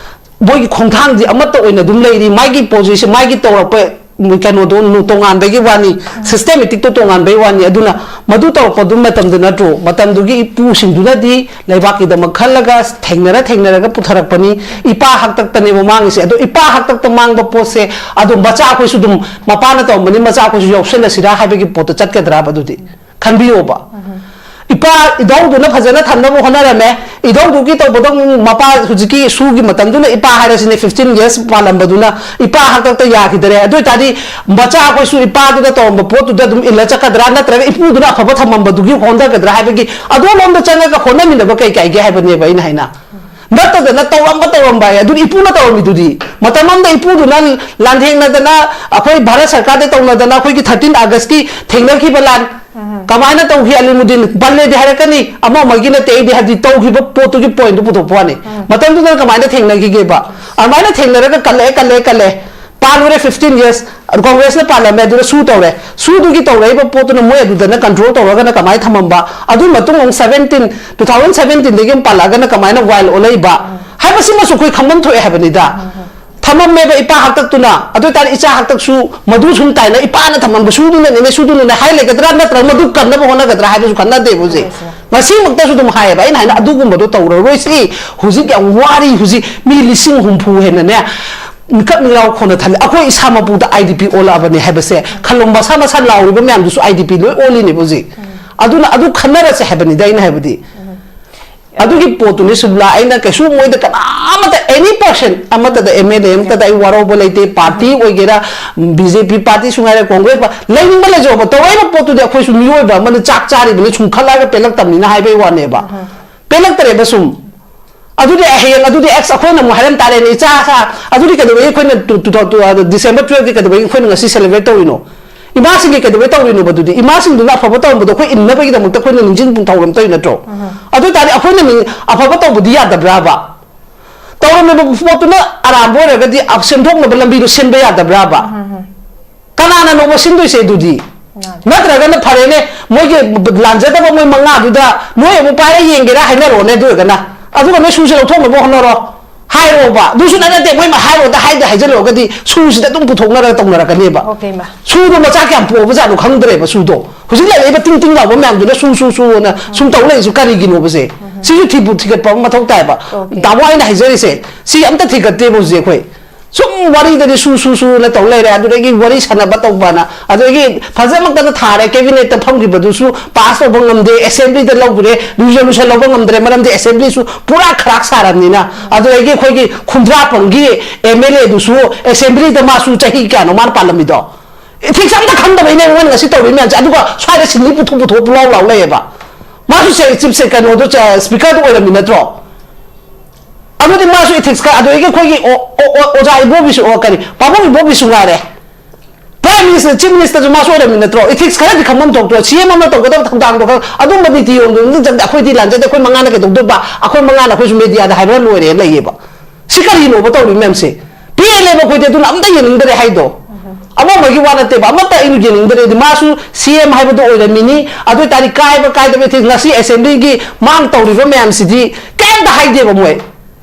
ꯃꯣꯏꯒꯤ ꯈꯣꯡꯊꯥꯡꯗꯤ ꯑꯃꯠꯇ ꯑꯣꯏꯅ ꯑꯗꯨꯝ ꯂꯩꯔꯤ꯫ ꯃꯥꯒꯤ ꯄꯣꯖꯤꯁꯟ, ꯃꯥꯒꯤ ꯇꯧꯔꯛꯄ ꯀꯩꯅꯣꯗꯣ ꯇꯣꯉꯥꯟꯕꯒꯤ ꯋꯥꯅꯤ, ꯁꯤꯁꯇꯦꯃꯦꯇꯤꯛꯇꯣ ꯇꯣꯉꯥꯟꯕꯒꯤ ꯋꯥꯅꯤ꯫ ꯑꯗꯨꯅ ꯃꯗꯨ ꯇꯧꯔꯛꯄꯗꯨ ꯃꯇꯝꯗ ꯅꯠꯇ꯭ꯔꯣ, ꯃꯇꯝꯗꯨꯒꯤ ꯏꯄꯨꯁꯤꯡꯗꯨꯅꯗꯤ ꯂꯩꯕꯥꯛꯀꯤꯗꯃꯛ ꯈꯜꯂꯒ ꯊꯦꯡꯅꯔ ꯊꯦꯡꯅꯔꯒ ꯄꯨꯊꯔꯛꯄꯅꯤ꯫ ꯏꯄꯥ ꯍꯥꯛꯇꯛꯇꯅꯦꯕ ꯃꯥꯡꯉꯤꯁꯦ꯫ ꯑꯗꯣ ꯏꯄꯥ ꯍꯥꯛꯇꯛꯇ ꯃꯥꯡꯕ ꯄꯣꯠꯁꯦ ꯑꯗꯨꯝ ꯃꯆꯥ ꯑꯩꯈꯣꯏꯁꯨ ꯑꯗꯨꯝ, ꯃꯄꯥꯅ ꯇꯧꯔꯝꯕꯅꯤ, ꯃꯆꯥ ꯑꯩꯈꯣꯏꯁꯨ ꯌꯥꯎꯁꯜꯂꯁꯤꯔꯥ ꯍꯥꯏꯕꯒꯤ ꯄꯣꯠꯇꯣ ꯆꯠꯀꯗ꯭ꯔꯥꯕ? ꯑꯗꯨꯗꯤ ꯈꯟꯕꯤꯌꯣꯕ꯫ ꯏꯄꯥ ꯏꯙꯧꯗꯨꯅ ꯐꯖꯅ ꯊꯝꯅꯕ ꯍꯣꯠꯅꯔꯝꯃꯦ꯫ ꯏꯙꯧꯗꯨꯒꯤ ꯇꯧꯕꯗ ꯑꯃꯨꯛ ꯃꯄꯥ, ꯍꯧꯖꯤꯛꯀꯤ ꯁꯨꯒꯤ ꯃꯇꯝꯗꯨꯅ ꯏꯄꯥ ꯍꯥꯏꯔꯁꯤꯅꯦ, ꯐꯤꯐꯇꯤꯟ ꯌꯔꯁ ꯄꯥꯜꯂꯝꯕꯗꯨꯅ ꯏꯄꯥ ꯍꯥꯛꯇꯛꯇ ꯌꯥꯈꯤꯗꯔꯦ꯫ ꯑꯗꯨ ꯑꯣꯏꯇꯥꯔꯗꯤ ꯃꯆꯥ ꯑꯩꯈꯣꯏꯁꯨ ꯏꯄꯥꯗꯨꯅ ꯇꯧꯔꯝꯕ ꯄꯣꯠꯇꯨꯗ ꯑꯗꯨꯝ ꯏꯜꯂ ꯆꯠꯀꯗ꯭ꯔꯥ, ꯅꯠꯇ꯭ꯔꯒ ꯏꯄꯨꯗꯨꯅ ꯑꯐꯕ ꯊꯝꯃꯝꯕꯗꯨꯒꯤ ꯍꯣꯟꯊꯒꯗ꯭ꯔꯥ ꯍꯥꯏꯕꯒꯤ ꯑꯗꯣꯝꯂꯣꯝꯗ ꯆꯪꯉꯒ ꯍꯣꯠꯅꯃꯤꯟꯅꯕ ꯀꯩ ꯀꯥꯏꯒꯦ ꯍꯥꯏꯕꯅꯦꯕ ꯑꯩꯅ ꯍꯥꯏꯅ꯫ ꯅꯠꯇꯗꯅ ꯇꯧꯔꯝꯕ ꯇꯧꯔꯝꯕ ꯍꯥꯏ ꯑꯗꯨꯗꯤ ꯏꯄꯨꯅ ꯇꯧꯔꯝꯃꯤꯗꯨꯗꯤ꯫ ꯃꯇꯝ ꯑꯃꯗ ꯏꯄꯨꯗꯨꯅ ꯂꯥꯟꯊꯦꯡꯅꯗꯅ, ꯑꯩꯈꯣꯏ ꯚꯥꯔꯠ ꯁꯔꯀꯥꯔꯗ ꯇꯧꯅꯗꯅ, ꯑꯩꯈꯣꯏꯒꯤ ꯊꯥꯔꯇꯤꯟ ꯑꯥꯒꯁꯀꯤ ꯊꯦꯡꯅꯈꯤꯕ ꯂꯥꯟ ꯀꯃꯥꯏꯅ ꯇꯧꯈꯤ? ꯑꯂꯤꯃꯨꯗꯤꯟ ꯕꯜꯂꯦꯗꯤ ꯍꯥꯏꯔꯛꯀꯅꯤ, ꯑꯃ ꯑꯃꯒꯤ ꯅꯠꯇꯦ, ꯑꯩꯗꯤ ꯍꯥꯏꯕꯗꯤ ꯇꯧꯈꯤꯕ ꯄꯣꯠꯇꯨꯒꯤ ꯄꯣꯏꯟꯠꯇꯨ ꯄꯨꯊꯣꯛꯄ ꯋꯥꯅꯤ꯫ ꯃꯇꯝꯗꯨꯗ ꯀꯃꯥꯏꯅ ꯊꯦꯡꯅꯈꯤꯒꯦꯕ? ꯑꯗꯨꯃꯥꯏꯅ ꯊꯦꯡꯅꯔꯒ ꯀꯜꯂꯛꯑꯦ, ꯀꯜꯂꯛꯑꯦ, ꯀꯜꯂꯦ, ꯄꯥꯜꯂꯨꯔꯦ ꯐꯤꯐꯇꯤꯟ ꯌꯔꯁ꯫ ꯀꯣꯡꯒ꯭ꯔꯦꯁꯅ ꯄꯥꯜꯂꯝꯃꯦ, ꯑꯗꯨꯅ ꯁꯨ ꯇꯧꯔꯦ꯫ ꯁꯨꯗꯨꯒꯤ ꯇꯧꯔꯛꯏꯕ ꯄꯣꯠꯇꯨꯅ ꯃꯣꯏ ꯑꯗꯨꯗꯅ ꯀꯟꯇ꯭ꯔꯣꯜ ꯇꯧꯔꯒꯅ ꯀꯃꯥꯏꯅ ꯊꯝꯃꯝꯕ? ꯑꯗꯨꯒꯤ ꯃꯇꯨꯡ ꯑꯃꯨꯛ ꯁꯚꯦꯟꯇꯤꯟ, ꯇꯨ ꯊꯥꯎꯖꯟ ꯁꯚꯦꯟꯇꯤꯟꯗꯒꯤ ꯑꯃꯨꯛ ꯄꯥꯜꯂꯛꯑꯒꯅ ꯀꯃꯥꯏꯅ ꯋꯥꯏꯜ ꯑꯣꯜꯂꯛꯏꯕ ꯍꯥꯏꯕꯁꯤꯃꯁꯨ ꯑꯩꯈꯣꯏ ꯈꯪꯐꯝ ꯊꯣꯛꯑꯦ ꯍꯥꯏꯕꯅꯤꯗ꯫ ꯊꯝꯃꯝꯃꯦꯕ ꯏꯄꯥ ꯍꯥꯛꯇꯛꯇꯨꯅ꯫ ꯑꯗꯨ ꯑꯣꯏꯇꯥꯔꯗꯤ ꯏꯆꯥ ꯍꯥꯛꯇꯛꯁꯨ ꯃꯗꯨ ꯁꯨꯝ ꯇꯥꯏꯅ ꯏꯄꯥꯅ ꯊꯝꯃꯝꯕ ꯁꯨꯗꯨꯅꯅꯦꯅꯦ, ꯁꯨꯗꯨꯅꯅꯦ ꯍꯥꯏ ꯂꯩꯒꯗ꯭ꯔꯥ, ꯅꯠꯇ꯭ꯔꯒ ꯃꯗꯨ ꯀꯟꯅꯕ ꯍꯣꯠꯅꯒꯗ꯭ꯔꯥ ꯍꯥꯏꯕꯁꯨ ꯈꯟꯅꯗꯦꯕ ꯍꯧꯖꯤꯛ꯫ ꯉꯁꯤꯃꯛꯇꯁꯨ ꯑꯗꯨꯝ ꯍꯥꯏꯌꯦꯕ, ꯑꯩꯅ ꯍꯥꯏꯅ ꯑꯗꯨꯒꯨꯝꯕꯗꯣ ꯇꯧꯔꯔꯣꯏꯁꯤ꯫ ꯍꯧꯖꯤꯛ ꯌꯥꯝ ꯋꯥꯔꯤ, ꯍꯧꯖꯤꯛ ꯃꯤ ꯂꯤꯁꯤꯡ ꯍꯨꯝꯐꯨ ꯍꯦꯟꯅꯅꯦ ꯃꯤꯀꯞ ꯃꯤꯔꯥꯎ ꯈꯣꯟꯅ ꯊꯜꯂꯦ꯫ ꯑꯩꯈꯣꯏ ꯏꯁꯥ ꯃꯄꯨꯗ ꯑꯥꯏ ꯗꯤ ꯄꯤ ꯑꯣꯜꯂꯛꯑꯕꯅꯦ ꯍꯥꯏꯕꯁꯦ꯫ ꯈꯜꯂꯣ, ꯃꯁꯥ ꯃꯁꯥ ꯂꯥꯎꯔꯤꯕ ꯃꯌꯥꯝꯗꯨꯁꯨ ꯑꯥꯏ ꯗꯤ ꯄꯤ ꯂꯣꯏ ꯑꯣꯜꯂꯤꯅꯦꯕ ꯍꯧꯖꯤꯛ꯫ ꯑꯗꯨꯅ ꯑꯗꯨ ꯈꯟꯅꯔꯁꯦ ꯍꯥꯏꯕꯅꯤꯗ ꯑꯩꯅ ꯍꯥꯏꯕꯗꯤ꯫ ꯑꯗꯨꯒꯤ ꯄꯣꯠꯇꯨꯅꯤ ꯁꯨꯕꯂꯥ, ꯑꯩꯅ ꯀꯩꯁꯨ ꯃꯣꯏꯗ ꯀꯅꯥꯃꯠꯇ, ꯑꯦꯅꯤ ꯄꯔꯁꯟ ꯑꯃꯠꯇꯗ, ꯑꯦꯝ ꯑꯦꯜ ꯑꯦ ꯑꯃꯠꯇꯗ ꯑꯩ ꯋꯥꯔꯧꯕ ꯂꯩꯇꯦ꯫ ꯄꯥꯔꯇꯤ ꯑꯣꯏꯒꯦꯔꯥ, ꯕꯤ ꯖꯦ ꯄꯤ ꯄꯥꯔꯇꯤꯁꯨ ꯉꯥꯏꯔꯦ, ꯀꯣꯡꯒ꯭ꯔꯦꯁ ꯄꯥꯔꯇꯤ, ꯂꯩꯅꯤꯡꯕ ꯂꯩꯖꯧꯕ, ꯇꯧꯔꯛꯏꯕ ꯄꯣꯠꯇꯨꯗꯤ ꯑꯩꯈꯣꯏꯁꯨ ꯃꯤꯑꯣꯏꯕ ꯑꯃꯅ ꯆꯥꯛ ꯆꯥꯔꯤꯕꯅꯤ, ꯁꯨꯝ ꯈꯜꯂꯛꯑꯒ ꯄꯦꯜꯂꯛꯇꯕꯅꯤꯅ ꯍꯥꯏꯕꯩ ꯋꯥꯅꯦꯕ꯫ ꯄꯦꯜꯂꯛꯇꯔꯦꯕ ꯁꯨꯝ꯫ ꯑꯗꯨꯗꯤ ꯍꯌꯦꯡ ꯑꯗꯨꯗꯤ ꯑꯦꯛꯁ ꯑꯩꯈꯣꯏꯅ ꯑꯃꯨꯛ ꯍꯥꯏꯔꯝ ꯇꯥꯔꯦꯅꯦ, ꯏꯆꯥ ꯁꯥ-, ꯑꯗꯨꯗꯤ ꯀꯩꯗꯧꯕꯒꯤ ꯑꯩꯈꯣꯏꯅ ꯇꯨ-, ꯇꯨ-, ꯇꯨ-, ꯗꯤꯁꯦꯝꯕꯔ ꯇꯨꯌꯦꯜꯐꯇꯤ ꯀꯩꯗꯧꯕꯒꯤ ꯑꯩꯈꯣꯏꯅ ꯉꯁꯤ ꯁꯦꯂꯦꯕ꯭ꯔꯦꯠ ꯇꯧꯔꯤꯅꯣ? ꯏꯃꯥꯁꯤꯡꯒꯤ ꯀꯩꯗꯧꯕꯩ ꯇꯧꯔꯤꯅꯣꯕ? ꯑꯗꯨꯗꯤ ꯏꯃꯥꯁꯤꯡꯗꯨꯅ ꯑꯐꯕ ꯇꯧꯔꯝꯕꯗꯣ ꯑꯩꯈꯣꯏ ꯏꯟꯅꯕꯒꯤꯗꯃꯛꯇ ꯑꯩꯈꯣꯏꯅ ꯅꯤꯡꯁꯤꯡ ꯊꯧꯔꯝ ꯇꯧꯔꯤ ꯅꯠꯇ꯭ꯔꯣ? ꯑꯗꯨ ꯑꯣꯏꯇꯥꯔꯗꯤ ꯑꯩꯈꯣꯏꯅ ꯅꯤꯡ-, ꯑꯐꯕ ꯇꯧꯕꯗꯤ ꯌꯥꯗꯕ꯭ꯔꯥꯕ? ꯇꯧꯔꯝꯃꯤꯕ ꯄꯣꯠꯇꯨꯅ ꯑꯔꯥꯟꯕ ꯑꯣꯏꯔꯒꯗꯤ ꯑ- ꯁꯦꯝꯗꯣꯛꯅꯕ ꯂꯝꯕꯤꯗꯣ ꯁꯦꯝꯕ ꯌꯥꯗꯕ꯭ꯔꯥꯕ? ꯀꯅꯥꯅꯅꯣꯕ ꯁꯤꯟꯗꯣꯏꯁꯦ ꯑꯗꯨꯗꯤ? ꯅꯠꯇ꯭ꯔꯒꯅ ꯐꯔꯦꯅꯦ, ꯃꯣꯏꯒꯤ ꯂꯥꯟꯖꯗꯕ ꯃꯣꯏ ꯃꯉꯥꯗꯨꯗ ꯅꯣꯏ ꯑꯃꯨꯛ ꯄꯥꯏꯔ ꯌꯦꯡꯒꯦꯔꯥ ꯍꯥꯏꯅꯔꯣꯅꯦ, ꯑꯗꯨ ꯑꯣꯏꯔꯒꯅ ꯑꯗꯨꯒ ꯅꯣꯏ ꯁꯨꯁꯦ ꯂꯧꯊꯣꯛꯅꯕ ꯍꯣꯠꯅꯔꯣ꯫ ꯍꯥꯏꯔꯣꯕ꯫ ꯑꯗꯨꯁꯨ ꯅꯠ- ꯅꯠꯇꯦ, ꯃꯣꯏ ꯍꯥꯏꯔꯣꯗ ꯍꯥꯏꯗ ꯍꯥꯏꯖꯜꯂꯨꯔꯒꯗꯤ ꯁꯨꯁꯤꯗ ꯑꯗꯨꯝ ꯄꯨꯊꯣꯛꯅꯔꯒ ꯇꯧꯅꯔꯛꯀꯅꯦꯕ꯫ ꯑꯣꯀꯦ ꯏꯃꯥ꯫ ꯁꯨꯗꯣ ꯃꯆꯥ ꯀꯌꯥꯝ ꯄꯣꯛꯑꯕꯖꯥꯠꯅꯣ ꯈꯪꯗ꯭ꯔꯦꯕ ꯁꯨꯗꯣ꯫ ꯍꯧꯖꯤꯛ ꯂꯩꯔꯛꯏꯕ ꯇꯤꯡ ꯇꯤꯡ ꯂꯥꯎꯕ ꯃꯌꯥꯝꯗꯨꯅ ꯁꯨ ꯁꯨ ꯁꯨꯅ ꯁꯨꯝ ꯇꯧ ꯂꯩꯔꯤꯁꯨ ꯀꯔꯤꯒꯤꯅꯣꯕꯁꯦ? ꯁꯤꯁꯨ ꯊꯤꯕꯨ ꯊꯤꯒꯠꯄ ꯑꯃ ꯃꯊꯧ ꯇꯥꯏꯕ꯫ ꯑꯣꯀꯦ꯫ ꯇꯥꯃꯣ ꯑꯩꯅ ꯍꯥꯏꯖꯔꯤꯁꯦ ꯁꯤ ꯑꯝꯇ ꯊꯤꯒꯠꯇꯦꯕ ꯍꯧꯖꯤꯛ ꯑꯩꯈꯣꯏ꯫ ꯁꯨꯝ ꯋꯥꯔꯤꯗꯗꯤ ꯁꯨ ꯁꯨ ꯁꯨꯅ ꯇꯧ ꯂꯩꯔꯦ꯫ ꯑꯗꯨꯗꯒꯤ ꯋꯥꯔꯤ ꯁꯥꯟꯅꯕ ꯇꯧꯕꯅ, ꯑꯗꯨꯗꯒꯤ ꯐꯖꯃꯛꯇꯅ ꯊꯥꯔꯦ, ꯀꯦꯕꯤꯅꯦꯠꯇ ꯐꯝꯈꯤꯕꯗꯨꯁꯨ ꯄꯥꯁ ꯇꯧꯕ ꯉꯝꯗꯦ, ꯑꯦꯁꯦꯝꯕ꯭ꯂꯤꯗ ꯂꯧꯈ꯭ꯔꯦ, ꯔꯤꯖꯣꯂꯨꯁꯟ ꯂꯧꯕ ꯉꯝꯗ꯭ꯔꯦ, ꯃꯔꯝꯗꯤ ꯑꯦꯁꯦꯝꯕ꯭ꯂꯤꯁꯨ ꯄꯨꯔꯥ ꯈꯔꯥꯛ ꯁꯥꯔꯕꯅꯤꯅ꯫ ꯑꯗꯨꯗꯒꯤ ꯑꯩꯈꯣꯏꯒꯤ ꯈꯨꯟꯗ꯭ꯔꯥꯄꯝꯒꯤ ꯑꯦꯝ ꯑꯦꯜ ꯑꯦꯗꯨꯁꯨ ꯑꯦꯁꯦꯝꯕ꯭ꯂꯤꯗ ꯃꯥꯁꯨ ꯆꯍꯤ ꯀꯌꯥꯅꯣ ꯃꯥꯅ ꯄꯥꯜꯂꯝꯃꯤꯗꯣ? ꯏꯊꯤꯛꯁ ꯑꯝꯇ ꯈꯪꯗꯕꯩꯅꯦ ꯃꯣꯏꯅ ꯉꯁꯤ ꯇꯧꯔꯤ ꯃꯌꯥꯝꯁꯦ꯫ ꯑꯗꯨꯒ ꯁ꯭ꯋꯥꯏꯗ ꯁꯤꯟꯅꯤ ꯄꯨꯊꯣꯛ ꯄꯨꯊꯣꯛ ꯄꯨꯂꯥꯎ ꯂꯥꯎ ꯂꯩꯌꯦꯕ꯫ ꯃꯥꯁꯨ ꯆꯦ- ꯆꯤꯞꯁꯦ ꯀꯩꯅꯣꯗꯣ ꯆꯦ- ꯁ꯭ꯄꯤꯀꯔꯗꯣ ꯑꯣꯏꯔꯝꯃꯤ ꯅꯠꯇ꯭ꯔꯣ? ꯑꯗꯨꯗꯤ ꯃꯥꯁꯨ ꯏꯊꯤꯛꯁ ꯈꯔ, ꯑꯗꯨꯗꯒꯤ ꯑꯩꯈꯣꯏꯒꯤ ꯑꯣ- ꯑꯣ- ꯑꯣ- ꯑꯣꯖꯥ ꯏꯕꯣꯕꯤꯁꯨ, ꯑꯣ, ꯀꯔꯤ, ꯄꯥꯕꯨꯡ ꯏꯕꯣꯕꯤꯁꯨ ꯉꯥꯏꯔꯦ꯫ ꯄ꯭ꯔꯥꯏꯝ ꯃꯤꯅꯤꯁꯇꯔ, ꯆꯤꯐ ꯃꯤꯅꯤꯁꯇꯔꯁꯨ ꯃꯥꯁꯨ ꯑꯣꯏꯔꯝꯃꯤ ꯅꯠꯇ꯭ꯔꯣ? ꯏꯊꯤꯛꯁ ꯈꯔꯗꯤ ꯈꯪꯐꯝ ꯊꯣꯛꯇ꯭ꯔꯣ? ꯁꯤ ꯑꯦꯝ ꯑꯃꯅ ꯇꯧꯒꯗꯕ ꯊꯧꯗꯥꯡꯗꯣ ꯈꯔ ꯑꯗꯨꯝꯕ ꯅꯤꯇꯤ ꯅꯤꯌꯣꯝꯗꯣ ꯑꯗꯨꯝ ꯆꯪꯗꯦ꯫ ꯑꯩꯈꯣꯏꯗꯤ ꯂꯥꯟꯖꯗꯦ, ꯑꯩꯈꯣꯏ ꯃꯉꯥꯅ ꯀꯩꯗꯧꯗꯣꯏꯕ? ꯑꯩꯈꯣꯏ ꯃꯉꯥꯅ ꯑꯩꯈꯣꯏꯁꯨ ꯃꯦꯗꯤꯌꯥꯗ ꯍꯥꯏꯕ ꯂꯣꯏꯔꯦꯅ ꯂꯩꯌꯦꯕ꯫ ꯁꯤ ꯀꯔꯤꯅꯣꯕ ꯇꯧꯔꯤ ꯃꯌꯥꯝꯁꯦ? ꯄꯤ ꯑꯦꯜ ꯑꯦꯕ ꯑꯩꯈꯣꯏꯗꯤ ꯑꯗꯨꯅ ꯑꯝꯇ ꯌꯦꯡꯅꯤꯡꯗꯔꯦ ꯍꯥꯏꯗꯣ꯫ ꯑꯃ ꯑꯃꯒꯤ ꯋꯥ ꯅꯠꯇꯦꯕ, ꯑꯃꯠꯇ ꯑꯩꯅ ꯌꯦꯡꯅꯤꯡꯗꯔꯦꯗꯤ꯫ ꯃꯥꯁꯨ ꯁꯤ ꯑꯦꯝ ꯍꯥꯏꯕꯗꯣ ꯑꯣꯏꯔꯝꯃꯤꯅꯤ꯫ ꯑꯗꯨ ꯑꯣꯏꯇꯥꯔꯗꯤ ꯀꯥꯏꯕ ꯀꯥꯏꯗꯕ ꯏꯊꯤꯛꯁ, ꯉꯁꯤ ꯑꯦꯁꯦꯝꯕ꯭ꯂꯤꯒꯤ ꯃꯥꯅ ꯇꯧꯔꯤꯕ ꯃꯌꯥꯝꯁꯤꯗꯤ ꯀꯩꯝꯇ ꯍꯥꯏꯗꯦꯕ ꯃꯣꯏ꯫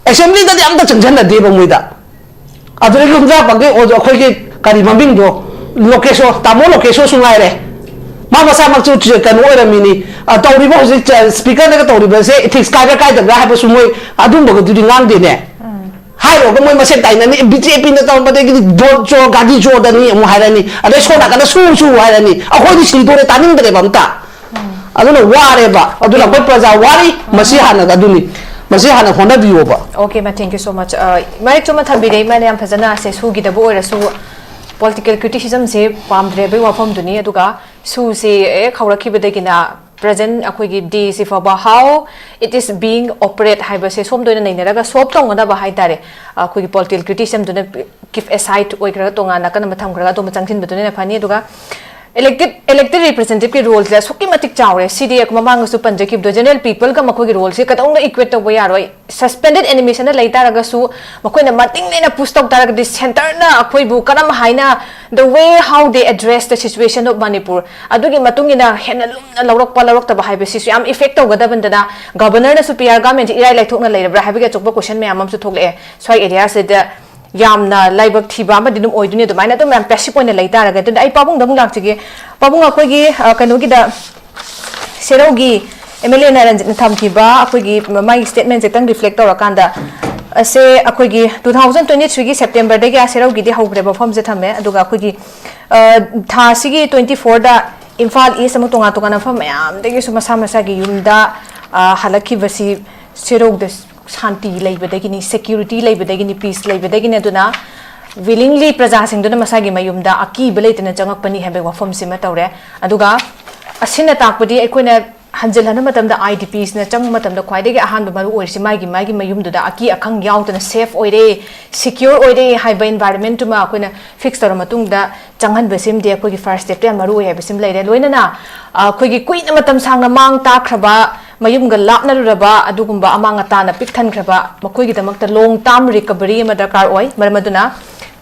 ꯑꯦꯁꯦꯝꯕ꯭ꯂꯤꯗꯗꯤ ꯑꯝꯇ ꯆꯪꯁꯤꯟꯅꯗꯦꯕ ꯃꯣꯏꯗ꯫ ꯑꯗꯨꯗꯒꯤ ꯍꯨꯝꯗ꯭ꯔꯥ ꯄꯪꯒꯤ ꯑꯣ- ꯑꯩꯈꯣꯏꯒꯤ ꯀꯔꯤ ꯃꯃꯤꯡꯗꯣ, ꯂꯣꯀꯦꯁꯣ, ꯇꯥꯃꯣ ꯂꯣꯀꯦꯁꯣꯁꯨ ꯉꯥꯏꯔꯦ꯫ ꯃꯥ ꯃꯁꯥꯃꯛꯁꯨ ꯆ- ꯀꯩꯅꯣ ꯑꯣꯏꯔꯝꯃꯤꯅꯤ꯫ ꯑ, ꯇꯧꯔꯤꯕ ꯍꯧꯖꯤꯛ ꯆ- ꯁ꯭ꯄꯤꯀꯔꯅꯒ ꯇꯧꯔꯤꯕꯁꯦ ꯏꯊꯤꯛꯁ ꯀꯥꯏꯕ꯭ꯔꯥ ꯀꯥꯏꯗꯕ꯭ꯔꯥ ꯍꯥꯏꯕꯁꯨ ꯃꯣꯏ ꯑꯗꯨꯝꯕꯒꯗꯨꯗꯤ ꯉꯥꯡꯗꯦꯅꯦ꯫ ꯍꯥꯏꯔꯨꯔꯒ ꯃꯣꯏ ꯃꯁꯦꯟ ꯇꯥꯏꯅꯅꯤ, ꯕꯤ ꯖꯦ ꯄꯤꯅ ꯇꯧꯔꯝꯕꯗꯒꯤꯗꯤ ꯗꯣꯠ ꯆꯣ, ꯒꯥꯟꯙꯤ ꯆꯣꯗꯅꯤ ꯑꯃꯨꯛ ꯍꯥꯏꯔꯅꯤ, ꯑꯗꯩ ꯁꯣꯝ ꯅꯥꯀꯟꯗ ꯁꯨ ꯁꯨ ꯍꯥꯏꯔꯅꯤ꯫ ꯑꯩꯈꯣꯏꯗꯤ ꯁꯤꯗꯣꯔꯦ, ꯇꯥꯅꯤꯡꯗ꯭ꯔꯦꯕ ꯑꯝꯇ꯫ ꯑꯗꯨꯅ ꯋꯥꯔꯦꯕ꯫ ꯑꯗꯨꯅ ꯑꯩꯈꯣꯏ ꯄ꯭ꯔꯖꯥ ꯋꯥꯔꯤ, ꯃꯁꯤ ꯍꯥꯟꯅ ꯑꯗꯨꯅꯤ, ꯃꯁꯤ ꯍꯥꯟꯅ ꯍꯣꯠꯅꯕꯤꯌꯣꯕ꯫ Okay, ma, thank you so much. ꯑ, ꯃꯔꯤꯛ ꯆꯨꯝꯅ ꯊꯝꯕꯤꯔꯦ, ꯏꯃꯥꯅ ꯌꯥꯝ ꯐꯖꯅ꯫ ꯁꯦ, ꯁꯨꯒꯤꯗꯕ ꯑꯣꯏꯔꯁꯨ political criticism ꯁꯦ ꯄꯥꯝꯗ꯭ꯔꯦꯕꯒꯤ ꯋꯥꯐꯝꯗꯨꯅꯤ꯫ ꯑꯗꯨꯒ ꯁꯨꯁꯦ ꯍꯦꯛ ꯍꯧꯔꯛꯈꯤꯕꯗꯒꯤꯅ present ꯑꯩꯈꯣꯏꯒꯤ day ꯁꯤ ꯐꯥꯎꯕ how it is being operate ꯍꯥꯏꯕꯁꯦ ꯁꯣꯝꯗ ꯑꯣꯏꯅ ꯅꯩꯅꯔꯒ solve ꯇꯧꯅꯅꯕ ꯍꯥꯏꯇꯥꯔꯦ꯫ ꯑꯩꯈꯣꯏꯒꯤ political criticism ꯗꯨꯅ keep aside ꯑꯣꯏꯈ꯭ꯔꯒ, ꯇꯣꯉꯥꯟ ꯅꯥꯀꯟ ꯑꯃ ꯊꯝꯈ꯭ꯔꯒ, ꯑꯗꯣꯝꯗ ꯆꯪꯁꯤꯟꯕꯗꯨꯅ ꯍꯦꯟꯅ ꯐꯅꯤ꯫ ꯑꯗꯨꯒ Elected elected representative ꯀꯤ role ꯁꯦ ꯑꯁꯨꯛꯀꯤ ꯃꯇꯤꯛ ꯆꯥꯎꯔꯦ꯫ ꯁꯤꯗꯤ ꯃꯃꯥꯡꯗꯁꯨ ꯄꯟꯖꯈꯤꯕꯗꯣ, general people ꯒ ꯃꯈꯣꯏꯒꯤ role ꯁꯦ ꯀꯩꯗꯧꯅ equate ꯇꯧꯕ ꯌꯥꯔꯣꯏ꯫ Suspended animation ꯗ ꯂꯩ ꯇꯥꯔꯒꯁꯨ ꯃꯈꯣꯏꯅ ꯃꯇꯤꯡ ꯂꯩꯅ push ꯇꯧ ꯇꯥꯔꯒꯗꯤ centre ꯅ ꯑꯩꯈꯣꯏꯕꯨ ꯀꯔꯝ ꯍꯥꯏꯅ, the way how they address the situation of Manipur, ꯑꯗꯨꯒꯤ ꯃꯇꯨꯡ ꯏꯟꯅ ꯍꯦꯟꯅ ꯂꯨꯝꯅ ꯂꯧꯔꯛꯄ ꯂꯧꯔꯛꯇꯕ ꯍꯥꯏꯕꯁꯤꯁꯨ ꯌꯥꯝ effect ꯇꯧꯒꯗꯕꯅꯤꯅ, governor ꯅꯁꯨ P R government ꯁꯦ ꯏꯔꯥꯏ ꯂꯥꯏꯊꯣꯛꯅ ꯂꯩꯔꯕ꯭ꯔꯥ ꯍꯥꯏꯕꯒꯤ ꯑꯆꯧꯕ question ꯃꯌꯥꯝ ꯑꯃꯁꯨ ꯊꯣꯛꯂꯛꯑꯦ꯫ ꯁ꯭ꯋꯥꯏ area ꯁꯤꯗ ꯌꯥꯝꯅ ꯂꯥꯏꯕꯛ ꯊꯤꯕ ꯑꯃꯗꯤ ꯑꯗꯨꯝ ꯑꯣꯏꯗꯣꯏꯅꯤ, ꯑꯗꯨꯃꯥꯏꯅ ꯑꯗꯨꯝ ꯌꯥꯝ passive ꯑꯣꯏꯅ ꯂꯩ ꯇꯥꯔꯒꯗꯤ꯫ ꯑꯗꯨꯅ ꯑꯩ ꯄꯥꯕꯨꯡꯗ ꯑꯃꯨꯛ ꯂꯥꯛꯆꯒꯦ꯫ ꯄꯥꯕꯨꯡ, ꯑꯩꯈꯣꯏꯒꯤ, ꯑ, ꯀꯩꯅꯣꯒꯤꯗ, ꯁꯦꯔꯧꯒꯤ M L A ꯅ ꯔꯟꯖꯤꯠꯅ ꯊꯝꯈꯤꯕ ꯑꯩꯈꯣꯏꯒꯤ ꯃꯥꯒꯤ statement ꯁꯦ ꯈꯤꯇꯪ reflect ꯇꯧꯔꯀꯥꯟꯗ, ꯑꯁꯦ ꯑꯩꯈꯣꯏꯒꯤ two thousand twenty three ꯒꯤ September ꯗꯒꯤ ꯑꯥ ꯁꯦꯔꯧꯒꯤꯗꯤ ꯍꯧꯈ꯭ꯔꯦꯕ, ꯃꯐꯝꯁꯦ ꯊꯝꯃꯦ꯫ ꯑꯗꯨꯒ ꯑꯩꯈꯣꯏꯒꯤ, ꯑ, ꯊꯥꯁꯤꯒꯤ twenty four ꯗ ꯏꯝꯐꯥꯜ East ꯑꯃ ꯇꯣꯉꯥꯟ ꯇꯣꯉꯥꯟꯕ ꯃꯐꯝ ꯃꯌꯥꯝꯗꯒꯤꯁꯨ ꯃꯁꯥ ꯃꯁꯥꯒꯤ ꯌꯨꯝꯗ, ꯑ, ꯍꯜꯂꯛꯈꯤꯕꯁꯤ ꯁꯦꯔꯧꯗ ꯁꯥꯟꯇꯤ ꯂꯩꯕꯗꯒꯤꯅꯤ, security ꯂꯩꯕꯗꯒꯤꯅꯤ, peace ꯂꯩꯕꯗꯒꯤꯅꯤ꯫ ꯑꯗꯨꯅ willingly ꯄ꯭ꯔꯖꯥꯁꯤꯡꯗꯨꯅ ꯃꯁꯥꯒꯤ ꯃꯌꯨꯝꯗ ꯑꯀꯤꯕ ꯂꯩꯇꯅ ꯆꯪꯉꯛꯄꯅꯤ ꯍꯥꯏꯕꯒꯤ ꯋꯥꯐꯝꯁꯤꯃ ꯇꯧꯔꯦ꯫ ꯑꯗꯨꯒ ꯑꯁꯤꯅ ꯇꯥꯛꯄꯗꯤ ꯑꯩꯈꯣꯏꯅ ꯍꯟꯖꯤꯜꯍꯟꯕ ꯃꯇꯝꯗ, I D Ps ꯅ ꯆꯪꯕ ꯃꯇꯝꯗ ꯈ꯭ꯋꯥꯏꯗꯒꯤ ꯑꯍꯥꯟꯕ ꯃꯔꯨ ꯑꯣꯏꯔꯤꯁꯤ ꯃꯥꯒꯤ ꯃꯥꯒꯤ ꯃꯌꯨꯝꯗꯨꯗ ꯑꯀꯤ ꯑꯈꯪ ꯌꯥꯎꯗꯅ safe ꯑꯣꯏꯔꯦ, secure ꯑꯣꯏꯔꯦ ꯍꯥꯏꯕ environment ꯇꯨꯃ ꯑꯩꯈꯣꯏꯅ fix ꯇꯧꯔ ꯃꯇꯨꯡꯗ ꯆꯪꯍꯟꯕꯁꯤꯃꯗꯤ ꯑꯩꯈꯣꯏꯒꯤ first step ꯇ ꯌꯥꯝ ꯃꯔꯨ ꯑꯣꯏ ꯍꯥꯏꯕꯁꯤꯃ ꯂꯩꯔꯦ꯫ ꯂꯣꯏꯅꯅ, ꯑ, ꯑꯩꯈꯣꯏꯒꯤ ꯀꯨꯏꯅ ꯃꯇꯝ ꯁꯥꯡꯅ ꯃꯥꯡ ꯇꯥꯛꯈ꯭ꯔꯕ, ꯃꯌꯨꯝꯒ ꯂꯥꯞꯅꯔꯨꯔꯕ ꯑꯗꯨꯒꯨꯝꯕ ꯑꯃꯥꯡ ꯑꯇꯥꯅ ꯄꯤꯛ ꯊꯟꯈ꯭ꯔꯕ ꯃꯈꯣꯏꯒꯤꯗꯃꯛꯇ long term recovery ꯑꯃ ꯗꯔꯀꯥꯔ ꯑꯣꯏ꯫ ꯃꯔꯝ ꯑꯗꯨꯅ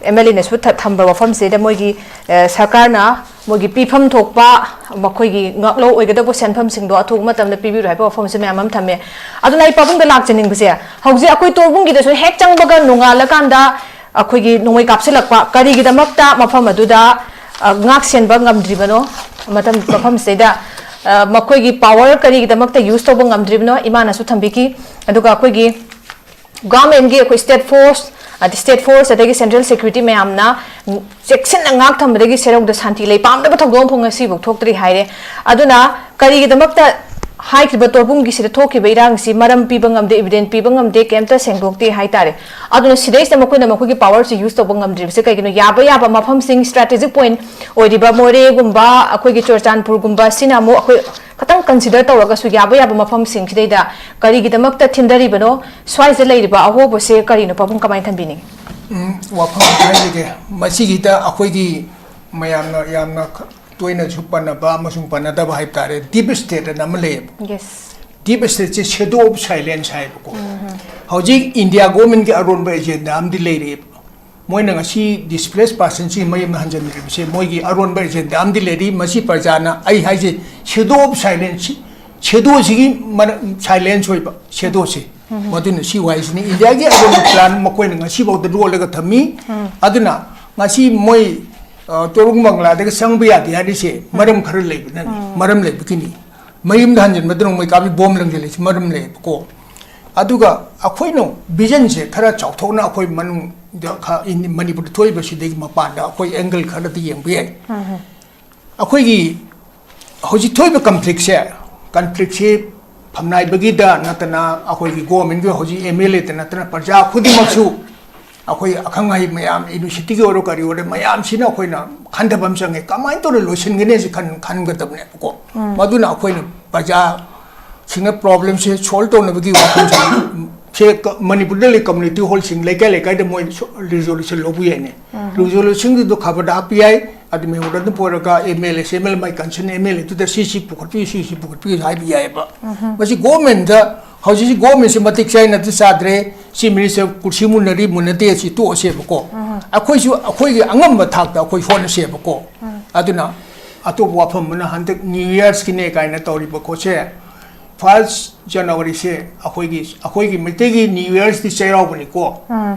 M L A ꯅꯁꯨ ꯊ-, ꯊꯝꯕ ꯋꯥꯐꯝꯁꯤꯗ ꯃꯣꯏꯒꯤ, ꯑ, ꯁꯔꯀꯥꯔꯅ ꯃꯣꯏꯒꯤ ꯄꯤꯐꯝ ꯊꯣꯛꯄ ꯃꯈꯣꯏꯒꯤ ꯉꯥꯛꯂꯧ ꯑꯣꯏꯒꯗꯧꯕ ꯁꯦꯟꯐꯝꯁꯤꯡꯗꯣ ꯑꯊꯨꯕ ꯃꯇꯝꯗ ꯄꯤꯕꯤꯔꯣ ꯍꯥꯏꯕ ꯋꯥꯐꯝꯁꯦ ꯃꯌꯥꯝ ꯑꯃ ꯊꯝꯃꯦ꯫ ꯑꯗꯨꯅ ꯑꯩ ꯄꯥꯕꯨꯡꯗ ꯂꯥꯛꯆꯅꯤꯡꯕꯁꯦ, ꯍꯧꯖꯤꯛ ꯑꯩꯈꯣꯏ ꯇꯣꯔꯕꯨꯡꯒꯤꯗꯁꯨ ꯍꯦꯛ ꯆꯪꯕꯒ ꯅꯣꯡꯉꯥꯜꯂꯀꯥꯟꯗ ꯑꯩꯈꯣꯏꯒꯤ ꯅꯣꯡꯃꯩ ꯀꯥꯞꯁꯤꯜꯂꯛꯄ, ꯀꯔꯤꯒꯤꯗꯃꯛꯇ ꯃꯐꯝ ꯑꯗꯨꯗ, ꯑ, ꯉꯥꯛ ꯁꯦꯟꯕ ꯉꯝꯗ꯭ꯔꯤꯕꯅꯣ? ꯃꯇꯝ, ꯃꯐꯝꯁꯤꯗꯩꯗ, ꯑ, ꯃꯈꯣꯏꯒꯤ power ꯀꯔꯤꯒꯤꯗꯃꯛꯇ use ꯇꯧꯕ ꯉꯝꯗ꯭ꯔꯤꯕꯅꯣ? ꯏꯃꯥꯅꯁꯨ ꯊꯝꯕꯤꯈꯤ꯫ ꯑꯗꯨꯒ ꯑꯩꯈꯣꯏꯒꯤ government ꯀꯤ ꯑꯩꯈꯣꯏ state force, ꯑꯗꯩ state force, ꯑꯗꯒꯤ central security ꯃꯌꯥꯝꯅ ꯆꯦꯛꯁꯤꯟꯅ ꯉꯥꯛ ꯊꯝꯕꯗꯒꯤ ꯁꯦꯔꯧꯗ ꯁꯥꯟꯇꯤ ꯂꯩ꯫ ꯄꯥꯝꯗꯕ ꯊꯧꯗꯣꯛ ꯑꯃꯐꯥꯎ ꯉꯁꯤꯐꯥꯎ ꯊꯣꯛꯇ꯭ꯔꯤ ꯍꯥꯏꯔꯦ꯫ ꯑꯗꯨꯅ ꯀꯔꯤꯒꯤꯗꯃꯛꯇ ꯍꯥꯏꯈꯤꯕ ꯇꯣꯔꯕꯨꯡꯒꯤꯁꯤꯗ ꯊꯣꯛꯈꯤꯕ ꯏꯔꯥꯡꯁꯤ ꯃꯔꯝ ꯄꯤꯕ ꯉꯝꯗꯦ, evidence ꯄꯤꯕ ꯉꯝꯗꯦ, ꯀꯩꯝꯇ ꯁꯦꯡꯗꯣꯛꯇꯦ ꯍꯥꯏꯇꯥꯔꯦ꯫ ꯑꯗꯨꯅ ꯁꯤꯗꯩꯁꯤꯗ ꯃꯈꯣꯏꯅ ꯃꯈꯣꯏꯒꯤ power ꯁꯤ use ꯇꯧꯕ ꯉꯝꯗ꯭ꯔꯤꯕꯁꯦ ꯀꯩꯒꯤꯅꯣ? ꯌꯥꯕ ꯌꯥꯕ ꯃꯐꯝꯁꯤꯡ, strategic point ꯑꯣꯏꯔꯤꯕ ꯃꯣꯔꯦꯒꯨꯝꯕ, ꯑꯩꯈꯣꯏꯒꯤ ꯆꯨꯔꯆꯥꯟꯄꯨꯔꯒꯨꯝꯕ, ꯁꯤꯅ ꯑꯃꯨꯛ ꯑꯩꯈꯣꯏ ꯈꯇꯪ consider ꯇꯧꯔꯒꯁꯨ ꯌꯥꯕ ꯌꯥꯕ ꯃꯐꯝꯁꯤꯡꯁꯤꯗꯩꯗ ꯀꯔꯤꯒꯤꯗꯃꯛꯇ ꯊꯤꯟꯊꯔꯤꯕꯅꯣ? ꯁ꯭ꯋꯥꯏꯁꯤꯗ ꯂꯩꯔꯤꯕ ꯑꯍꯣꯕꯁꯦ ꯀꯔꯤꯅꯣ? ꯄꯥꯕꯨꯡ ꯀꯃꯥꯏꯅ ꯊꯝꯕꯤꯅꯤꯡꯉꯤ? ꯎꯝ, ꯋꯥꯐꯝ ꯑꯃ ꯍꯥꯏꯖꯒꯦ꯫ ꯃꯁꯤꯒꯤꯗ ꯑꯩꯈꯣꯏꯒꯤ ꯃꯌꯥꯝꯅ ꯌꯥꯝꯅ ꯈ-, ꯇꯣꯏꯅꯁꯨ ꯄꯟꯅꯕ ꯑꯃꯁꯨꯡ ꯄꯟꯅꯗꯕ ꯍꯥꯏꯕ ꯇꯥꯔꯦ, ꯗꯤꯞ ꯁ꯭ꯇꯦꯠ ꯑꯅ ꯑꯃ ꯂꯩꯌꯦꯕ꯫ Yes. ꯗꯤꯞ ꯁ꯭ꯇꯦꯠꯁꯦ ꯁꯦꯗꯣ ꯑꯣꯐ ꯁꯥꯏꯂꯦꯟꯁ ꯍꯥꯏꯌꯦꯕꯀꯣ꯫ ꯍꯧꯖꯤꯛ ꯏꯟꯗꯤꯌꯥ ꯒꯣꯔꯃꯦꯟꯒꯤ ꯑꯔꯣꯟꯕ ꯑꯦꯖꯦꯟꯗꯥ ꯑꯃꯗꯤ ꯂꯩꯔꯦꯕ꯫ ꯃꯣꯏꯅ ꯉꯁꯤ ꯗꯤꯁꯄ꯭ꯂꯦꯁ ꯄꯥꯔꯁꯟꯁꯤ ꯃꯌꯨꯝꯗ ꯍꯟꯖꯤꯟꯗ꯭ꯔꯤꯕꯁꯦ ꯃꯣꯏꯒꯤ ꯑꯔꯣꯟꯕ ꯑꯦꯖꯦꯟꯗꯥ ꯑꯃꯗꯤ ꯂꯩꯔꯤ꯫ ꯃꯁꯤ ꯄ꯭ꯔꯖꯥꯅ, ꯑꯩ ꯍꯥꯏꯁꯦ, ꯁꯦꯗꯣ ꯑꯣꯐ ꯁꯥꯏꯂꯦꯟꯁ, ꯁꯦꯗꯣꯁꯤꯒꯤ ꯁꯥꯏꯂꯦꯟꯁ ꯑꯣꯏꯕ ꯁꯦꯗꯣꯁꯦ, ꯃꯗꯨꯅ ꯁꯤ ꯋꯥꯍꯩꯁꯤꯅꯤ꯫ ꯏꯟꯗꯤꯌꯥꯒꯤ ꯑꯔꯣꯟꯕ ꯄ꯭ꯂꯥꯟ ꯃꯈꯣꯏꯅ ꯉꯁꯤꯐꯥꯎꯗ ꯂꯣꯜꯂꯒ ꯊꯝꯃꯤ꯫ ꯑꯗꯨꯅ ꯉꯁꯤ ꯃꯣꯏ, ꯑ, ꯇꯣꯔꯨꯡ ꯕꯪꯒ꯭ꯂꯥꯗꯒ ꯆꯪꯕ ꯌꯥꯗꯦ ꯍꯥꯏꯔꯤꯁꯦ ꯃꯔꯝ ꯈꯔ ꯂꯩꯕꯅꯅꯤ, ꯃꯔꯝ ꯂꯩꯕꯒꯤꯅꯤ꯫ ꯃꯌꯨꯝꯗ ꯍꯟꯖꯤꯟꯕꯗ ꯅꯣꯡꯃꯩ ꯀꯥꯞꯄꯤ ꯕꯣꯝ ꯂꯪꯁꯤꯜꯂꯤꯁꯤ ꯃꯔꯝ ꯂꯩꯌꯦꯕꯀꯣ꯫ ꯑꯗꯨꯒ ꯑꯩꯈꯣꯏꯅ ꯚꯤꯖꯟꯁꯦ ꯈꯔ ꯆꯥꯎꯊꯣꯛꯅ ꯑꯩꯈꯣꯏ ꯃꯅꯨꯡꯗ ꯈ-, ꯏꯟ-, ꯃꯅꯤꯄꯨꯔꯗ ꯊꯣꯛꯏꯕꯁꯤꯗꯒꯤ ꯃꯄꯥꯟꯗ ꯑꯩꯈꯣꯏ ꯑꯦꯡꯒꯜ ꯈꯔꯗꯤ ꯌꯦꯡꯕ ꯌꯥꯏ꯫ ꯑꯩꯈꯣꯏꯒꯤ ꯍꯧꯖꯤꯛ ꯊꯣꯛꯏꯕ ꯀꯟꯐ꯭ꯂꯤꯛꯁꯦ, ꯀꯟꯐ꯭ꯂꯤꯛꯁꯤ ꯐꯝꯅꯥꯏꯕꯒꯤꯗ ꯅꯠꯇꯅ ꯑꯩꯈꯣꯏꯒꯤ ꯒꯣꯔꯃꯦꯟꯒꯤ ꯍꯧꯖꯤꯛ ꯑꯦꯝ ꯑꯦꯜ ꯑꯦꯗ ꯅꯠꯇꯅ ꯄ꯭ꯔꯖꯥ ꯈꯨꯗꯤꯡꯃꯛꯁꯨ, ꯑꯩꯈꯣꯏ ꯑꯈꯪ ꯑꯍꯩ ꯃꯌꯥꯝ, ꯌꯨꯅꯤꯚꯔꯁꯤꯇꯤꯒꯤ ꯑꯣꯏꯔꯣ ꯀꯔꯤ ꯑꯣꯏꯔꯣ, ꯃꯌꯥꯝꯁꯤꯅ ꯑꯩꯈꯣꯏꯅ ꯈꯟꯊꯕ ꯑꯃ ꯆꯪꯉꯦ꯫ ꯀꯃꯥꯏꯅ ꯇꯧꯔ ꯂꯣꯏꯁꯤꯟꯒꯅꯤ ꯁꯤ ꯈꯟ-, ꯈꯟꯒꯗꯕꯅꯦꯕꯀꯣ꯫ ꯃꯗꯨꯅ ꯑꯩꯈꯣꯏꯅ ꯄ꯭ꯔꯖꯥꯁꯤꯡꯅ ꯄ꯭ꯔꯣꯕ꯭ꯂꯦꯝꯁꯦ ꯁꯣꯜꯕ ꯇꯧꯅꯕꯒꯤ ꯋꯥꯐꯝꯁꯦ, ꯁꯦ ꯀ-, ꯃꯅꯤꯄꯨꯔꯗ ꯂꯩ ꯀꯝꯃꯨꯅꯤꯇꯤ ꯍꯣꯜꯁꯤꯡ, ꯂꯩꯀꯥꯏ ꯂꯩꯀꯥꯏꯗ ꯃꯣꯏ ꯁꯣ-, ꯔꯤꯖꯣꯂꯨꯁꯟ ꯂꯧꯕ ꯌꯥꯏꯅꯦ꯫ ꯔꯤꯖꯣꯂꯨꯁꯟꯗꯨꯗ ꯈꯕꯔꯗ ꯍꯥꯞꯄ ꯌꯥꯏ, ꯑꯗꯨ ꯃꯦꯃꯣꯔꯦꯟꯗꯝ ꯄꯨꯔꯒ M L A, C M L A, my concern M L ꯑꯦꯗꯨꯗ ꯁꯤ ꯁꯤ ꯄꯨꯈꯠꯄꯤꯌꯨ, ꯁꯤ ꯁꯤ ꯄꯨꯈꯠꯄꯤꯌꯨ ꯍꯥꯏꯕ ꯌꯥꯏꯑꯕ꯫ ꯃꯁꯤ ꯒꯣꯔꯃꯦꯟꯗ ꯍꯧꯖꯤꯛꯁꯤ ꯒꯣꯔꯃꯦꯟꯁꯤ ꯃꯇꯤꯛ ꯆꯥꯏꯅ ꯑꯗꯨ ꯆꯥꯗ꯭ꯔꯦ, ꯆꯤꯐ ꯃꯤꯅꯤꯁꯇꯔ ꯀꯨꯔꯁꯤ ꯃꯨꯟꯅꯔꯤ ꯃꯨꯟꯅꯗꯦ ꯑꯁꯤ ꯇꯣꯛꯑꯁꯦꯕꯀꯣ꯫ ꯑꯩꯈꯣꯏꯁꯨ ꯑꯩꯈꯣꯏꯒꯤ ꯑꯉꯝꯕ ꯊꯥꯛꯇ ꯑꯩꯈꯣꯏ ꯍꯣꯠꯅꯁꯦꯕꯀꯣ꯫ ꯑꯗꯨꯅ ꯑꯇꯣꯞꯄ ꯋꯥꯐꯝ ꯑꯃꯅ ꯍꯟꯗꯛ ꯅ꯭ꯌꯨ ꯌꯔꯁꯀꯤꯅꯦ ꯀꯥꯏꯅ ꯇꯧꯔꯤꯕ ꯈꯣꯠꯁꯦ, ꯐꯥꯔꯁ ꯖꯅꯋꯥꯔꯤꯁꯦ ꯑꯩꯈꯣꯏꯒꯤ, ꯑꯩꯈꯣꯏꯒꯤ ꯃꯩꯇꯩꯒꯤ ꯅ꯭ꯌꯨ ꯌꯔꯁꯇꯤ ꯆꯩꯔꯥꯎꯕꯅꯤꯀꯣ꯫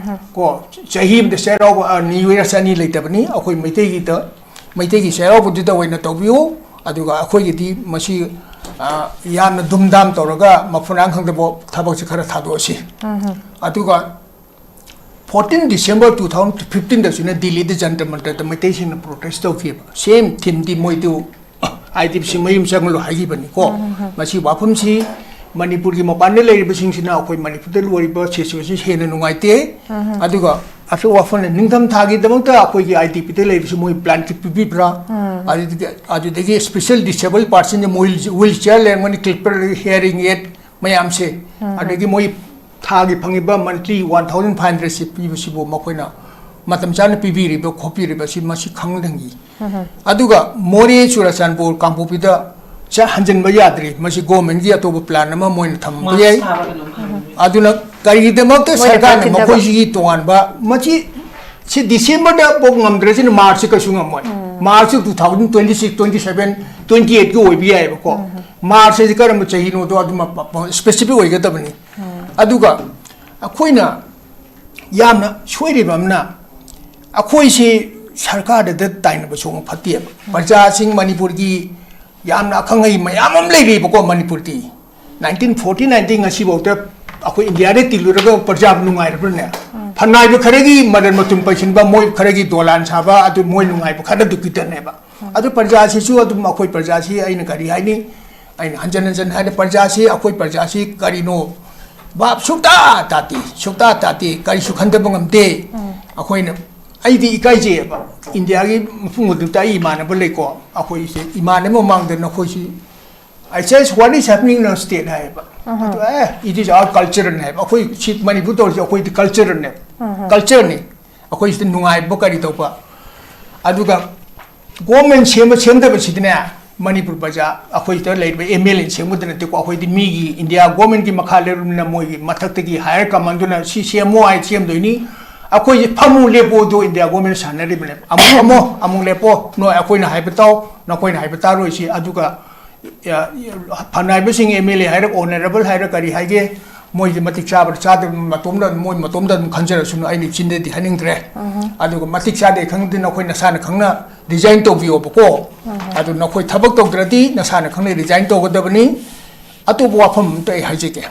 ꯀꯣ, ꯆꯍꯤ ꯑꯃꯗ ꯆꯩꯔꯥꯎꯕ, ꯑ, ꯅ꯭ꯌꯨ ꯌꯔꯁ ꯑꯅꯤ ꯂꯩꯇꯕꯅꯤ꯫ ꯑꯩꯈꯣꯏ ꯃꯩꯇꯩꯒꯤꯗ, ꯃꯩꯇꯩꯒꯤ ꯆꯩꯔꯥꯎꯕꯗꯨꯗ ꯑꯣꯏꯅ ꯇꯧꯕꯤꯌꯨ꯫ ꯑꯗꯨꯒ ꯑꯩꯈꯣꯏꯒꯤꯗꯤ ꯃꯁꯤ, ꯑ, ꯌꯥꯝꯅ ꯙꯨꯝꯙꯥꯝ ꯇꯧꯔꯒ ꯃꯐꯨꯅꯥꯡ ꯈꯪꯗꯕ ꯊꯕꯛꯁꯦ ꯈꯔ ꯊꯥꯗꯣꯛꯑꯁꯤ꯫ ꯑꯗꯨꯒ fourteen December two thousand fifteen ꯗꯁꯨꯅ ꯗꯤꯜꯂꯤꯗ ꯖꯟꯇꯔ ꯃꯟꯇꯔꯗ ꯃꯩꯇꯩꯁꯤꯡꯅ ꯄ꯭ꯔꯣꯇꯦꯁ ꯇꯧꯈꯤꯕ꯫ ꯁꯦꯝ ꯊꯤꯝꯗꯤ ꯃꯣꯏꯗꯨ ꯑꯥꯏ ꯗꯤ ꯄꯤꯁꯤ ꯃꯌꯨꯝ ꯆꯪꯍꯜꯂꯨ ꯍꯥꯏꯈꯤꯕꯅꯤꯀꯣ꯫ ꯃꯁꯤ ꯋꯥꯐꯝꯁꯤ ꯃꯅꯤꯄꯨꯔꯒꯤ ꯃꯄꯥꯟꯗ ꯂꯩꯔꯤꯕꯁꯤꯡꯁꯤꯅ ꯑꯩꯈꯣꯏ ꯃꯅꯤꯄꯨꯔꯗ ꯂꯣꯏꯔꯤꯕ ꯁꯤꯆꯨꯋꯦꯁꯟꯁꯤ ꯍꯦꯟꯅ ꯅꯨꯡꯉꯥꯏꯇꯦ꯫ ꯑꯗꯨꯒ ꯑꯁꯣꯛ ꯋꯥꯐꯝꯅ ꯅꯤꯡꯊꯝ ꯊꯥꯒꯤꯗꯃꯛꯇ ꯑꯩꯈꯣꯏꯒꯤ ꯑꯥꯏ ꯗꯤ ꯄꯤꯗ ꯂꯩꯕꯁꯤ ꯃꯣꯏ ꯕ꯭ꯂꯥꯟꯀꯦꯠ ꯄꯤꯕꯤꯕ꯭ꯔꯥ? ꯑꯗꯨꯗꯒꯤ, ꯑꯗꯨꯗꯒꯤ ꯁ꯭ꯄꯦꯁꯦꯜ ꯗꯤꯁꯦꯕꯜ ꯄꯥꯔꯁꯟꯁꯦ ꯃꯣꯏ ꯋꯤꯜ ꯆꯤꯌꯔ ꯂꯩꯔꯝꯒꯅꯤ, ꯀ꯭ꯂꯤꯞꯄꯔ, ꯍꯤꯌꯔꯤꯡ ꯑꯦꯗ ꯃꯌꯥꯝꯁꯦ꯫ ꯑꯗꯒꯤ ꯃꯣꯏ ꯊꯥꯒꯤ ꯐꯪꯉꯤꯕ ꯃꯟꯊꯂꯤ ꯋꯥꯟ ꯊꯥꯎꯖꯟ ꯐꯥꯏꯚ ꯍꯟꯗ꯭ꯔꯦꯗꯁꯦ ꯄꯤꯕꯁꯤꯕꯨ ꯃꯈꯣꯏꯅ ꯃꯇꯝ ꯆꯥꯅ ꯄꯤꯕꯤꯔꯤꯕ ꯈꯣꯠꯄꯤꯔꯤꯕ ꯑꯁꯤ ꯃꯁꯤ ꯈꯪꯍꯟꯅꯤꯡꯏ꯫ ꯑꯗꯨꯒ ꯃꯣꯔꯦ, ꯆꯨꯔꯆꯥꯟꯄꯨꯔ, ꯀꯥꯡꯄꯣꯛꯄꯤꯗ ꯆ-, ꯍꯟꯖꯤꯟꯕ ꯌꯥꯗ꯭ꯔꯤ꯫ ꯃꯁꯤ government ꯀꯤ ꯑꯇꯣꯞꯄ plan ꯑꯃ ꯃꯣꯏꯅ ꯊꯝꯕ ꯌꯥꯏ꯫ ꯑꯗꯨꯅ ꯀꯔꯤꯒꯤꯗꯃꯛꯇ ꯃꯣꯏꯅ ꯁꯔꯀꯥꯔꯅ ꯀꯛꯈꯤꯗꯕ꯫ ꯃꯈꯣꯏꯁꯤꯒꯤ ꯇꯣꯉꯥꯟꯕ, ꯃꯁꯤ, ꯁꯤ December ꯗ ꯄꯣꯛ ꯉꯝꯗ꯭ꯔꯁꯤꯅ March ꯁꯤ ꯀꯩꯁꯨ ꯉꯝꯃꯣꯏ꯫ March two thousand twenty six, twenty seven, twenty eight ꯀꯤ ꯑꯣꯏꯕ ꯌꯥꯏꯑꯕꯀꯣ꯫ March ꯍꯥꯏꯁꯦ ꯀꯔꯝꯕ ꯆꯍꯤꯅꯣꯗꯣ ꯑꯗꯨꯃ ꯄ-, ꯄ-, specific ꯑꯣꯏꯒꯗꯕꯅꯤ꯫ ꯑꯗꯨꯒ ꯑꯩꯈꯣꯏꯅ ꯌꯥꯝꯅ ꯁꯣꯏꯔꯤꯕ ꯑꯃꯅ, ꯑꯩꯈꯣꯏꯁꯤ ꯁꯔꯀꯥꯔꯗ ꯇꯥꯏꯅꯕꯁꯨ ꯑꯃꯨꯛ ꯐꯠꯇꯦꯕ꯫ ꯄ꯭ꯔꯖꯥꯁꯤꯡ ꯃꯅꯤꯄꯨꯔꯒꯤ ꯌꯥꯝꯅ ꯑꯈꯪ ꯑꯍꯩ ꯃꯌꯥꯝ ꯑꯃ ꯂꯩꯔꯤꯕꯀꯣ ꯃꯅꯤꯄꯨꯔꯗꯤ꯫ Nineteen forty nine ꯗꯒꯤ ꯉꯁꯤꯐꯥꯎꯗ ꯑꯩꯈꯣꯏ ꯏꯟꯗꯤꯌꯥꯗ ꯇꯤꯜꯂꯨꯔꯒ ꯄ꯭ꯔꯖꯥ ꯅꯨꯡꯉꯥꯏꯔꯕ꯭ꯔꯅꯦ? ꯐꯅꯥꯏꯕ ꯈꯔꯒꯤ ꯃꯔꯟ ꯃꯊꯨꯝ ꯄꯩꯁꯤꯟꯕ, ꯃꯣꯏ ꯈꯔꯒꯤ ꯗꯣꯂꯥꯟ ꯁꯥꯕ, ꯑꯗꯨ ꯃꯣꯏ ꯅꯨꯡꯉꯥꯏꯕ ꯈꯔꯗꯨꯒꯤꯗꯅꯦꯕ꯫ ꯑꯗꯨ ꯄ꯭ꯔꯖꯥꯁꯤꯁꯨ ꯑꯗꯨꯝ, ꯑꯩꯈꯣꯏ ꯄ꯭ꯔꯖꯥꯁꯤ ꯑꯩꯅ ꯀꯔꯤ ꯍꯥꯏꯅꯤ? ꯑꯩꯅ ꯍꯟꯖꯟ ꯍꯟꯖꯟ ꯍꯥꯏꯅ, ꯄ꯭ꯔꯖꯥꯁꯤ, ꯑꯩꯈꯣꯏ ꯄ꯭ꯔꯖꯥꯁꯤ ꯀꯔꯤꯅꯣ? ꯚꯥꯞ ꯁꯨꯛꯇꯥ ꯇꯥꯗꯦ, ꯁꯨꯛꯇꯥ ꯇꯥꯗꯦ, ꯀꯔꯤꯁꯨ ꯈꯟꯊꯕ ꯉꯝꯗꯦ꯫ ꯑꯩꯈꯣꯏꯅ, ꯑꯩꯗꯤ ꯏꯀꯥꯏꯖꯩꯌꯦꯕ꯫ ꯏꯟꯗꯤꯌꯥꯒꯤ ꯃꯐꯝ ꯈꯨꯗꯤꯡꯃꯛꯇ ꯑꯩ ꯏꯃꯥꯟꯅꯕ ꯂꯩꯀꯣ, ꯑꯩꯈꯣꯏꯁꯦ ꯏꯃꯥꯟꯅꯕ ꯃꯃꯥꯡꯗ ꯅꯈꯣꯏꯁꯤ, "I says, what is happening in our state?" ꯍꯥꯏꯌꯦꯕ꯫ ꯑꯗꯨ, "ꯑꯦ, it is our culture" ꯅꯦꯕ꯫ ꯑꯩꯈꯣꯏ ꯁꯤ ꯃꯅꯤꯄꯨꯔ ꯇꯧꯔꯤꯁꯦ ꯑꯩꯈꯣꯏꯗꯤ culture ꯅꯦꯕ꯫ Culture ꯅꯤ꯫ ꯑꯩꯈꯣꯏ ꯁꯤꯗ ꯅꯨꯡꯉꯥꯏꯕ ꯀꯔꯤ ꯇꯧꯕ? ꯑꯗꯨꯒ government ꯁꯦꯝꯕ ꯁꯦꯝꯗꯕꯁꯤꯗꯤꯅꯦ, ꯃꯅꯤꯄꯨꯔ ꯄ꯭ꯔꯖꯥ, ꯑꯩꯈꯣꯏ ꯁꯤꯗ ꯂꯩꯔꯤꯕ MLA ꯅ ꯁꯦꯝꯒꯗ ꯅꯠꯇꯦꯀꯣ, ꯑꯩꯈꯣꯏꯗꯤ ꯃꯤꯒꯤ ꯏꯟꯗꯤꯌꯥ government ꯀꯤ ꯃꯈꯥ ꯂꯩꯔꯕꯅꯤꯅ ꯃꯣꯏꯒꯤ ꯃꯊꯛꯇꯒꯤ higher command ꯗꯨꯅ ꯁꯤ ꯁꯦꯝꯃꯣ ꯍꯥꯏ ꯁꯦꯝꯗꯣꯏꯅꯤ꯫ ꯑꯩꯈꯣꯏꯁꯦ ꯐꯝꯃꯨ ꯂꯦꯞꯄꯨ ꯑꯗꯨ ꯏꯟꯗꯤꯌꯥ government ꯅ ꯁꯥꯟꯅꯔꯤꯕꯅꯦ꯫ ꯑꯃꯨꯛ ꯐꯝꯃꯣ, ꯑꯃꯨꯛ ꯂꯦꯞꯄꯣ, ꯅꯣꯏ ꯑꯩꯈꯣꯏꯅ ꯍꯥꯏꯕ ꯇꯥꯎ, ꯅꯈꯣꯏꯅ ꯍꯥꯏꯕ ꯇꯥꯔꯣꯏꯁꯤ꯫ ꯑꯗꯨꯒ ꯌꯥ-, ꯌꯥ-, ꯐꯅꯥꯏꯕꯁꯤꯡ MLA ꯍꯥꯏꯔ, honourable ꯍꯥꯏꯔ, ꯀꯔꯤ ꯍꯥꯏꯒꯦ, ꯃꯣꯏꯗꯤ ꯃꯇꯤꯛ ꯆꯥꯕ꯭ꯔꯥ ꯆꯥꯗꯕ꯭ꯔꯥ ꯃꯇꯣꯝꯗ, ꯃꯣꯏ ꯃꯇꯣꯝꯗ ꯑꯗꯨꯝ ꯈꯟꯖꯔꯁꯅꯨ, ꯑꯩꯅ ꯏꯆꯤꯟꯗꯗꯤ ꯍꯥꯏꯅꯤꯡꯗ꯭ꯔꯦ꯫ ꯑꯗꯨꯒ ꯃꯇꯤꯛ ꯆꯥꯗꯦ ꯈꯪꯗꯦ, ꯅꯈꯣꯏ ꯅꯁꯥꯅ ꯈꯪꯅ resign ꯇꯧꯕꯤꯌꯣꯕꯀꯣ꯫ ꯑꯗꯨ ꯅꯈꯣꯏ ꯊꯕꯛ ꯇꯧꯗ꯭ꯔꯗꯤ ꯅꯁꯥꯅ ꯈꯪꯅ resign ꯇꯧꯒꯗꯕꯅꯤ꯫ ꯑꯇꯣꯞꯄ ꯋꯥꯐꯝ ꯑꯝꯇ ꯑꯩ ꯍꯥꯏꯖꯒꯦ꯫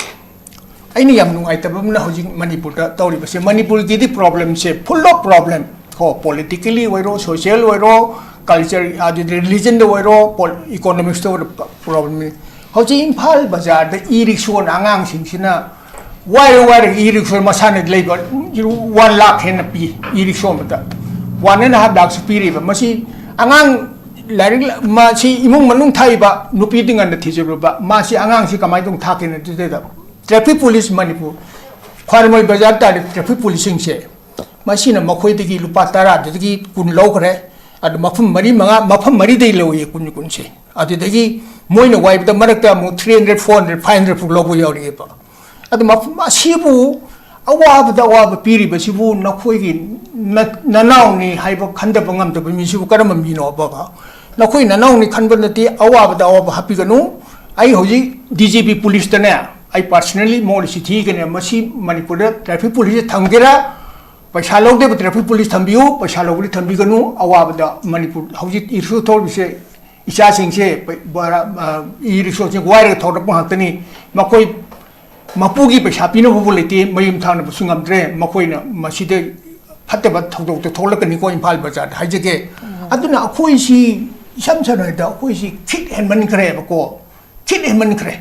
ꯑꯩꯅ ꯌꯥꯝ ꯅꯨꯡꯉꯥꯏꯇꯕ ꯑꯃꯅ ꯍꯧꯖꯤꯛ ꯃꯅꯤꯄꯨꯔꯗ ꯇꯧꯔꯤꯕꯁꯦ, ꯃꯅꯤꯄꯨꯔꯒꯤꯗꯤ problem say full of problem ꯀꯣ, politically ꯑꯣꯏꯔꯣ, social ꯑꯣꯏꯔꯣ, culture, ꯑꯗꯨꯗꯤ religion ꯗ ꯑꯣꯏꯔꯣ, pol-, economics ꯇ ꯑꯣꯏꯔꯣ, problem ꯅꯤ꯫ ꯍꯧꯖꯤꯛ ꯏꯝꯐꯥꯜ ꯕꯖꯥꯔꯗ e-rickshaw ꯅ ꯑꯉꯥꯡꯁꯤꯡꯁꯤꯅ ꯋꯥꯏꯔ ꯋꯥꯏꯔꯒ e-rickshaw ꯃꯁꯥꯅ ꯂꯩꯕ one lakh ꯍꯦꯟꯅ ꯄꯤ, e-rickshaw ꯑꯃꯗ one and half lakh ꯁꯨ ꯄꯤꯔꯤꯕ꯫ ꯃꯁꯤ ꯑꯉꯥꯡ ꯂꯥꯏꯔꯤꯛ ꯂ-, ꯃꯁꯤ ꯏꯃꯨꯡ ꯃꯅꯨꯡ ꯊꯥꯛꯏꯕ ꯅꯨꯄꯤꯗꯤ ꯉꯟꯅ ꯊꯤꯖꯤꯜꯂꯨꯕ, ꯃꯥꯁꯤ ꯑꯉꯥꯡꯁꯤ ꯀꯃꯥꯏꯅ ꯇꯧꯅ ꯊꯥꯛꯀꯦꯅ ꯑꯗꯨꯗ traffic police ꯃꯅꯤꯄꯨꯔ, ꯈ꯭ꯋꯥꯏꯔꯝꯕꯟ ꯕꯖꯥꯔ ꯇꯥꯔꯤꯕ traffic police ꯁꯤꯡꯁꯦ ꯃꯁꯤꯅ ꯃꯈꯣꯏꯗꯒꯤ ꯂꯨꯄꯥ ꯇꯔꯥꯗꯒꯤ ꯀꯨꯟ ꯂꯧꯈ꯭ꯔꯦ꯫ ꯑꯗꯨ ꯃꯐꯝ ꯃꯔꯤ ꯃꯉꯥ, ꯃꯐꯝ ꯃꯔꯤꯗꯩ ꯂꯧꯏ ꯀꯨꯟ ꯀꯨꯟꯁꯦ꯫ ꯑꯗꯨꯗꯒꯤ ꯃꯣꯏꯅ ꯋꯥꯏꯕꯗ ꯃꯔꯛꯇ ꯑꯃꯨꯛ three hundred, four hundred, five hundred ꯐꯥꯎ ꯂꯧꯕ ꯌꯥꯎꯔꯛꯑꯦꯕ꯫ ꯑꯗꯨ ꯃꯐꯝ ꯑꯁꯤꯕꯨ ꯑꯋꯥꯕꯗ ꯑꯋꯥꯕ ꯄꯤꯔꯤꯕꯁꯤꯕꯨ ꯅꯈꯣꯏꯒꯤ ꯅ-, ꯅꯅꯥꯎꯅꯤ ꯍꯥꯏꯕ ꯈꯟꯗꯕ ꯉꯝꯗꯕ ꯃꯤꯁꯤꯕꯨ ꯀꯔꯝꯕ ꯃꯤꯅꯣꯕ? ꯅꯈꯣꯏ ꯅꯅꯥꯎꯅꯤ ꯈꯟꯕ ꯅꯠꯇꯦ, ꯑꯋꯥꯕꯗ ꯑꯋꯥꯕ ꯍꯥꯞꯄꯤꯒꯅꯨ꯫ ꯑꯩ ꯍꯧꯖꯤꯛ D G P policeꯇꯅꯦ, ꯑꯩ personally ꯃꯉꯣꯟꯗ ꯆꯤꯊꯤ ꯏꯒꯅꯦ, ꯃꯁꯤ ꯃꯅꯤꯄꯨꯔꯗ traffic policeꯁꯦ ꯊꯝꯒꯦꯔꯥ, ꯄꯩꯁꯥ ꯂꯧꯗꯦꯕ traffic police ꯊꯝꯕꯤꯌꯨ, ꯄꯩꯁꯥ ꯂꯧꯕꯗꯤ ꯊꯝꯕꯤꯒꯅꯨ꯫ ꯑꯋꯥꯕꯗ ꯃꯅꯤꯄꯨꯔ ꯍꯧꯖꯤꯛ ꯏꯁꯨ ꯊꯣꯛꯂꯤꯁꯦ ꯏꯆꯥꯁꯤꯡꯁꯦ ꯄ-, ꯕꯔꯥ-, ꯑ, ꯏ ꯔꯤꯛꯁꯣꯁꯤꯡ ꯋꯥꯏꯔꯒ ꯊꯧꯔꯛꯄ ꯉꯥꯛꯇꯅꯤ꯫ ꯃꯈꯣꯏ ꯃꯄꯨꯒꯤ ꯄꯩꯁꯥ ꯄꯤꯅꯕꯕꯨ ꯂꯩꯇꯦ, ꯃꯌꯨꯝ ꯊꯥꯅꯕꯁꯨ ꯉꯝꯗ꯭ꯔꯦ꯫ ꯃꯈꯣꯏꯅ ꯃꯁꯤꯗ ꯐꯠꯇꯕ ꯊꯧꯗꯣꯛꯇ ꯊꯣꯛꯂꯛꯀꯅꯤꯀꯣ ꯏꯝꯐꯥꯜ ꯕꯖꯥꯔꯗ ꯍꯥꯏꯖꯒꯦ꯫ ꯑꯗꯨꯅ ꯑꯩꯈꯣꯏꯁꯤ ꯏꯁꯝ ꯁꯝꯅ ꯍꯥꯏꯔꯕꯗ ꯑꯩꯈꯣꯏꯁꯤ ꯈꯤꯠ ꯍꯦꯟꯃꯟꯈ꯭ꯔꯦꯕꯀꯣ, ꯈꯤꯠ ꯍꯦꯟꯃꯟꯈ꯭ꯔꯦ꯫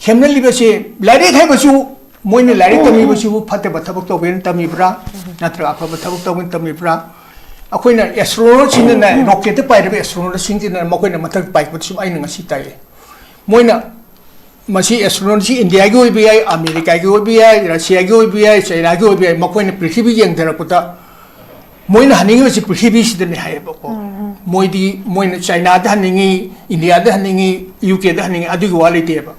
ꯍꯦꯟꯃꯜꯂꯤꯕꯁꯤ ꯂꯥꯏꯔꯤꯛ ꯍꯩꯕꯁꯨ, ꯃꯣꯏꯅ ꯂꯥꯏꯔꯤꯛ ꯇꯝꯃꯤꯕꯁꯤꯕꯨ ꯐꯠꯇꯕ ꯊꯕꯛ ꯇꯧꯒꯦꯅ ꯇꯝꯃꯤꯕ꯭ꯔꯥ, ꯅꯠꯇ꯭ꯔꯒ ꯑꯐꯕ ꯊꯕꯛ ꯇꯧꯒꯦꯅ ꯇꯝꯃꯤꯕ꯭ꯔꯥ? ꯑꯩꯈꯣꯏꯅ astronautꯁꯤꯡꯅꯅꯦ, rocketꯇ ꯄꯥꯏꯔꯤꯕ astronautꯁꯤꯡꯁꯤꯅ ꯃꯈꯣꯏꯅ ꯃꯊꯛ ꯄꯥꯏꯕꯗꯨꯁꯨ ꯑꯩꯅ ꯉꯁꯤ ꯇꯥꯏꯌꯦ꯫ ꯃꯣꯏꯅ ꯃꯁꯤ astronautꯁꯤ ꯏꯟꯗꯤꯌꯥꯒꯤ ꯑꯣꯏꯕ ꯌꯥꯏ, ꯑꯃꯦꯔꯤꯀꯥꯒꯤ ꯑꯣꯏꯕ ꯌꯥꯏ, ꯔꯁꯤꯌꯥꯒꯤ ꯑꯣꯏꯕ ꯌꯥꯏ, ꯆꯥꯏꯅꯥꯒꯤ ꯑꯣꯏꯕ ꯌꯥꯏ, ꯃꯈꯣꯏꯅ ꯄ꯭ꯔꯤꯊꯤꯕꯤ ꯌꯦꯡꯊꯔꯛꯄꯗ ꯃꯣꯏꯅ ꯍꯥꯏꯅꯤꯡꯉꯤꯕꯁꯤ ꯄ꯭ꯔꯤꯊꯤꯕꯤꯁꯤꯗꯅꯤ ꯍꯥꯏꯌꯦꯕꯀꯣ꯫ ꯃꯣꯏꯗꯤ, ꯃꯣꯏꯅ ꯆꯥꯏꯅꯥꯗ ꯍꯟꯅꯤꯡꯉꯤ, ꯏꯟꯗꯤꯌꯥꯗ ꯍꯟꯅꯤꯡꯉꯤ, ꯌꯨ ꯀꯦꯗ ꯍꯟꯅꯤꯡꯉꯤ, ꯑꯗꯨꯒꯤ ꯋꯥ ꯂꯩꯇꯦꯕ꯫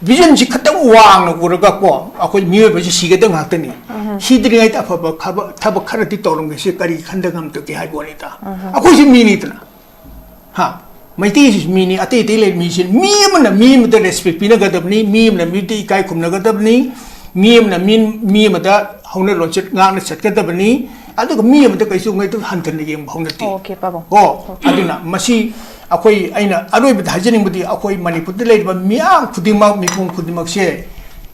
Visionꯁꯤ ꯈꯇꯪ ꯋꯥꯡꯅ ꯎꯔꯒꯀꯣ, ꯑꯩꯈꯣꯏ ꯃꯤꯑꯣꯏꯕꯁꯤ ꯁꯤꯒꯗꯕ ꯉꯥꯛꯇꯅꯤ꯫ ꯁꯤꯗ꯭ꯔꯤꯉꯩꯗ ꯑꯐꯕ ꯈꯕ-, ꯊꯕꯛ ꯈꯔꯗꯤ ꯇꯧꯔꯝꯒꯦꯁꯤ ꯀꯔꯤ ꯈꯟꯗ ꯉꯝꯗꯒꯦ ꯍꯥꯏꯕ ꯋꯥꯅꯤꯗ꯫ ꯑꯩꯈꯣꯏꯁꯨ ꯃꯤꯅꯤꯗꯅ꯫ ꯍꯥ? ꯃꯩꯇꯩꯁꯤꯁꯨ ꯃꯤꯅꯤ, ꯑꯇꯩ ꯑꯇꯩ ꯂꯩꯔꯤ ꯃꯤꯁꯤ, ꯃꯤ ꯑꯃꯅ ꯃꯤ ꯑꯃꯗ respect ꯄꯤꯅꯒꯗꯕꯅꯤ, ꯃꯤ ꯑꯃꯅ ꯃꯤ ꯑꯃꯗ ꯏꯀꯥꯏ ꯈꯨꯝꯅꯒꯗꯕꯅꯤ, ꯃꯤ ꯑꯃꯅ ꯃꯤ, ꯃꯤ ꯑꯃꯗ ꯍꯧꯅ ꯂꯣꯟꯆꯠ ꯉꯥꯛꯅ ꯆꯠꯀꯗꯕꯅꯤ, ꯑꯗꯨꯒ ꯃꯤ ꯑꯃꯗ ꯀꯩꯁꯨ ꯉꯩꯗ ꯍꯟꯊꯅ ꯌꯦꯡꯕ ꯍꯧꯅꯗꯦ꯫ Okay, ꯄꯥꯕꯨꯡ꯫ ꯀꯣ? ꯑꯗꯨꯅ ꯃꯁꯤ ꯑꯩꯈꯣꯏ, ꯑꯩꯅ ꯑꯔꯣꯏꯕꯗ ꯍꯥꯏꯖꯅꯤꯡꯕꯗꯤ, ꯑꯩꯈꯣꯏ ꯃꯅꯤꯄꯨꯔꯗ ꯂꯩꯔꯤꯕ ꯃꯤꯌꯥꯝ ꯈꯨꯗꯤꯡꯃꯛ, ꯃꯤꯄꯨꯝ ꯈꯨꯗꯤꯡꯃꯛꯁꯦ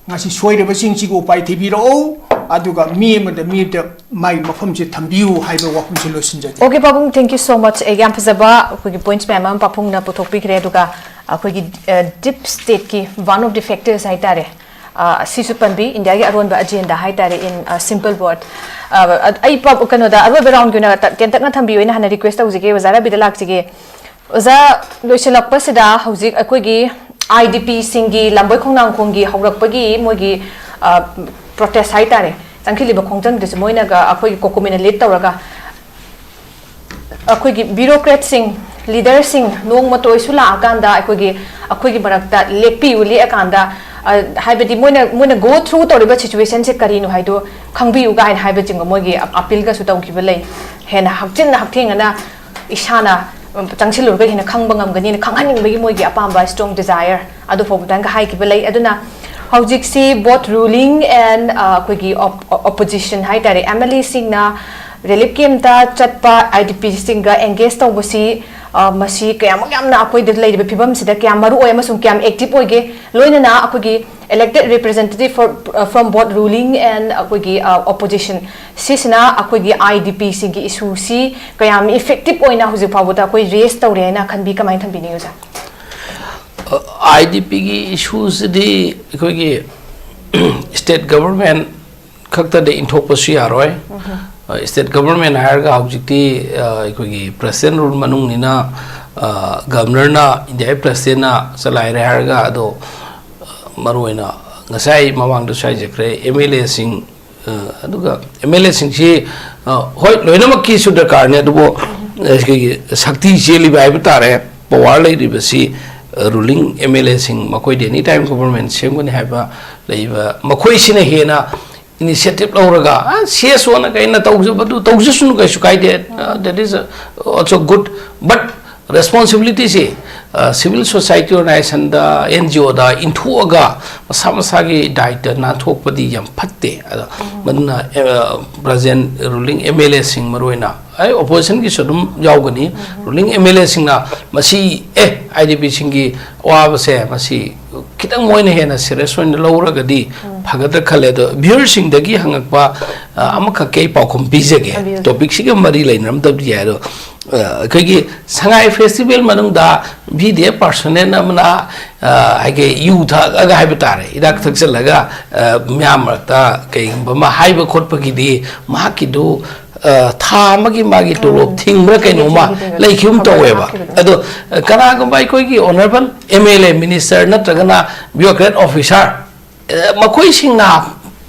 ꯉꯁꯤ ꯁꯣꯏꯔꯤꯕꯁꯤꯡꯁꯤꯒꯤ ꯎꯄꯥꯏ ꯊꯤꯕꯤꯔꯛꯎ, ꯑꯗꯨꯒ ꯃꯤ ꯑꯃꯗ ꯃꯤ ꯑꯃꯗ ꯃꯥꯒꯤ ꯃꯐꯝꯁꯦ ꯊꯝꯕꯤꯌꯨ ꯍꯥꯏꯕ ꯋꯥꯐꯝꯁꯦ ꯂꯣꯏꯁꯤꯟꯖꯒꯦ꯫ Okay, ꯄꯥꯕꯨꯡ, thank you so much꯫ ꯑꯩ ꯌꯥꯝ ꯐꯖꯕ ꯑꯩꯈꯣꯏꯒꯤ points ꯃꯌꯥꯝ ꯑꯃ ꯄꯥꯕꯨꯡꯅ ꯄꯨꯊꯣꯛꯄꯤꯈ꯭ꯔꯦ꯫ ꯑꯗꯨꯒ ꯑꯩꯈꯣꯏꯒꯤ, ꯑ, deep stateꯀꯤ one of the factors ꯍꯥꯏꯇꯥꯔꯦ, ꯑ, ꯁꯤꯁꯨ ꯄꯟꯕꯤ, ꯏꯟꯗꯤꯌꯥꯒꯤ ꯑꯔꯣꯟꯕ agenda ꯍꯥꯏꯇꯥꯔꯦ, in a simple word꯫ ꯑ, ꯑ, ꯑꯩ ꯄꯥ-, ꯀꯩꯅꯣꯗ ꯑꯔꯣꯏꯕ roundꯒꯤ ꯑꯣꯏꯅ ꯇ-, ꯇꯦꯟꯇꯛꯅ ꯊꯝꯕꯤꯌꯨ, ꯑꯩꯅ ꯍꯥꯟꯅ request ꯇꯧꯖꯒꯦ, ꯑꯣꯖꯥ ꯔꯕꯤꯗ ꯂꯥꯛꯆꯒꯦ꯫ ꯑꯣꯖꯥ, ꯂꯣꯏꯁꯤꯜꯂꯛꯄꯁꯤꯗ ꯍꯧꯖꯤꯛ ꯑꯩꯈꯣꯏꯒꯤ IDPꯁꯤꯡꯒꯤ ꯂꯝꯕꯣꯏ ꯈꯣꯡꯅꯥꯡꯈꯣꯡꯒꯤ ꯍꯧꯔꯛꯄꯒꯤ ꯃꯣꯏꯒꯤ, ꯑ, protest ꯍꯥꯏꯇꯥꯔꯦ, ꯆꯪꯈꯤꯜꯂꯤꯕ ꯈꯣꯡꯖꯪꯗꯨꯁꯨ ꯃꯣꯏꯅꯒ ꯑꯩꯈꯣꯏꯒꯤ ꯀꯣꯀꯣꯃꯤꯅ ꯂꯤꯗ ꯇꯧꯔꯒ ꯑꯩꯈꯣꯏꯒꯤ ꯕ꯭ꯌꯨꯔꯣꯀ꯭ꯔꯦꯠꯁꯤꯡ, ꯂꯤꯗꯔꯁꯤꯡ ꯅꯣꯡꯃꯇ ꯑꯣꯏꯁꯨ ꯂꯥꯛꯑꯀꯥꯟꯗ ꯑꯩꯈꯣꯏꯒꯤ, ꯑꯩꯈꯣꯏꯒꯤ ꯃꯔꯛꯇ ꯂꯦꯞꯄꯤꯌꯨ, ꯂꯦꯛꯑꯀꯥꯟꯗ, ꯑ, ꯍꯥꯏꯕꯗꯤ ꯃꯣꯏꯅ, ꯃꯣꯏꯅ ꯒꯣ ꯊ꯭ꯔꯨ ꯇꯧꯔꯤꯕ ꯁꯤꯆꯨꯋꯦꯁꯟꯁꯦ ꯀꯔꯤꯅꯣ ꯍꯥꯏꯗꯣ ꯈꯪꯕꯤꯌꯨ ꯀꯥꯏꯅ ꯍꯥꯏꯕꯆꯤꯡꯕ ꯃꯣꯏꯒꯤ ꯑꯄꯤꯜꯒꯁꯨ ꯇꯧꯈꯤꯕ ꯂꯩ꯫ ꯍꯦꯟꯅ ꯍꯛꯆꯤꯟꯅ ꯍꯛꯊꯦꯡꯅꯅ ꯏꯁꯥꯅ, ꯎꯝ, ꯆꯪꯁꯤꯜꯂꯨꯔꯒ ꯍꯦꯟꯅ ꯈꯪꯕ ꯉꯝꯒꯅꯤꯅ ꯈꯪꯍꯟꯅꯤꯡꯕꯒꯤ ꯃꯣꯏꯒꯤ ꯑꯄꯥꯝꯕ, ꯏꯁꯇ꯭ꯔꯣꯡ ꯗꯤꯖꯥꯏꯌꯔ ꯑꯗꯨ ꯐꯥꯎꯕꯗꯪꯒ ꯍꯥꯏꯈꯤꯕ ꯂꯩ꯫ ꯑꯗꯨꯅ ꯍꯧꯖꯤꯛꯁꯤ ꯕꯣꯠ ꯔꯨꯂꯤꯡ ꯑꯦꯟ, ꯑ, ꯑꯩꯈꯣꯏꯒꯤ ꯑꯣꯞ-, ꯑꯣꯄꯣꯖꯤꯁꯟ ꯍꯥꯏ ꯇꯥꯔꯦ, ꯑꯦꯝ ꯑꯦꯜ ꯑꯦꯁꯤꯡꯅ ꯔꯤꯂꯤꯐ ꯀꯦꯝꯞꯇ ꯆꯠꯄ, ꯑꯥꯏ ꯗꯤ ꯄꯤꯁꯤꯡꯒ ꯑꯦꯡꯒꯦꯖ ꯇꯧꯕꯁꯤ, ꯑ, ꯃꯁꯤ ꯀꯌꯥꯃꯨꯛ ꯌꯥꯝꯅ ꯑꯩꯈꯣꯏꯗ ꯂꯩꯔꯤꯕ ꯐꯤꯕꯝꯁꯤꯗ ꯀꯌꯥꯝ ꯃꯔꯨ ꯑꯣꯏ ꯑꯃꯁꯨꯡ ꯀꯌꯥꯝ ꯑꯦꯛꯇꯤꯚ ꯑꯣꯏꯒꯦ? ꯂꯣꯏꯅꯅ ꯑꯩꯈꯣꯏꯒꯤ elected representative for, uh, from both ruling and ꯑꯩꯈꯣꯏꯒꯤ, uh, opposition, ꯁꯤꯁꯤꯅ ꯑꯩꯈꯣꯏꯒꯤ ꯑꯥꯏ ꯗꯤ ꯄꯤꯁꯤꯡꯒꯤ ꯏꯁꯨꯁꯤ ꯀꯌꯥꯝ ꯏꯐꯦꯛꯇꯤꯚ ꯑꯣꯏꯅ ꯍꯧꯖꯤꯛ ꯐꯥꯎꯕꯗ ꯑꯩꯈꯣꯏ ꯔꯦꯁ ꯇꯧꯔꯦ ꯍꯥꯏꯅ ꯈꯟꯕꯤ, ꯀꯃꯥꯏꯅ ꯊꯝꯕꯤꯅꯤ, ꯑꯣꯖꯥ? ꯑꯥꯏ ꯗꯤ ꯄꯤꯒꯤ ꯏꯁꯨꯁꯤꯗꯤ ꯑꯩꯈꯣꯏꯒꯤ ꯁ꯭ꯇꯦꯠ ꯒꯚꯔꯟꯃꯦꯟꯠ ꯈꯛꯇꯗ ꯏꯟꯊꯣꯛꯄꯁꯨ ꯌꯥꯔꯣꯏ꯫ ꯁ꯭ꯇꯦꯠ ꯒꯚꯔꯟꯃꯦꯟꯠ ꯍꯥꯏꯔꯒ ꯍꯧꯖꯤꯛꯇꯤ, ꯑ, ꯑꯩꯈꯣꯏꯒꯤ ꯄ꯭ꯔꯁꯤꯗꯦꯟ ꯔꯨꯜ ꯃꯅꯨꯡꯅꯤꯅ, ꯑ, ꯒꯚꯔꯅꯔꯅ, ꯏꯟꯗꯤꯌꯥꯒꯤ ꯄ꯭ꯔꯁꯤꯗꯦꯟꯠꯅ ꯆꯂꯥꯏꯔꯦ ꯍꯥꯏꯔꯒ, ꯑꯗꯣ, ꯑ, ꯃꯔꯨꯑꯣꯏꯅ ꯉꯁꯥꯏ ꯃꯃꯥꯡꯗꯁꯨ ꯍꯥꯏꯖꯈ꯭ꯔꯦ, ꯑꯦꯝ ꯑꯦꯜ ꯑꯦꯁꯤꯡ, ꯑ, ꯑꯗꯨꯒ ꯑꯦꯝ ꯑꯦꯜ ꯑꯦꯁꯤꯡꯁꯤ, ꯑ, ꯍꯣꯏ, ꯂꯣꯏꯅꯃꯛꯀꯤꯁꯨ ꯗꯔꯀꯥꯔꯅꯤ, ꯑꯗꯨꯕꯨ ꯑꯩꯈꯣꯏꯒꯤ ꯁꯛꯇꯤ ꯆꯦꯜꯂꯤꯕ ꯍꯥꯏꯕ ꯇꯥꯔꯦ, ꯄꯋꯥꯔ ꯂꯩꯔꯤꯕꯁꯤ, ꯑ, ꯔꯨꯂꯤꯡ ꯑꯦꯝ ꯑꯦꯜ ꯑꯦꯁꯤꯡ, ꯃꯈꯣꯏꯗꯤ ꯑꯦꯅꯤ ꯇꯥꯏꯝ ꯒꯣꯚꯔꯟꯃꯦꯟꯠ ꯁꯦꯝꯒꯅꯤ ꯍꯥꯏꯕ ꯂꯩꯕ, ꯃꯈꯣꯏꯁꯤꯅ ꯍꯦꯟꯅ ꯏꯅꯤꯁꯤꯌꯦꯇꯤꯚ ꯂꯧꯔꯒ, "ꯑ, ꯁꯤ ꯑꯦꯁ ꯑꯣꯅ ꯀꯩꯅ ꯇꯧꯖꯕꯗꯨ ꯇꯧꯖꯁꯅꯨ, ꯀꯩꯁꯨ ꯀꯥꯏꯗꯦ, ꯑ, that is also good, but ꯔꯦꯁꯄꯣꯟꯁꯤꯕꯤꯂꯤꯇꯤꯁꯤ, ꯑ, ꯁꯤꯚꯤꯜ ꯁꯣꯁꯥꯏꯇꯤ ꯑꯣꯔꯒꯅꯥꯏꯖꯦꯁꯟꯗ, ꯑꯦꯟ ꯖꯤ ꯑꯣꯗ ꯏꯟꯊꯣꯛꯑꯒ ꯃꯁꯥ ꯃꯁꯥꯒꯤ ꯗꯥꯏꯇ ꯅꯥꯟꯊꯣꯛꯄꯗꯤ ꯌꯥꯝ ꯐꯠꯇꯦ꯫ ꯑꯗꯣ ꯃꯗꯨꯅ, ꯑ, ꯄ꯭ꯔꯖꯦꯟ ꯔꯨꯂꯤꯡ ꯑꯦꯝ ꯑꯦꯜ ꯑꯦꯁꯤꯡ ꯃꯔꯨꯑꯣꯏꯅ, ꯑꯩ ꯑꯣꯄꯣꯖꯤꯁꯟꯒꯤꯁꯨ ꯑꯗꯨꯝ ꯌꯥꯎꯒꯅꯤ, ꯔꯨꯂꯤꯡ ꯑꯦꯝ ꯑꯦꯜ ꯑꯦꯁꯤꯡꯅ ꯃꯁꯤ, ꯑꯦ, ꯑꯥꯏ ꯗꯤ ꯄꯤꯁꯤꯡꯒꯤ ꯑꯋꯥꯕꯁꯦ ꯃꯁꯤ ꯈꯤꯇꯪ ꯃꯣꯏꯅ ꯍꯦꯟꯅ ꯁꯤꯔꯤꯌꯁ ꯑꯣꯏꯅ ꯂꯧꯔꯒꯗꯤ ꯐꯒꯗ꯭ꯔꯥ ꯈꯜꯂꯦ꯫ ꯑꯗꯣ ꯚ꯭ꯌꯨꯋꯔꯁꯤꯡꯗꯒꯤ ꯍꯪꯉꯛꯄ, ꯑ, ꯑꯃꯈꯛꯀꯤ ꯑꯩ ꯄꯥꯎꯈꯨꯝ ꯄꯤꯖꯒꯦ꯫ ꯍꯥꯏꯕꯤꯌꯨ꯫ ꯇꯣꯄꯤꯛꯁꯤꯒ ꯃꯔꯤ ꯂꯩꯅꯔꯝꯗꯕꯗꯤ ꯌꯥꯏ, ꯑꯗꯣ, ꯑ, ꯑꯩꯈꯣꯏꯒꯤ ꯁꯉꯥꯏ ꯐꯦꯁꯇꯤꯚꯦꯜ ꯃꯅꯨꯡꯗ ꯚꯤ ꯗꯤ ꯑꯦꯐ ꯄꯥꯔꯁꯣꯅꯦꯜ ꯑꯃꯅ, ꯑ, ꯍꯥꯏꯒꯦ, ꯌꯨ ꯊꯛꯑꯒ ꯍꯥꯏꯕ ꯇꯥꯔꯦ, ꯍꯤꯗꯥꯛ ꯊꯛꯆꯜꯂꯒ, ꯑ, ꯃꯤꯌꯥꯝ ꯃꯔꯛꯇ ꯀꯩꯒꯨꯝꯕ ꯑꯃ ꯍꯥꯏꯕ ꯈꯣꯠꯄꯒꯤꯗꯤ ꯃꯍꯥꯛꯀꯤꯗꯨ, ꯑ, ꯊꯥ ꯑꯃꯒꯤ ꯃꯥꯒꯤ ꯇꯣꯂꯣꯞ ꯊꯤꯡꯕ꯭ꯔꯥ ꯀꯩꯅꯣꯝꯃ ꯊꯤꯡꯉꯤ, ꯊꯤꯡꯉꯤ, ꯊꯤꯡꯉꯤ꯫ ꯂꯩꯈꯤꯒꯨꯝ ꯈꯔ ꯇꯧꯋꯦꯕ꯫ ꯍꯥꯞꯈꯤꯕꯗꯣ꯫ ꯑꯗꯣ, ꯑ, ꯀꯅꯥꯒꯨꯝꯕ ꯑꯩꯈꯣꯏꯒꯤ ꯑꯣꯅꯔꯦꯕꯜ ꯑꯦꯝ ꯑꯦꯜ ꯑꯦ, ꯃꯤꯅꯤꯁꯇꯔ ꯅꯠꯇ꯭ꯔꯒꯅ ꯕ꯭ꯌꯨꯔꯣꯀ꯭ꯔꯦꯠ ꯑꯣꯐꯤꯁꯥꯔ, ꯑ, ꯃꯈꯣꯏꯁꯤꯡꯅ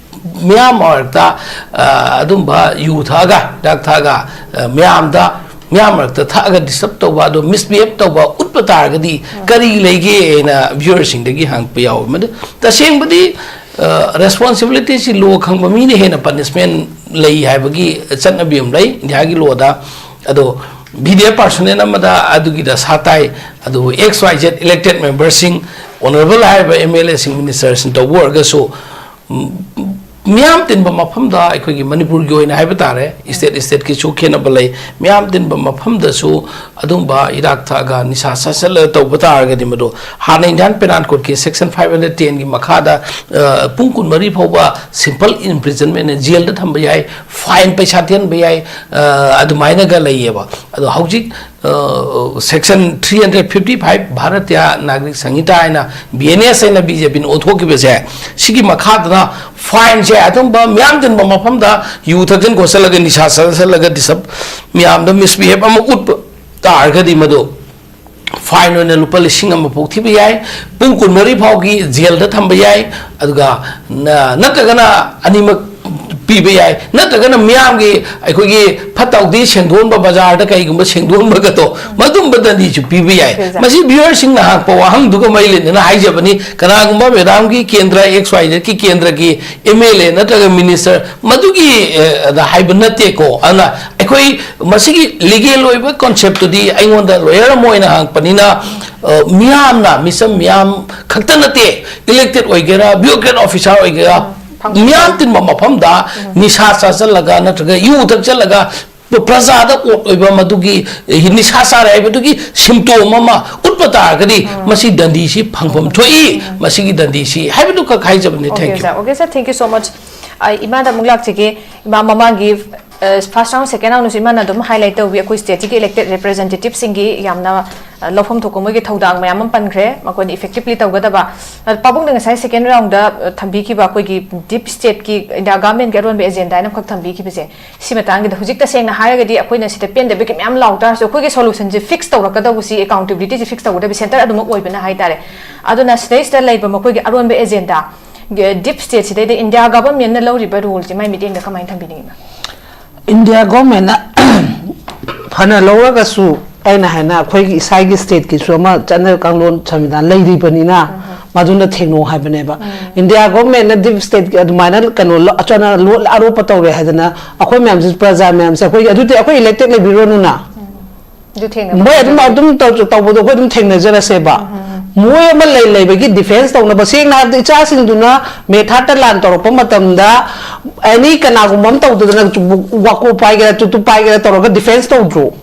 ꯃꯤꯌꯥꯝ ꯃꯔꯛꯇ ꯑ, ꯑꯗꯨꯝꯕ ꯌꯨ ꯊꯛꯑꯒ, ꯍꯤꯗꯥꯛ ꯊꯛꯑꯒ, ꯑ, ꯃꯌꯥꯝꯗ, ꯃꯤꯌꯥꯝ ꯃꯔꯛꯇ ꯊꯛꯑꯒ ꯗꯤꯁꯇꯔꯕ ꯇꯧꯕ, ꯑꯗꯣ ꯃꯤꯁꯕꯤꯍꯦꯕ ꯇꯧꯕ ꯎꯠꯄ ꯇꯥꯔꯒꯗꯤ ꯀꯔꯤ ꯂꯩꯒꯦ ꯍꯥꯏꯅ ꯚ꯭ꯌꯨꯋꯔꯁꯤꯡꯗꯒꯤ ꯍꯪꯉꯛꯄ ꯌꯥꯎꯋꯤ꯫ ꯃꯗꯨ ꯇꯁꯦꯡꯕꯗꯤ ꯔꯦꯁꯄꯣꯟꯁꯤꯕꯤꯂꯤꯇꯤꯁꯤ ꯂꯣ ꯈꯪꯕ ꯃꯤꯅ ꯍꯦꯟꯅ ꯄꯅꯤꯁꯃꯦꯟ ꯂꯩ ꯍꯥꯏꯕꯒꯤ ꯆꯠꯅꯕꯤ ꯑꯃ ꯂꯩ ꯏꯟꯗꯤꯌꯥꯒꯤ ꯂꯣꯗ꯫ ꯑꯗꯣ ꯚꯤꯗꯤꯑꯣ ꯄꯥꯔꯁꯣꯅꯦꯜ ꯑꯃꯗ ꯑꯗꯨꯒꯤꯗ ꯁꯥ ꯇꯥꯏ꯫ ꯑꯗꯨꯕꯨ ꯑꯦꯛꯁ ꯋꯥꯏ ꯖꯦꯠ ꯏꯂꯦꯛꯇꯦꯠ ꯃꯦꯝꯕꯔꯁꯤꯡ, ꯑꯣꯅꯔꯦꯕꯜ ꯍꯥꯏꯔꯤꯕ ꯑꯦꯝ ꯑꯦꯜ ꯑꯦꯁꯤꯡ, ꯃꯤꯅꯤꯁꯇꯔꯁꯤꯡ ꯇꯧꯕ ꯑꯣꯏꯔꯒꯁꯨ, ꯎꯝ, ꯃꯤꯌꯥꯝ ꯇꯤꯟꯕ ꯃꯐꯝꯗ, ꯑꯩꯈꯣꯏꯒꯤ ꯃꯅꯤꯄꯨꯔꯒꯤ ꯑꯣꯏꯅ ꯍꯥꯏꯕ ꯇꯥꯔꯦ, ꯏꯁꯇꯦꯠ ꯏꯁꯇꯦꯠꯀꯤꯁꯨ ꯈꯦꯠꯅꯕ ꯂꯩ꯫ ꯃꯤꯌꯥꯝ ꯇꯤꯟꯕ ꯃꯐꯝꯗꯁꯨ ꯑꯗꯨꯝꯕ ꯍꯤꯗꯥꯛ ꯊꯛꯑꯒ ꯅꯤꯁꯥ ꯆꯥꯁꯤꯜꯂꯒ ꯇꯧꯕ ꯇꯥꯔꯒꯗꯤ, ꯃꯗꯨ ꯍꯥꯟꯅ ꯏꯟꯗꯤꯌꯥꯟ ꯄꯦꯅꯥꯜ ꯀꯣꯗꯀꯤ ꯁꯦꯛꯁꯟ ꯐꯥꯏꯚ ꯍꯟꯗ꯭ꯔꯦꯠ ꯇꯦꯟꯒꯤ ꯃꯈꯥꯗ, ꯑ, ꯄꯨꯡ ꯀꯨꯟꯃꯔꯤ ꯐꯥꯎꯕ ꯁꯤꯝꯄꯜ ꯏꯝꯄ꯭ꯔꯤꯖꯟꯃꯦꯟ, ꯖꯦꯜꯗ ꯊꯝꯕ ꯌꯥꯏ, ꯐꯥꯏꯟ ꯄꯩꯁꯥ ꯊꯤꯍꯟꯕ ꯌꯥꯏ, ꯑ, ꯑꯗꯨꯃꯥꯏꯅꯒ ꯂꯩꯌꯦꯕ꯫ ꯑꯗꯣ ꯍꯧꯖꯤꯛ, uh, section three hundred fifty five, Bharatiya Nagarik Sanhita ꯍꯥꯏꯅ, ꯕꯤ ꯑꯦꯟ ꯑꯦꯁ ꯍꯥꯏꯅ ꯕꯤ ꯖꯦ ꯄꯤꯅ ꯑꯣꯟꯊꯣꯛꯈꯤꯕꯁꯦ, ꯁꯤꯒꯤ ꯃꯈꯥꯗꯅ ꯐꯥꯏꯟꯁꯦ ꯑꯗꯨꯝꯕ ꯃꯤꯌꯥꯝ ꯇꯤꯟꯕ ꯃꯐꯝꯗ ꯌꯨ ꯊꯛꯆꯟ ꯈꯣꯠꯆꯜꯂꯒ, ꯅꯤꯁꯥ ꯆꯥꯁꯜꯂꯒ, ꯗꯤꯁꯇꯔꯕ ꯃꯌꯥꯝꯗ ꯃꯤꯁꯕꯤꯍꯦꯕ ꯑꯃ ꯎꯠꯄ ꯇꯥꯔꯒꯗꯤ, ꯃꯗꯨ ꯐꯥꯏꯟ ꯑꯣꯏꯅ ꯂꯨꯄꯥ ꯂꯤꯁꯤꯡ ꯑꯃ ꯐꯥꯎ ꯊꯤꯕ ꯌꯥꯏ, ꯄꯨꯡ ꯀꯨꯟꯃꯔꯤ ꯐꯥꯎꯒꯤ ꯖꯦꯜꯗ ꯊꯝꯕ ꯌꯥꯏ, ꯑꯗꯨꯒ ꯅ-, ꯅꯠꯇ꯭ꯔꯒꯅ ꯑꯅꯤꯃꯛ ꯄꯤꯕ ꯌꯥꯏ, ꯅꯠꯇ꯭ꯔꯒꯅ ꯃꯤꯌꯥꯝꯒꯤ, ꯑꯩꯈꯣꯏꯒꯤ ꯐꯠꯇ ꯍꯥꯎꯗꯤ ꯁꯦꯡꯗꯣꯛꯍꯟꯕ, ꯕꯖꯥꯔꯗ ꯀꯩꯒꯨꯝꯕ ꯁꯦꯡꯗꯣꯛꯍꯟꯕꯒꯗꯣ, ꯃꯗꯨꯝꯕ ꯗꯟꯗꯤꯁꯨ ꯄꯤꯕ ꯌꯥꯏ꯫ ꯄꯤꯕ ꯌꯥꯏ꯫ ꯃꯁꯤ ꯚ꯭ꯌꯨꯋꯔꯁꯤꯡꯅ ꯍꯪꯉꯛꯄ ꯋꯥꯍꯪꯗꯨꯒ ꯃꯔꯤ ꯂꯩꯅꯅ ꯍꯥꯏꯖꯕꯅꯤ꯫ ꯀꯅꯥꯒꯨꯝꯕ ꯃꯦꯗꯥꯝꯒꯤ ꯀꯦꯟꯗ꯭ꯔ, ꯑꯦꯛꯁ ꯋꯥꯏ ꯖꯦꯠꯀꯤ ꯀꯦꯟꯗ꯭ꯔꯒꯤ ꯑꯦꯝ ꯑꯦꯜ ꯑꯦ ꯅꯠꯇ꯭ꯔꯒ ꯃꯤꯅꯤꯁꯇꯔ, ꯃꯗꯨꯒꯤ, ꯑ, ꯑꯗ ꯍꯥꯏꯕ ꯅꯠꯇꯦꯀꯣ꯫ ꯑꯗꯨꯅ ꯑꯩꯈꯣꯏ ꯃꯁꯤꯒꯤ ꯂꯤꯒꯦꯜ ꯑꯣꯏꯕ ꯀꯣꯟꯁꯦꯞꯇꯨꯗꯤ ꯑꯩꯉꯣꯟꯗ ꯂꯣꯌꯔ ꯑꯃ ꯑꯣꯏꯅ ꯍꯪꯉꯛꯄꯅꯤꯅ, ꯑ, ꯃꯤꯌꯥꯝꯅ, ꯃꯤꯆꯝ ꯃꯤꯌꯥꯝ ꯈꯛꯇ ꯅꯠꯇꯦ, ꯏꯂꯦꯛꯇꯦꯠ ꯑꯣꯏꯒꯦꯔꯥ, ꯕ꯭ꯌꯨꯔꯣꯀ꯭ꯔꯦꯠ ꯑꯣꯐꯤꯁꯥꯔ ꯑꯣꯏꯒꯦꯔꯥ, ꯐꯪ- ꯃꯤꯌꯥꯝ ꯇꯤꯟꯕ ꯃꯐꯝꯗ ꯅꯤꯁꯥ ꯆꯥꯁꯤꯜꯂꯒ ꯅꯠꯇ꯭ꯔꯒ ꯌꯨ ꯊꯛꯆꯜꯂꯒ ꯄ꯭ꯔꯖꯥꯗ ꯑꯣꯠ ꯑꯣꯏꯕ ꯃꯗꯨꯒꯤ, ꯑ, ꯅꯤꯁꯥ ꯆꯥꯔꯦ ꯍꯥꯏꯕꯗꯨꯒꯤ ꯁꯤꯝꯇꯣꯝ ꯑꯃ ꯎꯠꯄ ꯇꯥꯔꯒꯗꯤ, ꯃꯁꯤ ꯗꯟꯗꯤꯁꯤ ꯐꯪꯐꯝ ꯊꯣꯛꯏ, ꯃꯁꯤꯒꯤ ꯗꯟꯗꯤꯁꯤ ꯍꯥꯏꯕꯗꯨꯈꯛ ꯍꯥꯏꯖꯕꯅꯤ꯫ Thank you꯫ Okay, sir. Okay, sir. Thank you so much. ꯑꯩ ꯏꯃꯥꯗ ꯑꯃꯨꯛ ꯂꯥꯛꯆꯒꯦ꯫ ꯏꯃꯥ, ꯃꯃꯥꯡꯒꯤ, ꯑ, ꯐꯥꯔꯁ ꯔꯥꯎꯟ, ꯁꯦꯀꯦꯟ ꯔꯥꯎꯟꯗꯁꯨ ꯏꯃꯥꯅ ꯑꯗꯨꯝ ꯍꯥꯏꯂꯥꯏꯠ ꯇꯧꯕꯤ, ꯑꯩꯈꯣꯏ ꯁ꯭ꯇꯦꯠꯁꯤꯒꯤ ꯏꯂꯦꯛꯇꯦꯠ ꯔꯤꯄ꯭ꯔꯖꯦꯟꯇꯦꯇꯤꯞꯁꯤꯡꯒꯤ ꯌꯥꯝꯅ, ꯑ, ꯂꯧꯐꯝ ꯊꯣꯛꯄ ꯃꯣꯏꯒꯤ ꯊꯧꯗꯥꯡ ꯃꯌꯥꯝ ꯑꯃ ꯄꯟꯈ꯭ꯔꯦ, ꯃꯈꯣꯏꯅ ꯏꯐꯦꯛꯇꯤꯞꯂꯤ ꯇꯧꯒꯗꯕ꯫ ꯑ, ꯄꯥꯕꯨꯡꯗ ꯉꯁꯥꯏ ꯁꯦꯀꯦꯟ ꯔꯥꯎꯟꯗ, ꯑ, ꯊꯝꯕꯤꯈꯤꯕ ꯑꯩꯈꯣꯏꯒꯤ ꯗꯤꯞ ꯁ꯭ꯇꯦꯠꯀꯤ ꯏꯟꯗꯤꯌꯥ ꯒꯚꯔꯟꯃꯦꯟꯠꯀꯤ ꯑꯔꯣꯟꯕ ꯑꯦꯖꯦꯟꯗꯥ ꯍꯥꯏꯅ ꯑꯃꯈꯛ ꯊꯝꯕꯤꯈꯤꯕꯁꯦ, ꯁꯤ ꯃꯇꯥꯡꯒꯤꯗ ꯍꯧꯖꯤꯛ ꯇꯁꯦꯡꯅ ꯍꯥꯏꯔꯒꯗꯤ ꯑꯩꯈꯣꯏꯅ ꯁꯤꯗ ꯄꯦꯟꯗꯕꯒꯤ ꯃꯌꯥꯝ ꯂꯥꯎ ꯇꯥꯔꯁꯨ, ꯑꯩꯈꯣꯏꯒꯤ ꯁꯣꯂꯨꯁꯟꯁꯦ ꯐꯤꯛꯁ ꯇꯧꯔꯛꯀꯗꯧꯕꯁꯤ, ꯑꯦꯀꯥꯎꯟꯇꯦꯕꯤꯂꯤꯇꯤꯁꯦ ꯐꯤꯛꯁ ꯇꯧꯒꯗꯕ ꯁꯦꯟꯇꯔ ꯑꯗꯨꯃꯛ ꯑꯣꯏꯕꯅ ꯍꯥꯏꯇꯥꯔꯦ꯫ ꯑꯗꯨꯅ ꯁꯤꯗꯩꯁꯤꯗ ꯂꯩꯕ ꯃꯈꯣꯏꯒꯤ ꯑꯔꯣꯟꯕ ꯑꯦꯖꯦꯟꯗꯥ, ꯗꯤꯞ ꯁ꯭ꯇꯦꯠꯁꯤꯗꯩꯗ ꯏꯟꯗꯤꯌꯥ ꯒꯚꯔꯟꯃꯦꯟꯠꯅ ꯂꯧꯔꯤꯕ ꯔꯣꯜꯁꯦ ꯃꯥꯏ ꯃꯤꯠꯌꯦꯡꯗ ꯀꯃꯥꯏꯅ ꯊꯝꯕꯤꯅꯤꯡꯉꯤꯅꯣ? ꯏꯟꯗꯤꯌꯥ ꯒꯣꯔꯃꯦꯟꯅ ꯐꯅ ꯂꯧꯔꯒꯁꯨ, ꯑꯩꯅ ꯍꯥꯏꯅ ꯑꯩꯈꯣꯏꯒꯤ ꯏꯁꯥꯒꯤ ꯁ꯭ꯇꯦꯠꯀꯤꯁꯨ ꯑꯃ ꯆꯠꯅ ꯀꯥꯡꯂꯣꯟ ꯁꯪꯕꯤꯙꯥꯟ ꯂꯩꯔꯤꯕꯅꯤꯅ, ꯃꯗꯨꯅ ꯊꯦꯡꯅꯧ ꯍꯥꯏꯕꯅꯦꯕ꯫ ꯏꯟꯗꯤꯌꯥ ꯒꯣꯔꯃꯦꯟꯅ ꯗꯤꯞ ꯁ꯭ꯇꯦꯠꯀꯤ ꯑꯗꯨꯃꯥꯏꯅ ꯀꯩꯅꯣ ꯂ- ꯑꯆꯅ ꯂꯣꯠ ꯑꯔꯣꯞꯄ ꯇꯧꯔꯦ ꯍꯥꯏꯗꯅ, ꯑꯩꯈꯣꯏ ꯃꯌꯥꯝꯁꯤ, ꯄ꯭ꯔꯖꯥ ꯃꯌꯥꯝꯁꯦ, ꯑꯩꯈꯣꯏꯒꯤ ꯑꯗꯨꯗꯤ ꯑꯩꯈꯣꯏ ꯏꯂꯦꯛꯇꯦꯠ ꯂꯩꯕꯤꯔꯣꯅꯨꯅ, ꯑꯗꯨ ꯊꯦꯡꯅꯕ ꯃꯣꯏ ꯑꯗꯨꯝ ꯑꯗꯨꯝ ꯇꯧ- ꯇꯧꯕꯗꯣ ꯑꯩꯈꯣꯏ ꯑꯗꯨꯝ ꯊꯦꯡꯅꯖꯔꯁꯦꯕ꯫ ꯃꯣꯏ ꯑꯃ ꯂꯩ ꯂꯩꯕꯒꯤ ꯗꯤꯐꯦꯟꯁ ꯇꯧꯅꯕ, ꯁꯦꯡꯅ ꯍꯥꯏꯔꯕꯗ ꯏꯆꯥꯁꯤꯡꯗꯨꯅ ꯃꯦꯊꯥꯠꯇ ꯂꯥꯟ ꯇꯧꯔꯛꯄ ꯃꯇꯝꯗ, ꯑꯦꯅꯤ ꯀꯅꯥꯒꯨꯝꯕ ꯑꯃ ꯇꯧꯗꯗꯅ ꯆꯨ- ꯋꯥꯀꯣ ꯄꯥꯏꯒꯦꯔꯥ, ꯆꯨꯇꯨ ꯄꯥꯏꯒꯦꯔꯥ ꯇꯧꯔꯒ ꯗꯤꯐꯦꯟꯁ ꯇꯧꯗ꯭ꯔꯣ?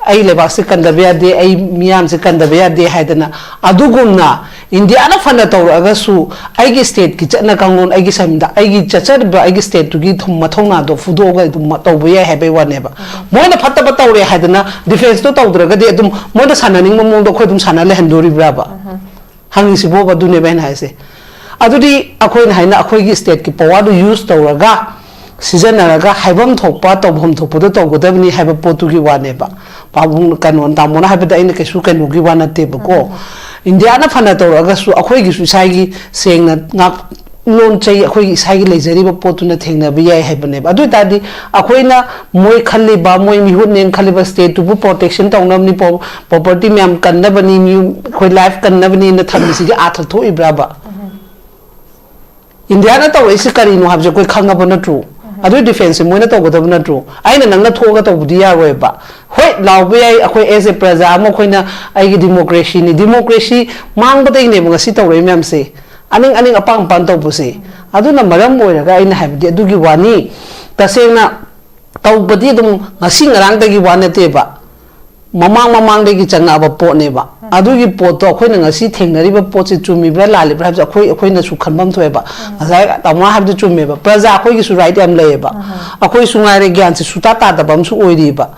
ꯑꯩ ꯂꯩꯕꯥꯛꯁꯦ ꯀꯟꯗꯕ ꯌꯥꯗꯦ, ꯑꯩ ꯃꯤꯌꯥꯝꯁꯦ ꯀꯟꯗꯕ ꯌꯥꯗꯦ ꯍꯥꯏꯗꯅ꯫ ꯑꯗꯨꯒꯨꯝꯅ ꯏꯟꯗꯤꯌꯥꯅ ꯐꯅ ꯇꯧꯔꯛꯑꯒꯁꯨ, ꯑꯩꯒꯤ ꯁ꯭ꯇꯦꯠꯀꯤ ꯆꯠꯅ ꯀꯥꯡꯂꯣꯟ, ꯑꯩꯒꯤ ꯁꯟꯗ-, ꯑꯩꯒꯤ ꯆꯠꯆꯔꯤꯕ ꯑꯩꯒꯤ ꯁ꯭ꯇꯦꯠꯇꯨꯒꯤ ꯊꯨꯝ ꯃꯊꯧꯅꯥꯗꯣ ꯐꯨꯗꯣꯛꯑꯒ ꯑꯗꯨꯝ ꯇꯧꯕ ꯌꯥꯏ ꯍꯥꯏꯕꯩ ꯋꯥꯅꯦꯕ꯫ ꯃꯣꯏꯅ ꯐꯠꯇꯕ ꯇꯧꯔꯦ ꯍꯥꯏꯗꯅ ꯗꯤꯐꯦꯟꯁꯇꯣ ꯇꯧꯗ꯭ꯔꯒꯗꯤ ꯑꯗꯨꯝ ꯃꯣꯏꯅ ꯁꯥꯟꯅꯅꯤꯡꯕ ꯃꯑꯣꯡꯗ ꯑꯩꯈꯣꯏ ꯑꯗꯨꯝ ꯁꯥꯟꯅ ꯂꯩꯍꯟꯗꯣꯔꯤꯕ꯭ꯔꯥꯕ? ꯍꯪꯉꯤꯁꯤꯕꯣꯕ, ꯑꯗꯨꯅꯦꯕ ꯑꯩꯅ ꯍꯥꯏꯁꯦ꯫ ꯑꯗꯨꯗꯤ ꯑꯩꯈꯣꯏꯅ ꯍꯥꯏꯅ ꯑꯩꯈꯣꯏꯒꯤ ꯁ꯭ꯇꯦꯠꯀꯤ ꯄꯋꯥꯔꯗꯨ ꯌꯨꯁ ꯇꯧꯔꯒ, ꯁꯤꯖꯤꯟꯅꯔꯒ ꯍꯥꯏꯐꯝ ꯊꯣꯛꯄ, ꯇꯧꯐꯝ ꯊꯣꯛꯄꯗꯣ ꯇꯧꯒꯗꯕꯅꯤ ꯍꯥꯏꯕ ꯄꯣꯠꯇꯨꯒꯤ ꯋꯥꯅꯦꯕ꯫ ꯄꯥꯕꯨꯡ ꯀꯩꯅꯣ, ꯇꯥꯃꯣꯅ ꯍꯥꯏꯕꯗ ꯑꯩꯅ ꯀꯩꯁꯨ ꯀꯩꯅꯣꯒꯤ ꯋꯥ ꯅꯠꯇꯦꯕꯀꯣ꯫ ꯏꯟꯗꯤꯌꯥꯅ ꯐꯅ ꯇꯧꯔꯛꯑꯒꯁꯨ ꯑꯩꯈꯣꯏꯒꯤꯁꯨ ꯏꯁꯥꯒꯤ ꯁꯦꯡꯅ ꯉꯥꯛ ꯂꯣꯟ ꯆꯩ, ꯑꯩꯈꯣꯏꯒꯤ ꯏꯁꯥꯒꯤ ꯂꯩꯖꯔꯤꯕ ꯄꯣꯠꯇꯨꯅ ꯊꯦꯡꯅꯕ ꯌꯥꯏ ꯍꯥꯏꯕꯅꯦꯕ꯫ ꯑꯗꯨ ꯑꯣꯏ ꯇꯥꯔꯗꯤ ꯑꯩꯈꯣꯏꯅ ꯃꯣꯏ ꯈꯜꯂꯤꯕ, ꯃꯣꯏ ꯃꯤꯍꯨꯠꯅꯦꯅ ꯈꯜꯂꯤꯕ ꯁ꯭ꯇꯦꯠꯇꯨꯕꯨ ꯄ꯭ꯔꯣꯇꯦꯛꯁꯟ ꯇꯧꯅꯕꯅꯤ, ꯄ꯭ꯔꯣ-, ꯄ꯭ꯔꯣꯄꯔꯇꯤ ꯃꯌꯥꯝ ꯀꯟꯅꯕꯅꯤ, ꯃꯤ ꯑꯩꯈꯣꯏ ꯂꯥꯏꯐ ꯀꯟꯅꯕꯅꯤꯅ ꯊꯝꯃꯤꯁꯤꯒꯤ ꯑꯥꯔꯊ ꯊꯣꯛꯏꯕ꯭ꯔꯥꯕ? ꯏꯟꯗꯤꯌꯥꯅ ꯇꯧꯔꯛꯏꯁꯤ ꯀꯔꯤꯅꯣ ꯍꯥꯏꯕꯁꯦ ꯑꯩꯈꯣꯏ ꯈꯪꯉꯕ ꯅꯠꯇ꯭ꯔꯣ? ꯑꯗꯨꯒꯤ ꯗꯤꯐꯦꯟꯁꯁꯦ ꯃꯣꯏꯅ ꯇꯧꯒꯗꯕ ꯅꯠꯇ꯭ꯔꯣ? ꯑꯩꯅ ꯅꯪꯅ ꯊꯣꯛꯑꯒ ꯇꯧꯕꯗꯤ ꯌꯥꯔꯣꯏꯕ꯫ ꯍꯣꯏ, ꯂꯥꯎꯕ ꯌꯥꯏ, ꯑꯩꯈꯣꯏ ꯑꯦꯁ ꯑꯦ ꯄ꯭ꯔꯖꯥ ꯑꯃ ꯑꯩꯈꯣꯏꯅ ꯑꯩꯒꯤ ꯗꯤꯃꯣꯀ꯭ꯔꯦꯁꯤꯅꯤ, ꯗꯤꯃꯣꯀ꯭ꯔꯦꯁꯤ ꯃꯥꯡꯕꯗꯒꯤꯅꯦꯕ ꯉꯁꯤ ꯇꯧꯔꯛꯏ ꯃꯌꯥꯝꯁꯦ, ꯑꯅꯤꯡ ꯑꯅꯤꯡ ꯑꯄꯥꯝ ꯑꯄꯥꯝ ꯇꯧꯕꯁꯦ꯫ ꯑꯗꯨꯅ ꯃꯔꯝ ꯑꯣꯏꯔꯒ ꯑꯩꯅ ꯍꯥꯏꯕꯗꯤ ꯑꯗꯨꯒꯤ ꯋꯥꯅꯤ꯫ ꯇꯁꯦꯡꯅ ꯇꯧꯕꯗꯤ ꯑꯗꯨꯝ ꯉꯁꯤ ꯉꯔꯥꯡꯗꯒꯤ ꯋꯥ ꯅꯠꯇꯦꯕ, ꯃꯃꯥꯡ ꯃꯃꯥꯡꯗꯒꯤ ꯆꯪꯉꯛꯑꯕ ꯄꯣꯠꯅꯦꯕ꯫ ꯑꯗꯨꯒꯤ ꯄꯣꯠꯇꯣ ꯑꯩꯈꯣꯏꯅ ꯉꯁꯤ ꯊꯦꯡꯅꯔꯤꯕ ꯄꯣꯠꯁꯦ ꯆꯨꯝꯃꯤꯕ꯭ꯔꯥ ꯂꯥꯜꯂꯤꯕ꯭ꯔꯥ ꯍꯥꯏꯕꯁꯦ ꯑꯩꯈꯣꯏ, ꯑꯩꯈꯣꯏꯅꯁꯨ ꯈꯟꯐꯝ ꯊꯣꯛꯑꯦꯕ꯫ ꯉꯁꯥꯏ ꯇꯥꯃꯣꯅ ꯍꯥꯏꯕꯗꯨ ꯆꯨꯝꯃꯦꯕ, ꯄ꯭ꯔꯖꯥ ꯑꯩꯈꯣꯏꯒꯤꯁꯨ ꯔꯥꯏꯠ ꯌꯥꯝ ꯂꯩꯌꯦꯕ꯫ ꯑꯩꯈꯣꯏꯁꯨ ꯉꯥꯏꯔꯦ, ꯒ꯭ꯌꯥꯟꯁꯦ ꯁꯨꯇꯥ ꯇꯥꯗꯕ ꯑꯃꯁꯨ ꯑꯣꯏꯔꯤꯕ꯫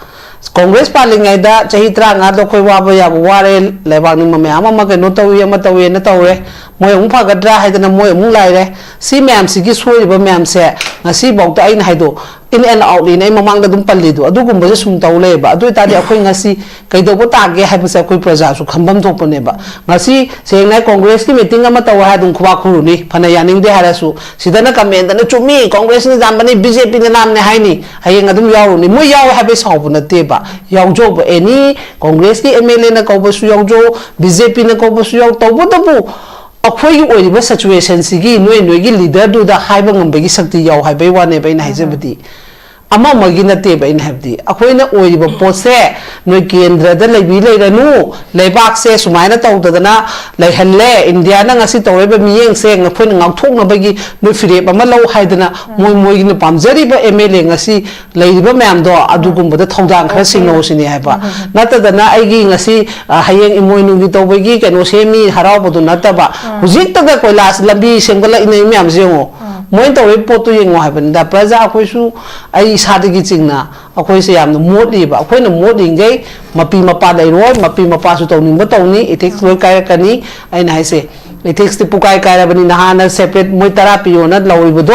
ꯀꯣꯡꯒ꯭ꯔꯦꯁ ꯄꯥꯜꯂꯤꯉꯩꯗ ꯆꯍꯤ ꯇꯔꯥꯃꯉꯥꯗꯣ ꯑꯩꯈꯣꯏ ꯋꯥꯕ ꯌꯥꯕ ꯋꯥꯔꯦ, ꯂꯩꯕꯥꯛ ꯅꯤꯡꯕ ꯃꯌꯥꯝ ꯑꯃ ꯀꯩꯅꯣ ꯇꯧꯏ, ꯑꯃ ꯇꯧꯏꯅ ꯇꯧꯔꯦ, ꯃꯣꯏ ꯑꯃꯨꯛ ꯐꯒꯗ꯭ꯔꯥ ꯍꯥꯏꯗꯅ ꯃꯣꯏ ꯑꯃꯨꯛ ꯂꯥꯏꯔꯦ꯫ ꯁꯤ ꯃꯌꯥꯝꯁꯤꯒꯤ ꯁꯣꯏꯔꯤꯕ ꯃꯌꯥꯝꯁꯦ ꯉꯁꯤꯐꯥꯎꯗ ꯑꯩꯅ ꯍꯥꯏꯗꯣ, In and out ꯅꯤꯅ ꯑꯩ ꯃꯃꯥꯡꯗ ꯑꯗꯨꯝ ꯄꯜꯂꯤꯗꯣ, ꯑꯗꯨꯒꯨꯝꯕꯁꯦ ꯁꯨꯝ ꯇꯧ ꯂꯩꯌꯦꯕ꯫ ꯑꯗꯨ ꯑꯣꯏꯇꯥꯔꯗꯤ ꯑꯩꯈꯣꯏ ꯉꯁꯤ ꯀꯩꯗꯧꯕ ꯇꯥꯒꯦ ꯍꯥꯏꯕꯁꯦ ꯑꯩꯈꯣꯏ ꯄ꯭ꯔꯖꯥꯁꯨ ꯈꯟꯐꯝ ꯊꯣꯛꯄꯅꯦꯕ꯫ ꯉꯁꯤ ꯁꯦꯡꯅ ꯍꯥꯏ, ꯀꯣꯡꯒ꯭ꯔꯦꯁꯀꯤ ꯃꯤꯇꯤꯡ ꯑꯃ ꯇꯧ ꯍꯥꯏ ꯑꯗꯨꯝ ꯈꯨꯕꯥꯛ ꯈꯨꯔꯨꯅꯤ, ꯐꯅ ꯌꯥꯅꯤꯡꯗꯦ ꯍꯥꯏꯔꯁꯨ꯫ ꯁꯤꯗꯅ ꯀꯃꯦꯟꯗꯅ "ꯆꯨꯝꯃꯤ, ꯀꯣꯡꯒ꯭ꯔꯦꯁꯅ ꯌꯥꯝꯕꯅꯤ, ꯕꯤ ꯖꯦ ꯄꯤꯅ ꯂꯥꯟꯕꯅꯤ" ꯍꯥꯏꯅꯤ, ꯍꯌꯦꯡ ꯑꯗꯨꯝ ꯌꯥꯎꯔꯨꯅꯤ꯫ ꯃꯣꯏ ꯌꯥꯎꯋꯦ ꯍꯥꯏꯕꯩ ꯁꯥꯎꯕ ꯅꯠꯇꯦꯕ, ꯌꯥꯎꯖꯧꯕ ꯑꯦꯅꯤ ꯀꯣꯡꯒ꯭ꯔꯦꯁꯀꯤ ꯑꯦꯝ ꯑꯦꯜ ꯑꯦꯅ ꯀꯧꯕꯁꯨ ꯌꯥꯎꯖꯧ, ꯕꯤ ꯖꯦ ꯄꯤꯅ ꯀꯧꯕꯁꯨ ꯌꯥꯎ, ꯇꯧꯕꯇꯕꯨ ꯑꯩꯈꯣꯏꯒꯤ ꯑꯣꯏꯔꯤꯕ ꯁꯤꯆꯨꯋꯦꯁꯟꯁꯤꯒꯤ ꯅꯣꯏ ꯅꯣꯏꯒꯤ ꯂꯤꯗꯔꯗꯨꯗ ꯍꯥꯏꯕ ꯉꯝꯕꯒꯤ ꯁꯛꯇꯤ ꯌꯥꯎ ꯍꯥꯏꯕꯩ ꯋꯥꯅꯦꯕ ꯑꯩꯅ ꯍꯥꯏꯖꯕꯗꯤ꯫ ꯑꯃ ꯑꯃꯒꯤ ꯅꯠꯇꯦꯕ ꯑꯩꯅ ꯍꯥꯏꯕꯗꯤ, ꯑꯩꯈꯣꯏꯅ ꯑꯣꯏꯔꯤꯕ ꯄꯣꯠꯁꯦ ꯅꯣꯏ ꯀꯦꯟꯗ꯭ꯔꯗ ꯂꯩꯕꯤ ꯂꯩꯔꯅꯨ, ꯂꯩꯕꯥꯛꯁꯦ ꯁꯨꯃꯥꯏꯅ ꯇꯧꯗꯗꯅ ꯂꯩꯍꯜꯂꯦ, ꯏꯟꯗꯤꯌꯥꯅ ꯉꯁꯤ ꯇꯧꯔꯤꯕ ꯃꯤꯠꯌꯦꯡꯁꯦ ꯑꯩꯈꯣꯏꯅ ꯉꯥꯛꯊꯣꯛꯅꯕꯒꯤ ꯅꯣꯏ ꯐꯤꯔꯦꯞ ꯑꯃ ꯂꯧ ꯍꯥꯏꯗꯅ ꯃꯣꯏ ꯃꯣꯏꯒꯤꯅ ꯄꯥꯝꯖꯔꯤꯕ ꯑꯦꯝ ꯑꯦꯜ ꯑꯦ ꯉꯁꯤ ꯂꯩꯔꯤꯕ ꯃꯌꯥꯝꯗꯣ ꯑꯗꯨꯒꯨꯝꯕꯗ ꯊꯧꯗꯥꯡ ꯈꯔ ꯑꯣꯀꯦ꯫ ꯁꯤꯟꯅꯧ ꯁꯤꯅꯤ ꯍꯥꯏꯕ꯫ ꯎꯝ, ꯎꯝ, ꯎꯝ꯫ ꯅꯠꯇꯗꯅ ꯑꯩꯒꯤ ꯉꯁꯤ, ꯑ, ꯍꯌꯦꯡ ꯏꯃꯣꯏꯅꯨꯒꯤ ꯇꯧꯕꯒꯤ ꯀꯩꯅꯣ ꯁꯦꯝꯃꯤ ꯍꯔꯥꯎꯕꯗꯣ ꯅꯠꯇꯕ, ꯎꯝ꯫ ꯍꯧꯖꯤꯛꯇꯒ ꯀꯣꯏꯂꯥꯁ ꯂꯝꯕꯤ ꯁꯦꯝꯒꯠꯂꯛꯏꯅꯦ ꯃꯌꯥꯝꯁꯦ ꯌꯦꯡꯉꯣ꯫ ꯎꯝ꯫ ꯃꯣꯏꯅ ꯇꯧꯔꯤꯕ ꯄꯣꯠꯇꯣ ꯌꯦꯡꯉꯣ ꯍꯥꯏꯕꯅꯤꯗ꯫ ꯄ꯭ꯔꯖꯥ ꯑꯩꯈꯣꯏꯁꯨ, ꯑꯩ ꯏꯁꯥꯗꯒꯤ ꯆꯤꯡꯅ, ꯑꯩꯈꯣꯏꯁꯦ ꯌꯥꯝꯅ ꯃꯣꯠꯂꯤꯕ꯫ ꯑꯩꯈꯣꯏꯅ ꯃꯣꯠꯂꯤꯉꯩ ꯃꯄꯤ ꯃꯄꯥ ꯂꯩꯔꯣꯏ, ꯃꯄꯤ ꯃꯄꯥꯁꯨ ꯇꯧꯅꯤꯡꯕ ꯇꯧꯅꯤ, ꯏꯊꯤꯛꯁ ꯂꯣꯏ ꯀꯥꯏꯔꯛꯀꯅꯤ꯫ ꯑꯩꯅ ꯍꯥꯏꯁꯦ, ꯏꯊꯤꯛꯁꯇꯤ ꯄꯨꯀꯥꯏ ꯀꯥꯏꯔꯕꯅꯤ꯫ ꯅꯍꯥꯟꯅ ꯁꯦꯄꯔꯦꯠ ꯃꯣꯏ ꯇꯔꯥ ꯄꯤꯌꯣꯅ ꯂꯧꯔꯤꯕꯗꯣ,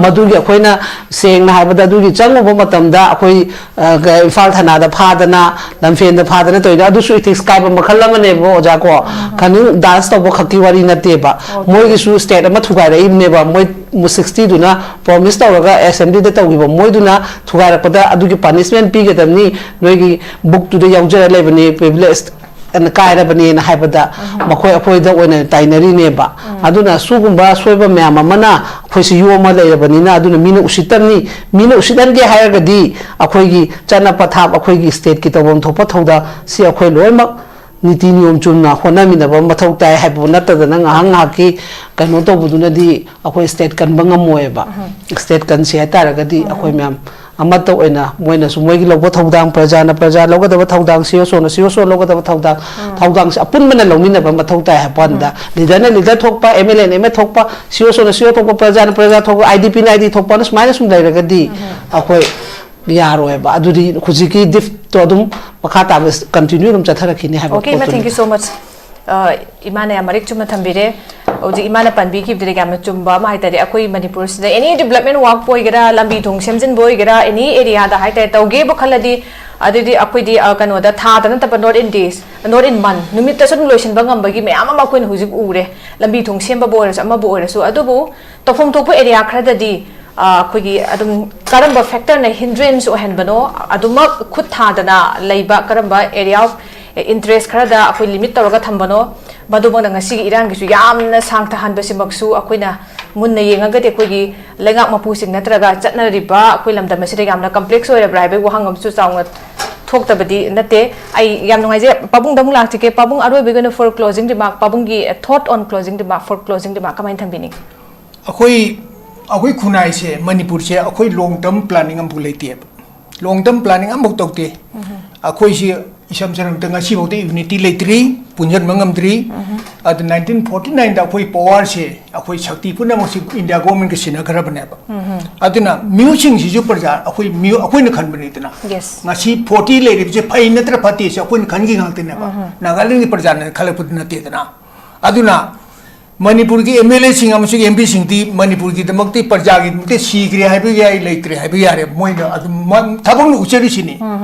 ꯃꯗꯨꯒꯤ ꯑꯩꯈꯣꯏꯅ ꯁꯦꯡꯅ ꯍꯥꯏꯕꯗ ꯑꯗꯨꯒꯤ ꯆꯪꯉꯨꯕ ꯃꯇꯝꯗ ꯑꯩꯈꯣꯏ, ꯑ, ꯀ-, ꯏꯝꯐꯥꯜ ꯊꯅꯥꯗ ꯐꯥꯗꯅ, ꯂꯝꯐꯦꯟꯗ ꯐꯥꯗꯅ ꯇꯧꯔꯤꯗꯣ, ꯑꯗꯨꯁꯨ ꯏꯊꯤꯛꯁ ꯀꯥꯏꯕ ꯃꯈꯜ ꯑꯃꯅꯦꯕ, ꯑꯣꯖꯥ ꯀꯣ꯫ ꯈꯅꯤꯡ ꯗꯥꯟꯁ ꯇꯧꯕ ꯈꯛꯀꯤ ꯋꯥꯔꯤ ꯅꯠꯇꯦꯕ꯫ ꯑꯣꯀꯦ꯫ ꯃꯣꯏꯒꯤꯁꯨ ꯁ꯭ꯇꯦꯠ ꯑꯃ ꯊꯨꯒꯥꯏꯔꯛꯏꯕꯅꯦꯕ꯫ ꯃꯣꯏ ꯁꯤꯛꯁꯇꯤꯗꯨꯅ ꯄ꯭ꯔꯣꯃꯤꯁ ꯇꯧꯔꯒ ꯑꯦꯁꯦꯝꯕ꯭ꯂꯤꯗ ꯇꯧꯈꯤꯕ, ꯃꯣꯏꯗꯨꯅ ꯊꯨꯒꯥꯏꯔꯛꯄꯗ ꯑꯗꯨꯒꯤ ꯄꯥꯅꯤꯁꯃꯦꯟ ꯄꯤꯒꯗꯕꯅꯤ, ꯅꯣꯏꯒꯤ ꯕꯨꯛꯇꯨꯗ ꯌꯥꯎꯖꯔ ꯂꯩꯕꯅꯤ, ꯄ꯭ꯔꯤꯚꯤꯂꯦꯖ ꯑꯅ ꯀꯥꯏꯔꯕꯅꯦꯅ ꯍꯥꯏꯕꯗ ꯃꯈꯣꯏ ꯑꯩꯈꯣꯏꯗ ꯑꯣꯏꯅ ꯇꯥꯏꯅꯔꯤꯅꯦꯕ꯫ ꯑꯗꯨꯅ ꯁꯤꯒꯨꯝꯕ ꯑꯁꯣꯏꯕ ꯃꯌꯥꯝ ꯑꯃꯅ ꯑꯩꯈꯣꯏꯁꯤ ꯌꯣꯝꯃ ꯂꯩꯔꯕꯅꯤꯅ, ꯑꯗꯨꯅ ꯃꯤꯅ ꯎꯁꯤꯠꯇꯕꯅꯤ꯫ ꯃꯤꯅ ꯎꯁꯤꯠꯍꯟꯒꯦ ꯍꯥꯏꯔꯒꯗꯤ ꯑꯩꯈꯣꯏꯒꯤ ꯆꯠꯅ ꯄꯊꯥꯞ, ꯑꯩꯈꯣꯏꯒꯤ ꯁ꯭ꯇꯦꯠꯀꯤ ꯇꯧꯐꯝ ꯊꯣꯛꯄ ꯊꯧꯗꯥꯡ ꯁꯤ ꯑꯩꯈꯣꯏ ꯂꯣꯏꯅꯃꯛ ꯅꯤꯇꯤ ꯅꯤꯌꯣꯝ ꯆꯨꯝꯅ ꯍꯣꯠꯅꯃꯤꯟꯅꯕ ꯃꯊꯧ ꯇꯥꯏ ꯍꯥꯏꯕꯕꯨ ꯅꯠꯇꯗꯅ, ꯉꯥꯏꯍꯥꯛ ꯉꯥꯏꯍꯥꯛꯀꯤ ꯀꯩꯅꯣ ꯇꯧꯕꯗꯨꯅꯗꯤ ꯑꯩꯈꯣꯏ ꯁ꯭ꯇꯦꯠ ꯀꯟꯕ ꯉꯝꯃꯣꯏꯕ꯫ ꯁ꯭ꯇꯦꯠ ꯀꯟꯁꯤ ꯍꯥꯏꯇꯥꯔꯒꯗꯤ ꯑꯩꯈꯣꯏ ꯃꯌꯥꯝ ꯑꯃꯠꯇ ꯑꯣꯏꯅ, ꯃꯣꯏꯅꯁꯨ ꯃꯣꯏꯒꯤ ꯂꯧꯕ ꯊꯧꯗꯥꯡ, ꯄ꯭ꯔꯖꯥꯅ ꯄ꯭ꯔꯖꯥ ꯂꯧꯒꯗꯕ ꯊꯧꯗꯥꯡ, ꯁꯤ ꯑꯣ ꯁꯣꯅ ꯁꯤ ꯑꯣ ꯁꯣ ꯂꯧꯒꯗꯕ ꯊꯧꯗꯥꯡ, ꯊꯧꯗꯥꯡꯁꯦ ꯑꯄꯨꯟꯕꯅ ꯂꯧꯃꯤꯟꯅꯕ ꯃꯊꯧ ꯇꯥꯏ ꯍꯥꯏꯕ ꯋꯥꯅꯤꯗ꯫ ꯂꯤꯗꯔꯅ ꯂꯤꯗꯔ ꯊꯣꯛꯄ, ꯑꯦꯝ ꯑꯦꯜ ꯑꯦꯅ ꯑꯦꯝ ꯑꯦ ꯊꯣꯛꯄ, ꯁꯤ ꯑꯣ ꯁꯣꯅ ꯁꯤ ꯑꯣ ꯊꯣꯛꯄ, ꯄ꯭ꯔꯖꯥꯅ ꯄ꯭ꯔꯖꯥ ꯊꯣꯛꯄ, ꯑꯥꯏ ꯗꯤ ꯄꯤꯅ ꯑꯥꯏ ꯗꯤ ꯊꯣꯛꯄꯅ ꯁꯨꯃꯥꯏꯅ ꯁꯨꯝ ꯂꯩꯔꯒꯗꯤ ꯑꯩꯈꯣꯏ ꯌꯥꯔꯣꯏꯕ꯫ ꯑꯗꯨꯗꯤ ꯍꯧꯖꯤꯛꯀꯤ ꯗꯤꯐꯇꯣ ꯑꯗꯨꯝ ꯃꯈꯥ ꯇꯥꯕ ꯀꯟꯇꯤꯅ꯭ꯌꯨ ꯑꯗꯨꯝ ꯆꯠꯊꯔꯛꯈꯤꯅꯤ ꯍꯥꯏꯕ ꯑꯣꯀꯦ, ꯏꯃꯥ, ꯄꯣꯠꯇꯨꯅꯤ꯫ Thank you so much꯫ ꯑ, ꯏꯃꯥꯅ ꯌꯥꯝ ꯃꯔꯤꯛ ꯆꯨꯝꯅ ꯊꯝꯕꯤꯔꯦ꯫ ꯍꯧꯖꯤꯛ ꯏꯃꯥꯅ ꯄꯟꯕꯤꯈꯤꯕꯗꯨꯗꯒꯤ ꯌꯥꯝꯅ ꯆꯨꯝꯕ ꯑꯃ ꯍꯥꯏꯇꯥꯔꯦ, ꯑꯩꯈꯣꯏ ꯃꯅꯤꯄꯨꯔꯁꯤꯗ ꯑꯦꯅꯤ ꯗꯤꯕꯂꯞꯃꯦꯟ ꯋꯥꯛꯄꯨ ꯑꯣꯏꯒꯦꯔꯥ, ꯂꯝꯕꯤ ꯊꯣꯡ ꯁꯦꯝꯖꯤꯟꯕ ꯑꯣꯏꯒꯦꯔꯥ, ꯑꯦꯅꯤ ꯑꯦꯔꯤꯌꯥꯗ ꯍꯥꯏꯇꯥꯔꯦ, ꯇꯧꯒꯦꯕꯨ ꯈꯜꯂꯗꯤ, ꯑꯗꯨꯗꯤ ꯑꯩꯈꯣꯏꯗꯤ, ꯑ, ꯀꯩꯅꯣꯗ, ꯊꯥꯗ ꯅꯠꯇꯕ, not in days, not in month, ꯅꯨꯃꯤꯠꯇꯁꯨ ꯑꯗꯨꯝ ꯂꯣꯏꯁꯤꯟꯕ ꯉꯝꯕꯒꯤ ꯃꯌꯥꯝ ꯑꯃ ꯑꯩꯈꯣꯏꯅ ꯍꯧꯖꯤꯛ ꯎꯔꯦ꯫ ꯂꯝꯕꯤ ꯊꯣꯡ ꯁꯦꯝꯕꯕꯨ ꯑꯣꯏꯔꯁꯨ, ꯑꯃꯕꯨ ꯑꯣꯏꯔꯁꯨ꯫ ꯑꯗꯨꯕꯨ ꯇꯧꯐꯝ ꯊꯣꯛꯄ ꯑꯦꯔꯤꯌꯥ ꯈꯔꯗꯗꯤ, ꯑ, ꯑꯩꯈꯣꯏꯒꯤ ꯑꯗꯨꯝ ꯀꯔꯝꯕ ꯐꯦꯛꯇꯔꯅ ꯍꯤꯟꯗ꯭ꯔꯦꯟꯁ ꯑꯣꯏꯍꯟꯕꯅꯣ, ꯑꯗꯨꯃꯛ ꯈꯨꯠ ꯊꯥꯗꯅ ꯂꯩꯕ ꯀꯔꯝꯕ ꯑꯦꯔꯤꯌꯥ ꯑꯣꯐ ꯏꯟꯇꯔꯦꯁ ꯈꯔꯗ ꯑꯩꯈꯣꯏ ꯂꯤꯃꯤꯠ ꯇꯧꯔꯒ ꯊꯝꯕꯅꯣ, ꯃꯗꯨꯃꯛꯅ ꯉꯁꯤꯒꯤ ꯏꯔꯥꯡꯒꯤꯁꯨ ꯌꯥꯝꯅ ꯁꯥꯡꯊꯍꯟꯕꯁꯤꯃꯛꯁꯨ ꯑꯩꯈꯣꯏꯅ ꯃꯨꯟꯅ ꯌꯦꯡꯉꯒꯗꯤ ꯑꯩꯈꯣꯏꯒꯤ ꯂꯩꯉꯥꯛ ꯃꯄꯨꯁꯤꯡ ꯅꯠꯇ꯭ꯔꯒ ꯆꯠꯅꯔꯤꯕ ꯑꯩꯈꯣꯏ ꯂꯝꯗꯝ ꯑꯁꯤꯗ ꯌꯥꯝꯅ ꯀꯝꯄ꯭ꯂꯦꯛꯁ ꯑꯣꯏꯔꯕ꯭ꯔꯥ ꯍꯥꯏꯕꯒꯤ ꯋꯥꯍꯪ ꯑꯃꯁꯨ ꯆꯥꯎꯅ ꯊꯣꯛꯇꯕꯗꯤ ꯅꯠꯇꯦ꯫ ꯑꯩ ꯌꯥꯝ ꯅꯨꯡꯉꯥꯏꯖꯩ꯫ ꯄꯥꯕꯨꯡꯗ ꯑꯃꯨꯛ ꯂꯥꯛꯆꯒꯦ꯫ ꯄꯥꯕꯨꯡ, ꯑꯔꯣꯏꯕꯒꯤ ꯑꯣꯏꯅ for closing remark, ꯄꯥꯕꯨꯡꯒꯤ thought on closing remark, for closing remark ꯀꯃꯥꯏꯅ ꯊꯝꯕꯤꯅꯤꯡꯉꯤ? ꯑꯩꯈꯣꯏ, ꯑꯩꯈꯣꯏ ꯈꯨꯟꯅꯥꯏꯁꯦ, ꯃꯅꯤꯄꯨꯔꯁꯦ, ꯑꯩꯈꯣꯏ ꯂꯣꯡ ꯇꯔꯝ ꯄ꯭ꯂꯥꯅꯤꯡ ꯑꯃꯐꯥꯎ ꯂꯩꯇꯦꯕ꯫ ꯂꯣꯡ ꯇꯔꯝ ꯄ꯭ꯂꯥꯅꯤꯡ ꯑꯃꯐꯥꯎ ꯇꯧꯗꯦ꯫ ꯑꯩꯈꯣꯏꯁꯤ ꯏꯁꯝ ꯁꯝꯅ ꯉꯁꯤꯐꯥꯎꯗ ꯌꯨꯅꯤꯇꯤ ꯂꯩꯇ꯭ꯔꯤ, ꯄꯨꯟꯁꯤꯟꯕ ꯉꯝꯗ꯭ꯔꯤ꯫ ꯑꯗꯨ ꯅꯥꯏꯟꯇꯤꯟ ꯐꯣꯔꯇꯤ ꯅꯥꯏꯟꯗ ꯑꯩꯈꯣꯏ ꯄꯋꯥꯔꯁꯦ, ꯑꯩꯈꯣꯏ ꯁꯛꯇꯤ ꯄꯨꯝꯅꯃꯛꯁꯤ ꯏꯟꯗꯤꯌꯥ ꯒꯣꯔꯃꯦꯟꯒ ꯁꯤꯟꯅꯈ꯭ꯔꯕꯅꯦꯕ꯫ ꯑꯗꯨꯅ ꯃꯤꯑꯣꯏꯁꯤꯡꯁꯤꯁꯨ ꯄ꯭ꯔꯖꯥ, ꯑꯩꯈꯣꯏ ꯃꯤꯑꯣ-, ꯑꯩꯈꯣꯏꯅ ꯈꯟꯕꯅꯤꯗꯅ꯫ Yes. ꯉꯁꯤ ꯐꯣꯔꯇꯤ ꯂꯩꯔꯤꯕꯁꯦ ꯐꯩ ꯅꯠꯇ꯭ꯔ ꯐꯠꯇꯦꯁꯦ ꯑꯩꯈꯣꯏꯅ ꯈꯟꯈꯤ ꯉꯥꯛꯇꯅꯦꯕ꯫ ꯅꯥꯒꯥꯂꯦꯟꯒꯤ ꯄ꯭ꯔꯖꯥꯅ ꯈꯜꯂꯛꯄꯗꯤ ꯅꯠꯇꯦꯗꯅ꯫ ꯑꯗꯨꯅ ꯃꯅꯤꯄꯨꯔꯒꯤ ꯑꯦꯝ ꯑꯦꯜ ꯑꯦꯁꯤꯡ ꯑꯃꯁꯨꯡ ꯑꯦꯝ ꯄꯤꯁꯤꯡꯗꯤ ꯃꯅꯤꯄꯨꯔꯒꯤꯗꯃꯛꯇꯤ, ꯄ꯭ꯔꯖꯥꯒꯤꯗꯃꯛꯇꯤ ꯁꯤꯈ꯭ꯔꯦ ꯍꯥꯏꯕ ꯌꯥꯏ, ꯂꯩꯇ꯭ꯔꯦ ꯍꯥꯏꯕ ꯌꯥꯔꯦ, ꯃꯣꯏꯅ ꯑꯗꯨꯝ ꯃ-, ꯊꯕꯛꯅ ꯎꯠꯆꯔꯤꯁꯤꯅꯤ꯫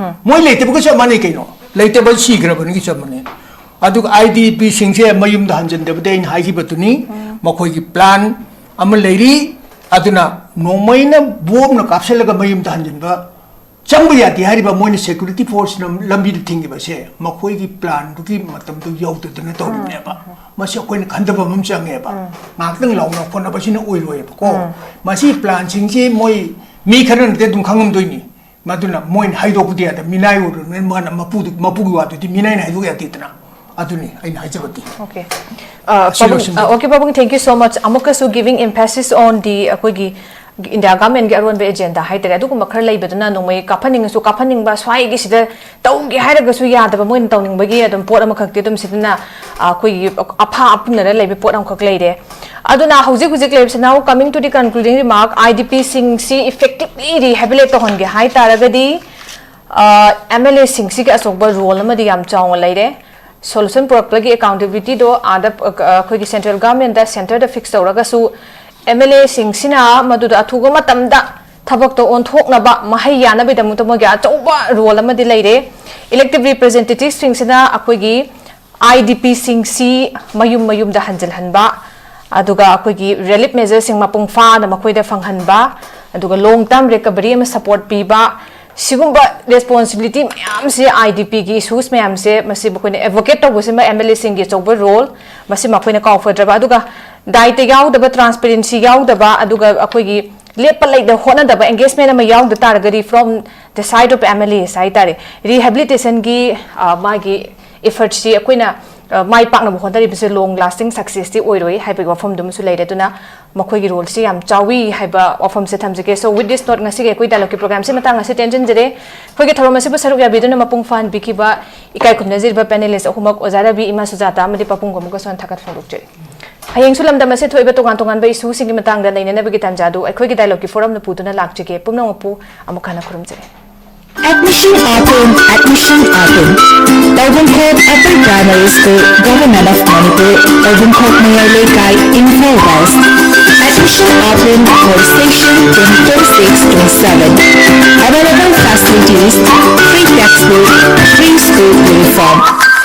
ꯃꯣꯏ ꯂꯩꯇꯕꯒ ꯆꯞ ꯃꯥꯟꯅꯩ ꯀꯩꯅꯣ, ꯂꯩꯇꯕ ꯁꯤꯈ꯭ꯔꯕꯅꯤꯒ ꯆꯞ ꯃꯥꯟꯅꯩ꯫ ꯑꯗꯨꯒ ꯑꯥꯏ ꯗꯤ ꯄꯤꯁꯤꯡꯁꯦ ꯃꯌꯨꯝꯗ ꯍꯟꯖꯤꯟꯗꯕꯗꯤ ꯑꯩꯅ ꯍꯥꯏꯈꯤꯕꯗꯨꯅꯤ, ꯃꯈꯣꯏꯒꯤ ꯄ꯭ꯂꯥꯟ ꯑꯃ ꯂꯩꯔꯤ꯫ ꯑꯗꯨꯅ ꯅꯣꯡꯃꯩꯅ ꯕꯣꯝꯅ ꯀꯥꯞꯁꯤꯜꯂꯒ ꯃꯌꯨꯝꯗ ꯍꯟꯖꯤꯟꯕ ꯆꯪꯕ ꯌꯥꯗꯦ ꯍꯥꯏꯔꯤꯕ ꯃꯣꯏꯅ ꯁꯦꯀ꯭ꯌꯨꯔꯤꯇꯤ ꯐꯣꯔꯁꯅ ꯂꯝꯕꯤꯗ ꯊꯤꯡꯉꯤꯕꯁꯦ ꯃꯈꯣꯏꯒꯤ ꯄ꯭ꯂꯥꯟꯗꯨꯒꯤ ꯃꯇꯝꯗꯨ ꯌꯧꯗꯗꯅ ꯇꯧꯔꯤꯕꯅꯦꯕ꯫ ꯃꯁꯤ ꯑꯩꯈꯣꯏꯅ ꯈꯟꯊꯕ ꯑꯃ ꯆꯪꯉꯦꯕ꯫ ꯉꯥꯏꯍꯥꯛꯇꯪ ꯂꯥꯎꯅ ꯈꯣꯠꯅꯕꯁꯤꯅ ꯑꯣꯏꯔꯣꯏꯕꯀꯣ꯫ ꯃꯁꯤ ꯄ꯭ꯂꯥꯟꯁꯤꯡꯁꯤ ꯃꯣꯏ ꯃꯤ ꯈꯔꯅꯗꯤ ꯑꯗꯨꯝ ꯈꯪꯉꯝꯗꯣꯏꯅꯤ꯫ ꯃꯗꯨꯅ ꯃꯣꯏꯅ ꯍꯥꯏꯗꯣꯛꯄꯗꯤ ꯌꯥꯗꯦ꯫ ꯃꯤꯅꯥꯏ ꯑꯣꯏꯔꯨꯕꯅꯤꯅ ꯃꯥꯅ ꯃꯄꯨꯗꯨ-, ꯃꯄꯨꯒꯤ ꯋꯥꯗꯨꯗꯤ ꯃꯤꯅꯥꯏꯅ ꯍꯥꯏꯗꯣꯛ ꯌꯥꯗꯦꯗꯅ꯫ ꯑꯗꯨꯅꯤ ꯑꯩꯅ ꯍꯥꯏꯖꯕꯗꯤ꯫ Okay. ꯑ, ꯁꯤ ꯄꯥꯕꯨꯡ, ꯂꯣꯏꯁꯤꯟꯖꯔꯦ꯫ ꯑ, okay, ꯄꯥꯕꯨꯡ, thank you so much. ꯑꯃꯨꯛꯀꯁꯨ giving emphasis on the ꯑꯩꯈꯣꯏꯒꯤ ꯏꯟꯗꯤꯌꯥ ꯒꯚꯔꯟꯃꯦꯟꯒꯤ ꯑꯔꯣꯟꯕ ꯑꯦꯖꯦꯟꯗꯥ ꯍꯥꯏꯇꯥꯔꯦ, ꯑꯗꯨꯒꯨꯝꯕ ꯈꯔ ꯂꯩꯕꯗꯨꯅ ꯅꯣꯡꯃꯩ ꯀꯥꯞꯍꯟꯅꯤꯡꯉꯁꯨ ꯀꯥꯞꯍꯟꯅꯤꯡꯕ, ꯁ꯭ꯋꯥꯏꯒꯤ ꯁꯤꯗ ꯇꯧꯒꯦ ꯍꯥꯏꯔꯒꯁꯨ ꯌꯥꯗꯕ, ꯃꯣꯏꯅ ꯇꯧꯅꯤꯡꯕꯒꯤ ꯑꯗꯨꯝ ꯄꯣꯠ ꯑꯃꯈꯛꯇꯤ ꯑꯗꯨꯝ ꯁꯤꯗꯅ, ꯑ, ꯑꯩꯈꯣꯏꯒꯤ ꯑꯐꯥ ꯑꯄꯨꯝꯅꯔ ꯂꯩꯕ ꯄꯣꯠ ꯑꯃꯈꯛ ꯂꯩꯔꯦ꯫ ꯑꯗꯨꯅ ꯍꯧꯖꯤꯛ ꯍꯧꯖꯤꯛ ꯂꯩꯔꯤꯕꯁꯤ, now coming to the concluding remark, I D ꯄꯤꯁꯤꯡꯁꯤ effectively rehabilitate ꯇꯧꯍꯟꯒꯦ ꯍꯥꯏ ꯇꯥꯔꯒꯗꯤ, ꯑ, ꯑꯦꯝ ꯑꯦꯜ ꯑꯦꯁꯤꯡꯁꯤꯒꯤ ꯑꯆꯧꯕ ꯔꯣꯜ ꯑꯃꯗꯤ ꯌꯥꯝ ꯆꯥꯎꯅ ꯂꯩꯔꯦ꯫ ꯁꯣꯂꯨꯁꯟ ꯄꯨꯔꯛꯄꯒꯤ ꯑꯦꯀꯥꯎꯟꯇꯦꯕꯤꯂꯤꯇꯤꯗꯣ ꯑꯥꯗ ꯑ, ꯑꯩꯈꯣꯏꯒꯤ ꯁꯦꯟꯇ꯭ꯔꯦꯜ ꯒꯚꯔꯟꯃꯦꯟꯗ ꯁꯦꯟꯇꯔꯗ ꯐꯤꯛꯁ ꯇꯧꯔꯒꯁꯨ ꯑꯦꯝ ꯑꯦꯜ ꯑꯦꯁꯤꯡꯁꯤꯅ ꯃꯗꯨꯗ ꯑꯊꯨꯕ ꯃꯇꯝꯗ ꯊꯕꯛꯇ ꯑꯣꯟꯊꯣꯛꯅꯕ, ꯃꯍꯩ ꯌꯥꯅꯕꯒꯤꯗꯃꯛꯇ ꯃꯣꯏꯒꯤ ꯑꯆꯧꯕ ꯔꯣꯜ ꯑꯃꯗꯤ ꯂꯩꯔꯦ꯫ ꯏꯂꯦꯛꯇꯤꯚ ꯔꯤꯄ꯭ꯔꯖꯦꯟꯇꯦꯇꯤꯚꯁꯤꯡꯁꯤꯅ ꯑꯩꯈꯣꯏꯒꯤ ꯑꯥꯏ ꯗꯤ ꯄꯤꯁꯤꯡꯁꯤ ꯃꯌꯨꯝ ꯃꯌꯨꯝꯗ ꯍꯟꯖꯤꯜꯍꯟꯕ, ꯑꯗꯨꯒ ꯑꯩꯈꯣꯏꯒꯤ ꯔꯤꯂꯤꯐ ꯃꯦꯖꯔꯁꯤꯡ ꯃꯄꯨꯡ ꯐꯥꯅ ꯃꯈꯣꯏꯗ ꯐꯪꯍꯟꯕ, ꯑꯗꯨꯒ ꯂꯣꯡ ꯇꯔꯝ ꯔꯤꯀꯕꯔꯤ ꯑꯃ ꯁꯄꯣꯔꯠ ꯄꯤꯕ, ꯁꯤꯒꯨꯝꯕ ꯔꯦꯁꯄꯣꯟꯁꯤꯕꯤꯂꯤꯇꯤ ꯃꯌꯥꯝꯁꯦ, ꯑꯥꯏ ꯗꯤ ꯄꯤꯒꯤ ꯏꯁꯨꯁ ꯃꯌꯥꯝꯁꯦ, ꯃꯁꯤ ꯃꯈꯣꯏꯅ ꯑꯦꯗꯚꯣꯀꯦꯠ ꯇꯧꯕꯁꯤꯃ ꯑꯦꯝ ꯑꯦꯜ ꯑꯦꯁꯤꯡꯒꯤ ꯑꯆꯧꯕ ꯔꯣꯜ, ꯃꯁꯤ ꯃꯈꯣꯏꯅ ꯀꯥꯎꯐꯗ꯭ꯔꯕ꯫ ꯑꯗꯨꯒ ꯗꯥꯏꯇ ꯌꯥꯎꯗꯕ, ꯇ꯭ꯔꯥꯟꯁꯄꯦꯔꯦꯟꯁꯤ ꯌꯥꯎꯗꯕ, ꯑꯗꯨꯒ ꯑꯩꯈꯣꯏꯒꯤ ꯂꯦꯞꯄ ꯂꯩꯇ ꯍꯣꯠꯅꯗꯕ, ꯑꯦꯡꯒꯦꯖꯃꯦꯟ ꯑꯃ ꯌꯥꯎꯗ ꯇꯥꯔꯒꯗꯤ, from the side of M L As ꯍꯥꯏꯇꯥꯔꯦ, ꯔꯤꯍꯦꯕꯤꯂꯤꯇꯦꯁꯟꯒꯤ ꯃꯥꯒꯤ ꯏꯐꯔꯠꯁꯤ ꯑꯩꯈꯣꯏꯅ ꯑ, ꯃꯥꯏ ꯄꯥꯛꯅꯕ ꯍꯣꯠꯅꯔꯤꯕꯁꯦ ꯂꯣꯡ ꯂꯥꯁꯇꯤꯡ ꯁꯛꯁꯦꯁꯇꯤ ꯑꯣꯏꯔꯣꯏ ꯍꯥꯏꯕꯒꯤ ꯋꯥꯐꯝꯗꯨꯃꯁꯨ ꯂꯩꯔꯦ꯫ ꯑꯗꯨꯅ ꯃꯈꯣꯏꯒꯤ ꯔꯣꯜꯁꯤ ꯌꯥꯝ ꯆꯥꯎꯏ ꯍꯥꯏꯕ ꯋꯥꯐꯝꯁꯦ ꯊꯝꯖꯒꯦ꯫ So with this note, ꯉꯁꯤꯒꯤ ꯑꯩꯈꯣꯏ ꯗꯥꯏꯂꯣꯒꯀꯤ ꯄ꯭ꯔꯣꯒ꯭ꯔꯥꯝꯁꯤ ꯃꯇꯥꯡ ꯑꯁꯤ ꯇꯦꯟꯖꯟꯖꯔꯦ꯫ ꯑꯩꯈꯣꯏꯒꯤ ꯊꯧꯔꯝ ꯑꯁꯤꯕꯨ ꯁꯔꯨꯛ ꯌꯥꯕꯤꯗꯨꯅ ꯃꯄꯨꯡ ꯐꯥꯍꯟꯕꯤꯈꯤꯕ ꯏꯀꯥꯏ ꯈꯨꯝꯅꯖꯔꯤꯕ ꯄꯦꯅꯦꯂꯤꯁ ꯑꯍꯨꯝꯃꯛ, ꯑꯣꯖꯥ ꯔꯕꯤ, ꯏꯃꯥ ꯁꯨꯖꯥꯇꯥ ꯑꯃꯗꯤ ꯄꯥꯕꯨꯡꯒꯨꯝꯕꯒꯁꯨ ꯊꯥꯒꯠ ꯐꯣꯡꯗꯣꯛꯆꯔꯤ꯫ ꯍꯌꯦꯡꯁꯨ ꯂꯝꯗꯝ ꯑꯁꯤꯗ ꯊꯣꯛꯏꯕ ꯇꯣꯉꯥꯟ ꯇꯣꯉꯥꯟꯕ ꯏꯁꯨꯁꯤꯡꯒꯤ ꯃꯇꯥꯡꯗ ꯅꯩꯅꯅꯕꯒꯤ ꯇꯥꯟꯖꯥꯗꯨ ꯑꯩꯈꯣꯏꯒꯤ ꯗꯥꯏꯂꯣꯒꯀꯤ ꯐꯣꯔꯝꯅ ꯄꯨꯗꯨꯅ ꯂꯥꯛꯆꯒꯦ꯫ ꯄꯨꯝꯅꯃꯛꯄꯨ ꯑꯃꯨꯛ ꯍꯟꯅ ꯈꯨꯔꯨꯝꯖꯔꯤ꯫ Admission open, admission open. Tabungkhok Upper Primary School, Government of Manipur, Tabungkhok Mayar Leikai, Imphal West. Admission open for session twenty twenty-six twenty-seven. Available facilities: free textbook, free school uniform,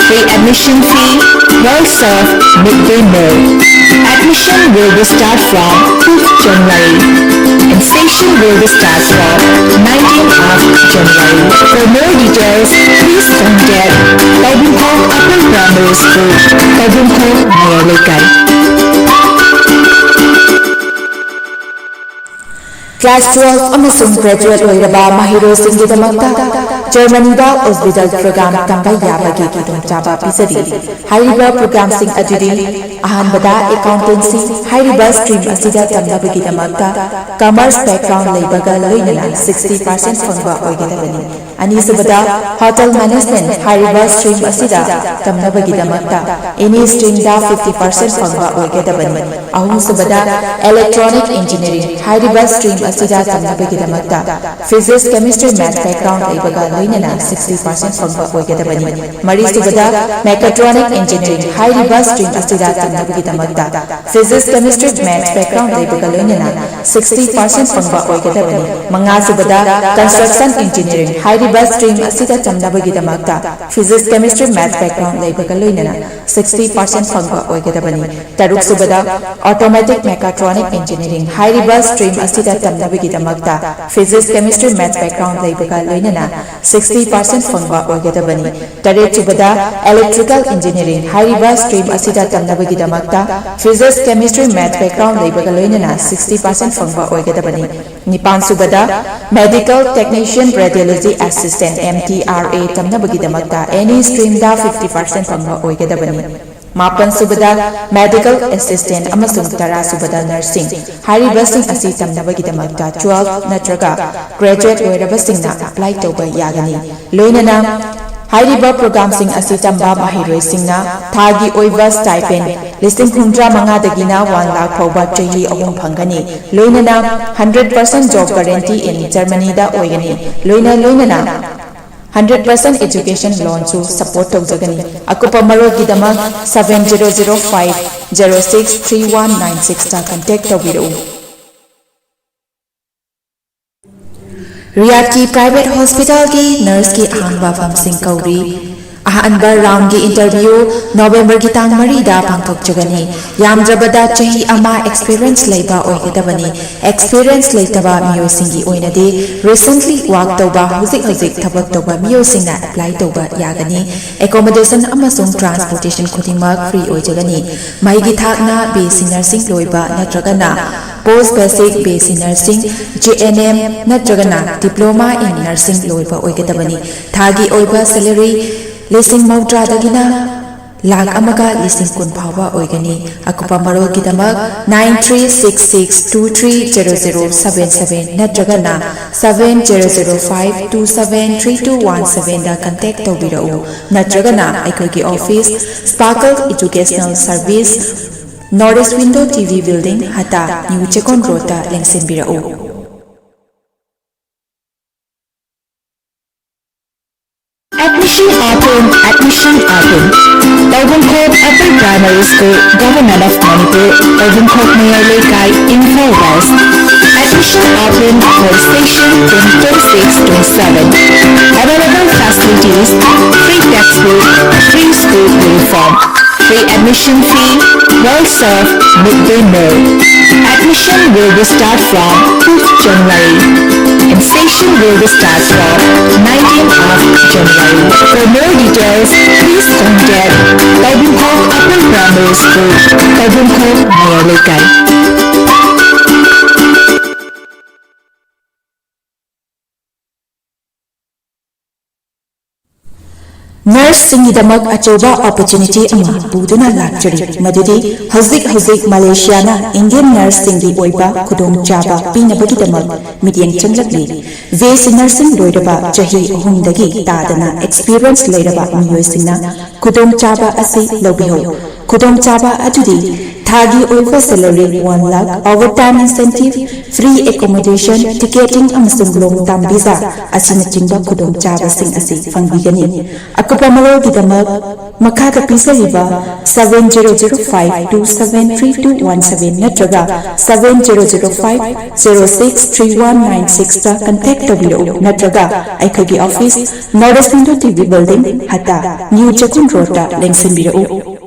free admission fee, well served midday meal. Admission will be start from fifth January. And session will be start from nineteenth of January. For more details, please contact Tabungkhok Upper Primary School, Tabungkhok, Mayar Leikai. Class twelve ꯑꯃꯁꯨꯡ graduate ꯑꯣꯏꯔꯕ ꯃꯍꯩꯔꯣꯏꯁꯤꯡꯒꯤꯗꯃꯛꯇ ꯖꯔꯃꯅꯤꯗ ꯑꯣꯁꯕꯤꯇꯥꯜ programme ꯇꯝꯕ ꯌꯥꯕꯒꯤ ꯈꯨꯗꯣꯡꯆꯥꯕ ꯄꯤꯖꯔꯤ꯫ ꯍꯥꯏꯔꯤꯕ ꯄ꯭ꯔꯣꯒ꯭ꯔꯥꯝꯁꯤꯡ ꯑꯗꯨꯗꯤ: ꯑꯍꯥꯟꯕꯗ, accountancy. ꯍꯥꯏꯔꯤꯕ ꯁ꯭ꯇ꯭ꯔꯤꯝ ꯑꯁꯤꯗ ꯇꯝꯅꯕꯒꯤꯗꯃꯛꯇ ꯀꯃꯔꯁ ꯕꯦꯛꯒ꯭ꯔꯥꯎꯟ ꯂꯩꯕꯒ ꯂꯣꯏꯅꯅ sixty percent ꯐꯪꯕ ꯑꯣꯏꯒꯗꯕꯅꯤ꯫ ꯑꯅꯤꯁꯨꯕꯗ, ꯍꯣꯇꯦꯜ ꯃꯦꯅꯦꯖꯃꯦꯟꯠ꯫ ꯍꯥꯏꯔꯤꯕ ꯁ꯭ꯇ꯭ꯔꯤꯝ ꯑꯁꯤꯗ ꯇꯝꯅꯕꯒꯤꯗꯃꯛꯇ ꯑꯦꯅꯤ ꯁ꯭ꯇ꯭ꯔꯤꯝꯗ fifty percent ꯐꯪꯕ ꯑꯣꯏꯒꯗꯕꯅꯤ꯫ ꯑꯍꯨꯝꯁꯨꯕꯗ, ꯏꯂꯦꯛꯇ꯭ꯔꯣꯅꯤꯛ ꯏꯟꯖꯤꯅꯤꯌꯥꯔꯤꯡ꯫ ꯍꯥꯏꯔꯤꯕ ꯁ꯭ꯇ꯭ꯔꯤꯝ ꯑꯁꯤꯗ ꯇꯝꯅꯕꯒꯤꯗꯃꯛꯇ ꯐꯤꯖꯤꯛꯁ, ꯀꯦꯃꯤꯁꯇ꯭ꯔꯤ, ꯃꯦꯊ ꯕꯦꯛꯒ꯭ꯔꯥꯎꯟ ꯂꯩꯕꯒ ꯂꯣꯏꯅꯅ sixty percent ꯐꯪꯕ ꯑꯣꯏꯒꯗꯕꯅꯤ꯫ ꯃꯔꯤꯁꯨꯕꯗ, Mechatronic Engineering ꯍꯥꯏꯔꯤꯕ stream ꯑꯁꯤꯗ ꯇꯝꯅꯕꯒꯤꯗꯃꯛꯇ Physics, Chemistry, Maths background ꯂꯩꯕꯒ ꯂꯣꯏꯅꯅ sixty percent ꯐꯪꯕ ꯑꯣꯏꯒꯗꯕꯅꯤ꯫ ꯃꯉꯥꯁꯨꯕꯗ, Construction Engineering ꯍꯥꯏꯔꯤꯕ stream ꯑꯁꯤꯗ ꯇꯝꯅꯕꯒꯤꯗꯃꯛꯇ Physics, Chemistry, Maths background ꯂꯩꯕꯒ ꯂꯣꯏꯅꯅ sixty percent ꯐꯪꯕ ꯑꯣꯏꯒꯗꯕꯅꯤ꯫ ꯇꯔꯨꯛꯁꯨꯕꯗ, Automatic Mechatronic Engineering ꯍꯥꯏꯔꯤꯕ stream ꯑꯁꯤꯗ ꯇꯝꯅꯕꯒꯤꯗꯃꯛꯇ Physics, Chemistry, Maths background ꯂꯩꯕꯒ ꯂꯣꯏꯅꯅ sixty percent ꯐꯪꯕ ꯑꯣꯏꯒꯗꯕꯅꯤ꯫ ꯇꯔꯦꯠꯁꯨꯕꯗ, Electrical Engineering ꯍꯥꯏꯔꯤꯕ stream ꯑꯁꯤꯗ ꯇꯝꯅꯕꯒꯤꯗꯃꯛꯇ Physics, Chemistry, Maths background ꯂꯩꯕꯒ ꯂꯣꯏꯅꯅ sixty percent ꯐꯪꯕ ꯑꯣꯏꯒꯗꯕꯅꯤ꯫ ꯅꯤꯄꯥꯟꯁꯨꯕꯗ, Medical Technician Radiology Assistant, M T R A ꯇꯝꯅꯕꯒꯤꯗꯃꯛꯇ any streamꯗ fifty percent ꯐꯪꯕ ꯑꯣꯏꯒꯗꯕꯅꯤ꯫ ꯃꯥꯄꯟꯁꯨꯕꯗ, Medical Assistant ꯑꯃꯁꯨꯡ ꯇꯔꯥꯁꯨꯕꯗ, Nursing ꯍꯥꯏꯔꯤꯕꯁꯤꯡ ꯑꯁꯤ ꯇꯝꯅꯕꯒꯤꯗꯃꯛꯇ twelve ꯅꯠꯇ꯭ꯔꯒ graduate ꯑꯣꯏꯔꯕꯁꯤꯡꯅ apply ꯇꯧꯕ ꯌꯥꯒꯅꯤ꯫ ꯂꯣꯏꯅꯅ ꯍꯥꯏꯔꯤꯕ programꯁꯤꯡ ꯑꯁꯤ ꯇꯝꯕ ꯃꯍꯩꯔꯣꯏꯁꯤꯡꯅ ꯊꯥꯒꯤ ꯑꯣꯏꯕ stipend ꯂꯤꯁꯤꯡ ꯍꯨꯝꯗ꯭ꯔꯥ ꯃꯉꯥꯗꯒꯤꯅ one lakh ꯐꯥꯎꯕ ꯆꯍꯤ ꯑꯍꯨꯝ ꯐꯪꯒꯅꯤ꯫ ꯂꯣꯏꯅꯅ hundred percent job guarantee in Germanyꯗ ꯑꯣꯏꯒꯅꯤ꯫ ꯂꯣꯏꯅ ꯂꯣꯏꯅꯅ hundred percent education loanꯁꯨ support ꯇꯧꯖꯒꯅꯤ꯫ ꯑꯀꯨꯞꯄ ꯃꯔꯣꯜꯒꯤꯗꯃꯛ seven zero zero five zero six three one nine sixꯇ contact ꯇꯧꯕꯤꯔꯛꯎ꯫ ꯔꯤꯌꯥꯗꯀꯤ private hospitalꯒꯤ nurseꯀꯤ ꯑꯍꯥꯡꯕ ꯐꯝꯁꯤꯡ ꯀꯧꯔꯤ꯫ ꯑꯍꯥꯟꯕ roundꯒꯤ interview Novemberꯒꯤ ꯇꯥꯡ ꯃꯔꯤꯗ ꯄꯥꯡꯊꯣꯛꯆꯒꯅꯤ꯫ ꯌꯥꯝꯗ꯭ꯔꯕꯗ ꯆꯍꯤ ꯑꯃ experience ꯂꯩꯕ ꯑꯣꯏꯒꯗꯕꯅꯤ꯫ Experience ꯂꯩꯇꯕ ꯃꯤꯑꯣꯏꯁꯤꯡꯒꯤ ꯑꯣꯏꯅꯗꯤ recently work ꯇꯧꯕ, ꯍꯧꯖꯤꯛ ꯍꯧꯖꯤꯛ ꯊꯕꯛ ꯇꯧꯕ ꯃꯤꯑꯣꯏꯁꯤꯡꯅ apply ꯇꯧꯕ ꯌꯥꯒꯅꯤ꯫ Accommodation ꯑꯃꯁꯨꯡ transportation ꯈꯨꯗꯤꯡꯃꯛ free ꯑꯣꯏꯖꯒꯅꯤ꯫ ꯃꯍꯩꯒꯤ ꯊꯥꯛꯅ B S C nursing ꯂꯣꯏꯕ ꯅꯠꯇ꯭ꯔꯒꯅ post basic B S C nursing, G N M ꯅꯠꯇ꯭ꯔꯒꯅ diploma in nursing ꯂꯣꯏꯕ ꯑꯣꯏꯒꯗꯕꯅꯤ꯫ ꯊꯥꯒꯤ ꯑꯣꯏꯕ salary ꯂꯤꯁꯤꯡ ꯃꯧꯗ꯭ꯔꯥꯗꯒꯤꯅ ꯂꯥꯈ ꯑꯃꯒ ꯂꯤꯁꯤꯡ ꯀꯨꯟ ꯐꯥꯎꯕ ꯑꯣꯏꯒꯅꯤ꯫ ꯑꯀꯨꯞꯄ ꯃꯔꯣꯜꯒꯤꯗꯃꯛ nine three six six two three zero zero seven seven ꯅꯠꯇ꯭ꯔꯒꯅ seven zero zero five two seven three two one sevenꯗ contact ꯇꯧꯕꯤꯔꯛꯎ, ꯅꯠꯇ꯭ꯔꯒꯅ ꯑꯩꯈꯣꯏꯒꯤ office, Sparkle Educational Service, North East Window T V Building, ꯍꯇꯥ, New Chekkon ꯔꯣꯗꯇ ꯂꯦꯡꯁꯤꯟꯕꯤꯔꯛꯎ꯫ Admission open. Taibungkhok Upper Primary School, Government of Manipur, Taibungkhok Mayar Leikai, Imphal West. Admission open for session twenty twenty-six twenty-seven. Available facilities: free textbook, free school uniform, free admission fee, well served midday meal. Admission will be start from fifth January, and session will be start from nineteenth of January. For more details, please contact Taibungkhok Upper Primary School, Taibungkhok, Mayar Leikai. Nurse ꯁꯤꯡꯒꯤꯗꯃꯛ ꯑꯆꯧꯕ opportunity ꯑꯃ ꯄꯨꯗꯨꯅ ꯂꯥꯛꯆꯔꯤ, ꯃꯗꯨꯗꯤ ꯍꯧꯖꯤꯛ ꯍꯧꯖꯤꯛ ꯃꯂꯦꯁꯤꯌꯥꯅ Indian nurse ꯁꯤꯡꯒꯤ ꯑꯣꯏꯕ ꯈꯨꯗꯣꯡꯆꯥꯕ ꯄꯤꯅꯕꯒꯤꯗꯃꯛ ꯃꯤꯠꯌꯦꯡ ꯆꯪꯂꯛꯂꯤ꯫ B S C nursing ꯂꯣꯏꯔꯕ ꯆꯍꯤ ꯑꯍꯨꯝꯗꯒꯤ ꯇꯥꯗꯅ experience ꯂꯩꯔꯕ ꯃꯤꯑꯣꯏꯁꯤꯡꯅ ꯈꯨꯗꯣꯡꯆꯥꯕ ꯑꯁꯤ ꯂꯧꯕꯤꯍꯧ꯫ ꯈꯨꯗꯣꯡꯆꯥꯕ ꯑꯗꯨꯗꯤ ꯊꯥꯒꯤ ꯑꯣꯏꯕ salary one lakh, overtime incentive, free accommodation, ticketing ꯑꯃꯁꯨꯡ long term visa ꯑꯁꯤꯅꯆꯤꯡꯕ ꯈꯨꯗꯣꯡꯆꯥꯕꯁꯤꯡ ꯑꯁꯤ ꯐꯪꯕꯤꯒꯅꯤ꯫ ꯑꯀꯨꯞꯄ ꯃꯔꯣꯜꯒꯤꯗꯃꯛ ꯃꯈꯥꯗ ꯄꯤꯖꯔꯤꯕ seven zero zero five two seven three two one seven ꯅꯠꯇ꯭ꯔꯒ seven zero zero five zero six three one nine six ꯇ contact ꯇꯧꯕꯤꯔꯛꯎ, ꯅꯠꯇ꯭ꯔꯒ ꯑꯩꯈꯣꯏꯒꯤ office North East Window T V Building, ꯍꯠꯇꯥ, New ꯆꯈꯨꯝ Road ꯇ ꯂꯦꯡꯁꯤꯟꯕꯤꯔꯛꯎ꯫